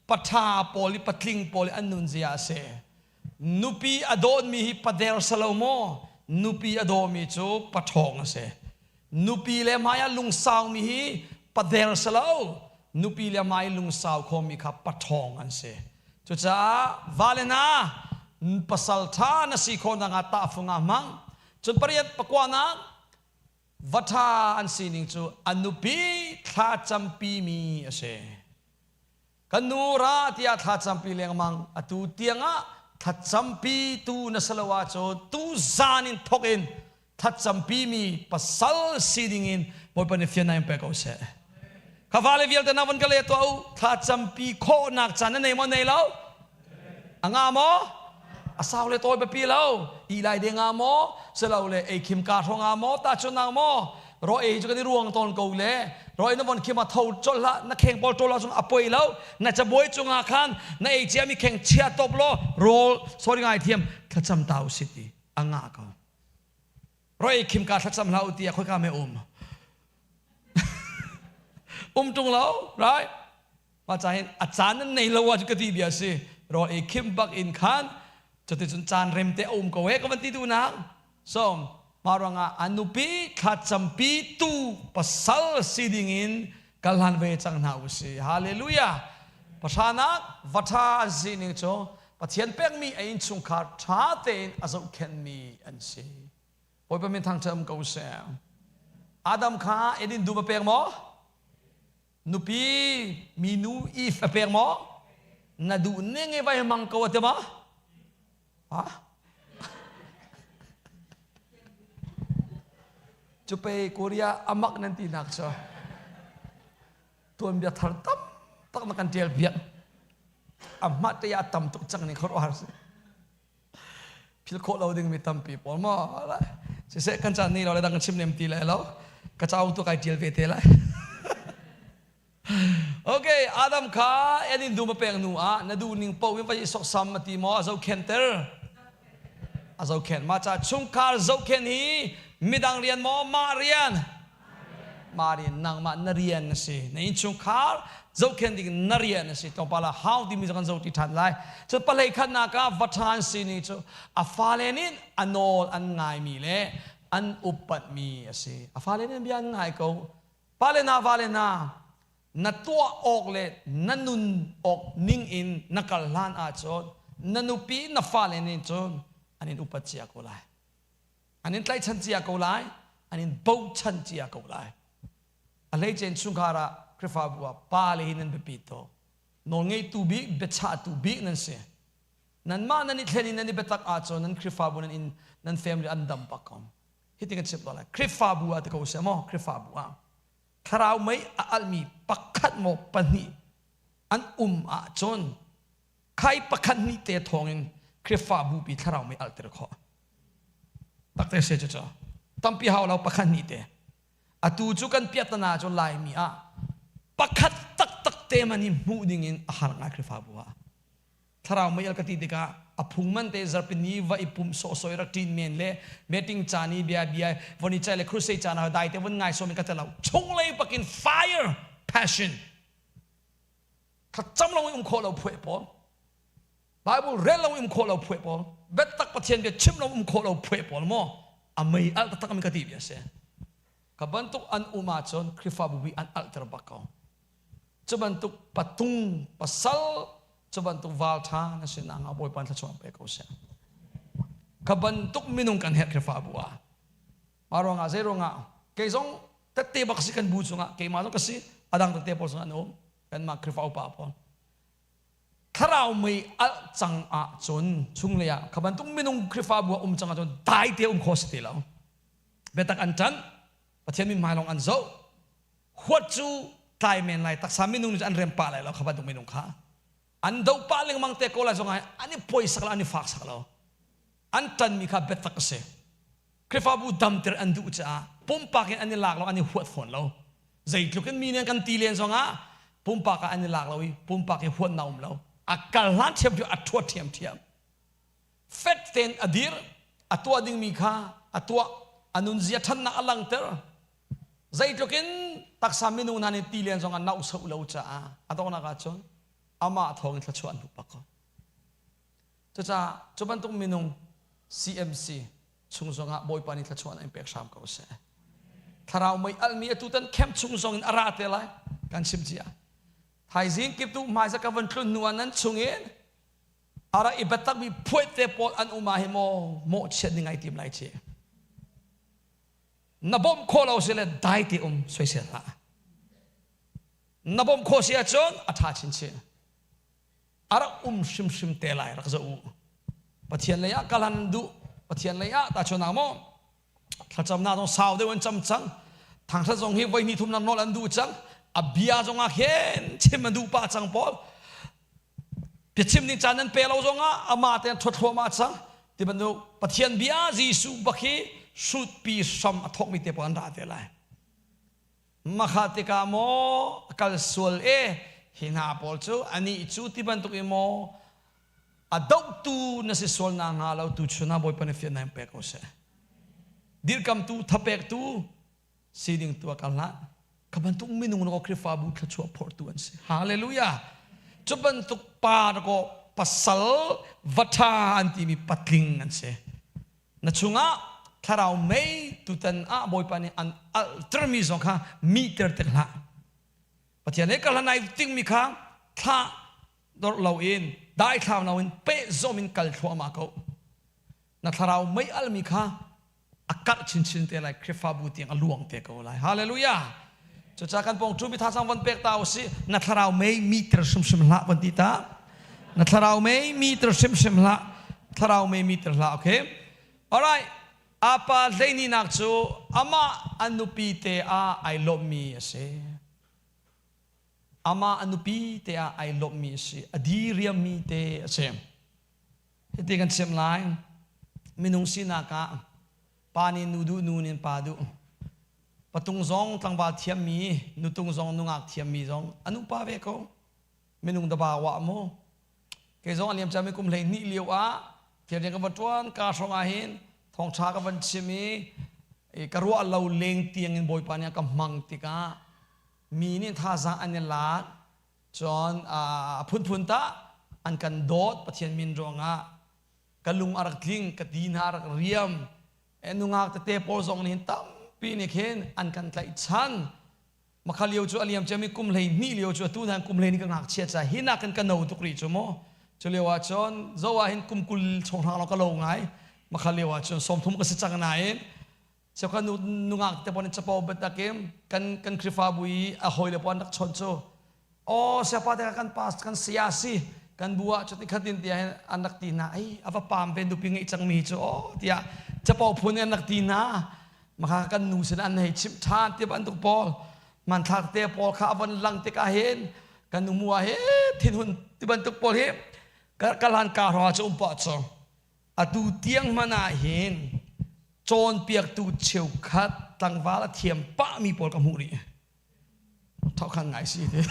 paṭha pawl i patling pawl i an nunzia a si. Nupi a dawtmi hi pader salo maw? Nupi a dawmi cu paṭhawng a si. Nupi le hmai ah lungsaumi hi pader salo. Nupi le hmai lungsau khomi kha paṭhawng an si. Cucaah vale hna, pasal ṭha na si khawh nakhnga tahfung ah hmang. Cun pariat pakuanak va ṭha an sining cu a nupi thlacampi mi a si. Kan nu ra tiah thlacampi lengmang atu tiangah. Thlacampi tu na si lo ahcun tu zan in thawk in thlacampi mi pasal si ding in Bawipa nih fian in pe ko seh. Ka fale vialte na von ka le tuah u. Thlacampi khawhnak caan na nei maw nei lo? A nga maw? A sau le tawi biapi lo. I lai de nga maw? Silo le ei khim ka hro nga maw? Ta chun nang maw? Ro ei cu kan i ruang tawn ko le ro ei na von khim a tho colh hlah na kheng pawl ṭol ahcun a poi lo na cabuai cungah khan na ei ciami kheng chia top law rawl sorry ngai thiam thlacam ta u si ti a ngah ko ro ei khim ka thlacam hlah u ti a khoika me um um ṭung lo right ma ca hin a caan nan nei lo ah cu ka ti bia si rawl ei khim bak in khan cuticun caan rem te a um ko he ka van ti duh nak so mah ruangah a nupi thlacampi tu pasal si ding in kal hlan ve cang hna u si hallelujah pahranak va ṭha an si ning cu Pathian pekmi a innchungkhar ṭha tein a zohkhenhmi an si Bawipa min thangṭhat um ko seh Adam kha Eden dum a pek maw Nupi minu Eve a pek maw? Na duh ning i vai hmang ko a ti ma? Ha? Cu pe Korea amak nan ti nak cu tuanbia thar tam tak na kan tial piak. Amah te ah tam tuk cang ning khuaruahhar si. Phil khawh lo ding mi tampi pawl maw? Siseh kan caan ni lo le dang kan chim lem ti lai lo. Ka cauk tu kai tial ve te lai. Okay, Adam kha Eden dum a pek nu ah na duh ning paoh in vai i soksam a ti maw a zohkhenhter? A zohkhenh. Mah ca chungkhar zohkhenh hi midang rian maw mah rian? Mah rian nangmah na rian a si. Na innchungkhar zohkhenh ding na rian a si. Tlawmpal ah hau timi cu kan zoh ti ṭhan lai. Cu palei khatnak ah va ṭha an si ni cu a fale nih a nawl an ngaimi le an upatmi a si. A fale nih bia an ngai ko. Pale hna, vale hna, na tuah awk le na nun awk ning in na kal hlan ahcun na nupi na fale nih cun an in upat cia ko lai. An in tlaihchan cia ko lai. An in bochan cia ko lai. A hleice in chungkhar ah Khrihfabu ah pa le hi nan biapi tuk. Nawlngeitu bik, biachahtu bik nan si. Nanmah nan i thlen i nan i biatak ahcun nan Khrihfabu nan inn nan family an dam bak ko. Hitin kan chim ko lai. Khrihfabu ah ti ko seh maw? Khrihfabu ah thlarau mei a alhmi pakhat maw pahnih an um ahcun khai pakhat hnih te thawngin Khrihfabu pi thlarau mei alhter khawh. Takte se cu tampi hau lo pakhat hnih te. Atu cu kan piahtana cu Laimi ah pakhat taktak te man hi hmuh ding in a har ngai Khrihfabu ah. Thlarau mei al ka ti tikah a phung man te zarpini va i pum sawhsawh rak ṭin men le meeting caan i bia bia von i cai le crusade caan ah dai te von ngai sawm in ka telo chunglei pakin fire passion thlacam lo in um khawh lo phueh pawl Bible rel lo um khawh lo phueh pawl biatak Pathian bia chim lo um khawh lo phueh pawl maw a mei alh taktak mi ka ti bia si ka bantuk an um ahcun Khrihfabu bi an alhter bak ko cu bantuk patung pasal cu bantuk val ṭha na si na nga Bawipa thluachuah pe ko seh ka bantuk minung kan herh Khrihfabu ah mah ruangah zei ruangah kei zong tette bak si kan bu chungah keimah zong ka si adang tette pawl zong an um kanmah Khrihfa upa pawl thlarau mei alh cang ahcun chunglei ah kha bantuk minung Khrihfabu ah um cang ahcun dai te um kho si ti lo biatak an ṭan Pathian min hmai lawng an zoh huat cu tlai men lai taksa minung nih an rem pah lai lo kha bantuk minung kha an do pah lengmang te ko lai zong ah an i poisak lo an i fak sak lo an ṭanmi kha biatak a si Khrihfabu damter an duh caah pumpak in an i lak lo an i huat fawn lo zeitluk in mi nih an kan ti len zongah pumpak ah an i lak lo i pumpak i huatnak um lo a kal hlan ṭhiamṭhiam a ṭhuat ṭhiamṭhiam fek tein a dir a tuah dingmi kha a tuah a nunzia ṭhannak a langter zeitluk in taksa minung hna nih ti len zong ah nauhsoh lo caah a donghnak ahcun amah thawng in thluachuah an hmu bak ko cucaah cu bantuk minung CMC chung zongah Bawipa nih thluachuah in pek hram ko seh. Thlarau mei almi atu tan camp chung zong in a ra te lai kan chim cia. Thaizing kip tu hmaisa ka van tlun hnu ah nan chung in ara i biatak mi phuai te pawl an um ah hi maw mawhchiat ni ngai tim lai chi. Na bawmh khawh lo si le dai te um soisel hlah. Na bawmh khawh si ahcun a ṭha chinchin. A rak um hrimhrim te lai rak zoh u. Pathian lei ah kal an duh. Pathian lei ah tahchuan ah maw thlacamnak zong sau deuh an cam cang. Thangthat zong hi voi hnih thum nak nawl an duh cang. A bia zong ah khin chim an duh pah cang pawl. Biachim ding caan nan pe lo zong ah amah te ṭhuat thluahmah cang. Ti bantuk Pathian bia Jesuh bak hi hrutpi hram a thawkmi te pawl an ra te lai. Makha tikah maw a kal sual e hi hna pawl cu anih cu ti bantuk i maw a dohtu na si sual na hnga lo tu chun ah Bawipa nih fiannak in pe ko seh. Dirkamtu thapektu sining tu a kal hlah. Kha bantuk minung na ko Khrihfabu thluachuah phortu an si. Hallelujah. Cu bantuk pa na ko pasal va ṭha an timi patling an si. Na chungah thlarau mei tutan ah Bawipa nih an alhtermi zong kha mihter tik hlah. Pathian he kal nai tingmi kha thlah dorh loin daithlau loin pehzawm in kal thluahmah ko. Na thlarau mei almi kha a karh chinchin te lai Khrihfabu tiang a luang te ko lai. Hallelujah. Cucaah kan pawng ṭumi thazang von pek ta usih. Na thlarau mei miter hrimhrim hlah von ti ta. Na thlarau mei miter hrimhrim hlah. Thlarau mei miter hlah, okay? Alright. Apa hleininak cu amah a nupi te ah ai lawmmi a si. Amah a nupi te ah ai lawmmi a si. A diriammi te a si. Hiti kan chim lai. Minung sinak ah pa nih nu duh, nu nih pa duh. Patung zong tlangval thiammi, nutung zong nungak thiammi zong an upa ve ko. Minung daba wa mu. Kei zong a liam cami kum 12 lio ah thil ka va tuan ka hrawng ah hin thawngtha ka van chim i ka ruah lo leng tiang in Bawipa nih a ka hmang tikah mi nih thazaang an i lak cun a phunphun ta an kan dawt Pathian min ruangah ka lung a rak tling ka ti hna a rak riam nungak tete pawl zong nih hin tampi nih khin an kan tlaihchan. Makha lio cu a liam ciami kum 12 lio cu atu hna kum 12 ka ngakchia ca hi nak kan ka no tuk rih cu mu. Cu lio ah cun zo ah hin kum 20 chung hrang lo ka lo ngai. Makha lio ah cun 30 ka si cang nain cheuka nu nungak te pon capo batakim kan kan Khrihfabu i a hawile pon rak chon cu aw siapa te kan pas kan saya si kan bu ah cuti khatin tiah hin an rak ti hna ai a va pam ve nupi ngeih cangmi cu aw tiah capo phun an rak ti hna maka kan nu sin an hei chimh ṭhan ti bantuk pawl manthlak te pawl kha a von lang tikah hin kan nu mu ah he thinhun ti bantuk pawl hi ka lan ka hrawng ah cu um pah cu atu tiang hmanh ah hin cawnpiaktu cheukhat tlangval a thiam pahmi pawl ka hmuh rih. Thawkhan ngai si ti.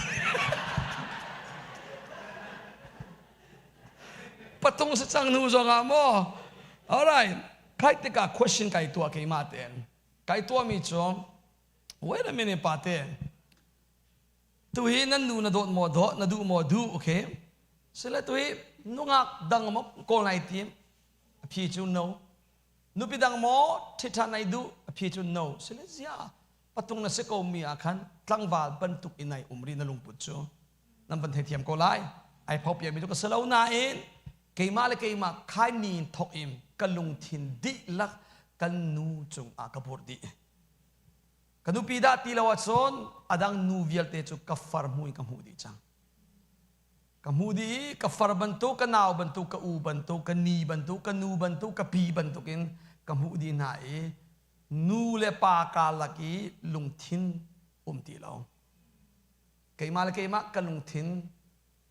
Patung si cang nu zong ah maw? Alright, kai tikah question kai tuah keimah tein. Kai tuahmi cu, wait a minute pa te. Tu hi nan nu na dawt maw dawt, na duh maw duh, okay? Sile tu hi nungak dang maw kawl nai tim? A phi cu no. Nupi dang maw ṭhiṭha nai duh? A phi cu no. Sile zia patung na si ko mi ah khan tlangval bantuk in ai um rih na lungput cu nan van theithiam ko lai. Ai pho piak mi cu ka si lo nain keimah le keimah khai ni in thok in ka lungthin dihlak kan nu cung ah ka burh dih. Ka nupi dah ti lo ahcun adang nu vialte cu ka far hmu in ka hmuh dih cang. Ka hmuh dih i ka far bantuk, ka nau bantuk, ka u bantuk, ka ni bantuk, ka nu bantuk, ka pi bantuk in ka hmuh dih hna i nu le pa karlak i lungthin um ti lo. Keimah le keimah ka lungthin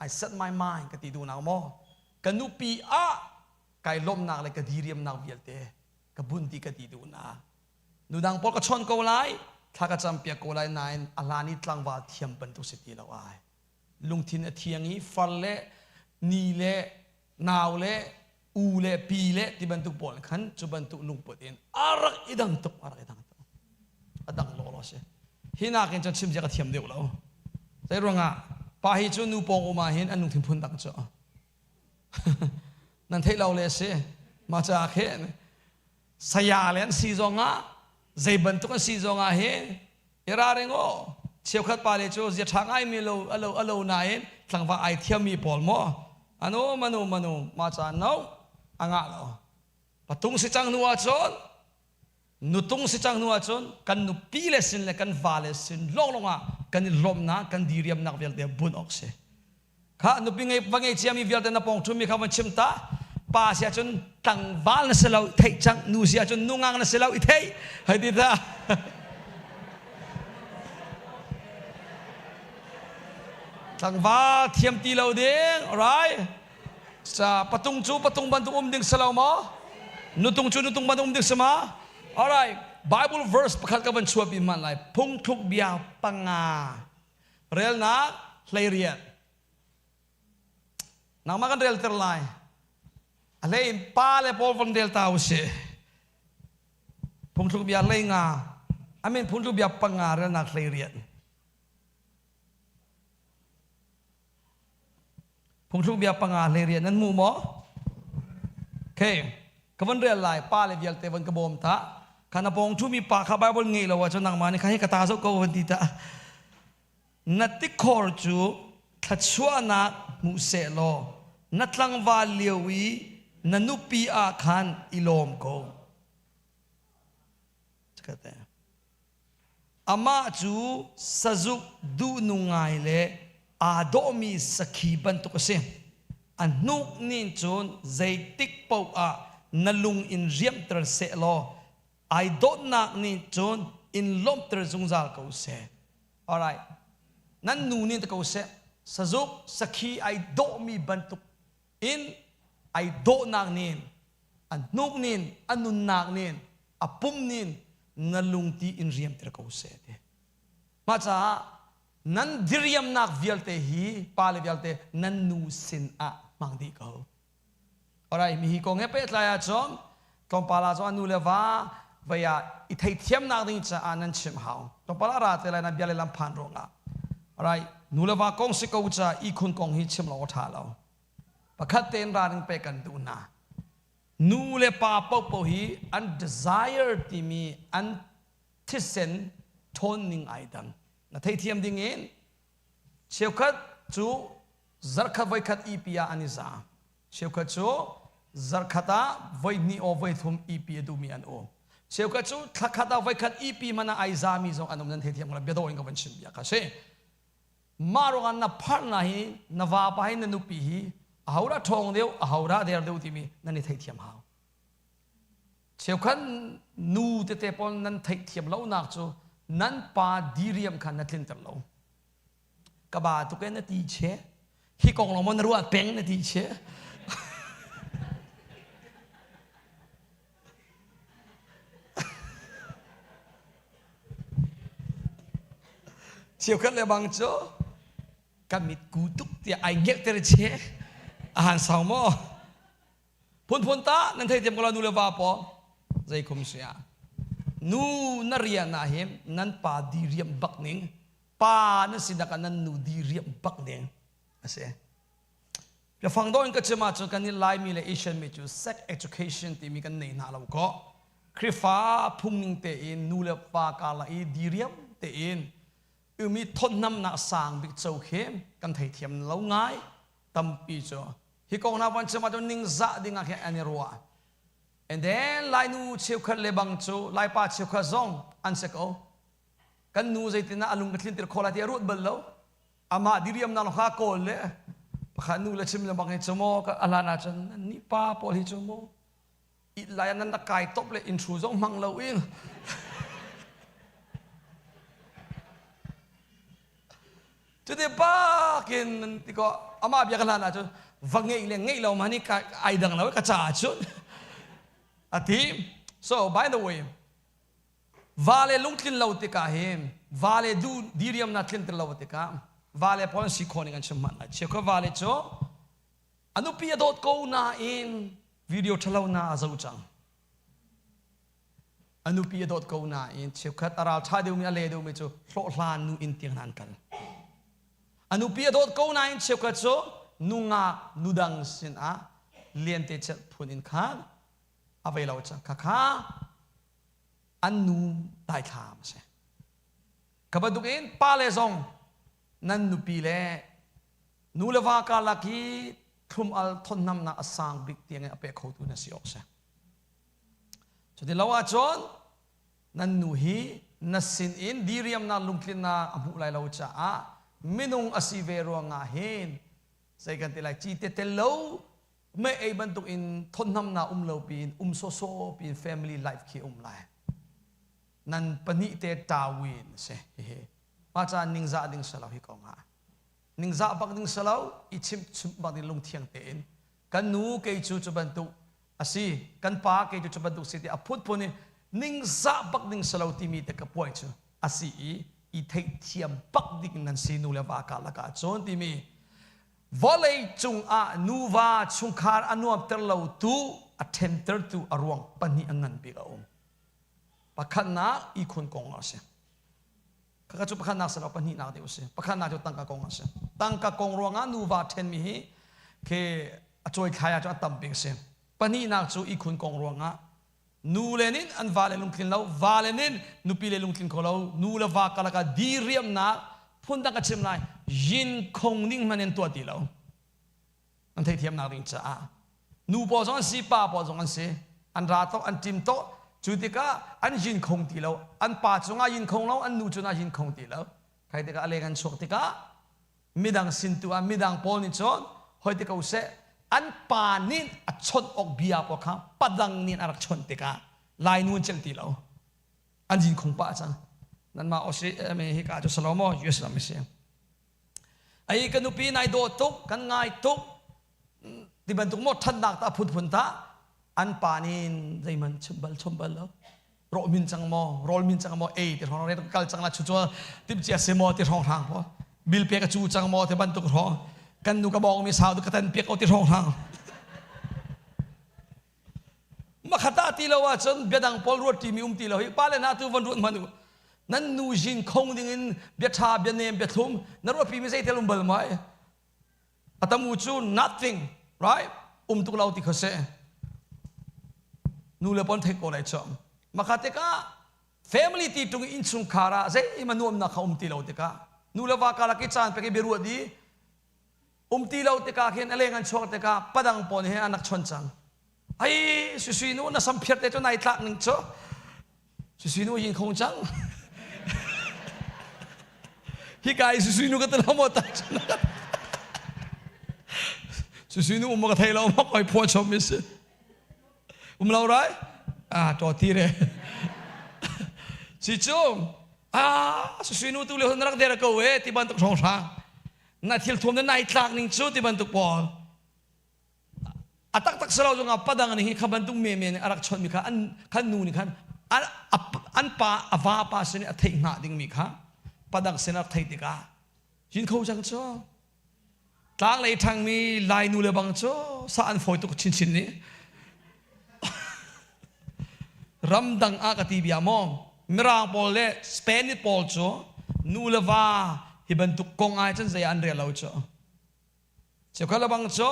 I set my mind ka ti duhnak maw ka nupi ah kai lawmhnak le ka diriamnak vialte ka bunh ti ka ti duhnak. Nu dang pawl ka chawnh ko lai, thla ka campiak ko lai nain a hlan i tlangval thiam bantuk si ti lo ai. Lungthin a thiang i far le ni le nau le u le pi le ti bantuk pawl khan cu bantuk lungput in a rak i dang tuk a rak i dang tuk a dang law law si hi nakin cun chim zia ka thiam deuh lo zei ruangah pa hi cu nu pawng um ah hin an lungthin phun dang cu nan theih lo le si mah caah khin saya le an si zong ah zei bantuk an si zong ah hin i ralring aw cheukhat pa le cu zia ṭha ngai mi lo alo alo nain tlangval ai thiammi pawl maw anu manu manu ma ca no a ngah lo patung si cang hnu ahcun nutung si cang hnu ahcun kan nupi le sin le kan va le sin lawnglawng ah kan i lawmhnak kan diriamnak vialte bunh awk si kha nupi ngei va ngei ciami vialte na pawng ṭhumi kha van chim ta. Pa si ahcun tlangval na si lo theih cang, nu si ahcun nungak na si lo i theih. Hei ti ta. Tlangval thiam ti lo ding, alright? Sa patung cu patung bantuk um ding si lo maw? Nutung cu nutung bantuk um ding si ma? Alright, Bible verse pakhat ka van chuahpi hmanh lai. Phungthluk bia 5. Relnak 18. Nangmah kan relter lai. A hlei in pa le pawl von rel ta usih. Phungthluk bia 15. Amin phungthluk bia 5 relnak 18. Phungthluk bia 5 18 nan hmu maw? Okay. Ka van rel lai pa le vialte van ka bawm ta. Kha na pawng ṭhumi pa kha Bible ngei lo ahcun nangmah nih kha hi ka ta zoh ko van ti ta. Na tikhor cu thluachuahnak hmu sehlaw na tlangval lio i na nupi ah khan i lawm ko. Amah cu sazuk duhnung ngai le aa dawhmi sakhi bantuk a si. A hnuk nih cun zeitik paoh ah na lung in riamhter sehlaw ai dawtnak nih cun in lawmhter zungzal ko seh. Alright. Nan nu nih ta ko seh. Sazuk sakhi ai dawhmi bantuk in ai dawhnak nin a hnuk nin a nunnak nin a pum nin na lungti in riamter ko seh ti. Mah caah nan diriamnak vialte hi pale vialte nan nu sin ah hmang dih ko. Alright, mi hi kong he pehtlai ahcun tlawmpal ah cun a nu le va vei ah i theithiamnak ding caah nan chimh hau. Tlawmpal ah ra te lai na bia le lam phan ruangah. Alright, nu le va kong si ko ca ihkhun kong hi chim lo a ṭha lo. Pakhat tein ralring pek kan duh hna. Nu le pa paohpaoh hi an desire timi an thisen ṭhawn ning ai dang. Na theithiam ding in cheukhat cu zarkhat voikhat EP ah an i za. Cheukhat cu zarkhat ah voihnih aw voithum EP a duhmi an um. Cheukhat cu thlakhat ah voikhat EP man ah ai zami zong an um nan theithiam ko bia dawh in ka van chim bia kha si. Mah ruangah na pharna hi na vapa hi na nupi hi ahodah ṭhawng deuh ahodah der deuh timi nan i theithiam hau. Cheukhat nu tete pawl nan theihthiam lonak cu nan pa diriam kha na tlinter lo. Ka ba tuk e na ti che. Hi kong lawng maw na ruah peng na ti che. Cheukhat le bang cu ka mit ku tuk tiah ai ngelh ter che. A han sau maw? Phunphun ta nan theithiam ko la nu le va paw zei khum si ah nu na rian ah hin nan pa diriam bak ning pa na sinak ah nan nu diriam bak ning a si. Biafang dawh in ka chim ahcun kan i Laimi le Asian mi cu sex education timi kan nei hna lo kaw Khrifa phungning tein nu le pa karlak i diriam tein umi thawtnamnak sang bik co khi kan theithiam lo ngai tampi cu hi kong hna van chim ahcun ningzah ding ah khin an i ruah and then Lainu cheukhat le bang cu Laipa cheukhat zong an si ko kan nu zeitin ah a lung ka tlintir khawh lai ti a ruat bal lo amah diriamnak lawng kha kawl le pakhat nu le chim le bang hi cu maw a hlan ahcun ni pa pawl hi cu maw it lai ah nan rak kai top le inn hru zong hmang lo in Cuti bakin ti ko amah bia ka hlan ahcun va ngeih le ngeih lo ma ni ka ai dang lo ka caah cun a ti. So by the way, va le lungtlin lo tikah hin va le du diriamnak tlinter lo tikah va le pawl an si khawh ning an chim hmanh lai. Cheukhat va le cu a nupi a dawt ko nain video ṭhalo na a zoh cang. A nupi a dawt ko nain cheukhat a ralṭha deuhmi a le deuhmi cu hlawhhlan nu inn tiang hna an kal. A nupi a dawt ko nain cheukhat cu nungak nudang sinah liante celh phun in khan a vei lo cang. Khakha an nu daithlam a si. Ka bantuk in pale zong nan nupi le nu le va karlak hi thlum al thonnamnak a sang bik tiang in a pe khotu na si awk si. Cuti lo ahcun nan nu hi na sinin diriamnak lungtlinnak a hmuh lai lo caah minung a si ve ruangah hin zei kan ti lai cite tel lo Mei ei bantuk in thawtnamnak um lo piin um sawsawh piin family life khi um lai. Nan pahnih te tawin si hihi. Mah caan ningzah ding si lo hi kong ah. Ningzah bak ding si lo, i chimh chimh bak ding lungthiang tein. Kan nu kei cu cu bantuk a si, kan pa kei cu cu bantuk si ti a phunphun in ningzah bak ding si lo timi te ka puai cu a si i i theihthiam bak ding nan si nu le va karlak ah cun timi vawlei cungah nuva chungkhar a nuamter lotu a ṭhentertu a ruang pahnih a ngan bik a um. Pakhatnak ihkhun kong a si. Khakha cu pakhatnak si lo pahnihnak deuh a si. Pakhatnak cu tangka kong a si. Tangka kong ruangah nuva ṭhenmi hi khi a cawithlai ahcun a tam bik a si. Pahnihnak cu ihkhun kong ruangah nu le nin an vale lungtlin lo, vale nin nupi le lungtlin kho lo, nu le va karlak ah diriamnak phundang ka chim lai, yin khong ning hmanh in tuah ti lo. An theithiamnak ding caah nu pawl zong an si, pa pawl zong an si. An ra to, an ṭim to. Cu tikah an yin khong ti lo. An pa cungah yin khong lo, an nu cungah yin khong ti lo. Kai tikah a leng an chuak tikah midang sin tu ah midang pawl nih cun hoi ti ko seh an pa nih a chawnh awk bia pawl kha padang nih a rak chawnh tikah lai nu an celh ti lo an yin khong pah cang nanmah Australia hi ka cu salomo US ram si ai ka nupi nai dawh tuk kan ngai tuk ti bantuk maw ṭhatnak ta phunphun ta an pa nih zeihmanh chim bal chom bal lo rawh min cang maw rawl min cang maw ei ti hrawng re kal cang la chu chu tim chia se maw ti hrawng hrang po bil pe ka chu cang maw ti bantuk hrawng kan nu ka bong mi sau tu ka tan piak ko ti hrawng hrang makhata ti lo ahcun biadang pawl ruat ti mi um ti lo hi pa le na tu von ruat hman u nan nu jin khong ding in bia tha bia nem bia thlum na ruat pi mi zei tel um bal mai atamu cu nothing right um tuk lo ti kha se nu le pon thei ko lai chom makha tikah family ti tung innchungkhar ah zei ma nuamnak kha um ti lo tikah nu le va kalak i caan pek i biaruah di um ti lo tikah khin a leng an chuak tikah padang pawn he anak chon cang ai susui nu na sam phiar te cu nai tlak ning cu susui nu yin khong cang hi kai susui nu ka te lo mo ta susui nu um ka thei lo ma koi phua chom mi si um lo rai ah to ti re si cu ah susui nu tu le hon rak der ko e ti bantuk hrawng hrang na thil thuam na nai tlak ning cu ti bantuk pawl A taktak si lo zongah padang nih hi kha bantuk menmen in a rak chawnhmi kha an khan nu nih khan an pa a vapa sin i a theih hnga dingmi kha padang sin a rak theih tikah yin kho cang cu tlanglei ṭhangmi lai nu le bang cu sa an fawi tuk chinchin nih ramdang ah ka ti bia maw mirang pawl le Spanish pawl cu nu le va hi bantuk kong ai cun zei an rel lo cu Cheukhat le bang cu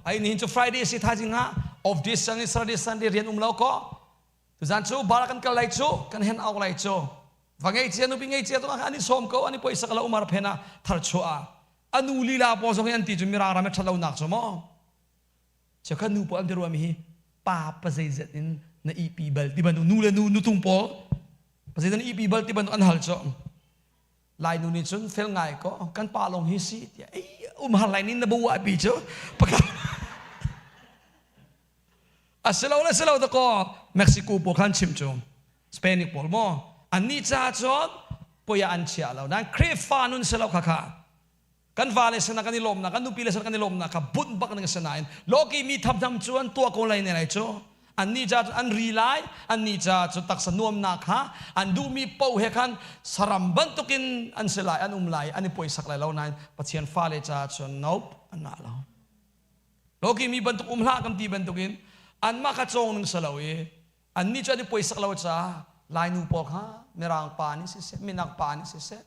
ai nihin cu Friday si thaizing ah off day sang Saturday Sunday rian um lo ko tuzan cu bar kan kal lai cu kan hen auk lai cu va ngei cia nupi ngei cia tu an i sawm ko an i poisa lo umar phen ah thar chuah anu lila pawl zong hi an ti cu mirang ram that lo nak cu maw cheukhat nu pawl an ti ruami hi pa pa zeizat in na ipi bal ti bantuk nu le nu nutung pawl pa zeizat na ipi bal ti bantuk an hal cu Lainu nih cun fel ngai ko kan pa lawng hi si tiah ei um har lai nin na bu pi cu pakhat a si lo le si lo dakaw Mexico pawl khan chim cu Spanish pawl maw annih ca cun poia an chia lo nan Khrihfa nun si lo kha kha kan vale sana kan i lawmnak kan nupi le sana kan i lawmnak kha bunh bak ning sinain loki mi thamtham cu an tuah ko lai ne lai cu annih ca cu an ri lai annih ca cu taksa nuamnak kha an duhmi paoh he khan saram bantukin an si lai an um lai an i poisak lai lo nain Pathian fale ca cun nope an ngah lo loki mi bantuk um hlah kan ti bantukin anmah kha cawng ning si lo i annih cu an i poisak lo caah Lainu pawl kha Mirang pa nih siseh Minak pa nih siseh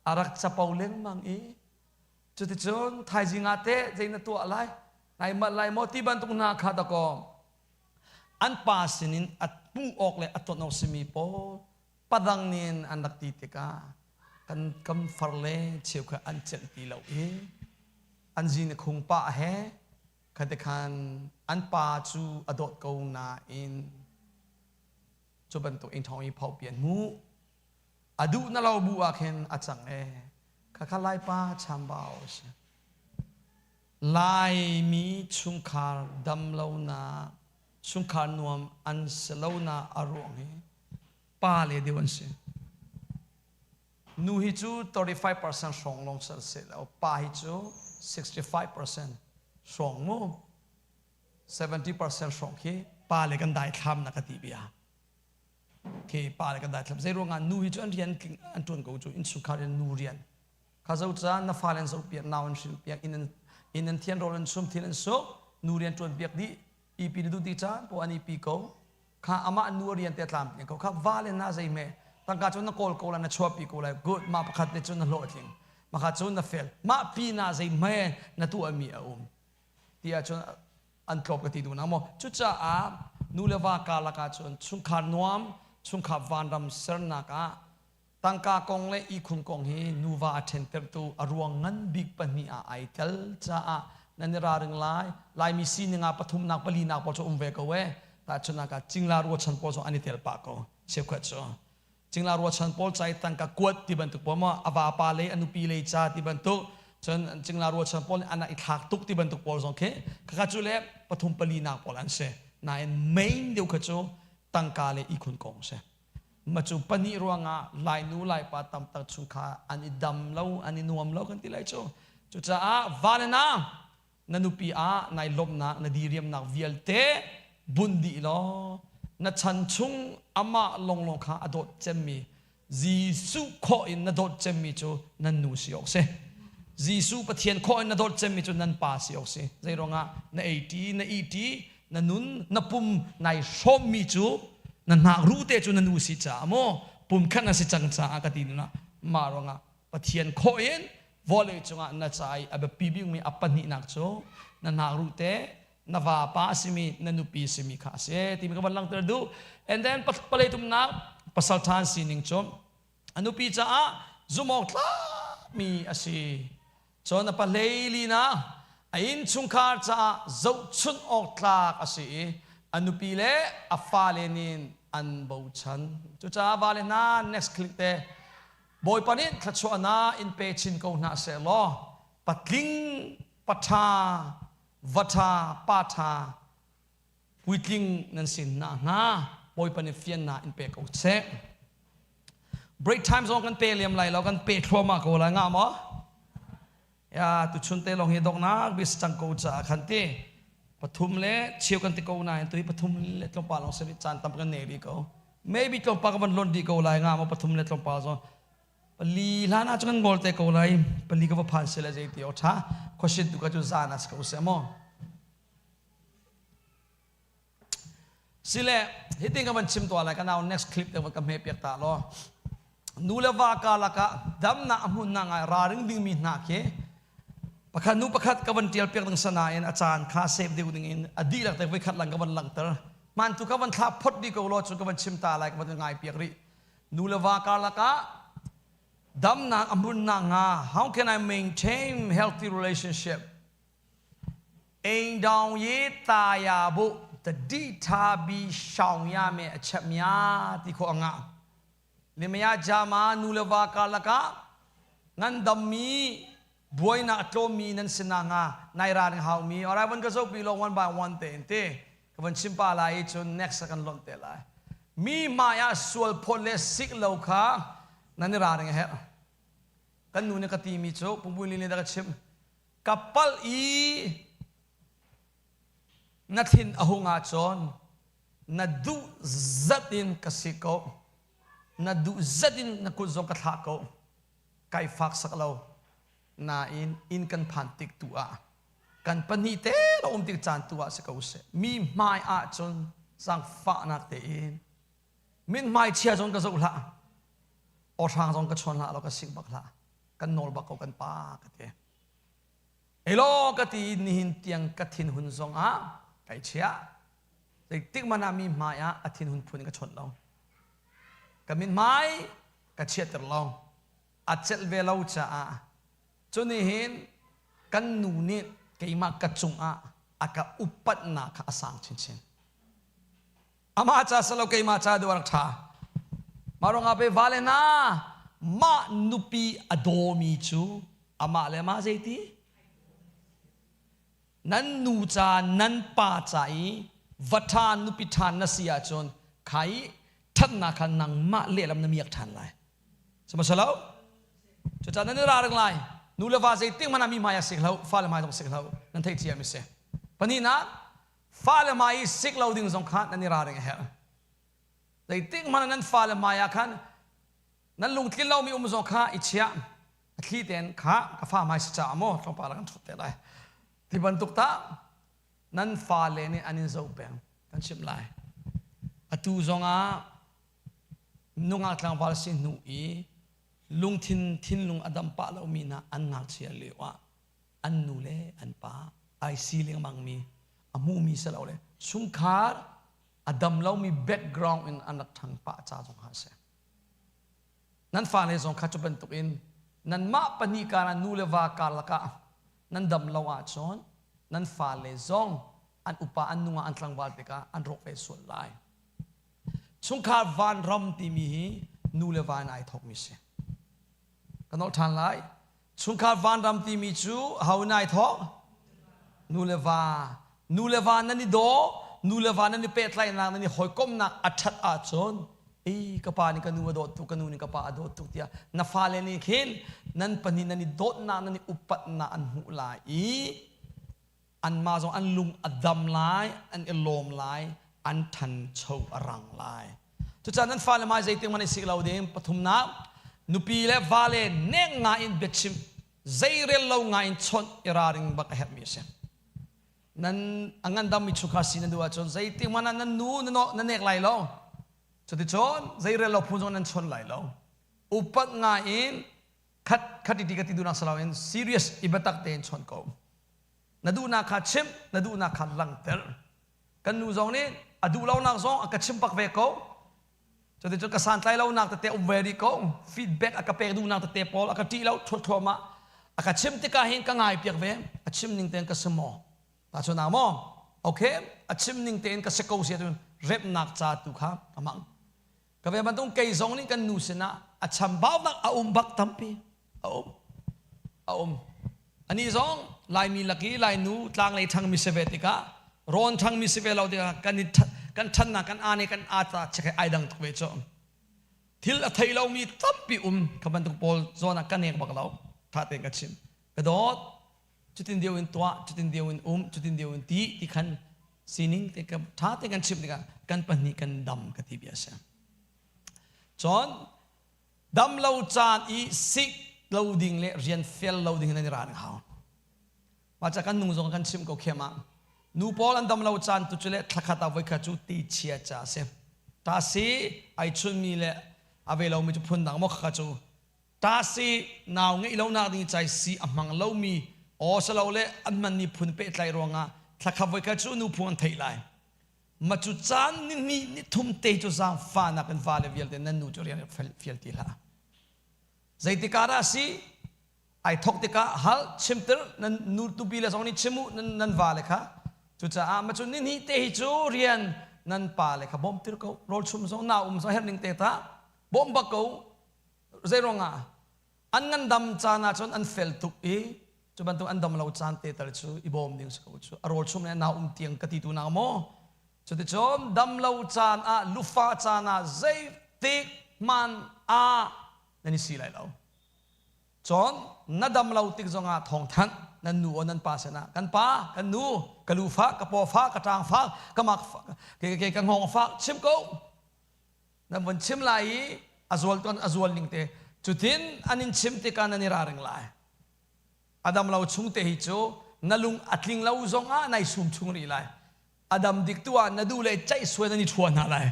a rak capo lengmang i cuticun thaizing ah teh zei na tuah lai nai manh lai maw ti bantuk hna kha dakaw an pa sinin a hmuh awk le a ton awk simi pawl padang nin an rak ti tikah kan kam far le cheu kha an celh ti lo i an zin khung pa he kha khan an pa cu a dawt ko nain cu bantuk in thawng i phau pi an hmuh A duh na lo bu ah khin a cang e. Khakha Laipa chambau a si. Laimi chungkhar damlonak, chungkhar nuam an si lonak a ruang hi pa le deuh an si. Nu hi cu 35% hrawng lawng sal seh lo, pa hi cu 65% hrawng mu. 70% hrawng khi pa le kan daithlam na ka ti bia. Khi pa le kan daithlam. Zei ruangah nu hi cu an rian an tuan ko cu innchungkhar in nu rian. Kha zo ca na fale an zoh piak, nau an hrin piak, inn an inn an thian rawl an chum, thil an suk, nu rian tuan piak dih. Ipi na duh ti caan po an ipi ko. Kha amah nu rian te tlam piak ko. Kha va le na zei me tangka cu na kawl ko la na chuahpi ko lai. Good ma pakhat te cu na hlawhtling. Maka cu na fel. Mah pi na zei me na tuah mi a um. Ti ahcun an tlawp ka ti duh na maw. Cucaah nu le va karlak ahcun chungkhar nuam, chungkhar vanram sernak ah Tangka kong le ihkhun kong hi nuva a ṭhentertu a ruang ngan bik pahnih ah ai tel caah nan i ralring lai. Laimi sining ah pathumnak palinak pawl cu um ve ko ee. Tahchunhnak ah cingla ruachan pawl zong an i tel pah ko. Cheukhat cu. Cingla ruachan pawl ca i tangka kuat ti bantuk pawl maw a vapa lei a nupi lei ca ti bantuk cun cingla ruachan pawl nih an i thlak tuk ti bantuk pawl zong khi khakha cu le pathum palinak pawl an si. Nain main deuh kha cu tangka le ihkhun kong a si. Macu pahnih ruangah Lainu Laipa tamtak chung kha an i dam lo, an i nuam lo kan ti lai cu. Cucaah vale na na nupi ah nai lawmhnak, na diriamnak vialte bunh dih law na chan chung amah longlong kha a dawt cemmi Jesuh khawh in na dawt cemmi cu nan nu si awk si. Jesuh Pathian khawh in na dawt cemmi cu nan pa si awk si. Zei ruangah na ei ṭi, na ih ṭi, na nun na pum nai hrawmmi cu na hnak ruh te cu na nu si caah maw pum khat na si cang caah ka ti nuna mah ruangah Pathian khawh in vawlei cungah na ca i a biapi bikmi a pahnihnak cu na hnak ruh te na vapa a simi na nupi simi kha a si timi ka van langhter duh. And then palei tumnak pasal ṭhan sining cu a nupi caah zumawk tlakmi a si. Cun a pahlei lina a innchungkhar caah zohchunh awk tlak a si i a nupi le a fale nih an bochan. Cucaah vale hna next click te Bawipa nih thluachuahnak in pe chin ko hna seh law patling paṭha va ṭha pa ṭha puitling nan sin hna hnga Bawipa nih fiannak in pe ko seh. Break time zong kan pe liam lai lo kan pe thluahmah ko lai nga maw? Ya tuchun te lawng hi doknak bis cang ko caah khan ti pathum le cheu kan ti ko nain tu hi pathum le tlawmpal lawng si caan tam kan nei rih ko. Maybe tlawmpal ka van lon dih ko lai nga maw pathum le tlawmpal zong pali hlan ah cun kan ngol te ko lai pali ka va phan se le zei ti o tha question tu ka cu zan as ko se maw. Sile hitin ka van chim tuah lai ka nau next clip te ka hme piak ta law nu le va karlak ah damnak a hmun na ngai raring dingmi hna khi pakhat nu pakhat ka van tial piak ding sanain a caan kha save deuh ding in a dihlak te voi khat lang ka van langhter man tu ka van thla phot di ko law cu ka van chim ta lai ka van ngai piak rih nu le va karlak ah damnak a hmun na nga how can I maintain healthy relationship အိမ်တောင်ရေးตาယာဖို့တတိထားပြီးရှောင်ရမယ်အချက်များတိခေါ်ငါလင်မယားဂျာမာနူလဝါကာလကငန်ဒမီဘွိုင်းနာအတိုမီနန်စနာငါနိုင်ရာဟောင်မီ alright ဝန်ကစုပ်ပြီးလော one by one တဲ့တဲ့ကဝန်ချင်ပါလာချွန် next ကန်လွန်တဲ့လာမိမာယာဆွလဖို့လက်စစ်လောက်ခါနန်ရာငဟဲကန်နူနေကတိမီချိုပုံပွင့်လင်းလေးတကချင် Ka palh i na thin a hung ahcun na duh zat in ka si ko. Na duh zat in na kut zong ka thlah ko. Kai fak sak lo. Nain inn kan phan tik tu ah kan pahnih te lo um tik caan tu ah si ko seh. Mi hmai ahcun zaangfahnak tein min hmai chia zong ka zoh hlah. Aw hrang zong ka chawn hlah lo ka sing bak hlah. Kan nawl bak ko kan pa ka ti. Elaw ka ti nihin tiang ka thinhun zong ah kai chiah. Zeitik hmanh ah mi hmai ah a thinhun phun in ka chawnh lo. Ka min hmai ka chiahter lo. A celh ve lo caah cu nihin kan nu nih keimah ka cungah a ka upatnak kha a sang chinchin. Amah ca salo keimah ca deuh a rak ṭha. Mah ruangah pe vale hna mah nupi a dawmi cu amah le amah zeiti? Nan nu ca nan pa ca i va ṭha nupi ṭha na si ahcun kha i ṭhatnak kha nangmah lehlam na miak ṭhan lai. Sihmanhsehlaw cucaah nan i ralring lai. Nu le va zeitik hmanh ah mi hmai ah sik hlah, fale hmai zong sik hlah. Nan theih cia mi si. Pahnihnak, fale hmai i sik lo ding zong kha nan i ralring a herh. Zeitik hmanh ah nan fale hmai ah khan nan lungtlin lomi um zong kha i chiah. A thli tein kha ka fa hmai si caah maw tlawmpal ah kan ṭhut te lai. Ti bantuk tah nan fale nih an in zoh peng kan chimh lai. Atu zongah nungak tlangval si hnu i lungthin thinlung a dam pah lomi hna an ngakchia lio ah an nu le an pa ai si lengmang mi a hmumi si lo le chungkhar a dam lomi background in an rak ṭhang pah ca zong ha si. Nan fale zong kha cu bantukin nanmah pahnih karah nu le va karlak ah nan dam lo ahcun nan fale zong an upa an nungah an tlangval tikah an rawk ve sual lai. Chungkhar vanram timi hi nu le va in ai thawkmi si. Ka nolh ṭhan lai. Chungkhar vanram timi cu ho in ai thawk? Nu le va. Nu le va nan i daw, nu le va nan i pehtlaihnak, nan i hawikomhnak a ṭhat ahcun ei ka pa nih ka nu a dawt tuk, ka nu nih ka pa a dawt tuk tiah na fale nih khin nan pahnih nan i dawtnak, nan i upatnak an hmuh lai i anmah zong an lung a dam lai, an i lawm lai, an ṭhancho a rang lai. Cucaah nan fale hmai zeitik hmanh i sik lo ding. Pathumnak, nupi le vale nek ngai in biachim, zeirel lo ngai in chawnh i ralring bak a herhmi a si. Nan a ngandammi chungkhar si nan duh ahcun zeitik hmanh ah nan nu na nek lai lo. Cuticun zeirel lo phun zong nan chawn lai lo. Upat ngai in khat khat ti ka ti duhnak si loin serious i biatak tein chawn ko. Na duhnak kha chim, na duhnak kha langhter. Kan nu zong nih a duh lonak zong a ka chim bak ve ko. Cuticun ka santlai lonak tete um ve rih ko. Feedback a ka pek duhnak tete pawl a ka ṭih lo thluathluahmah. A ka chim tikah hin ka ngai piak ve. A chim ning tein ka si maw? Tahchunhnak maw? Okay, a chim ning tein ka si ko si ahcun remnak ca tu kha ka hmang. Ka ve bantuk kei zong nih kan nu sinah a chambaunak a um bak tampi a um a um ani zong Laimi laki Lainu tlanglei ṭhangmi si ve tikah rawn ṭhangmi si ve lo tikah kan i kan ṭhannak kan aa nih kan aa ta check ai dang tuk ve cu thil a thei lomi tampi um kha bantuk pawl zawn ah ka nek bak lo tha tein ka chim ka dawt cutin deu in tuah cutin deu in um cutin deu in ti ti khan sining te ka tha te kan chim tikah kan pahnih kan dam ka ti bia si cun dam lo caan i sik lo ding le rian fel lo ding nan i ran hau mah ca kan nung zong kan chim ko khem ah nu pawl an dam lo caan tu cu le thlakhat ah voikhat cu ti chia cha si ta si ai chun mi le a ve lo mi cu phun dang mo kha cu Tasi nau ngeih lonak ding cai si a hmang lomi aw silole an hmanmi phun pehtlai ruangah thlakhat voikhat cu nu phung an theih lai. Ma cu caan ni hnih ni thum te cu zaangfahnak in vale vialte nan nu cu rian fial ti hlah. Zeitikah dah si ai thok tikah hal chimtir nan nu tupi le zong nih chim u nan, nan vale kha cucaah ma cu ni hnih te hi cu rian nan pa le kha bawm tir ko rawl chum zong na um zong herh ning te ta bawm bak ko Zeiruangah an ngandam caan ahcun an fel tuk i cu bantuk an dam lo caan te tal cu i bawm ding si ko cu a rawl chum le nau um tiang ka ti tu nak maw cuticun dam lo caan ah lufa caan ah zeitik hman ah nan i si lai lo cun na dam lo tik zongah thawngthanh nan nu o nan pa sinah kan pa kan nu ka lu fak ka paw fak ka ṭang fak ka mak fak ke ke ka ngong fak chim ko Nan vun chim lai i a zual tuan a zual ning te cutin an in chim tikah nan i raring lai. A dam lo chung te hi cu na lung a tling lo zong ah nai sum chung rih lai. A dam dik tu ah na duh le ceih suai nan i ṭhua hna lai.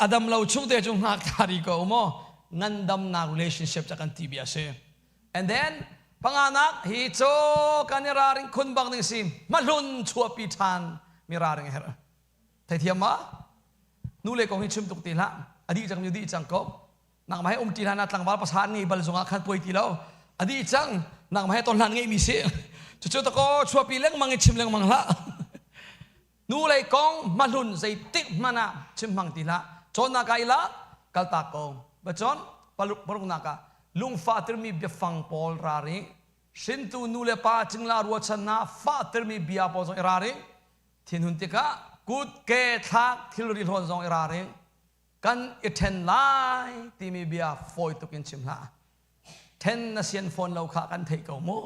A dam lo chung te cu ngak ta ri ko maw ngandamnak relationship ca kan ti bia si. And then panganak hi cu kan i raring khun bak ding si mahlun chuahpi ṭhan mi raring a herh. Theithiam ma? Nu le kong hi chim tuk ti hlah. A dih cang mi dih cang ko. Nangmah he um ti hlan ah tlangval pasal ngei bal zongah khan puai ti lo. A dih cang. Nangmah he ton hlan ngei mi si. Cucu ta ko chuapi lengmang i chim lengmang hlah. Nu lei kong mahlun zeitik hmanh ah chim hmang ti hlah. Cawnnak ah ila kaltak ko. Bacon paruknak ah lungfah tirmi biafang pawl rari. Hrintu nu le pa cingla ruachan hna fahtermi bia pawl zong i ralring. Thinhun tikah kut ke thlak thilri hlawn zong i ralring. Kan i ṭhen lai timi bia fawi tuk in chim hlah. Ṭhen na sian fawn lo kha kan theih ko mu.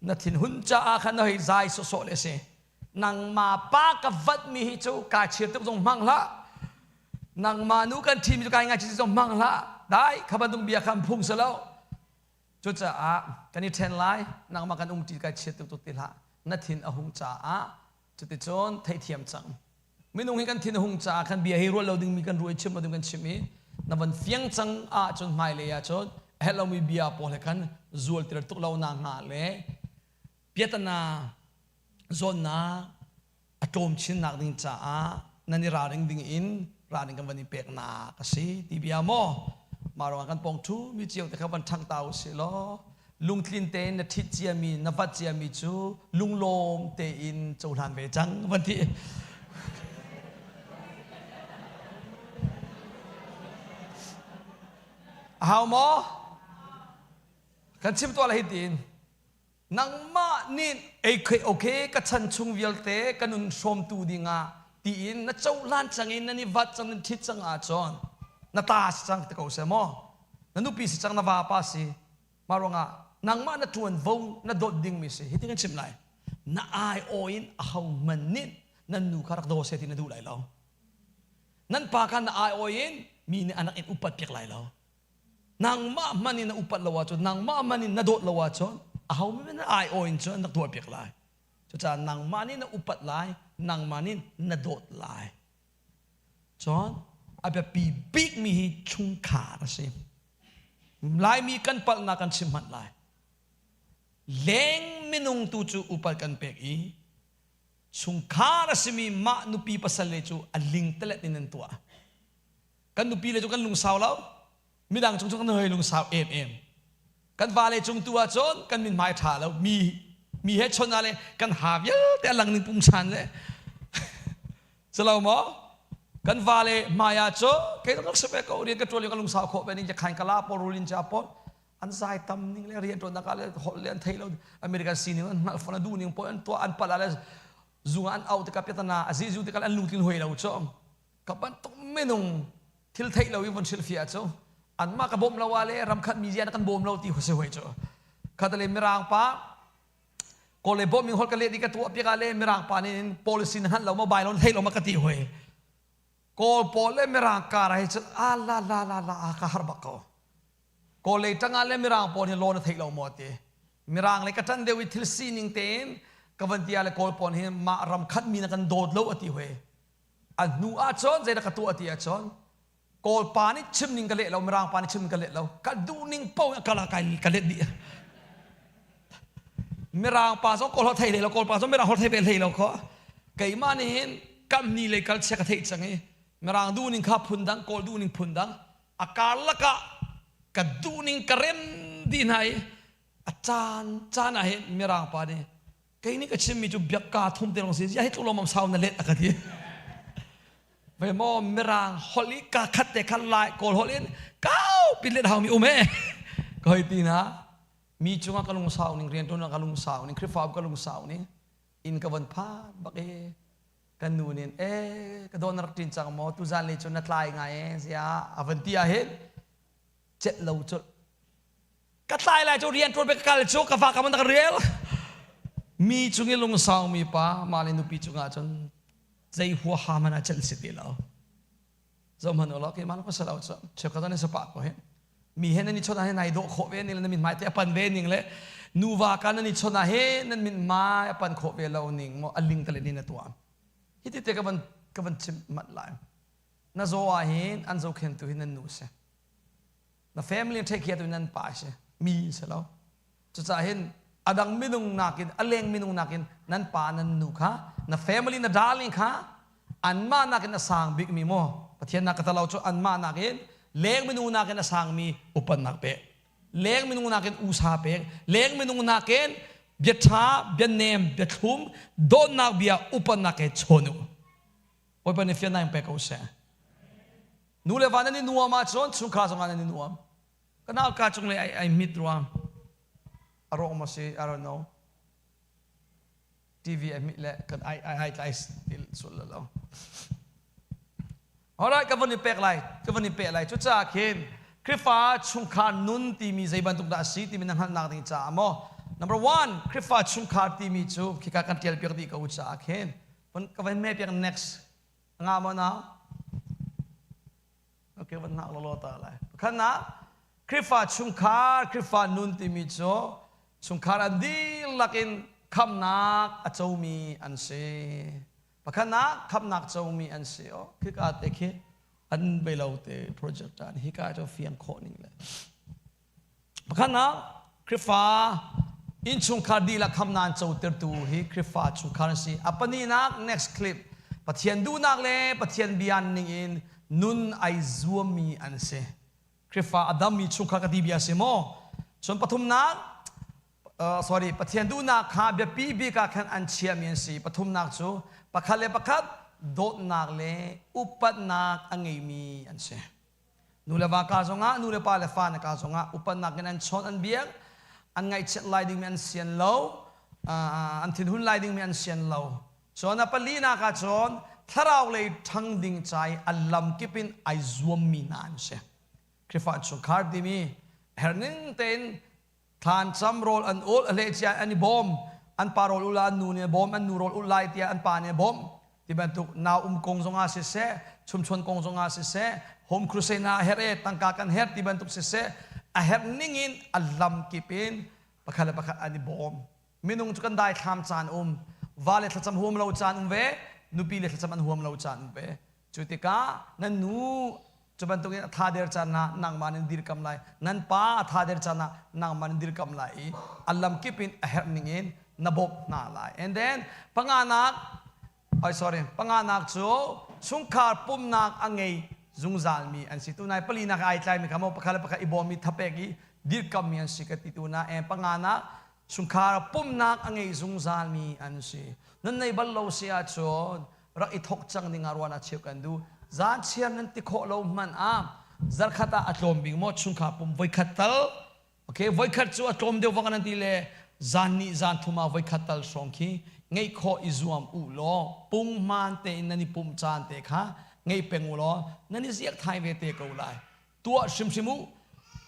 Na thinhun caah khan na hei zai sawsawh le si. Nangmah pa ka vatmi hi cu kaa chir tuk zong hmang hlah. Nangmah nu kan ṭhimi cu kai ngaihchih zong hmang hlah. Dai kha bantuk bia kha phung si lo. Cucaah kan i ṭhen lai, nangmah kan umṭi kai chiat tuk tuk ti hlah. Na thin a hung caah cuticun theihthiam cang. Minung hi kan thin a hung caah kan bia hi ruah lo dingmi kan ruah i chim lo ding kan chim i na van fiang cang ahcun hmailei ahcun a herh lomi bia pawl he khan zualter tuk lo nak hnga le piatana zawnnak a tlawm chinnak ding caah nan i ralring ding in ralring kan van i peknak a si ti bia maw mah ruangah kan pong thu mi cio te kha van ṭhang ta u sih law lungtlin tein na ṭhit ciami na vat ciami cu lunglawm tein cohlan ve cang van ti. A hau maw? Kan chim tuah la hi tiin nangmah nih ei okay ka chan chung vialte ka nun hrawmtu dingah tiin na cohlan cang in nan i vat cang nan ṭhit cang ahcun na ta si cang ti ko seh maw na nupi si cang na vapa si mah ruangah nangmah na ṭuanvo na dawt dingmi si hitin kan chim lai na ai aw in ahohmanh nih nan nu kha rak daw seh ti na duh lai lo nan pa kha na ai aw in mi nih anak in upat piak lai lo Nangmah hmanh in na upat lo ahcun, nangmah hmanh in na dawt lo ahcun, aho men na ai-aw in cun an rak tuahpiak lai. Cucaah nangmah nih na upat lai, nangmah nih na dawt lai. Cun a biapi bikmi hi chungkhar a si. Laimi kan palhnak kan chim hmanh lai. Leng minung tu cu upat kan pek i chungkhar a simi mah nupi pasal le cu a lingtelet in an tuah. Kan nupi le cu kan lungsau lo. Midang cung cu kan hoi lungsau em em. Kan vale cung tu ahcun kan min hmai ṭha lo. Mi mi he chon ah le kan ha vialte a lang ning pungsan le. Silo maw? Kan vale hmai ah cu kei rak si ve ko rian ka ṭuan ka lungsau khawh ve ning khain kala pawl rulin cha pawl an zai tam ning le rian ṭuan nak ah le holh le an thei lo American sining an hngalh fon a duh ning pawl an tuah an palh ah le zung an au tikah piatana a zizu tikah an lungtlin hoi lo cu Ka bantuk minung thil theih lo i von hrilhfiah cu anmah ka bawmh lo ah le ramkhat mi zia na kan bawm lo ti si hoi cu. Khatale mirang pa kawle bawming hol ka let i ka tuah piak ah le mirang pa nih in policy na hngalh lo ma bai lo na theih lo ma ka ti hoi. Kawl pawl le mirang kar ah hi cun a la la la la a ka har bak ko. Kawl lei tang ah le mirang pawl hi law na theih lo maw ti. Mirang le ka ṭan deuh i thil sining tein ka van ti ah le kawl pawl hi mah ram khat mi na kan dawt lo a ti hoi. A hnu ahcun zeidah ka tuah ti ahcun Kawl pa nih chim ning ka leh lo, Mirang pa nih chim ning ka leh lo. Ka duh ning paoh in kala kai ka let dih. Mirang pa zong Kawl holh thei hlei lo, Kawl pa zong Mirang holh thei ve hlei lo kho. Keimah nih hin kam ni lei kal chia ka theih cang i Mirang duh ning kha phun dang, Kawl duh ning phun dang. A karlak ah ka duh ning ka rem dih hna i a caan caan ah hin Mirang pa nih Kei nih ka chimmi cu biakka thum te lawng si zia hi tluk lawmam sau na let a ka ti. Ve maw mirang holh i ka khat te khan lai kawl holh in kau pin let hau mi um e. Ka hoi ti na mi cungah ka lungsau ning rian tuan ka lungsau ning Khrihfabu ka lungsau ning inn ka von phan bak e kan nu nin e ka dawn na rak ṭin cang maw tuzan le cu na tlai ngai e zia a van ti ah hin celh lo culh Ka tlai lai cu rian ṭuan pe ka kal cu ka va ka man ka rel. Mi cung i lungsau mi pa mah le nupi cungah cun zei huaha hmanh ah celh si ti lo. Zohhmanh u law keimah ka si lo cu cheukhat an i sapa ko hi. Mi he nan i chawnh ah hin nai dawh khawh ve ning le nan mithmai te a pan ve ning le nuva ka nan i chawnh ah hin nan mithmai a pan khawh ve lo ning maw a ling tale nin a tuah. Hi ti te ka van chim manh lai. Na zaw ah hin an zohkhentu hi nan nu si. Na family take care tu nan pa si mi si lo. Cucaah hin adang minung nakin a leng minung nakin nan pa nan nu kha na family na darling kha anmah nakin a sang bikmi maw Pathian nak ka talo cu anmah nakin leng minung nakin a sangmi upannak pe leng minung nakin usa pek leng minung nakin bia ṭha bia nem bia thlum dawtnak bia upannak he chawn u. Bawipa nih fiannak in pe ko seh. Nu le va nan i nuam ahcun chungkhar zongah nan i nuam. Ka nau ka cung le ai mit ruang. A rawk maw si? I don't know. TV a hmit le kan ai ai ai tlai til sul lo. Alright, ka van i pek lai. Ka van i pek lai. Cucaah khin Khrihfa chungkhar nun timi zei bantuk dah a si timi na hngalhnak ding caah maw? Number one, Khrihfa chungkhar timi cu khika kan tial piak dih ko caah khin ka van me piak next nga maw na? Okay, van hngak lawlaw ta lai. Pakhat na Khrihfa chungkhar, Khrihfa nun timi cu chungkhar an dihlak in khamnak a comi an si. Pakhatnak khamnak comi an si. Oh, khika te khi an bei lo te project an hika cu fiang khawh ning le. Pakhatnak Khrihfa innchungkhar dihlak khamnak an cotertu hi Khrihfa chungkhar an si. A pahnihnak next clip Pathian duhnak le Pathian bia ning in nun ai zuammi an si. Khrihfa a dammi chungkhar ka ti bia si maw? Cun pathumnak sorry Pathian duhnak kha biapi bik ah khan an chiahmi an si. Pathumnak cu pakhat le pakhat dawtnak le upatnak a ngeimi an si. Nu le va ka zongah nu le pa le fa na ka zongah upatnak in an chawnh an biak an ngaihchiat lai dingmi an sian lo an thinhun lai dingmi an sian lo. Cun a palinak ah cun thlarau lei ṭhang ding ca i a lamkip in ai zuammi hna an si. Khrihfa chungkhar timi herning tein thlan cam rawl an ul a hlehcia an i bawm an pa rawl ul ah an nu nih a bawm an nu rawl ul lai tiah an pa nih a bawmh ti bantuk nau um kong zongah siseh chumchuan kong zongah siseh home crusade na herh e tangka kan herh ti bantuk siseh a herh ning in a lamkip in pakhat le pakhat an i bawm. Minung cu kan daithlam caan um, va le thlacam huam lo caan um ve, nupi le thlacam an huam lo caan um ve. Cu tikah nan nu cu bantukin a tha der caan ah nangmah nan dirkam lai, nan pa a tha der caan ah nangmah nan dirkam lai i a lamkip in a herh ning in na bawmh hna lai. And then panganak, oh sorry, panganak cu chungkhar pumnak a ngei zungzalmi an si. Tunai palinak ai tlaimi kha maw pakhat le pakhat i bawm i thapek i dirkammi an si ka ti tu na. And panganak chungkhar pumnak a ngei zungzalmi an si. Nan nei bal lo si ahcun rak i thok cang ding ah ruahnak cheu kan duh. Zan chiar nan ti khawh lo hmanh ah zarkhat ah a tlawm bik maw chungkhar pum voikhat tal okay voikhat cu a tlawm deuh vak nan ti le zan nih zan thum ah voikhat tal hrawng khi ngeih khawh i zuam u law punghman tein nan i pumh caan te kha ngei peng u law nan i ziak thai ve te ko lai. Tuah hrimhrim u.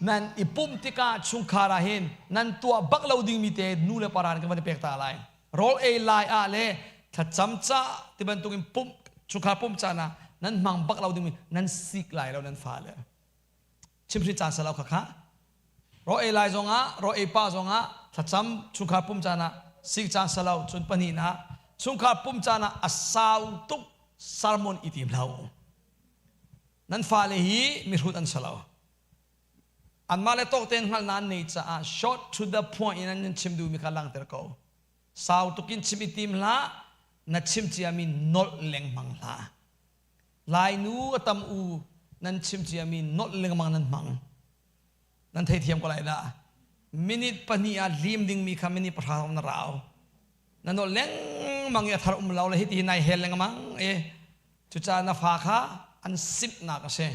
Nan i pumh tikah chungkhar ah hin nan tuah bak lo dingmi te nu le pa ran kan van i pek ta lai. Rawl ei lai ah le thlacam ca ti bantukin pumh chungkhar pumh caan ah nan hmang bak lo dingmi nan sik lai lo nan fale. Chimhri caan salo kha kha. Rawl ei lai zongah rawl ei pa zongah thlacam chungkhar pumh caan ah sik caan salo cun pahnihnak chungkhar pumh caan ah a sau tuk sermon i tim hlah u. Nan fale hi mihrut an si lo. Anmah le tawk tein hngalhnak an nei caah short to the point in an chim duhmi kha langhter ko. Sau tukin chim i tim hlah, na chim ciami nolh lengmang hlah. Lainu a tam u nan chim ciami nolh lengmang nan hmang. Nan theithiam ko lai dah. Minute pahnih ah lim dingmi kha minute pahra na rau. Na nolh lengmang i a thar um lo le hiti nai hel lengmang i Cucaah na fa kha an simhnak a si.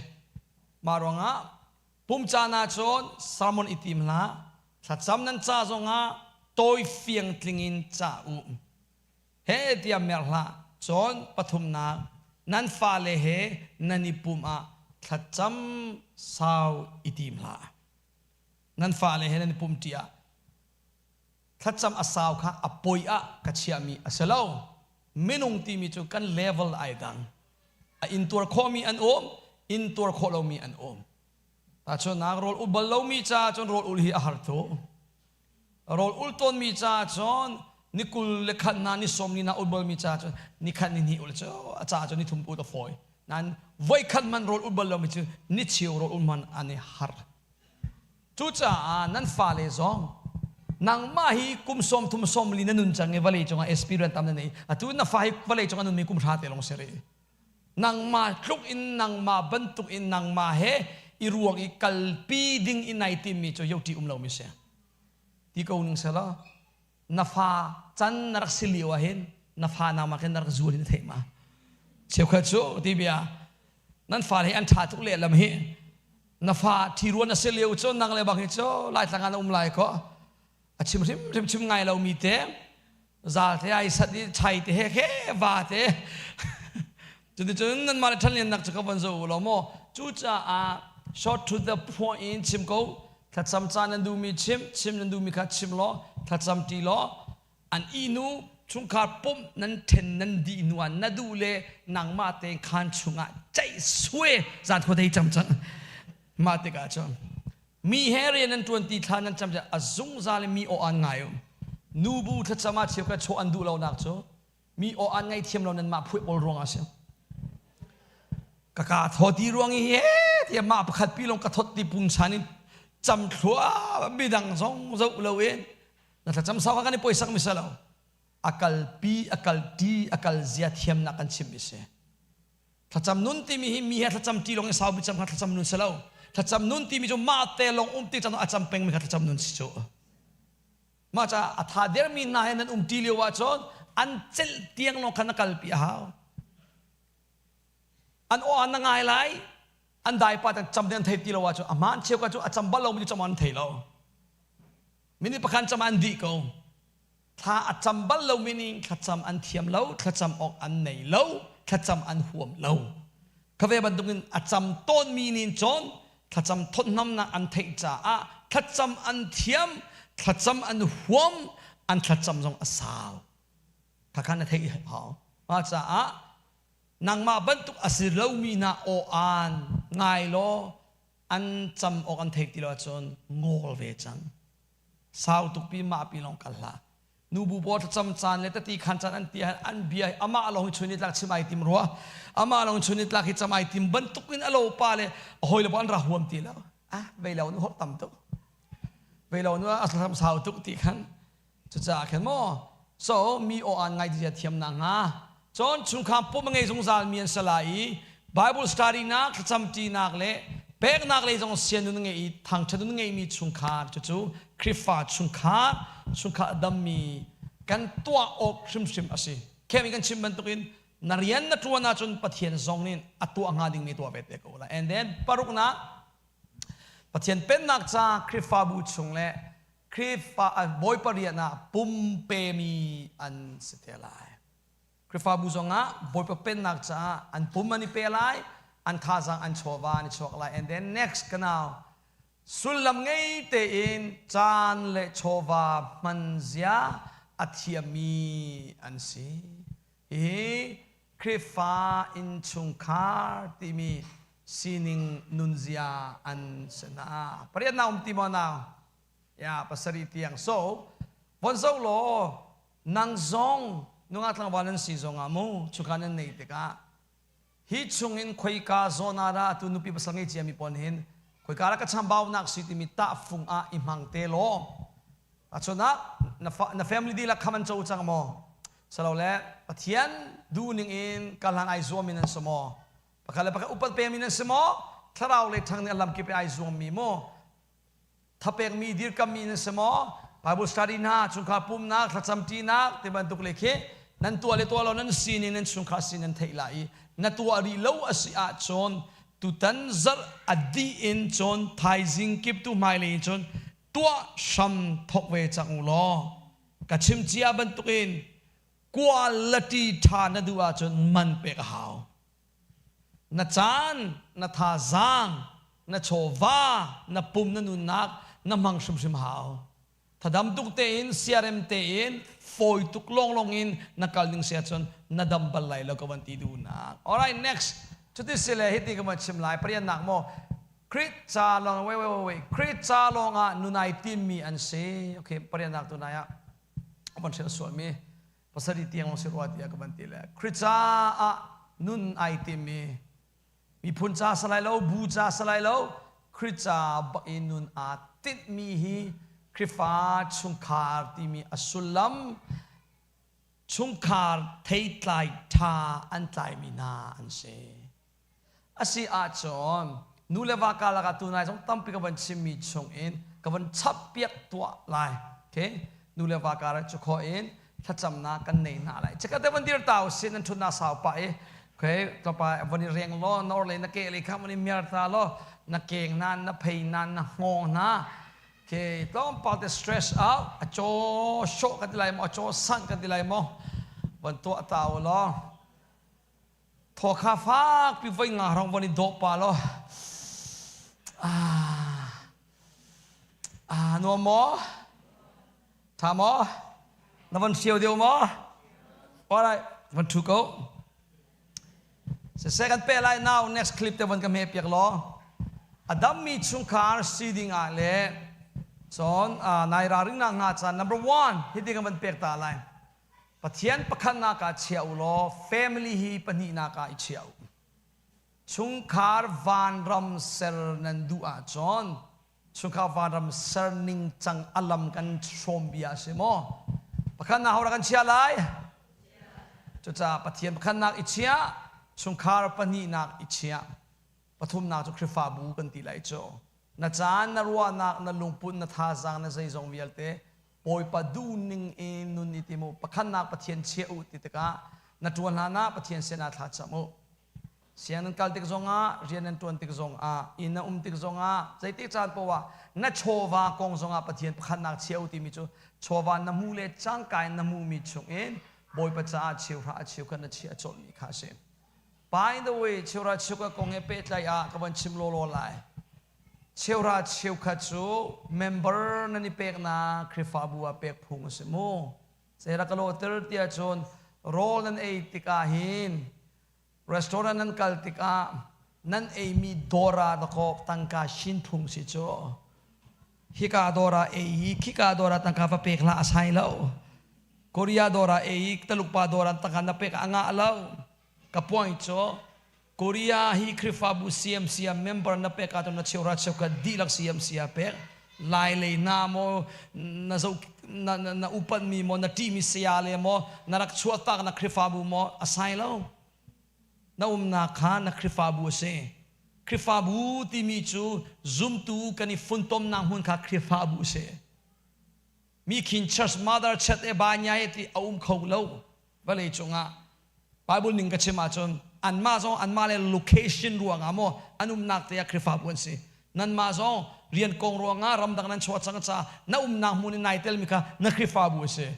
Mah ruangah pum caan ah cun sermon i tim hlah. Thlacam nan ca zongah tawi fiang tling in ca u. He tiah mer hlah. Cun pathumnak nan fale he nan i pum ah thlacam sau i tim hlah. Nan fale he nan i pum ṭi ah thlacam a sau kha a poi ah ka chiahmi a si lo. Minung timi cu kan level ai dang. A intuar khawhmi an um, intuar khawh lomi an um. Tahchunhnak rawl ul bal lomi caah cun rawl ul hi a har tuk. Rawl ul tawnmi caah cun ni kul le khat hna ni sawm ni na ul balmi caah cun ni khat ni hnih ul cu a caah cun ni thum ul a fawi. Nain voikhat man rawl ul bal lomi cu ni cheu rawl ul man an i har. Cucaah nan fale zong nangmah hi kum sawm thum sawm li na nun cang i vawlei cungah experience tam na nei. Atu na fa hi vawlei cung a nunmi kum hra te lawng si rih. Nangmah tluk in nangmah bantuk in nangmah he i ruang i kalpi ding i nai timmi cu yo ṭi um lomi si. Ti ko ning selaw na fa can na rak si lio ah hin na fa nangmah khin na rak zual in theih ma. Cheukhat cu ti bia nan fa hi an ṭha tuk lehlam hi na fa ṭhiruan na si lio cu nang le bang hi cu Laitlang ah na um lai ko. A chim hrimhrim chim ngai lomi te, zal te ai sat i chai te he khe va te. Cuticun nanmah le ṭhanliannak cu ka von zoh u law maw. Cucaah short to the point in chim ko. Thlacam ca nan duhmi chim, chim nan duhmi kha chim law, thlacam ṭi law, an ihnu chungkhar pumh nan ṭhen nan dih hnu ah na duh le nangmah tein khaan chungah ceih sue zan khua dei cang cang. Mah tikah cun mi he rian nan ṭuan ti thla nan cam a zungzal in mi aw an ngai um. Nubu thlacam ah cheukhat chaw an duh lonak cu mi aw an ngaihthiam lo nan mah phuih pawl ruang ah si. Ka ka thaw ti ruang i he tiah mah pakhat pi lawng ka thot ti pungsan in cam thlua midang zong zoh lo in na thlacam sau kan i poisak mi salo akal pi akal ti akal zia thiamnak kan chim mi si. Thlacam nun timi hi mi he thlacam ti lawng in sau bi cam kha thlacam nun si lo. Thlacam nun timi cu mah te lawng um ti cang a cam peng mi kha thlacam nun si cu. Mah caah a tha dermi hna he nan um ṭi lio ahcun an celh tiang lawng khan na kalpi a hau. An aw na ngai lai, an dai pa cam an thei ti lo ahcun a hmaan cheu cu a cam bal lomi cu cam an thei lo. Minute pakhat cam an dih ko. Thla a cam bal lomi nih thlacam an thiam lo, thlacam awk an nei lo, thlacam an huam lo. Kha ve bantukin a cam tawnmi nih cun thlacam thawtnamnak an theih caah thlacam an thiam, thlacam an huam, an thlacam zong a sau. Khakha na theih hau. Mah caah nangmah bantuk a si lomi hna aw-aan ngai law an cam awk an theih ti lo ahcun ngawl ve cang. Sau tuk pi mah pi lawng kal hlah. Nubu pawl thlacam caan le tati khan caan an ti ah an bia amah lawng hi chun nitlak chim ai tim rua. Amah lawng chun nitlak hi cam ai tim bantuk in a lo pa le a hawi le an ra huam ti lo. Ah, vei lo nu hor tam tuk. Vei lo nu a thlacam sau tuk ti khan. Cucaah khan maw so mi aw an ngai ti thiam na hnga. Cun chungkhar pum a ngei zungzal mi an si lai i Bible study nak thlacam ṭinak le peknak lei zong sian nun ngei i thangṭhat nun ngeimi chungkhar cucu Khrihfa chungkhar chungkhar a dammi kan tuah awk hrimhrim a si. Khem kan chim bantukin na rian na ṭuan ahcun Pathian zong nih a tuah hnga dingmi tuah ve te ko lai. And then paruknak Pathian pennak ca Khrihfabu chung le Khrihfa Bawipa rian ah pumpemi an si te lai. Khrihfabu zongah Bawipa pennak caah an pum an i pe lai, an thazaang an chawva an i chuak lai. And then next kanau sullam ngei tein caan le chawva hman zia a thiammi an si. Hihi Khrihfa innchungkhar timi sining nunzia an si hna. Pariatnak um ti maw nau? Ya, pasarih tiang. So, von zoh law nang zong nungak tlangval nan si zongah mu chuka nan nei tikah hi chungin khoika zawn ah dah atu nupi pasal ngei ciami pawl hin khoika dah ka chambaunak si timi tahfung ah i hmang te law achun ah na family dihlak kham an co cang maw salole Pathian duhning in kalhang ai zuam in an si maw pakhat le pakhat upat pemi nan si maw thlarau le thang nih a lamkip i ai zuammi maw Thapekmi dirkammi nan si maw? Bible study hna, chungkhar pumnak, thlacam ṭinak ti bantuk le khi nan tuah le tuah lo nan sining nan chungkhar sin nan theih lai i na tuah rih lo a si ahcun tutan zarh a dih in cun thaizing kip tu hmailei in cun tuah hram thawk ve cang u law ka chim cia bantukin quality ṭha na duh ahcun man pek a hau. Na caan, na thazaang, na chawva, na pum, na nunnak na hmang hrimhrim hau. Thadam tuk tein, siarem tein, fawi tuk lawnglawng in na kal ning si ahcun na dam bal lai lo ka van ti duhnak. Alright, next. Cuti si le hiti ka van chim lai. Pariannak maw? Krit ca lawng, wait, wait, wait, wait. Krit ca lawng ah nunai timmi an si. Okay, pariannak tu nai ah van hrilh sualmi. Pasarih tiang lawng si rua tiah ka van ti le Khrih caah nun ai tim i miphun ca si lai lo bu ca si lai lo Khrih ca bak i nun aa tinhmi hi Khrihfa chungkhar timi a sullam chungkhar theitlai ṭha an tlaimi hna an si. Asi ahcun nu le va karlak ah tunai zong tampi ka van chimmi chung in ka van chap piak tuah lai. Okay? Nu le va kar cu khawh in thlacamnak kan nei hna lai. Chikat te van dir ta usin nan thutnak sau pah i okay tlawpa van i reng law nor le na ke le kha van i miar ta law na keng na na phei na na hngawng na. Okay, tlawmpal te stress out, a caw shawh kan ti lai maw, a caw sanh kan ti lai maw, van tuah ta u law. Thaw kha fak pi voi nga rong van i dawh pa law. Ah, ah nuam maw? Tha maw? Na van hrio deuh maw? Alright, van thu ko. Siseh kan peh lai now next clip te van ka hme piak law. A dammi chungkhar si ding ah le cun nai ralring nak hnga caan number one hiti kan van pek ta lai. Pathian pakhatnak ah chia u law family hi pahnihnak ah i chia u. Chungkhar vanram ser nan duh ahcun chungkhar vanram ser ning cang alam kan hrawm bia a si maw? Pakhatnak ho kan chia lai? Cucaah Pathian pakhatnak i chiah, chungkhar pahnihnak i chiah, pathumnak cu Khrihfabu kan ti lai cu. Na caan, na ruahnak, na lungput, na thazaang, na zeizong vialte Bawipa duhning in nun i tim u. Pakhatnak Pathian chiah u ti tikah na ṭuan hlan ah Pathian sinah thla cam u. Siang nan kal tik zongah, rian nan ṭuan tik zongah, inn na um tik zongah, zeitik caan paoh ah na chawva kong zongah Pathian pakhatnak chia u timi cu chawva na hmuh le cangka in na hmuhmi chungin Bawipa caah cheuhra a cheu kha na chiah colhmi kha a si. By the way, cheuhra cheukhat kong he pehtlaih ah ka van chim lawlaw lai. Cheuhra cheukhat cu member nan i peknak Khrihfabu ah pek phung a si mu. Zei rak ka lawhter tiah cun rawl nan ei tikah hin Restaurant nan kal tikah nan eimi dawr ah dakaw tangka shin phung si cu. Hika dawr ah ei hi khika dawr ah tangka va pek hlah a sai lo. Korea dawr ah ei Taluk pa dawr ah tangka na pek a ngah lo. Ka point cu Korea hi Khrihfabu CMC ah member na pek ahcun na cheuhra cheukhat dihlak CMC ah pek. Lai lei hna maw na zo na, na, na upat mi maw na ṭihmi saya le maw na rak chuahtak na Khrihfabu maw a sai lo. Na umnak kha na Khrihfabu a si. Khrihfabu timi cu zumtu kan i funtomnak hmun kha Khrihfabu a si. Mi khin church mother chat e ba nyai ti a um kho lo vawlei cungah Bible ning ka chim ahcun anmah zong anmah le location ruangah maw an umnak te ah Khrihfabu an si. Nanmah zong rian kong ruangah ramdang nan chuah cang caah na umnak hmun in nai telmi kha na Khrihfabu a si.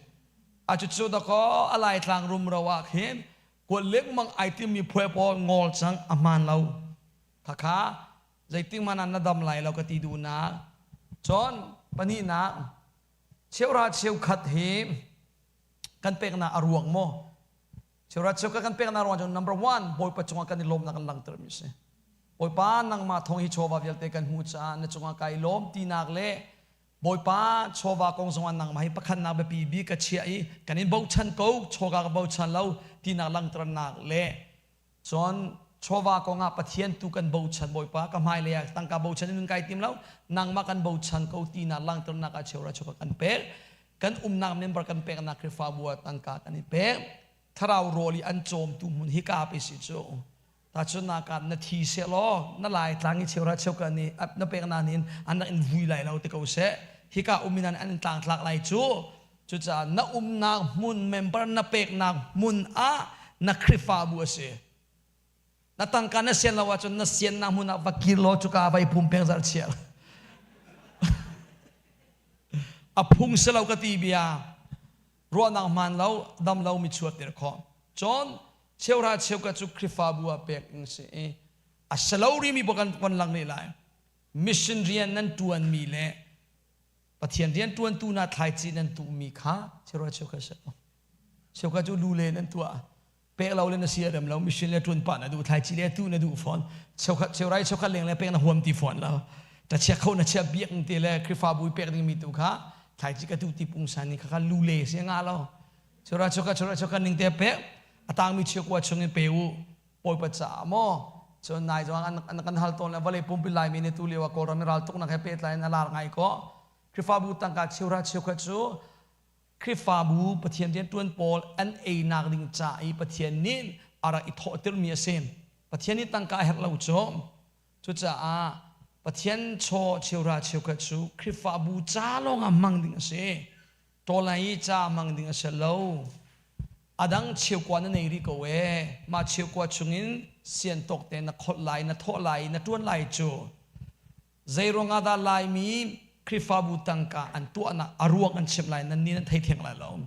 A cucu dakaw a Laitlang rumro ah khin kuat lengmang ai timmi phuai pawl ngol cang a hmaan lo. Khakha zeitik hmanh ah na dam lai lo ka ti duhnak. Cun pahnihnak cheuhra cheukhat hi kan peknak a ruang maw? Cheuhra cheukhat kan peknak ruang cu number one Bawipa cungah kan i lawmnak kan langhter mi si. Bawipa nangmah thawng hi chawva vialte kan hmuh caah na cungah kai lawm tinak le Bawipa chawva kong zongah nangmah hi pakhatnak biapi bik ka chiah i kan in bochan ko chawga ka bochan lo tinak langhternak le cun chawva kongah Pathian tu kan bochan Bawipa ka hmailei ah tangka bochan in kai tim lo nangmah kan bochan ko tinak langhternak ah cheuhra chawva kan pek kan umnak member kan peknak Khrihfabu ah tangka kan i pek thlarau rawl i an cawmtu hmun hi ka pe si cu tahchunnak ah na thi seh law na lai tlang i cheuhra cheuka nih na pek na nin an rak in vui lai lo ti ko seh hika um in an in tlangtlak lai cu cucaah na umnak hmun member na peknak hmun ah na Khrihfabu a si na tangka na sian lo ahcun na siannak hmun ah va kir law cuka vai pum peng zar chial a phung si lo ka ti bia ruahnak hmaan lo dam lo mi chuat tir khawh cun cheuhra cheukhat cu Khrihfabu ah pek in si i a si lo rimi bawk kan kon lang rih lai mission rian nan tuanmi le Pathian rian tuantu na thlaici nan tuhmi kha cheuhra cheukhat si cheukhat cu lu le nan tuah pek lo le na si a rem lo mission le tuan pa na duh thlaici le tu na duh fawn cheukhat cheurai cheukhat leng le pek na huam ti fawn lo ta chia kho na chia biak te le Khrihfabu pek ding mi tu kha thlaici ka tu ti pungsan ni kha kha lu le si nga lo chura chuka chura chuka ning te pe atang mi chiakua chungin pe u pawipa caah maw cun nai zong an kan hal tawn le vawlei pumpi laimi nih tu lio ah kawlram i ral tuknak he pehtlai in a lar ngai ko Khrihfabu tangka cheuhra cheukhat cu Khrihfabu Pathian riantuan pawl an einak ding ca i Pathian nih a rak i thawhtirmi a si Pathian nih tangka a herh lo cu cucaah Pathian chaw cheuhra cheukhat cu Khrihfabu ca lawng ah hmang ding a si Tawlai i ca hmang ding a si lo. A dang cheukua na nei rih ko ee. Mah cheukua chungin sian tawk te na kholh lai, na thawh lai, na ṭuan lai cu. Zei ruangah dah Laimi Khrihfabu tangka an tuahnak a ruang an chimh lai nan nih nan thei theng lai lo.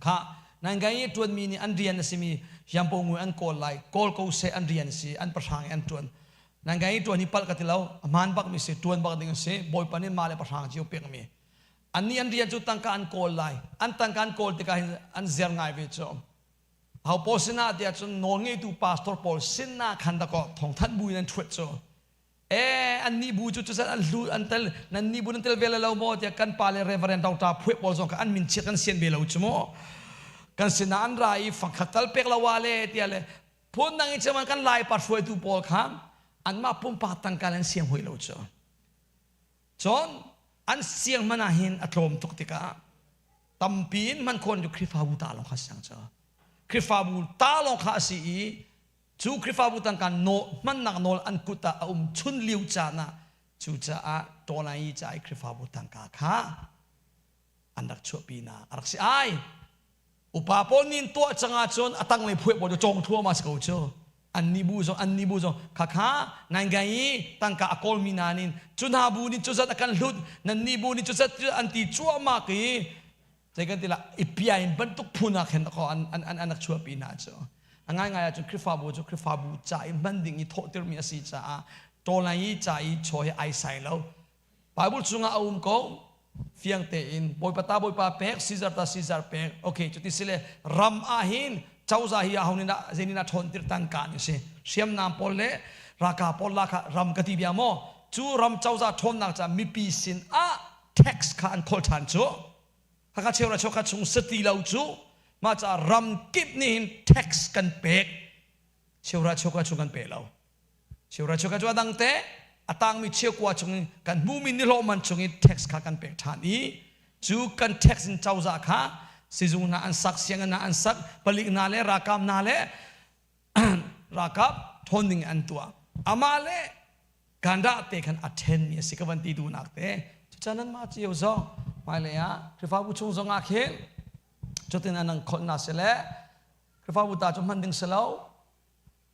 Kha nan gai i ṭuanmi nih an rian a simi hiampo ngui an kawl lai kawl ko seh an rian a si an pahrang i an ṭuan. Nan gai i ṭuan hi palh ka ti lo a hmaan bakmi si ṭuan bak ding a si Bawipa nih mah le pahrang cio pekmi. Annih an rian cu tangka an kawl lai an tangka an kawl tikah hin an zer ngai ve cu. Ho pawl sinah tiah cun nawlngeitu pastor pawl sinah khan dakaw thawngthanh bu in an ṭhuat cu. E an nih bu cu cusan an hlu an tel nan nih bu nan tel ve lo maw tiah kan pa le Reverend Doctor Phuai pawl zong kha an min chiat kan sian ve lo cu mu kan sinah an ra i fangkhat tal pek lo wa le tiah le phun dang in chiaman kan lai pa hruaitu pawl kha anmah pumpak tangka an siang hoi lo cu cun an siang hmanh ah hin a tlawm tuk tikah tampi in hman khawn cu Khrihfabu ta lawng kha siang cu Khrihfabu ta lawng kha a si i Cu Khrihfabu tangka hmannak nawl an kut ah a um chun lio caan ah cucaah tawlai ca i Khrihfabu tangka kha an rak chuahpi na a rak si ai. Upa pawl nih tuah cang ahcun a tanglei phuai pawl cu cawng thluahmah si ko cu. An nih bu zong an nih bu zong khakha nai ngai i tangka a kawlmi hna nih cu hna bu nih cuzat a kan hlut nan nih bu nih cuzat an ti cuahmah i zei kan ti la i piain bantuk phun ah khin an an an an rak chuahpi hna cu a ngaingai ahcun Khrihfabu cu Khrihfabu ca i hman ding i thawhtirmi a si caah tawlai i ca i chaw hi ai sai lo Bible chungah a um ko fiang tein Bawipa ta Bawipa pek Caesar ta Caesar pek okay cuti sile ram ah hin cozah hi aho nih dah zei nih dah ṭhawntir tangka ni si hriamnam pawl le ralkap pawl la kha ram ka ti bia maw cu ram cozah ṭhawnnak ca mipi sin ah tax kha an khawl ṭhan cu Hakha cheura chokha chung sati lo cu mah ca ram kip nih hin tax kan pek cheura chokha chung kan pe lo cheura chokha cu adang te a tangmi cheukua chung in kan hmumi nihlawh man chung in tax kha kan pek ṭhan i cu kan tax in cozah kha sizung hna an sak sianginn hna an sak palik hna le ralkap hna le ralkap ṭhawn ding an tuah amah le Ganda te khan a ṭhenmi a si ka van ti duhnak te cucan nan mah cio zong hmailei ah Khrihfabu chung zong ah khin cutin an kholh na si le Khrihfabu ta cu hman ding si lo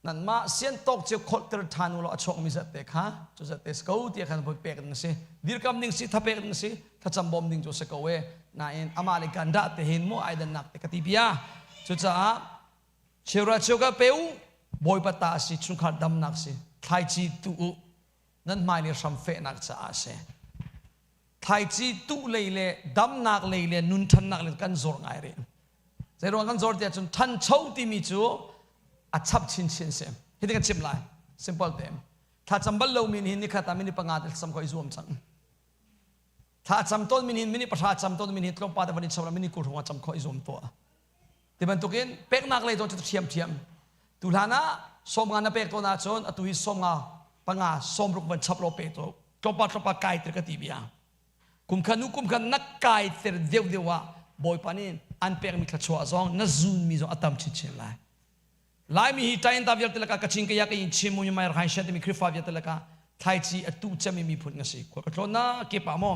nanmah sian tawk cio kholhter ṭhan u law a chuakmi zat te kha cu zat te si ko tiah khan voi pek ding si dirkam ding si thapek ding si thlacam bawm ding cu si ko e nain amah le ganda te hin mu ai dannak te ka ti bia cucaah Cheura cheu ka pe u Bawipa ta a si chungkhar damnak si thlaici tuh u nan hmai le hram fehnak caah a si thlaici tuh lei le damnak lei le nun ṭhannak le kan zor ngai rih zeiruang kan zor tiah cun ṭhancho timi cu a chap chinchin si hi kan chim lai simple te thlacam bal lomi nih nikhat ah minute panga te thlacam ko i zuam cang thlacam tawn mi nih minute pahra cam tawn mi nih tlawmpal te van i cham minute 20 hrawng cam khawh i zuam tuah Ti bantukin peknak lei zong cu ṭhiamṭhiam. Tu hlan ah 50 na pek tawn ahcun atu hi 50 panga 60 van chap law pe to tlawmpal tlawmpal kai tir ka ti bia. Kum khat hnu kum khat na kai tir deuh deuh ah Bawipa nih an pekmi thluachuah zong na zunmi zong a tam chinchin lai. Laimi hi ṭainta vialte lakah Kachin kaya ka in Chin mu mai rakhine shan timi Khrihfa vialte lakah thlaici a tuh cemmi miphun ka si. Khual ka tlawn na ke pa maw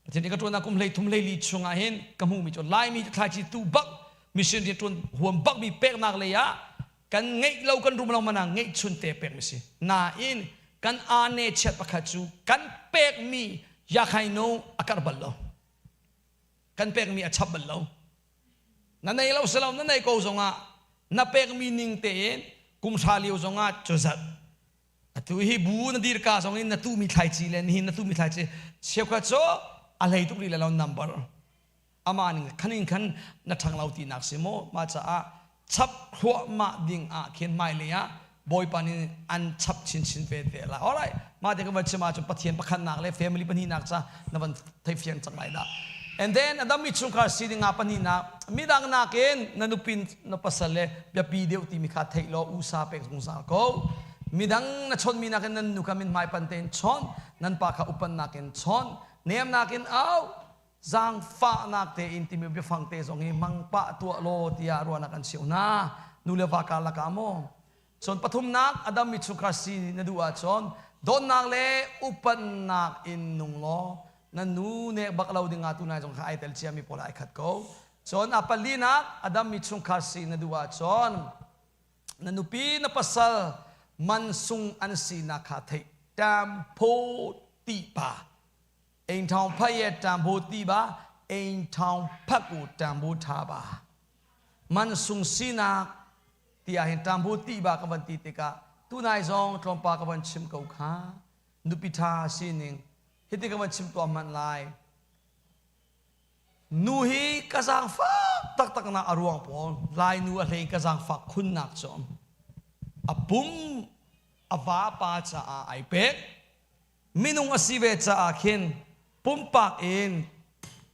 Pathian nih ka ṭuannak kum 13 hleili chungah hin ka hmuhmi cu Laimi cu thlaici tu bak mission rian ṭuan huam bakmi peknak lei ah kan ngeih lo kan rum lo man ah ngeihchun te pekmi si. Nain kan aane chiat pakhat cu kan pekmi yakhaino a karh bal lo. Kan pekmi a chap bal lo. Na nei lo si lo na nei ko zongah na pekmi ning tein kum hra lio zongah cu zat Atu hi bu na dir ka zong in na tuhmi thlaici le nihin na tuhmi thlaici cheukhat cu a hlei tuk rih le lo number ama ning khan in khan na ṭhang lo tinak si maw mah caah chap thluahmah ding ah khin hmailei ah Bawipa nih an chap chinchin ve te la alright mah te ka van chim ahcun Pathian pakhatnak le family pahnihnak ca na van theifiang cang lai dah and then a dammi chungkhar si ding ah pahnihnak midang nakin na nupi na pasal le biapi deuh timi kha theih law usa pek zungzal ko midang na chawnhmi nakin nan nu kha mithmai pan tein chawn nan pa kha upannak in chawn nemnak in au zaangfahnak tein timi biafang te zong hi hmang pah tuah law tiah ruahnak an cheuh hna nu le va karlak ah maw cun pathumnak adam mi chungkhar si na duh ahcun dawtnak le upannak in nung law na nu nek bak lo ding ah tunai zong kha ai tel ciami pawl ai khat ko cun a palinak adam mi chungkhar si na duh ahcun na nupi na pasal mansung an sinak kha theih tam pho ti pa. အိမ်ထောင်ဖက်ရဲ့တန်ဖိုးသိပါအိမ်ထောင်ဖက်ကိုတန်ဖိုးထားပါ man sung sinak tiah hin tam hu ti ba ka van ti tikah tunai zong tlawmpa ka van chim ko kha nupi tha sining hiti ka van chim tuah hmanh lai nu hi ka zaangfak taktak na a ruang pawl lai nu a hlei ka zaangfak khunnak cu a pum a vapa caah ai pek minung a si ve caah khin pumpak in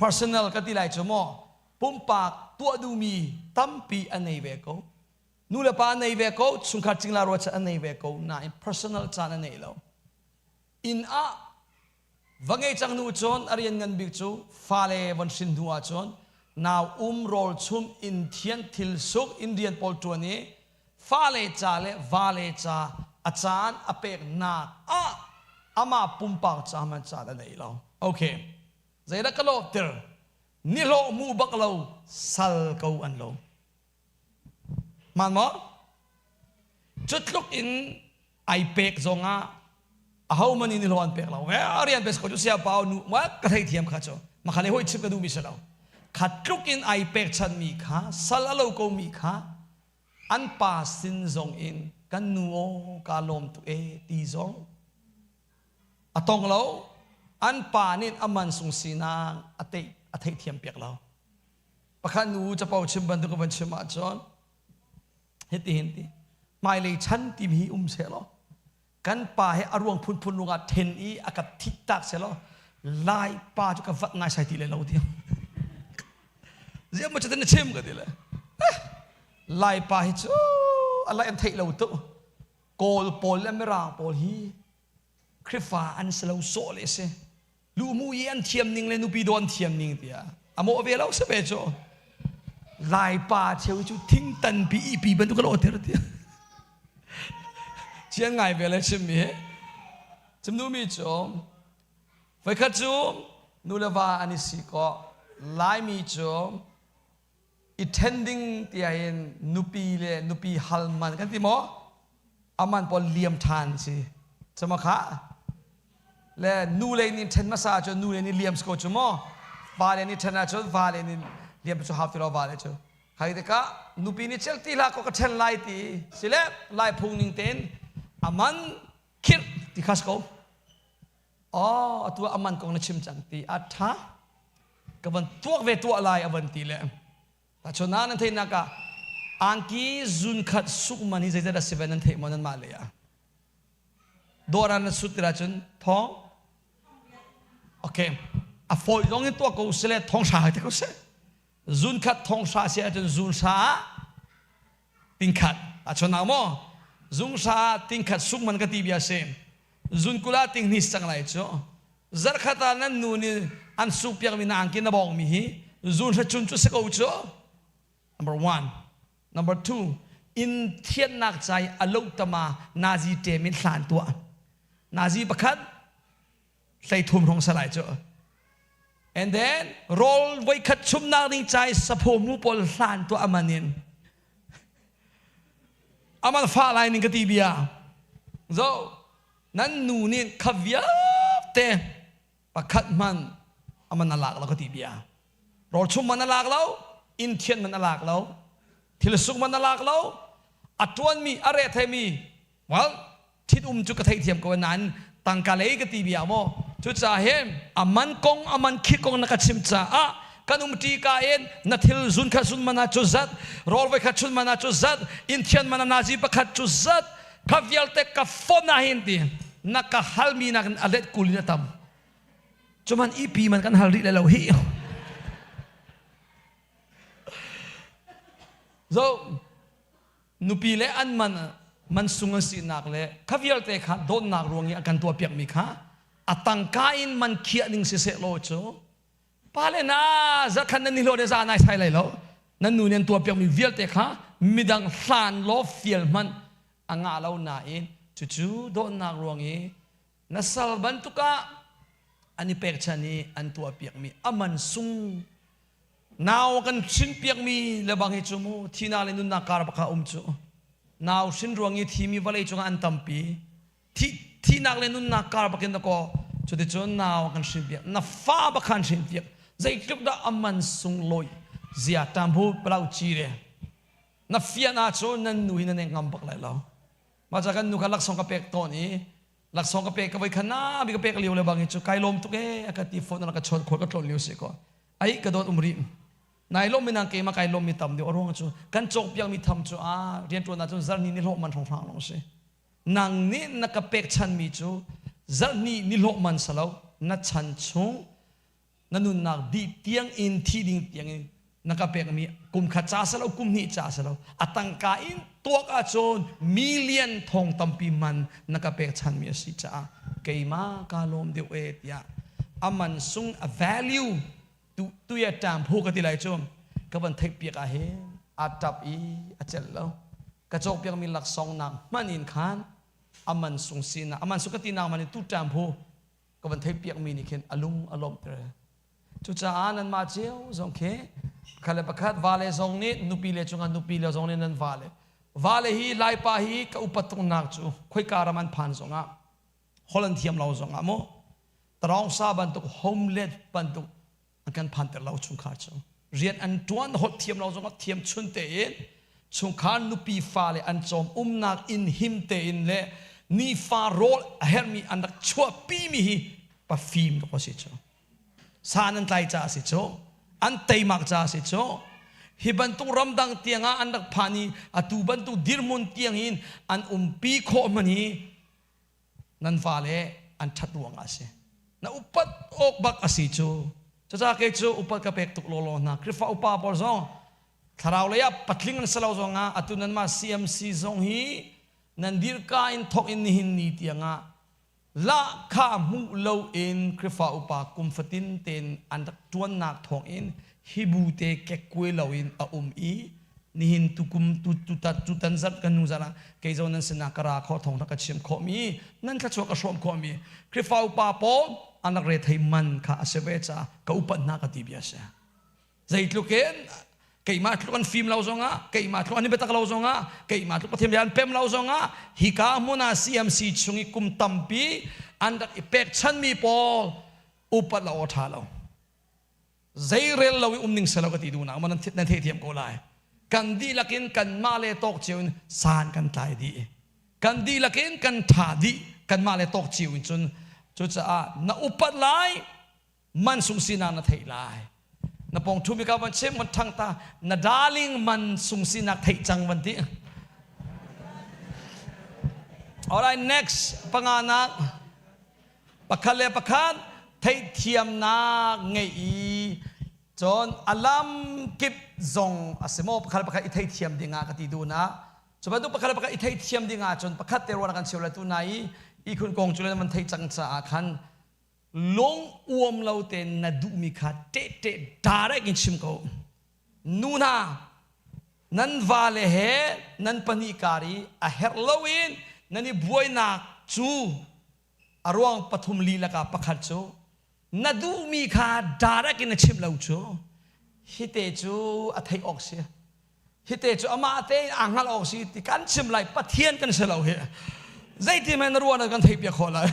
personal ka ti lai cu maw pumpak tuah duhmi tampi a nei ve ko nu le pa a nei ve ko chungkhar cingla ruachan a nei ve ko nain personal caan a nei lo inn ah va ngei cang nu cun a rian ngan bik cu fale von hrin hnu ah cun nau um rawl chum inn thian thil suk inn rian pawl ṭuan i fale ca le vale ca a caan a peknak ah amah pumpak ca hmanh caan a nei lo. Okay. Zeidah ka lawhter? Nihlawh hmu bak lo sal ko an lo. Man maw? Cu tluk in ai pek zong ah aho man in nihlawh an pek lo. Rian pe ko cu sia pau nu ma ka thei thiam kha cu. Makha le hoi chim ka duh mi si lo. Kha tluk in ai pek chan mi kha sal a lo ko mi kha an pa sin zong in kan nu aw ka lawm tuk e ti zong a tong lo an pa nih a man sung sinak a theih a theihthiam piak lo pakhat nu capo chim bantuk van chim ahcun hiti hin ti hmailei chan timi hi um seh law kan pa he a ruang phunphun ruangah then i a ka thih tak seh law lai pa cu ka vat ngai sai ti le lo ti ziah maw cutin na chim ka ti le lai pa hi cu a lai an theih lo tu kawl pawl le mirang pawl hi Khrifa an si lo sawh le si luhmu i an thiam ning le nupi daw an thiam ning tiah a mawh ve lo si ve cu laipa cheu cu thingtan pi ipi bantuk a lawh ter tiah chian ngai ve le chim mi he chim nu mi cu voikhat cu nu le va an i si kaw laimi cu i ṭhen ding tiah hin nupi le nupi hal man kan ti maw aman pawl liam ṭhan si cama kha le nu lei nih ṭhen hmasa cu nu lei nih liam si ko cu maw va le nih ṭhen ahcun va le nih liam cu hau ti lo va le cu khai tikah nupi nih cel ti hlah ko ka ṭhen lai ti sile lai phung ning tein aman khirh ti kha si ko Oh, atu ah aman kong na chim cang ti a ṭha. Ka van tuak ve tuah lai a van ti le. Tachun na nan theihnak ah angki zun khat suk man hi zeizat a si ve nan theih maw nan mah le ah. Dawr na sut tira cun thong. Okay. A fawi zong in tuah ko sile thong hra hai te ko seh. Zun khat thong hra si ahcun zun hra tingkhat a chonau maw zung hra tingkhat suk man ka ti bia si zun kula ting hnis cang lai cu zarkhat ah nan nu nih an suk piak mi na angki na bawng mi hi zun hra chun cu si ko cu number one number two in thiannak cai alo tama nazi tem in hlan tuah nazi pakhat 30 rong salai cu and then rawl voikhat chumnak ding cai sapho mu pawl hlan tuah aman in aman fa lai ning ka ti bia zo nan nu nih kha vialte pakhat hman aman alak lo ka ti bia rawl chum man alak lo inn thian man alak lo thil suk man alak lo a tuan mi a re thei mi Well, ṭhit-um cu ka theihthiam ko nain tangka lei ka ti bia maw. Cucaah hin a man kong a man khit kong na ka chim caah kan um ṭi ka in na thil zun khat zun man ah cu zat, rawl voi khat chun man ah cu zat, inn thian man ah nazi pakhat cu zat, kha vialte ka fon ah hin ti na ka halmi nakin a let 20 in a tam. Cuman ipi man kan hal rih lai lo hi. So, nupi le an man mansung an sinak le kha vialte kha dawtnak ruang i a kan tuahpiakmi kha a tangka in man khiah ning siseh law cu pale na zakhan nan nihlawh le za nai sai lai lo nan nu nih an tuahpiakmi vialte kha midang hlan law fial hmanh a ngah lo nain cucu dawtnak ruang i na sal bantuk ah an i pekchan i an tuahpiakmi a man sung Nau kan hrinpiakmi le bang hi cu mu thihnak le nunnak kar bak ah um cu. Nau hrin ruang i thimi vawlei cungah an tampi. Thihnak le nunnak kar bakin dakaw. Cuticun nau kan hrinpiak, na fa bak khan hrinpiak. Zeitluk dah a man sunglawi zia tamhu palau ci re. Na fian ahcun nan nu hi nan eng ngam bak lai lo. Mah ca kan nu kha laksawng ka pek tawn i laksawng ka pek ka voi khan na bi ka pek lio le bang hi cu kai lawm tuk e a ka ti phone na ka chawn khual ka tlawn lio si ko. Ai ka dawt um rih. Nai lawm mi nang keimah kai lawm mi tam deuh a ruang cu kan cawk piak mi tham cu a riantuan ahcun zarhni ni hlawh man hrawng hrang lawng si. Nang nih na ka pekchanmi cu zarhnih nihlawh man si lo, na chan chung na nunnak dih tiang in thi ding tiang in na ka pekmi kum khat ca si lo, kum hnih ca si lo, a tangka in tuak ahcun million thong tampi man na ka pekchanmi a si caah keimah kaa lawm deuh e tiah a man sung a value tu tuya ṭam phu ka ti lai cu ka van theih piak ah hin a ṭap i a celh lo. Ka cawkpiakmi laksawng nak hmanh in khan a man sung sinak a man sung ka ti nak man in tu ṭam phu ka van theih piakmi nih khin a lung a lawmhter. Cucaah nanmah cio zong khi pakhat le pakhat vale zong nih nupi le cungah nupi le zong nih nan vale vale hi Laipa hi ka upat tuknak cu khoika ram an phan zongah holh an thiam lo zongah mu Tarawngsa bantuk homeland bantuk an kan phanter lo chungkhar cu rian an tuan holh thiam lo zongah thiam chun tein chungkhar nupi fale an cawm umnak inn him tein le nifa rawl a herhmi an rak chuahpi mi hi pafim tuk a si cu san an tlai ca a si cu an teimak ca a si cu hi bantuk ramdang tiangah an rak phan i atu bantuk dirhmun tiang in an umpi khawh hman hi Nan fale an ṭhat ruangah a si. Na upat awk bak a si cu. Cucaah kei cu upat ka pek tuk lawlaw hna. Khrihfa upa pawl zong thlarau lei ah patling an si lo zongah atu nanmah CMC zong hi nan dirka in thawk in nihin ni tiangah lahkhah hmuh loin Khrihfa upa kum fatin tein an rak ṭuannak thawngin hi bu te kekkuai loin a um i nihin tukum tu tu tan zarh kan nu zarh ah kei zo nan sinah ka ra kho thong ka chim khawh mi nan thluachuah ka hrawm khawh mi Khrihfa upa pawl an rak re thei man kha a si ve ca ka upat hna ka ti bia si zeitluk in keimah tluk an fim lo zongah keimah tluk an i biatak lo zongah keimah tluk Pathian bia an pem lo zongah hika hmun ah CMC chung i kum tampi an rak i pekchan mi pawl upat lo aw ṭha lo Zeirel lo i um ning selaw ka ti duhnak ma nan theihthiam ko lai. Kan dihlak in kanmah le tawk cio in san kan tlai dih. Kan dihlak in kan ṭha dih kanmah le tawk cio in cun cucaah na upat lai man sung sinak na theih lai. Na pong ṭhumi ka van chim van ṭhang ta na darling man sung sinak theih cang van ti. Alright, next panganak. Pakhat le pakhat theihthiamnak ngeih i cun a lam kip zong a si maw pakhat le pakhat i theithiam dingah ka ti duhnak cu bantuk pakhat le pakhat i theithiam dingah cun pakhat te ruahnak kan cheu le tu na i ihkhun kong cu le man theih cang caah khan lung uam lo tein na duhmi kha ṭehṭeh direct in chim ko nu hna nan vale he nan pahnih kar i a herh loin nan i buainak cu A ruang pathum li lakah pakhat cu na duhmi kha direct in na chimh lo cu hite cu a theih awk si. Hite cu amah tein aa hngalh awk si ti kan chim lai Pathian kan si lo hi. Zeiti men na ruah na kan theih piak khawh lai.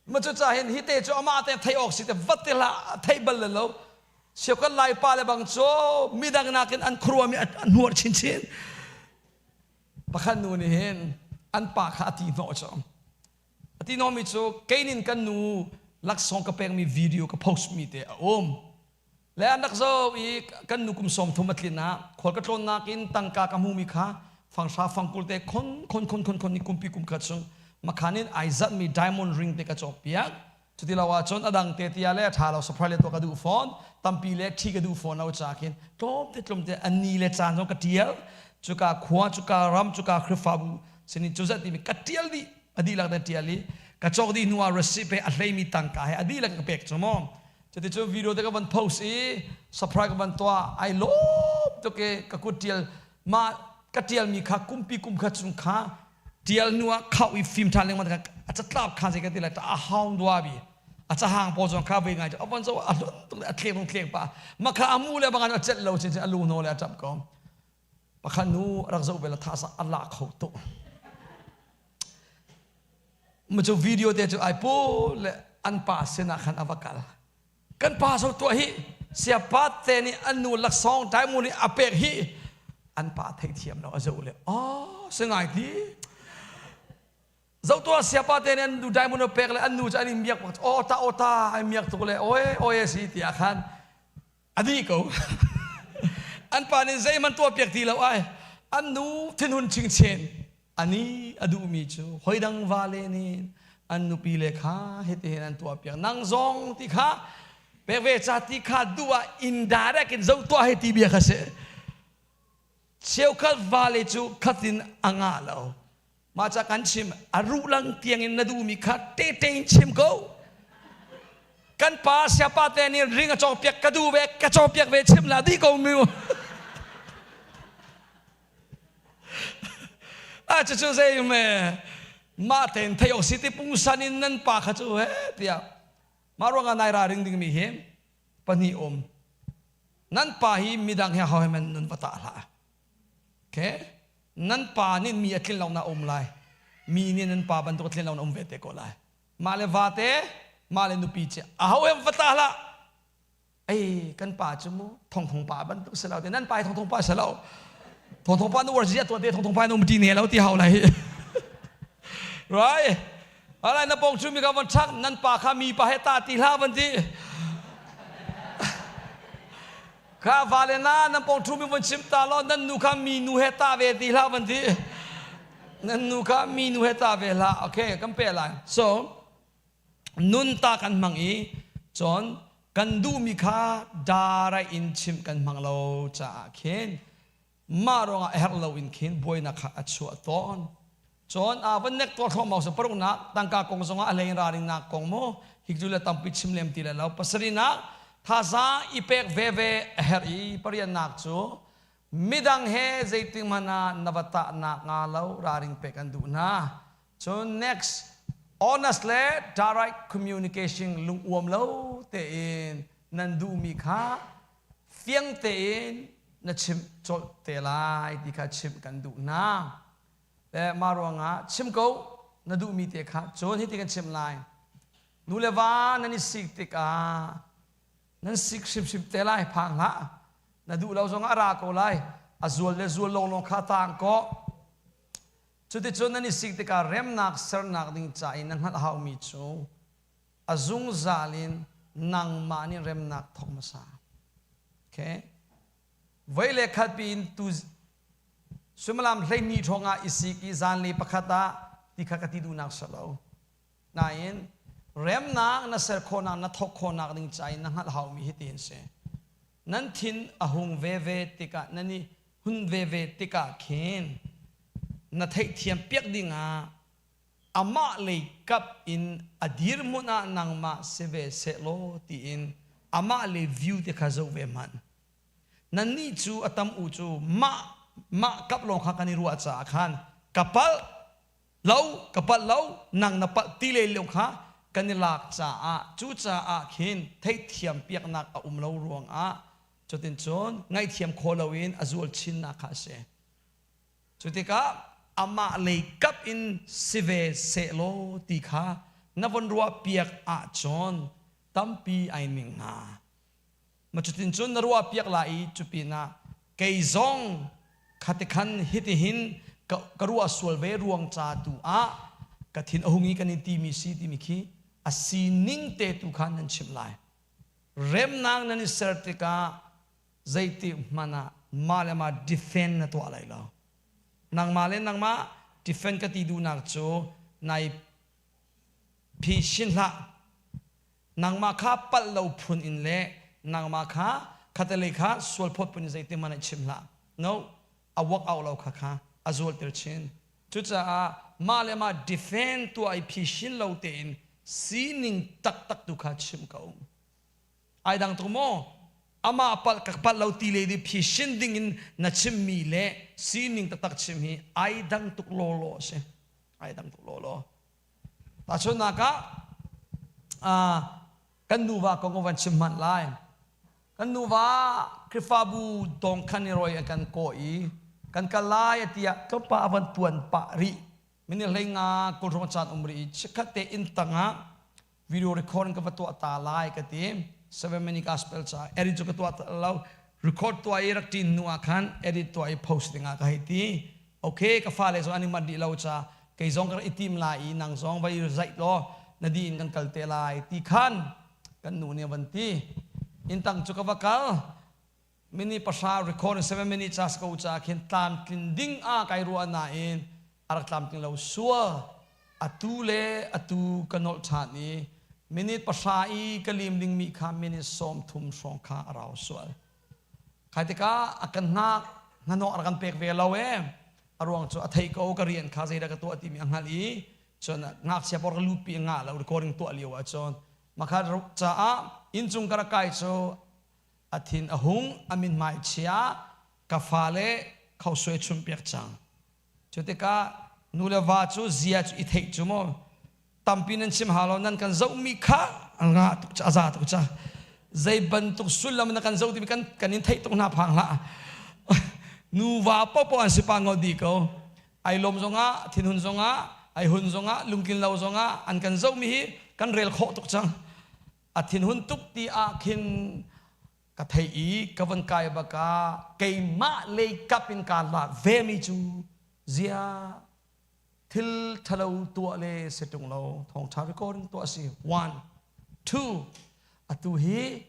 Ma cu ca hin hite cu amah te theih awk si te vat te hlah theih bal le lo. Siokal lai pa le bang cu midang nakin an khuaruahmi a hnuar chinchin. Pakhat nu nih hin an pa kha a ti hnawh cu. A ti hnawhmi cu keinin kan nu laksawng ka pekmi video ka post mi te a um. Le an rak zoh i kan nu kum 30 a tlin ah khual ka tlawnnak in tangka ka hmumi kha fanghra fangkul te khon khon khon khon khon ni kumpi kum khat chung makhan in ai zatmi diamond ring te ka cawk piak. Cuti lo ahcun a dang te tia le a ṭha lo surprise le tuah ka duh fawn tampi le ṭhi ka duh fawn lo ca khin tlawmte tlawmte a ni le caan zong ka ṭial cuka khua cuka ram cuka Khrihfabu sinin cu zat timi ka ṭial dih a dihlak te ṭial i ka cawk dih hnu ah receipt he a hleimi tangka he a dihlak ka pek cu maw cuticun video te ka van post i surprise ka van tuah ai lawm tuk i ka kut ṭial mah ka ṭialmi kha kumpi kum khat chung kha ṭial hnu ah khauh i fim ṭhan lengmang tikah a catlap kha zei ka ti lai a haung dua bi a cahang pawl zong kha voi ngai a von zo a hlun tuk le a thlek thlek pa ma kha a mu le bang a celh lo chin a lu no le a ṭap ko pakhat nu rak zoh ve la tha sa a la kho tuk. Ma cu video te cu ai pu le an pa sinah khan a va kal. Kan pa so tuah hi siapa te nih an nu laksawng diamond nih a pek hi an pa theithiam lo a zoh le oh singai ti zoh tuah siapa te nih an nu diamond a pek le an nu cu an in miak bak aw ta aw ta ai miak tuk le oe oe si tiah khan a dih ko an pa nih zeihmanh tuah piak ti lo ai an nu thinhun chingchen ani a duhmi cu hoidang vale nih an nupi le kha hitihin an tuah piak nang zong ti kha pek ve ca ti kha duh ah indirect in zo tuah he ti bia kha si cheukhat vale cu khatin a ngah lo mah ca kan chim a ruh lang tiang in na duhmi kha te te in chim ko kan pa siapa te nih ring a cawng piak ka duh ve ka cawng piak ve chim la di ko mi A cucu zei me mah tein thei awk si ti pungsan in nan pa kha cu he tiah mah ruangah nai ra ring dingmi hi pahnih um nan pa hi midang he ho he men nun va tah hlah okay nan pa nih mi a tlin lo na um lai mi nih nan pa bantuk a tlin lo na um ve te ko lai mah le va te mah le nupi che a ho hem va tah hlah Ei kan pa cu mu thongthong pa bantuk si lo te nan pa hi thongthong pa si lo thongthong pa nu war zia tuan te thongthong pa nu ti ne lo ti hau lai right alai na pong chu mi ka van chak nan pa kha mi pa he ta ti hla van ti kha vale na nan pong thu mi van chim ta lo nan nu kha mi nu he ta ve ti hla van ti nan nu kha mi nu he ta ve hla okay kan pe lai so Nun ta kan hmang i cun kan duhmi kha dara in chimh kan hmang lo caah khin mah ruangah a herh loin khin buainak kha a chuah tawn. Cun a van nek tuah thluahmah usih paruknak tangka kong zongah a hlei raringnak kong mu hik cu le tampi chim lem ti le lo pasarihnak thazaang i pek veve a herh i pariannak cu midang he zeitik hmanh ah na va tahnak nga lo raring pek an duh hna. Cun next, honest le direct communication lunguam lo tein nan duhmi kha fiang tein na chimh colh te lai ti kha chimh kan duh hna. Le mah ruangah chim ko na duhmi te kha cun hiti kan chim lai. Nu le va nan i sik tikah nan sik hrimhrim te lai phang hlah. Na duh lo zongah a ra ko lai. A zual le zual lawnglawng kha taang kaw. Cuticun nan i sik tikah remnak sernak ding ca i na hngalh haumi cu a zungzal in nangmah nih remnak thawk hmasa. Okay? Voi le khat piin tu suimilam 12 hrawng ah i sik i zanlei pakhat ah ti kha ka ti duhnak si lo. Nain remnak na ser khawhnak na thawk khawhnak ding ca i na hngalh haumi hi ti an si. Nan thin a hung veve tikah nan i hun veve tikah khin na theihthiam piak dingah amah lei kap in a dirhmun ah nangmah si ve sehlaw tiin amah lei view te kha zoh ve hmanh. Nannih cu a tam u cu mah mah kap lawng kha kan i ruah caah khan ka palh lo ka palh lo nang na palh ti le lio kha kan i lak caah cucaah khin theihthiam piaknak a um lo ruangah cutin cun ngaihthiam khawh loin a zual chinnak kha a si. Cu tikah amah lei kap in si ve sehlaw ti kha na von ruah piak ahcun tampi ai ning hnga. Ma cutin cun na ruah piak lai i cupinah kei zong khatikhan hitihin ka, ka ruah sual ve ruang ca tu ah ka thin a hung i kan in timi si timi khi a sining te tu kha nan chimh lai. Remnak nan i ser tikah zeitik hmanh ah mah le mah defend na tuah lai lo. Nangmah le nangmah defend ka ti duhnak cu nai phisin hlah. Nangmah kha palh lo phun in le nangmah kha khatalei kha sual phawt phun in zeitik hmanh ah chim hlah. No, a work out lo kha kha a zualter chin. Cucaah mah le mah defend tuah i phisin lo tein sining taktak tu kha chim ko. Ai dang tuk maw? Amah palh ka palh lo ti le di phisin ding in na chimmi le sining taktak chim hi ai dang tuk lawlaw a si. Ai dang tuk lawlaw. Tahchunhnak ah kan nuva kong van chim hmanh lai. Kan nuva Khrihfabu dawng khan i roi an kan kawh i kan kal lai tiah tlawmpal a van tuan pah rih. Minute hlei nga kul hrawng caan um rih i chikkhat te inn tangah video recording ka va tuah ta lai ka ti. 7 minute gospel ca edit cu ka tuah lo, record tuah i rak ṭin hnu ah khan edit tuah i post dingah ka hei ti. Okay, ka fale zong an i manh dih lo ca kei zong ka rak i tim lai i nang zong vai zaih law na di in kan kal te lai ti khan kan nu nih a van ti. Inn tang cu ka va kal. Minute 10 record 7 minute ca ko ca khin tlamtlin ding ah kai ruah nain a rak tlamtling lo sual. Atu le atu ka nolh ṭhan i minute 10 i ka lim dingmi kha minute 30 hrawng kha a rau sual. Khai tikah a kan hngak hnahnawh a rak kan pek ve lo e. A ruang cu a thei ko, ka rian kha zeidah ka tuah timi a hngalh i cun ngakchia por ka lupi a ngah lo recording tuah lio ah. Cun makha caah inncung ka rak kai cu a thin a hung, a mithmai chia, ka fale khausuai chumpiak cang. Cu tikah nu le va cu zia cu i theih cu mu tampi nan chim hau lo, nan kan zohmi kha nga tuk ca, a za tuk ca. Zei bantuk sullam na kan zoh timi kan kan in theih tuk hna phang hlah. Nuva popo an si pa ngo di ko. Ai lawm zongah, thinhun zongah, ai hun zongah, lungtlin lo zongah an kan zohmi hi kan rel khawh tuk cang. A thinhun tuk ti ah khin ka thei i ka von kai baka keimah lei kap in kaa lak ve mi cu zia thil thalo tuah le si tung lo, thawngtha recording tuah si. One, two, atu hi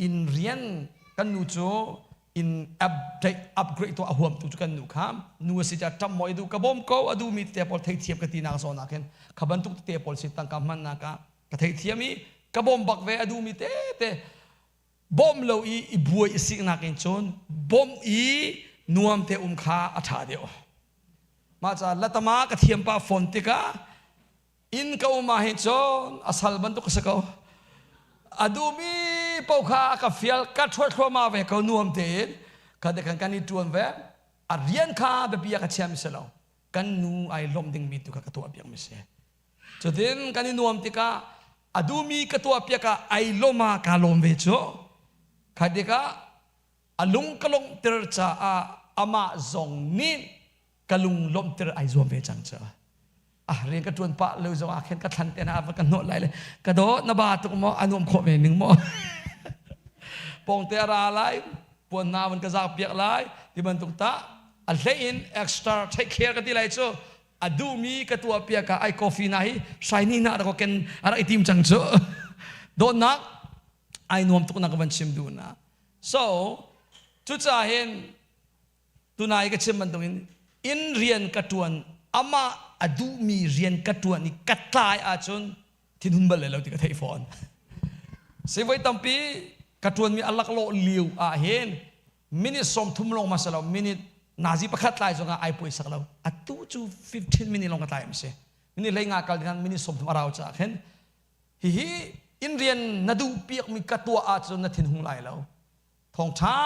in rian kan nu cu in update upgrade tuah a huam tu cu kan nu kha nu a si ca ṭam maw i du ka bawm ko. A duhmi te pawl theithiam ka ti nak zawn ah khin kha bantuk te pawl si tangka hman nak ah ka theithiam i ka bawm bak ve. A duhmi te te bawm lo i i buai i siknak in cun bawmh i nuam te um kha a ṭha deuh. Mah ca latama ka thiam pa phone tikah inn ka um ah hin cun a sal bantuk ka si ko. A duhmi paoh kha a ka fial, ka ṭhuat thluahmah ve ko. Nuam tein kha te khan kan i ṭuan ve. A rian kha biapi ah ka chiami si lo, kan nu ai lawmh dingmi tu kha ka tuah piakmi si. Cutin kan i nuam tikah a duhmi ka tuah piak ah ai lawm ah kaa lawm ve cu. Kha tikah a lung ka lawmhter caah amah zong nih ka lung lawmhter ai zuam ve cang cu. Ah, rian ka ṭuan pah lo zong ah khin ka thlan te na va ka hnawh lai le ka dawt, na ba tuk maw, a nuam khawh ve ning maw, pawngte a ra lai, puan na van ka zak piak lai ti bantuk ta. A hlei in extra take care ka ti lai cu. A duhmi ka tuah piak ah ai coffee na hi shiny na rak ken a rak i tim cang cu. Dawtnak ai nuam tuk na ka van chim duh na. So cucaah hin tunai ka chim bantukin in rian ka tuan, amah a duhmi rian ka tuan i ka tlai ahcun thinhun bal lo ti ka theih fawn. Sivoi tampi ka tuanmi a laklawh lio ah hin minute 30 lawng ma lo, minute nazi 1 tlai zongah ai puaisak lo. Atu cu 15 minute lawng ka tlai am si. Minute 15 kal ding minute 30 a rau caah khin hihi in rian na duh piakmi ka tuah ahcun na thinhung lai lo. Thawngtha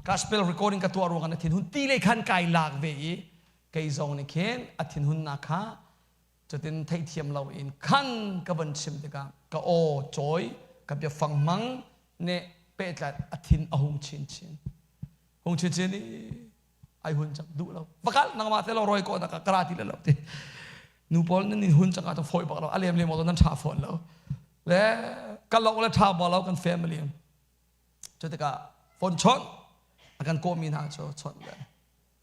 gospel recording ka tuah ruangah na thinhun ti lei khan kai lak ve i kei zong nih khin a thinhunnak kha cutin theihthiam lo in khan ka van chim tikah ka aw cawi, ka biafang hmang nih pehtlat a thin a hung chinchin, hung chinchin i ai hun cang. Duh lo, vakal nangmah te lo roi ko na ka kara ti le lo ti. Nu pawl nan in hun cang ah foi bak lo, a lem lem nan tha fawn lo le ka lo le tha ba lo kan family. Cu tikah phone chawnh a kan kawmi hna cu chawnh le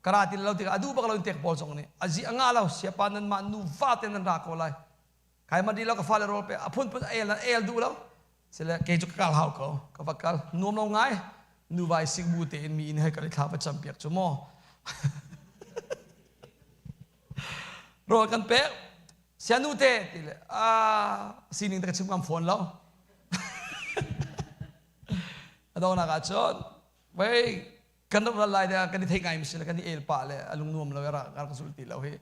kara ti lo tikah a duh bak lo in tek pawl zong nih a zi a nga lo siapa nan mah nu va te nan ra ko lai kai ma di lo ka fale rawl pe a phun phun el el duh lo sile kei cu ka kal hau ko. Ka va kal, nuam lo ngai. Nu vai sik bu te in mi in hei kal i thla va cam piak cu maw rawl kan pek sianu te ti le a sining te ka chim ngam fawn lo. A dongnak ah cun wei kan rak ral lai ding kan i thei ngai mi si le kan i el pah le a lung nuam lo ra ka zul ti lo hi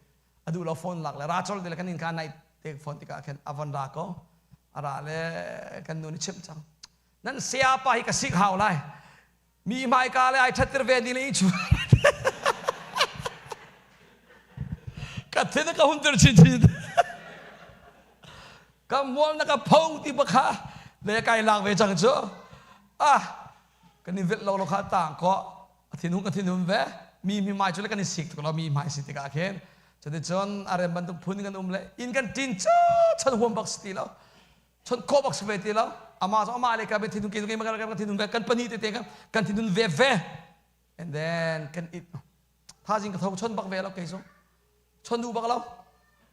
a duh lo. Phone lak le ra chol ti le kan in ka nai te phone tikah khin a von ra ko. A ra le kan nu nih chimh cang nan saya pa hi ka sik hau lai mi hmaika le ai thattir ve ni le i chu ka thin ka hun tir chin chin ka mual na ka pho ti bakha le kai lak ve cang cu. Ah, kan i velh lo lo kha tang ko a thin hung, ka thin hun ve. Mi mi mai cu le kan i sik tuk lo mi mai si tikah khin. Cuticun a rem bantuk phun kan um le inn kan ṭin cu chan huam bak si ti lo. Chon khawh bak si ve ti lo. Amah zong amah le ka thinhun ke zong kan thinhun ve kan pahnih tete kan kan thinhun ve ve. And then kan it thazing ka tho chon bak ve lo kei zong. Chon du bak lo.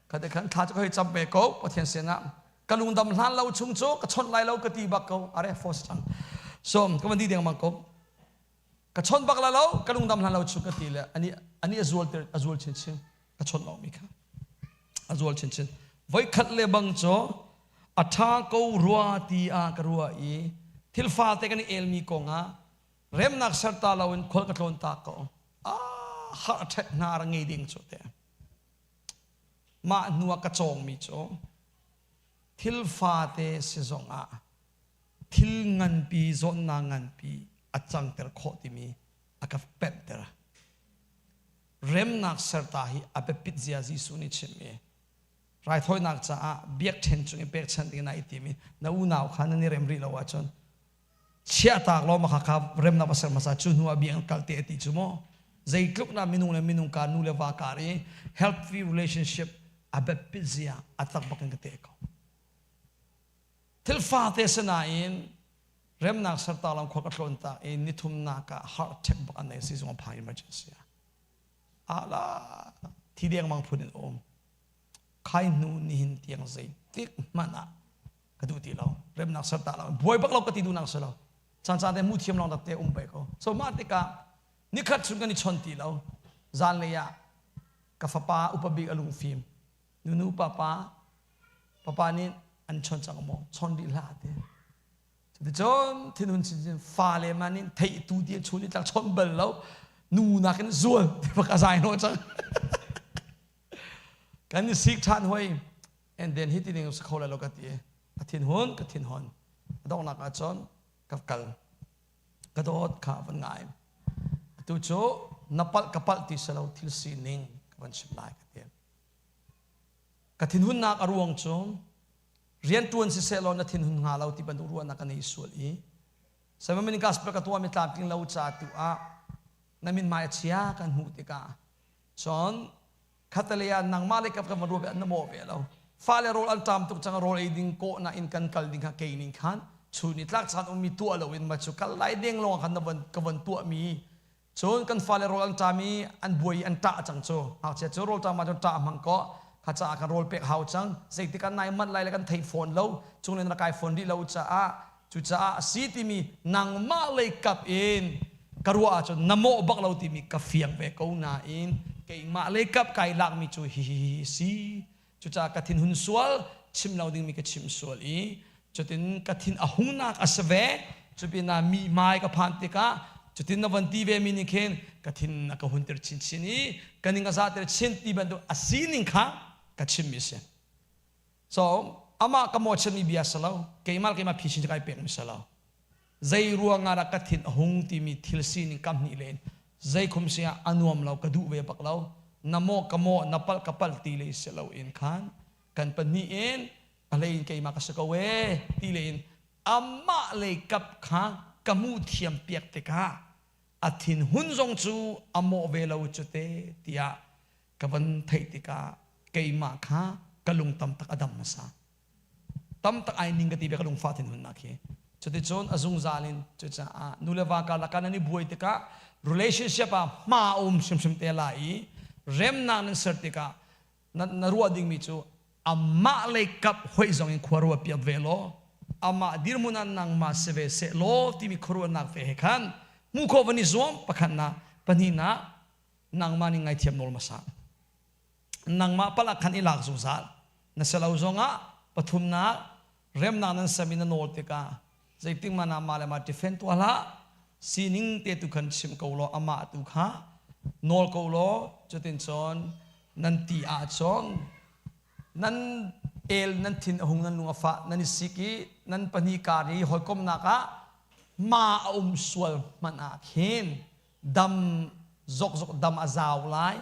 Kha te khan thla cu ka hei cam ve ko Pathian sinah. Ka lungdam hlan lo chung cu ka chawnh lai lo ka ti bak ko. Are force cang. So ka van di deng mang ko. Ka chawnh bak la lo ka lungdam hlan lo chung ka ti le ani ani a zual ter a zual chinchin ka chawnh lo mi kha a zual chinchin voi khat le bang cu a ṭha ko rua ti ah ka rua i thil fate kan i elmi kong ah remnak serta lo in khual ka tlawn ta ko ah har ṭhet hna ra ngei ding cu te mah hnu ah ka cawngmi cu thil fate si zong ah thil nganpi zawnnak nganpi a cangter khawh timi a ka pemhter. Remnak serta hi a biapit zia Jesuh nih chimmi raithawinak caah biakṭhen cung i pekchanh ding na i tim i na unau kha nan i rem rih lo ahcun chiahtak law mah kha remnak va ser hmasa cu hnu ah biakinn kal te ti cu maw zeitluk na minung le minung ka nu le va kar i healthy relationship a biapit zia a tak bak in ka te ko. Thil fate sinain remnak serta lam khua ka tlawn ta i nithumnak ah heart attack bak an nei si zong phang emergency ah ala thi deng mang phun in um khai hnu nihin tiang zei tik hmanh ah ka duh ti lo remnak serta lo buai bak lo ka ti duh nang selo caan caan te mu thiam long tak te um pe ko so mah tikah nikhat chung kan i chon ti lo zan lei ah ka fapa upa bik a lungfim nunu papa Papa nih an chon cang maw? Chon rih hlah ti. Cuticun thinhun chinchin fale man in theih tu ti chun i tlak chon bal lo nu nakin zual ti bak a zai hnawh cang. Kan i sik ṭhan hoi and then hi ti ning sa kho lai lo ka ti. A thinhun ka thinhun. A donghnak ah cun ka kal. Ka dawt kha van ngai. Atu cu na palh ka palh ti si lo thil sining ka van chim lai ka ti. Ka thinhunnak a ruang cu rianṭuan siseh law na thinhun hnga lo ti bantuk ruahnak ka nei sual i Seven Gospel ka tuahmi tlamtling lo ca tu ah na mithmai a chia kan hmuh tikah cun khatalei ah nangmah le ka kan van ruah ve an na mawh ve lo fale rawl an ṭam tuk cang rawl ei ding kawhnak in kan kal ding kha kei ning khan chun i tlak caan ummi tuah loin ma cu kal lai deng lawng khan na van ka van tuahmi Cun kan fale rawl an ṭam i an buai i an ṭah cang cu. Ngakchia cu rawl ṭam ah cun ṭah hmang kaw kha caah kan rawl pek hau cang. Zeitik ah nai manh lai le kan thei fawn lo. Cunglei na kai fawn rih lo caah cucaah a si timi nangmah lei kap in ka ruah ahcun na mawh bak lo timi ka fiang ve ko nain keimah lei kap kai lakmi cu hihi si. Cucaah ka thinhun sual chim lo dingmi ka chim sual i cutin ka thin a hungnak a si ve. Cupinah mi hmai ka phan tikah cutin na van ti ve mi nih khin ka thin a ka hunter chinchin i ka ning a zahter chin ti bantuk a sining kha ka chimmi a si. So amah ka mawhchiatmi bia si lo, keimah keimah phisin kai pekmi si lo. Zei ruangah dah ka thin a hung timi thil sining kam hnih len zei khum si ah a nuam lo ka duh ve bak lo na maw ka maw na palh ka palh ti le si lo in khan kan pahnih in a hlei in keimah ka si ko ee ti le in amah lei kap kha ka hmuh thiam piak tikah a thinhun zong cu a mawh ve lo cu te tiah ka van theih tikah keimah kha ka lung tam tak a dam hmasa tam tak ai ning ka ti ve ka lungfah thinhunnak hi cuticun a zungzal in cucaah nu le va karlak ah nan i buai tikah relationship ah hma a um hrimhrim te lai i remnak nan ser tikah na, na ruah dingmi cu amah lei kap hoih zong in khua ruah piak ve law amah dirhmun ah nangmah si ve seh law timi khuaruahnak ve he khan hmuh khawh van i zuam pakhatnak pahnihnak nangmah nih ngaithiam nawl hmasa nangmah palh ah khan i lak zungzal na si lo zongah pathumnak remnak nan sem i na nawl tikah zeitik hmanh ah mah le mah defend tuah hlah sining te tu khan chim ko law amah tu kha nawl ko law cutin cun nan ti ahcun nan el nan thin a hung nan lung a fah nan i sik i nan pahnih kar i hawikomnak ah ma a um sual hmanh ah khin dam zokzok dam a zau lai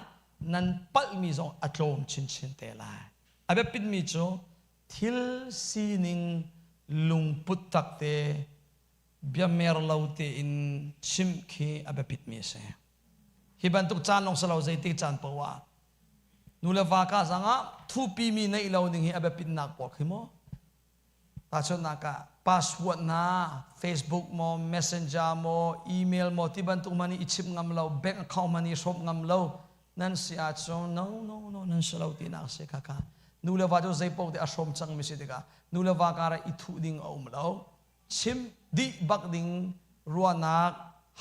nan palhmi zong a tlawm chinchin te lai a biapitmi cu thil sining lungput tak te biamer lo tein chim khi a biapitmi a si hi bantuk caan lawng si lo zeitik caan paoh ah. Nu le va ka zangah thupi mi neih lo ding hi a biapitnak pawl khi maw? Tahchunhnak ah password na Facebook maw, Messenger maw, email maw ti bantuk man i chimh ngam lo, bank account man i hrawmh ngam lo nan si ahcun no no no nan si lo tinak si kha kha nu le va cu zeipaoh te a hrawm cang mi si tikah nu le va kar ah i thuh ding a um lo. Chim dih bak ding ruahnak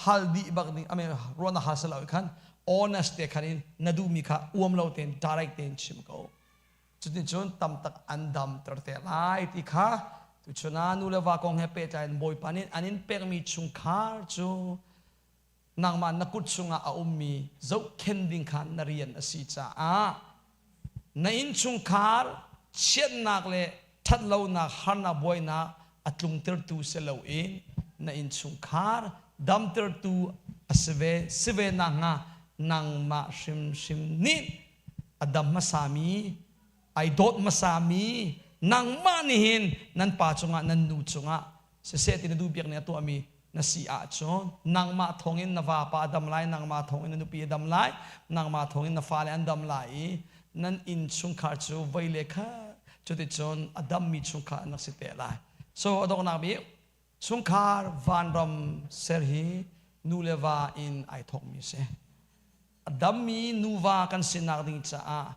hal dih bak ding I mean ruahnak hal si lo khan honest te khan in na duhmi kha uam lo tein direct tein chim ko. Cuticun tamtak an damter te lai ti kha tuchun ah nu le va kong he pehtlai in Bawipa nih an in pekmi chungkhar cu nangmah na kut chungah a ummi zohkhen ding kha na rian a si caah na innchungkhar chiatnak le ṭhatlonak harnak buainak a tlungtertu si loin na innchungkhar damtertu a si ve si ve nakhnga nangmah hrimhrim nih a dam hmasami ai dawt hmasami nangmah nih hin nan pa cungah nan nu cungah siseh ti na duh biak nih a tuahmi na si ahcun nangmah thawngin na vapa a dam lai nangmah thawngin na nupi a dam lai nangmah thawngin na fale an dam lai i nan innchungkhar cu vei le khat cuticun a dammi chungkhar an rak si te lai. So a donghnak bik chungkhar vanram ser hi nu le va in ai thawkmi si. A dammi nuva kan sinak ding caah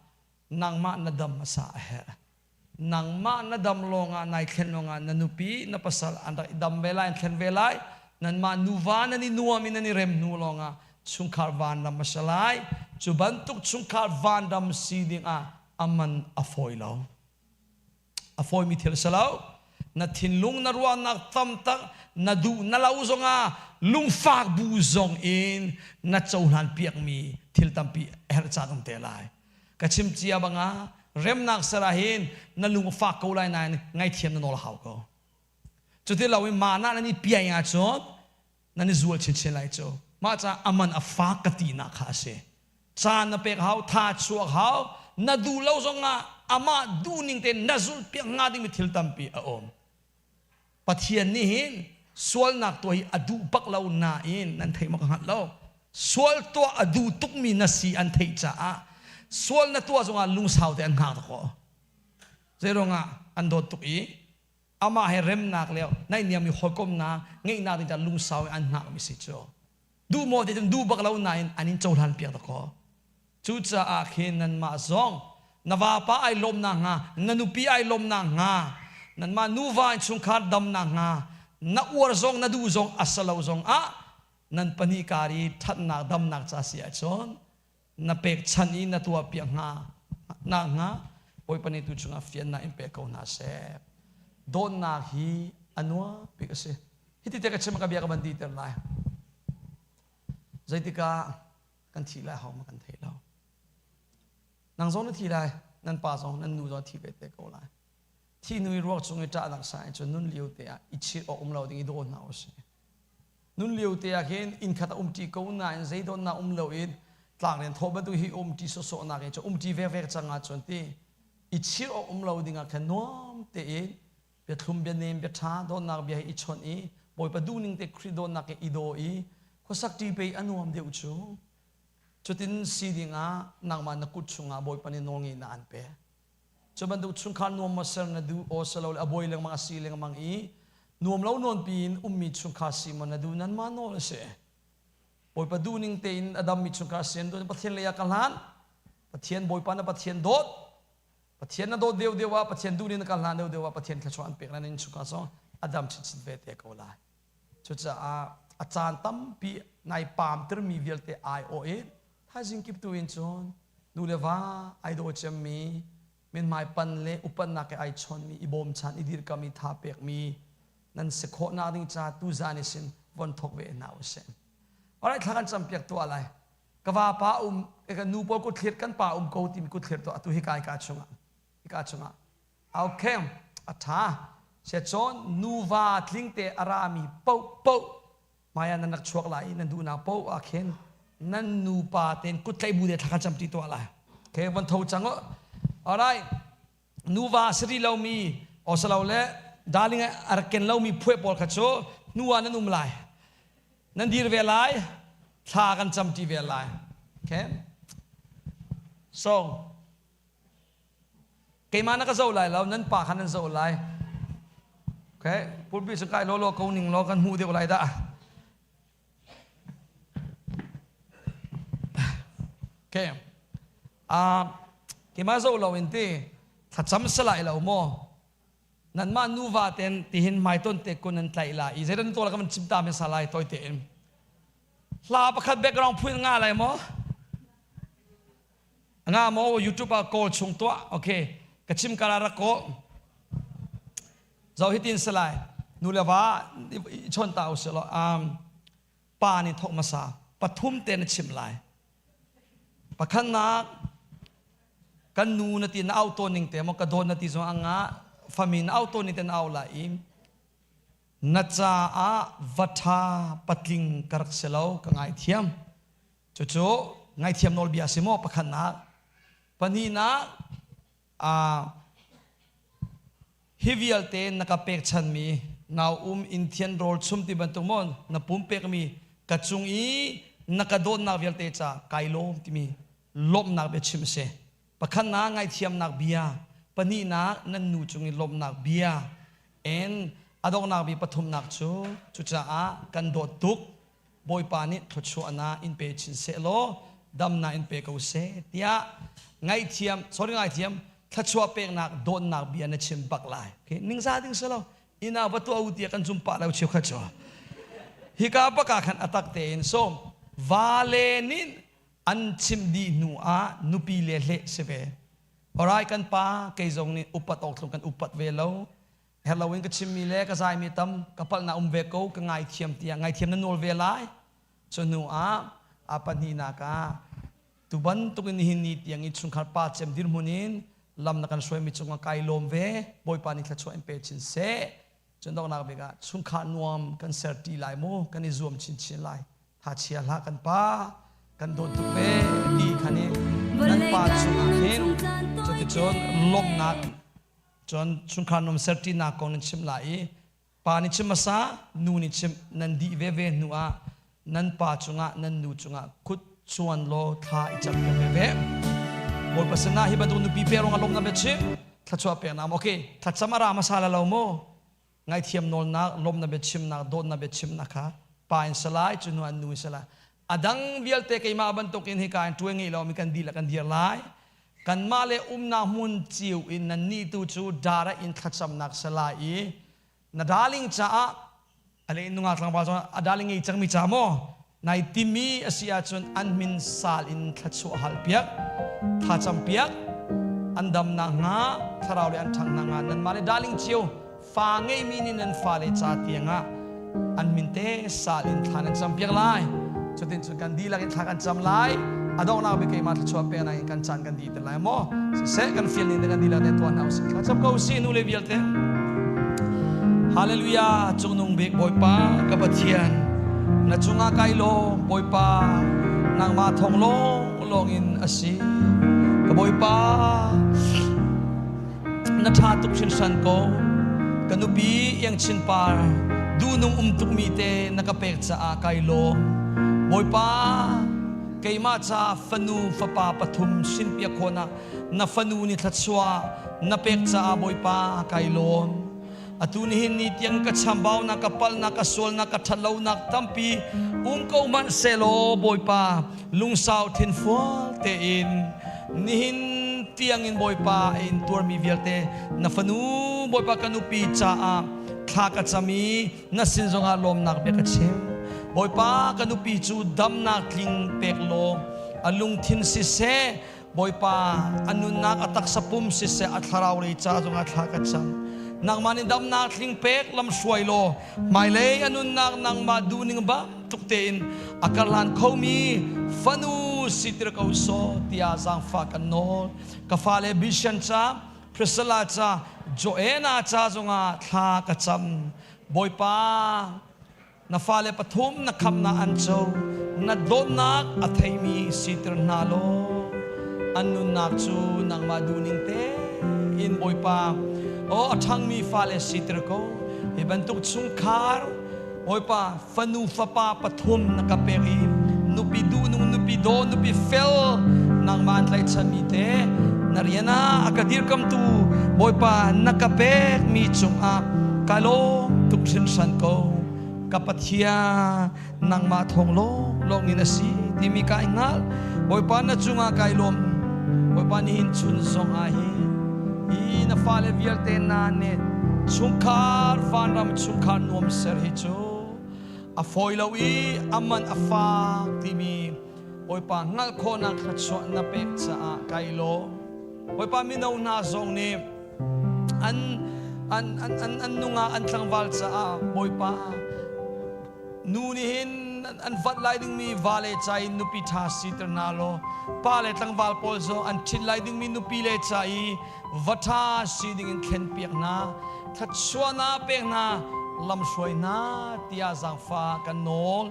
nangmah na dam hmasa a herh. Nangmah na dam lawngah nai thlen lawngah na nupi na pasal an rak i dam ve lai an thlen ve lai. Nanmah nuva nan i nuam i nan i rem hnu lawngah chungkhar vanram a si lai. Cu bantuk chungkhar vanram si dingah a man a fawi lo. A fawimi thil si lo. Na thinlung na ruahnak tam tak na duh na lo zongah lungfak bu zong in na cohlan piakmi thil tampi a herh caan um te lai. Ka chim cia bangah remnak ser ah hin na lung a fak ko lai nain ngaithiam na nawl a hau ko. Cuti lo in mah na nan i piai ahcun nan i zual chinchin lai cu. Mah caah a man a fak ka tinak kha a si. Caan na pek hau, tha chuak hau, na duh lo zongah amah duhning tein na zulh piak hnga dingmi thil tampi a um. Pathian nih hin sualnak tuah hi a duh bak lo nain nan theih maw ka hngalh lo. Sual tuah a duh tukmi na si an theih caah sual na tuah zongah lungsau te an hngak dakaw. Zeiruangah an dawt tuk i amah he remnak le naihniam i hawikomnak ngeihnak ding caah lungsau in an hngakmi si cu. Duh maw ti cun duh bak lo nain an in cohlan piak dakaw. Cucaah khin nanmah zong na vapa ai lawm nakhnga, na nupi ai lawm nakhnga, nanmah nuva in chungkhar dam nakhnga, na uar zong na duh zong a si lo zong ah nan pahnih kar i ṭhatnak damnak ca si ahcun na pekchanh i na tuahpiak hnga nakhnga Bawipa nih tu chungah fiannak in pe ko hna seh. Dawtnak hi a nuam bik a si. Hiti te ka chim ka bia ka van ti ter lai. Zeitikah kan thih lai ho ma kan thei lo. Nang zong na thi lai, nan pa zong nan nu zong thi ve te ko lai. Thi nu i ruak cung i ṭahnak sa in cun nun lio te ah i chir awk um lo ding i daw hna usih. Nun lio te ah khin inn khat a um ṭi ko nain zeidawnnak um lo in tlangrian thawh bantuk hi um ṭi sawsawh nak in cun um ṭi vekvek cang ahcun ti i chir awk um lo ding ah khan nuam tein biathlum bianem biaṭha dawtnak bia hi i chawnh i Bawipa duhning te Khrih dawtnak he i daw i khuasak ṭi pei a nuam deuh cu. Cutin si ding ah nangmah na kut chungah Bawipa nih nawlngeihnak an pek. Cu bantuk chungkhar nuam maw ser na duh aw silole a buai lengmang a si lengmang i nuam lo nawn piin ummi chungkhar si maw na duh nanmah nawl a si. Bawipa duhning tein a dammi chungkhar si an duh Pathian lei ah ka hlan. Pathian Bawipa na Pathian dawt. Pathian na dawt deuh deuh ah Pathian duhning na ka hlan deuh deuh ah Pathian thluachuah an pek nan in chungkhar zong a dam chinchin ve te ko lai. Cucaah a caan tampi nai paam termi vialte ai awh in thaizing kip tu in cun nu le va ai daw ciammi mithmai pan le upatnak he ai chawnmi i bawmchan i dirkami tha pekmi nan si khawhnak ding ca tuzan i sin von thok ve hna usih. Alright, thla kan campiak tuah lai. Ka vapa um ka nu pawl kut kan pa um ko timi kut thlir tuah atu hi ka chungah hika chungah. Okay, a ṭha. Siacun nuva tlingte a rami paohpaoh hmai ah nan rak chuak lai i nan duhnak paoh ah khin nan nupa tein kuttlaih bu te thla kan camṭi tuah lai. Okay, von tho cang u. Alright. Nuva a si rih lomi osalole darling a rak ken lomi phueh pawl kha cu hnu ah nan um lai. Nan dir ve lai. Thla kan camṭi ve lai. Okay. So, Keimah na ka zoh lai lo, nan pa kha nan zoh lai. Okay, pulpit cu kai lawlaw ko ning law kan hmuh deuh lai dah. Okay. Keimah zoh lo in ti thlacam salai lo maw? Nanmah nuva ten tihin hmaiton te kun nan tlaih la i zeidan to la kan chim ta me salai toi tein. Hla pakhat background phuin nga lai maw? Nga maw YouTube ah kawl chung tuah. Okay. Ka chim kala rak ko. Zo hitin salai. Nu le va i chon ta usih law pa nih thok hmasa pathum te na chim lai. Pakhatnak kan nu na ti na au tawn ning te maw ka dawt na ti zong anga fami na au tawn ning te na au lai i na caah va ṭha patling ka rak si lo ka ngaithiam. Cucu ngaithiam nawlbia si maw pakhatnak. Pahnihnak hi vialte na ka pekchanmi nau um inn thian rawl chum ti bantuk maw na pum pekmi ka cung i na ka dawtnak vialte ca kai lawm timi lawmhnak bia chim a si. Pakhatnak ngaithiamnak bia, pahnihnak nan nu cung i lawmhnak bia, and a donghnak bi pathumnak cu cucaah kan dawt tuk Bawipa nih thluachuahnak in pe chin seh law damnak in pe ko seh tiah ngaihthiam sorry ngaithiam thluachuah peknak dawtnak bia na chim bak lai. Okay, ningza ding si lo ina va tuah u tiah kan zum pah lo cheu kha cu hika baka khan atak tein so vale nih an chim dih hnu ah nupi le hleh si ve. Alright kan pa kei zong nih upat awk tlung kan upat ve lo. Herlo in ka chimmi le ka zaimi tam ka palhnak um ve ko ka ngaithiam tiah ngaithiam na nawl ve lai. Cu hnu ah a pahnihnak ah tu bantuk in nihin ni tiang i chungkhar pa cem dirhmun in lam na kan hruaimi cungah kai lawm ve. Bawipa nih thluachuah in pe chin seh. Cun donghnak bik ah chungkhar nuam kan ser ṭi lai mu kan i zuam chinchin lai. Thachia hlah kan pa kan dawt tuk ve ti khan i nan pa chungah hin cuticun lawmhnak cun chungkhar nuam serṭinak kong nan chim lai i pa nih chim hmasa nu nih chim nan dih veve hnu ah nan pa cungah nan nu cungah kut chuan law thla i cam piak veve. Bawipa sinah hi bantuk nupi pe ruangah lawmhnak bia chim thluachuah peknak okay thlacam a ra hmasa la lo mu Ngaihthiam nawlnak, lawmnak biachimnak, dawtnak biachimnak kha pa in salai, cu hnu ah nu in salai. A dang vialte keimah bantukin hika in ṭuai ngei lomi kan dihlak kan dir lai. Kanmah le umnak hmun cio in nannih tu cu dara in thlacamnak salai i na darling caah a le nungak tlangval zong a darling ngei cangmi ca maw nai timi a si ahcun an min sal in thluachuah hal piak thlacam piak an dam nakhnga thlarau le an ṭhang nakhnga nanmah le darling cio fa ngeimi nih nan fale ca tiangah an min te sal in thla nan cam piak lai. Cutin cun kan dihlak in thla kan cam lai. A donghnak bik keimah thluachuah peknak in kan caan kan dih te lai maw? Siseh kan fial ning te kan dihlak te tuah hna usih. Thla cam ko usih nu le vialte. Hallelujah cungnung bik Bawipa ka Pathian na cungah kai lawm Bawipa nangmah thawng lawng lawng in a si ka Bawipa na ṭha tuk hrinhran ko. Ka nupi Iangchin Par duhnung um tukmi te na ka pek caah kai lawm. Bawipa, keimah ca fanu fapa pathum hrinpiak khawhnak na fanu ni thluachuah na pek caah Bawipa kai lawm. Atu nihin ni tiang ka chambaunak, ka palhnak, ka sualnak, ka ṭhatlonak tampi um ko hmanh sehlaw Bawipa lungsau thinfual tein nihin tiangin Bawipa a in tuarmi vialte na fanu Bawipa ka nupi caah thla ka cam i na sin zongah lawmnak bia ka chim. Bawipa ka nupi cu damnak tling pek law a lungthin siseh Bawipa a nunnak a taksa pum siseh a thlarau lei ca zongah thla ka cam. Nangmah nih damnak tling pek lam hruai law hmailei a nunnak nangmah duhning bantuk tein a karhlan khomi fanu sitir ko sawh tiah zaangfah kan nawl. Ka fale Bishan ca, Priscilla ca, Joanna ca zongah thla ka cam. Bawipa Na fale pathum na khamnak an co. Na dawtnak a theimi siter hna law an nunnak cu nangmah duhning tein Bawipa aw a ṭhangmi fale siter ko. Hi bantuk chungkhar Bawipa fanu fapa pathum na ka pek i nupi duhnung nupi daw nupi fel nangmah an tlaihchanmi te Na rian ah a ka dirkamtu Bawipa na ka pekmi cungah ka lawm tuk hringhran ko. Ka Pathian nangmah thawng lawnglawng in a si timi kai hngal. Bawipa na cungah kai lawm. Bawipa nihin chun zong ah hin hi na fale vialte na nih chungkhar vanram chungkhar nuam ser hi cu a fawi lo i a man a fak timi Bawipa hngalh khawhnak thluachuah na pek caah kai lawm. Bawipa mino hna zong nih an an an an an nungah an tlangval caah Bawipa nu nih hin an vat lai dingmi va le ca in nupi ṭha siter hna law pa le tlangval pawl zong an ṭhit lai dingmi nupi le ca i va ṭha si dingin thlen piak hna thluachuahnak pek hna lamhruai hna tiah zaangfah kan nawl.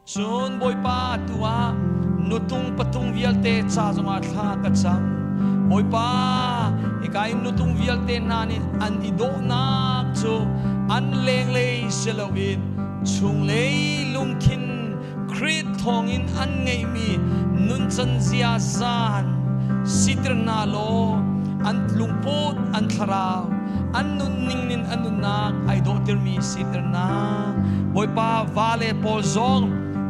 Cun Bawipa tu ah nutung patung vialte ca zongah thla ka cam. Bawipa, hika in nutung vialte hna nih an i dawhnak cu an lenglei si loin chunglei lungthin Khrih thawngin an ngeihmi nuncan ziazan siter hna law an lungput, an thlarau, an nunning nin an nunnak ai dawhtermi siter hna. Bawipa vale pawl zong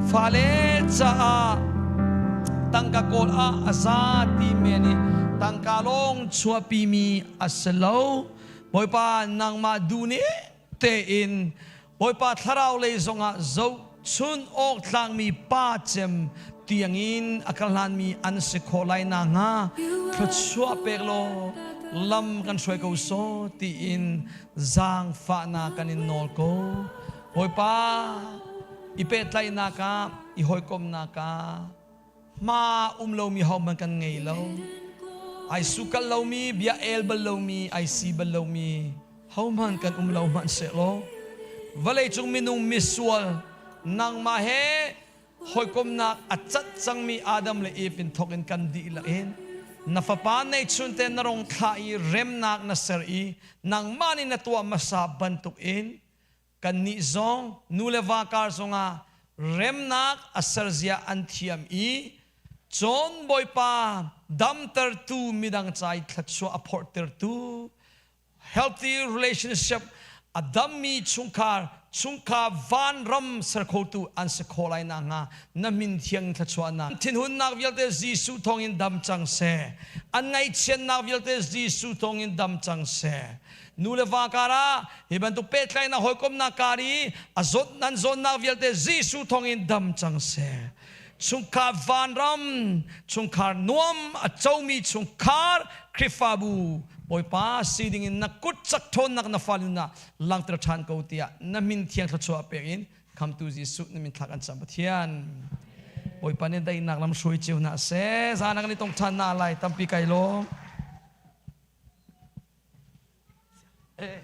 fale caah tangka kawl ah a za ti men i tangka lawng chuahpimi a si lo. Bawipa nangmah duh ning tein Bawipa thlarau lei zongah zohchun awk tlakmi pa cem tiangin a kal hlanmi an si khawh lai nakhnga thluachuah pek law lam kan hruai ko sawh tiin zaangfahnak kan in nawl ko. Bawipa i pehtlaihnak ah i hawikomhnak ah hma um lomi hohmanh kan ngei lo. Ai sukal lomi, bia el bal lomi, ai si bal lomi hohmanh kan um lo hmanhsehlaw vawleicung minung misual nangmah he hawikomnak a cat cangmi Adam le Eve in thawk in kan dihlak in na fapa neihchun te na rong thlah i remnak na ser i nangmah nih na tuah hmasa bantuk in kannih zong nu le va kar zongah remnak a serzia an thiam i cawn Bawipa damtertu midang ca i thluachuah a phorhtertu healthy relationship a dammi chungkhar chungkhar vanram ser khotu an si khawh lai nakhnga na min thiang thluachuahnak thinhunnak vialte Jesuh thawngin dam cang seh an ngaihchiatnak vialte Jesuh thawngin dam cang seh nu le va kar ah hi bantuk pehtlaihnak hawikomhnak kar i a zawt nan zawnnak vialte Jesuh thawngin dam cang seh chungkhar vanram chungkhar nuam a comi chungkhar Khrihfabu Bawipa si ding in na kut cak ṭhawnnak na fal in na langter ṭhan ko tiah na min thiang thluachuah pek in khamtu Jesuh na min thlak an cam Pathian Bawipa nih daihnak lam hruai cio hna seh zan ah kan i tong ṭhan na lai tampi kai lawm. Eh.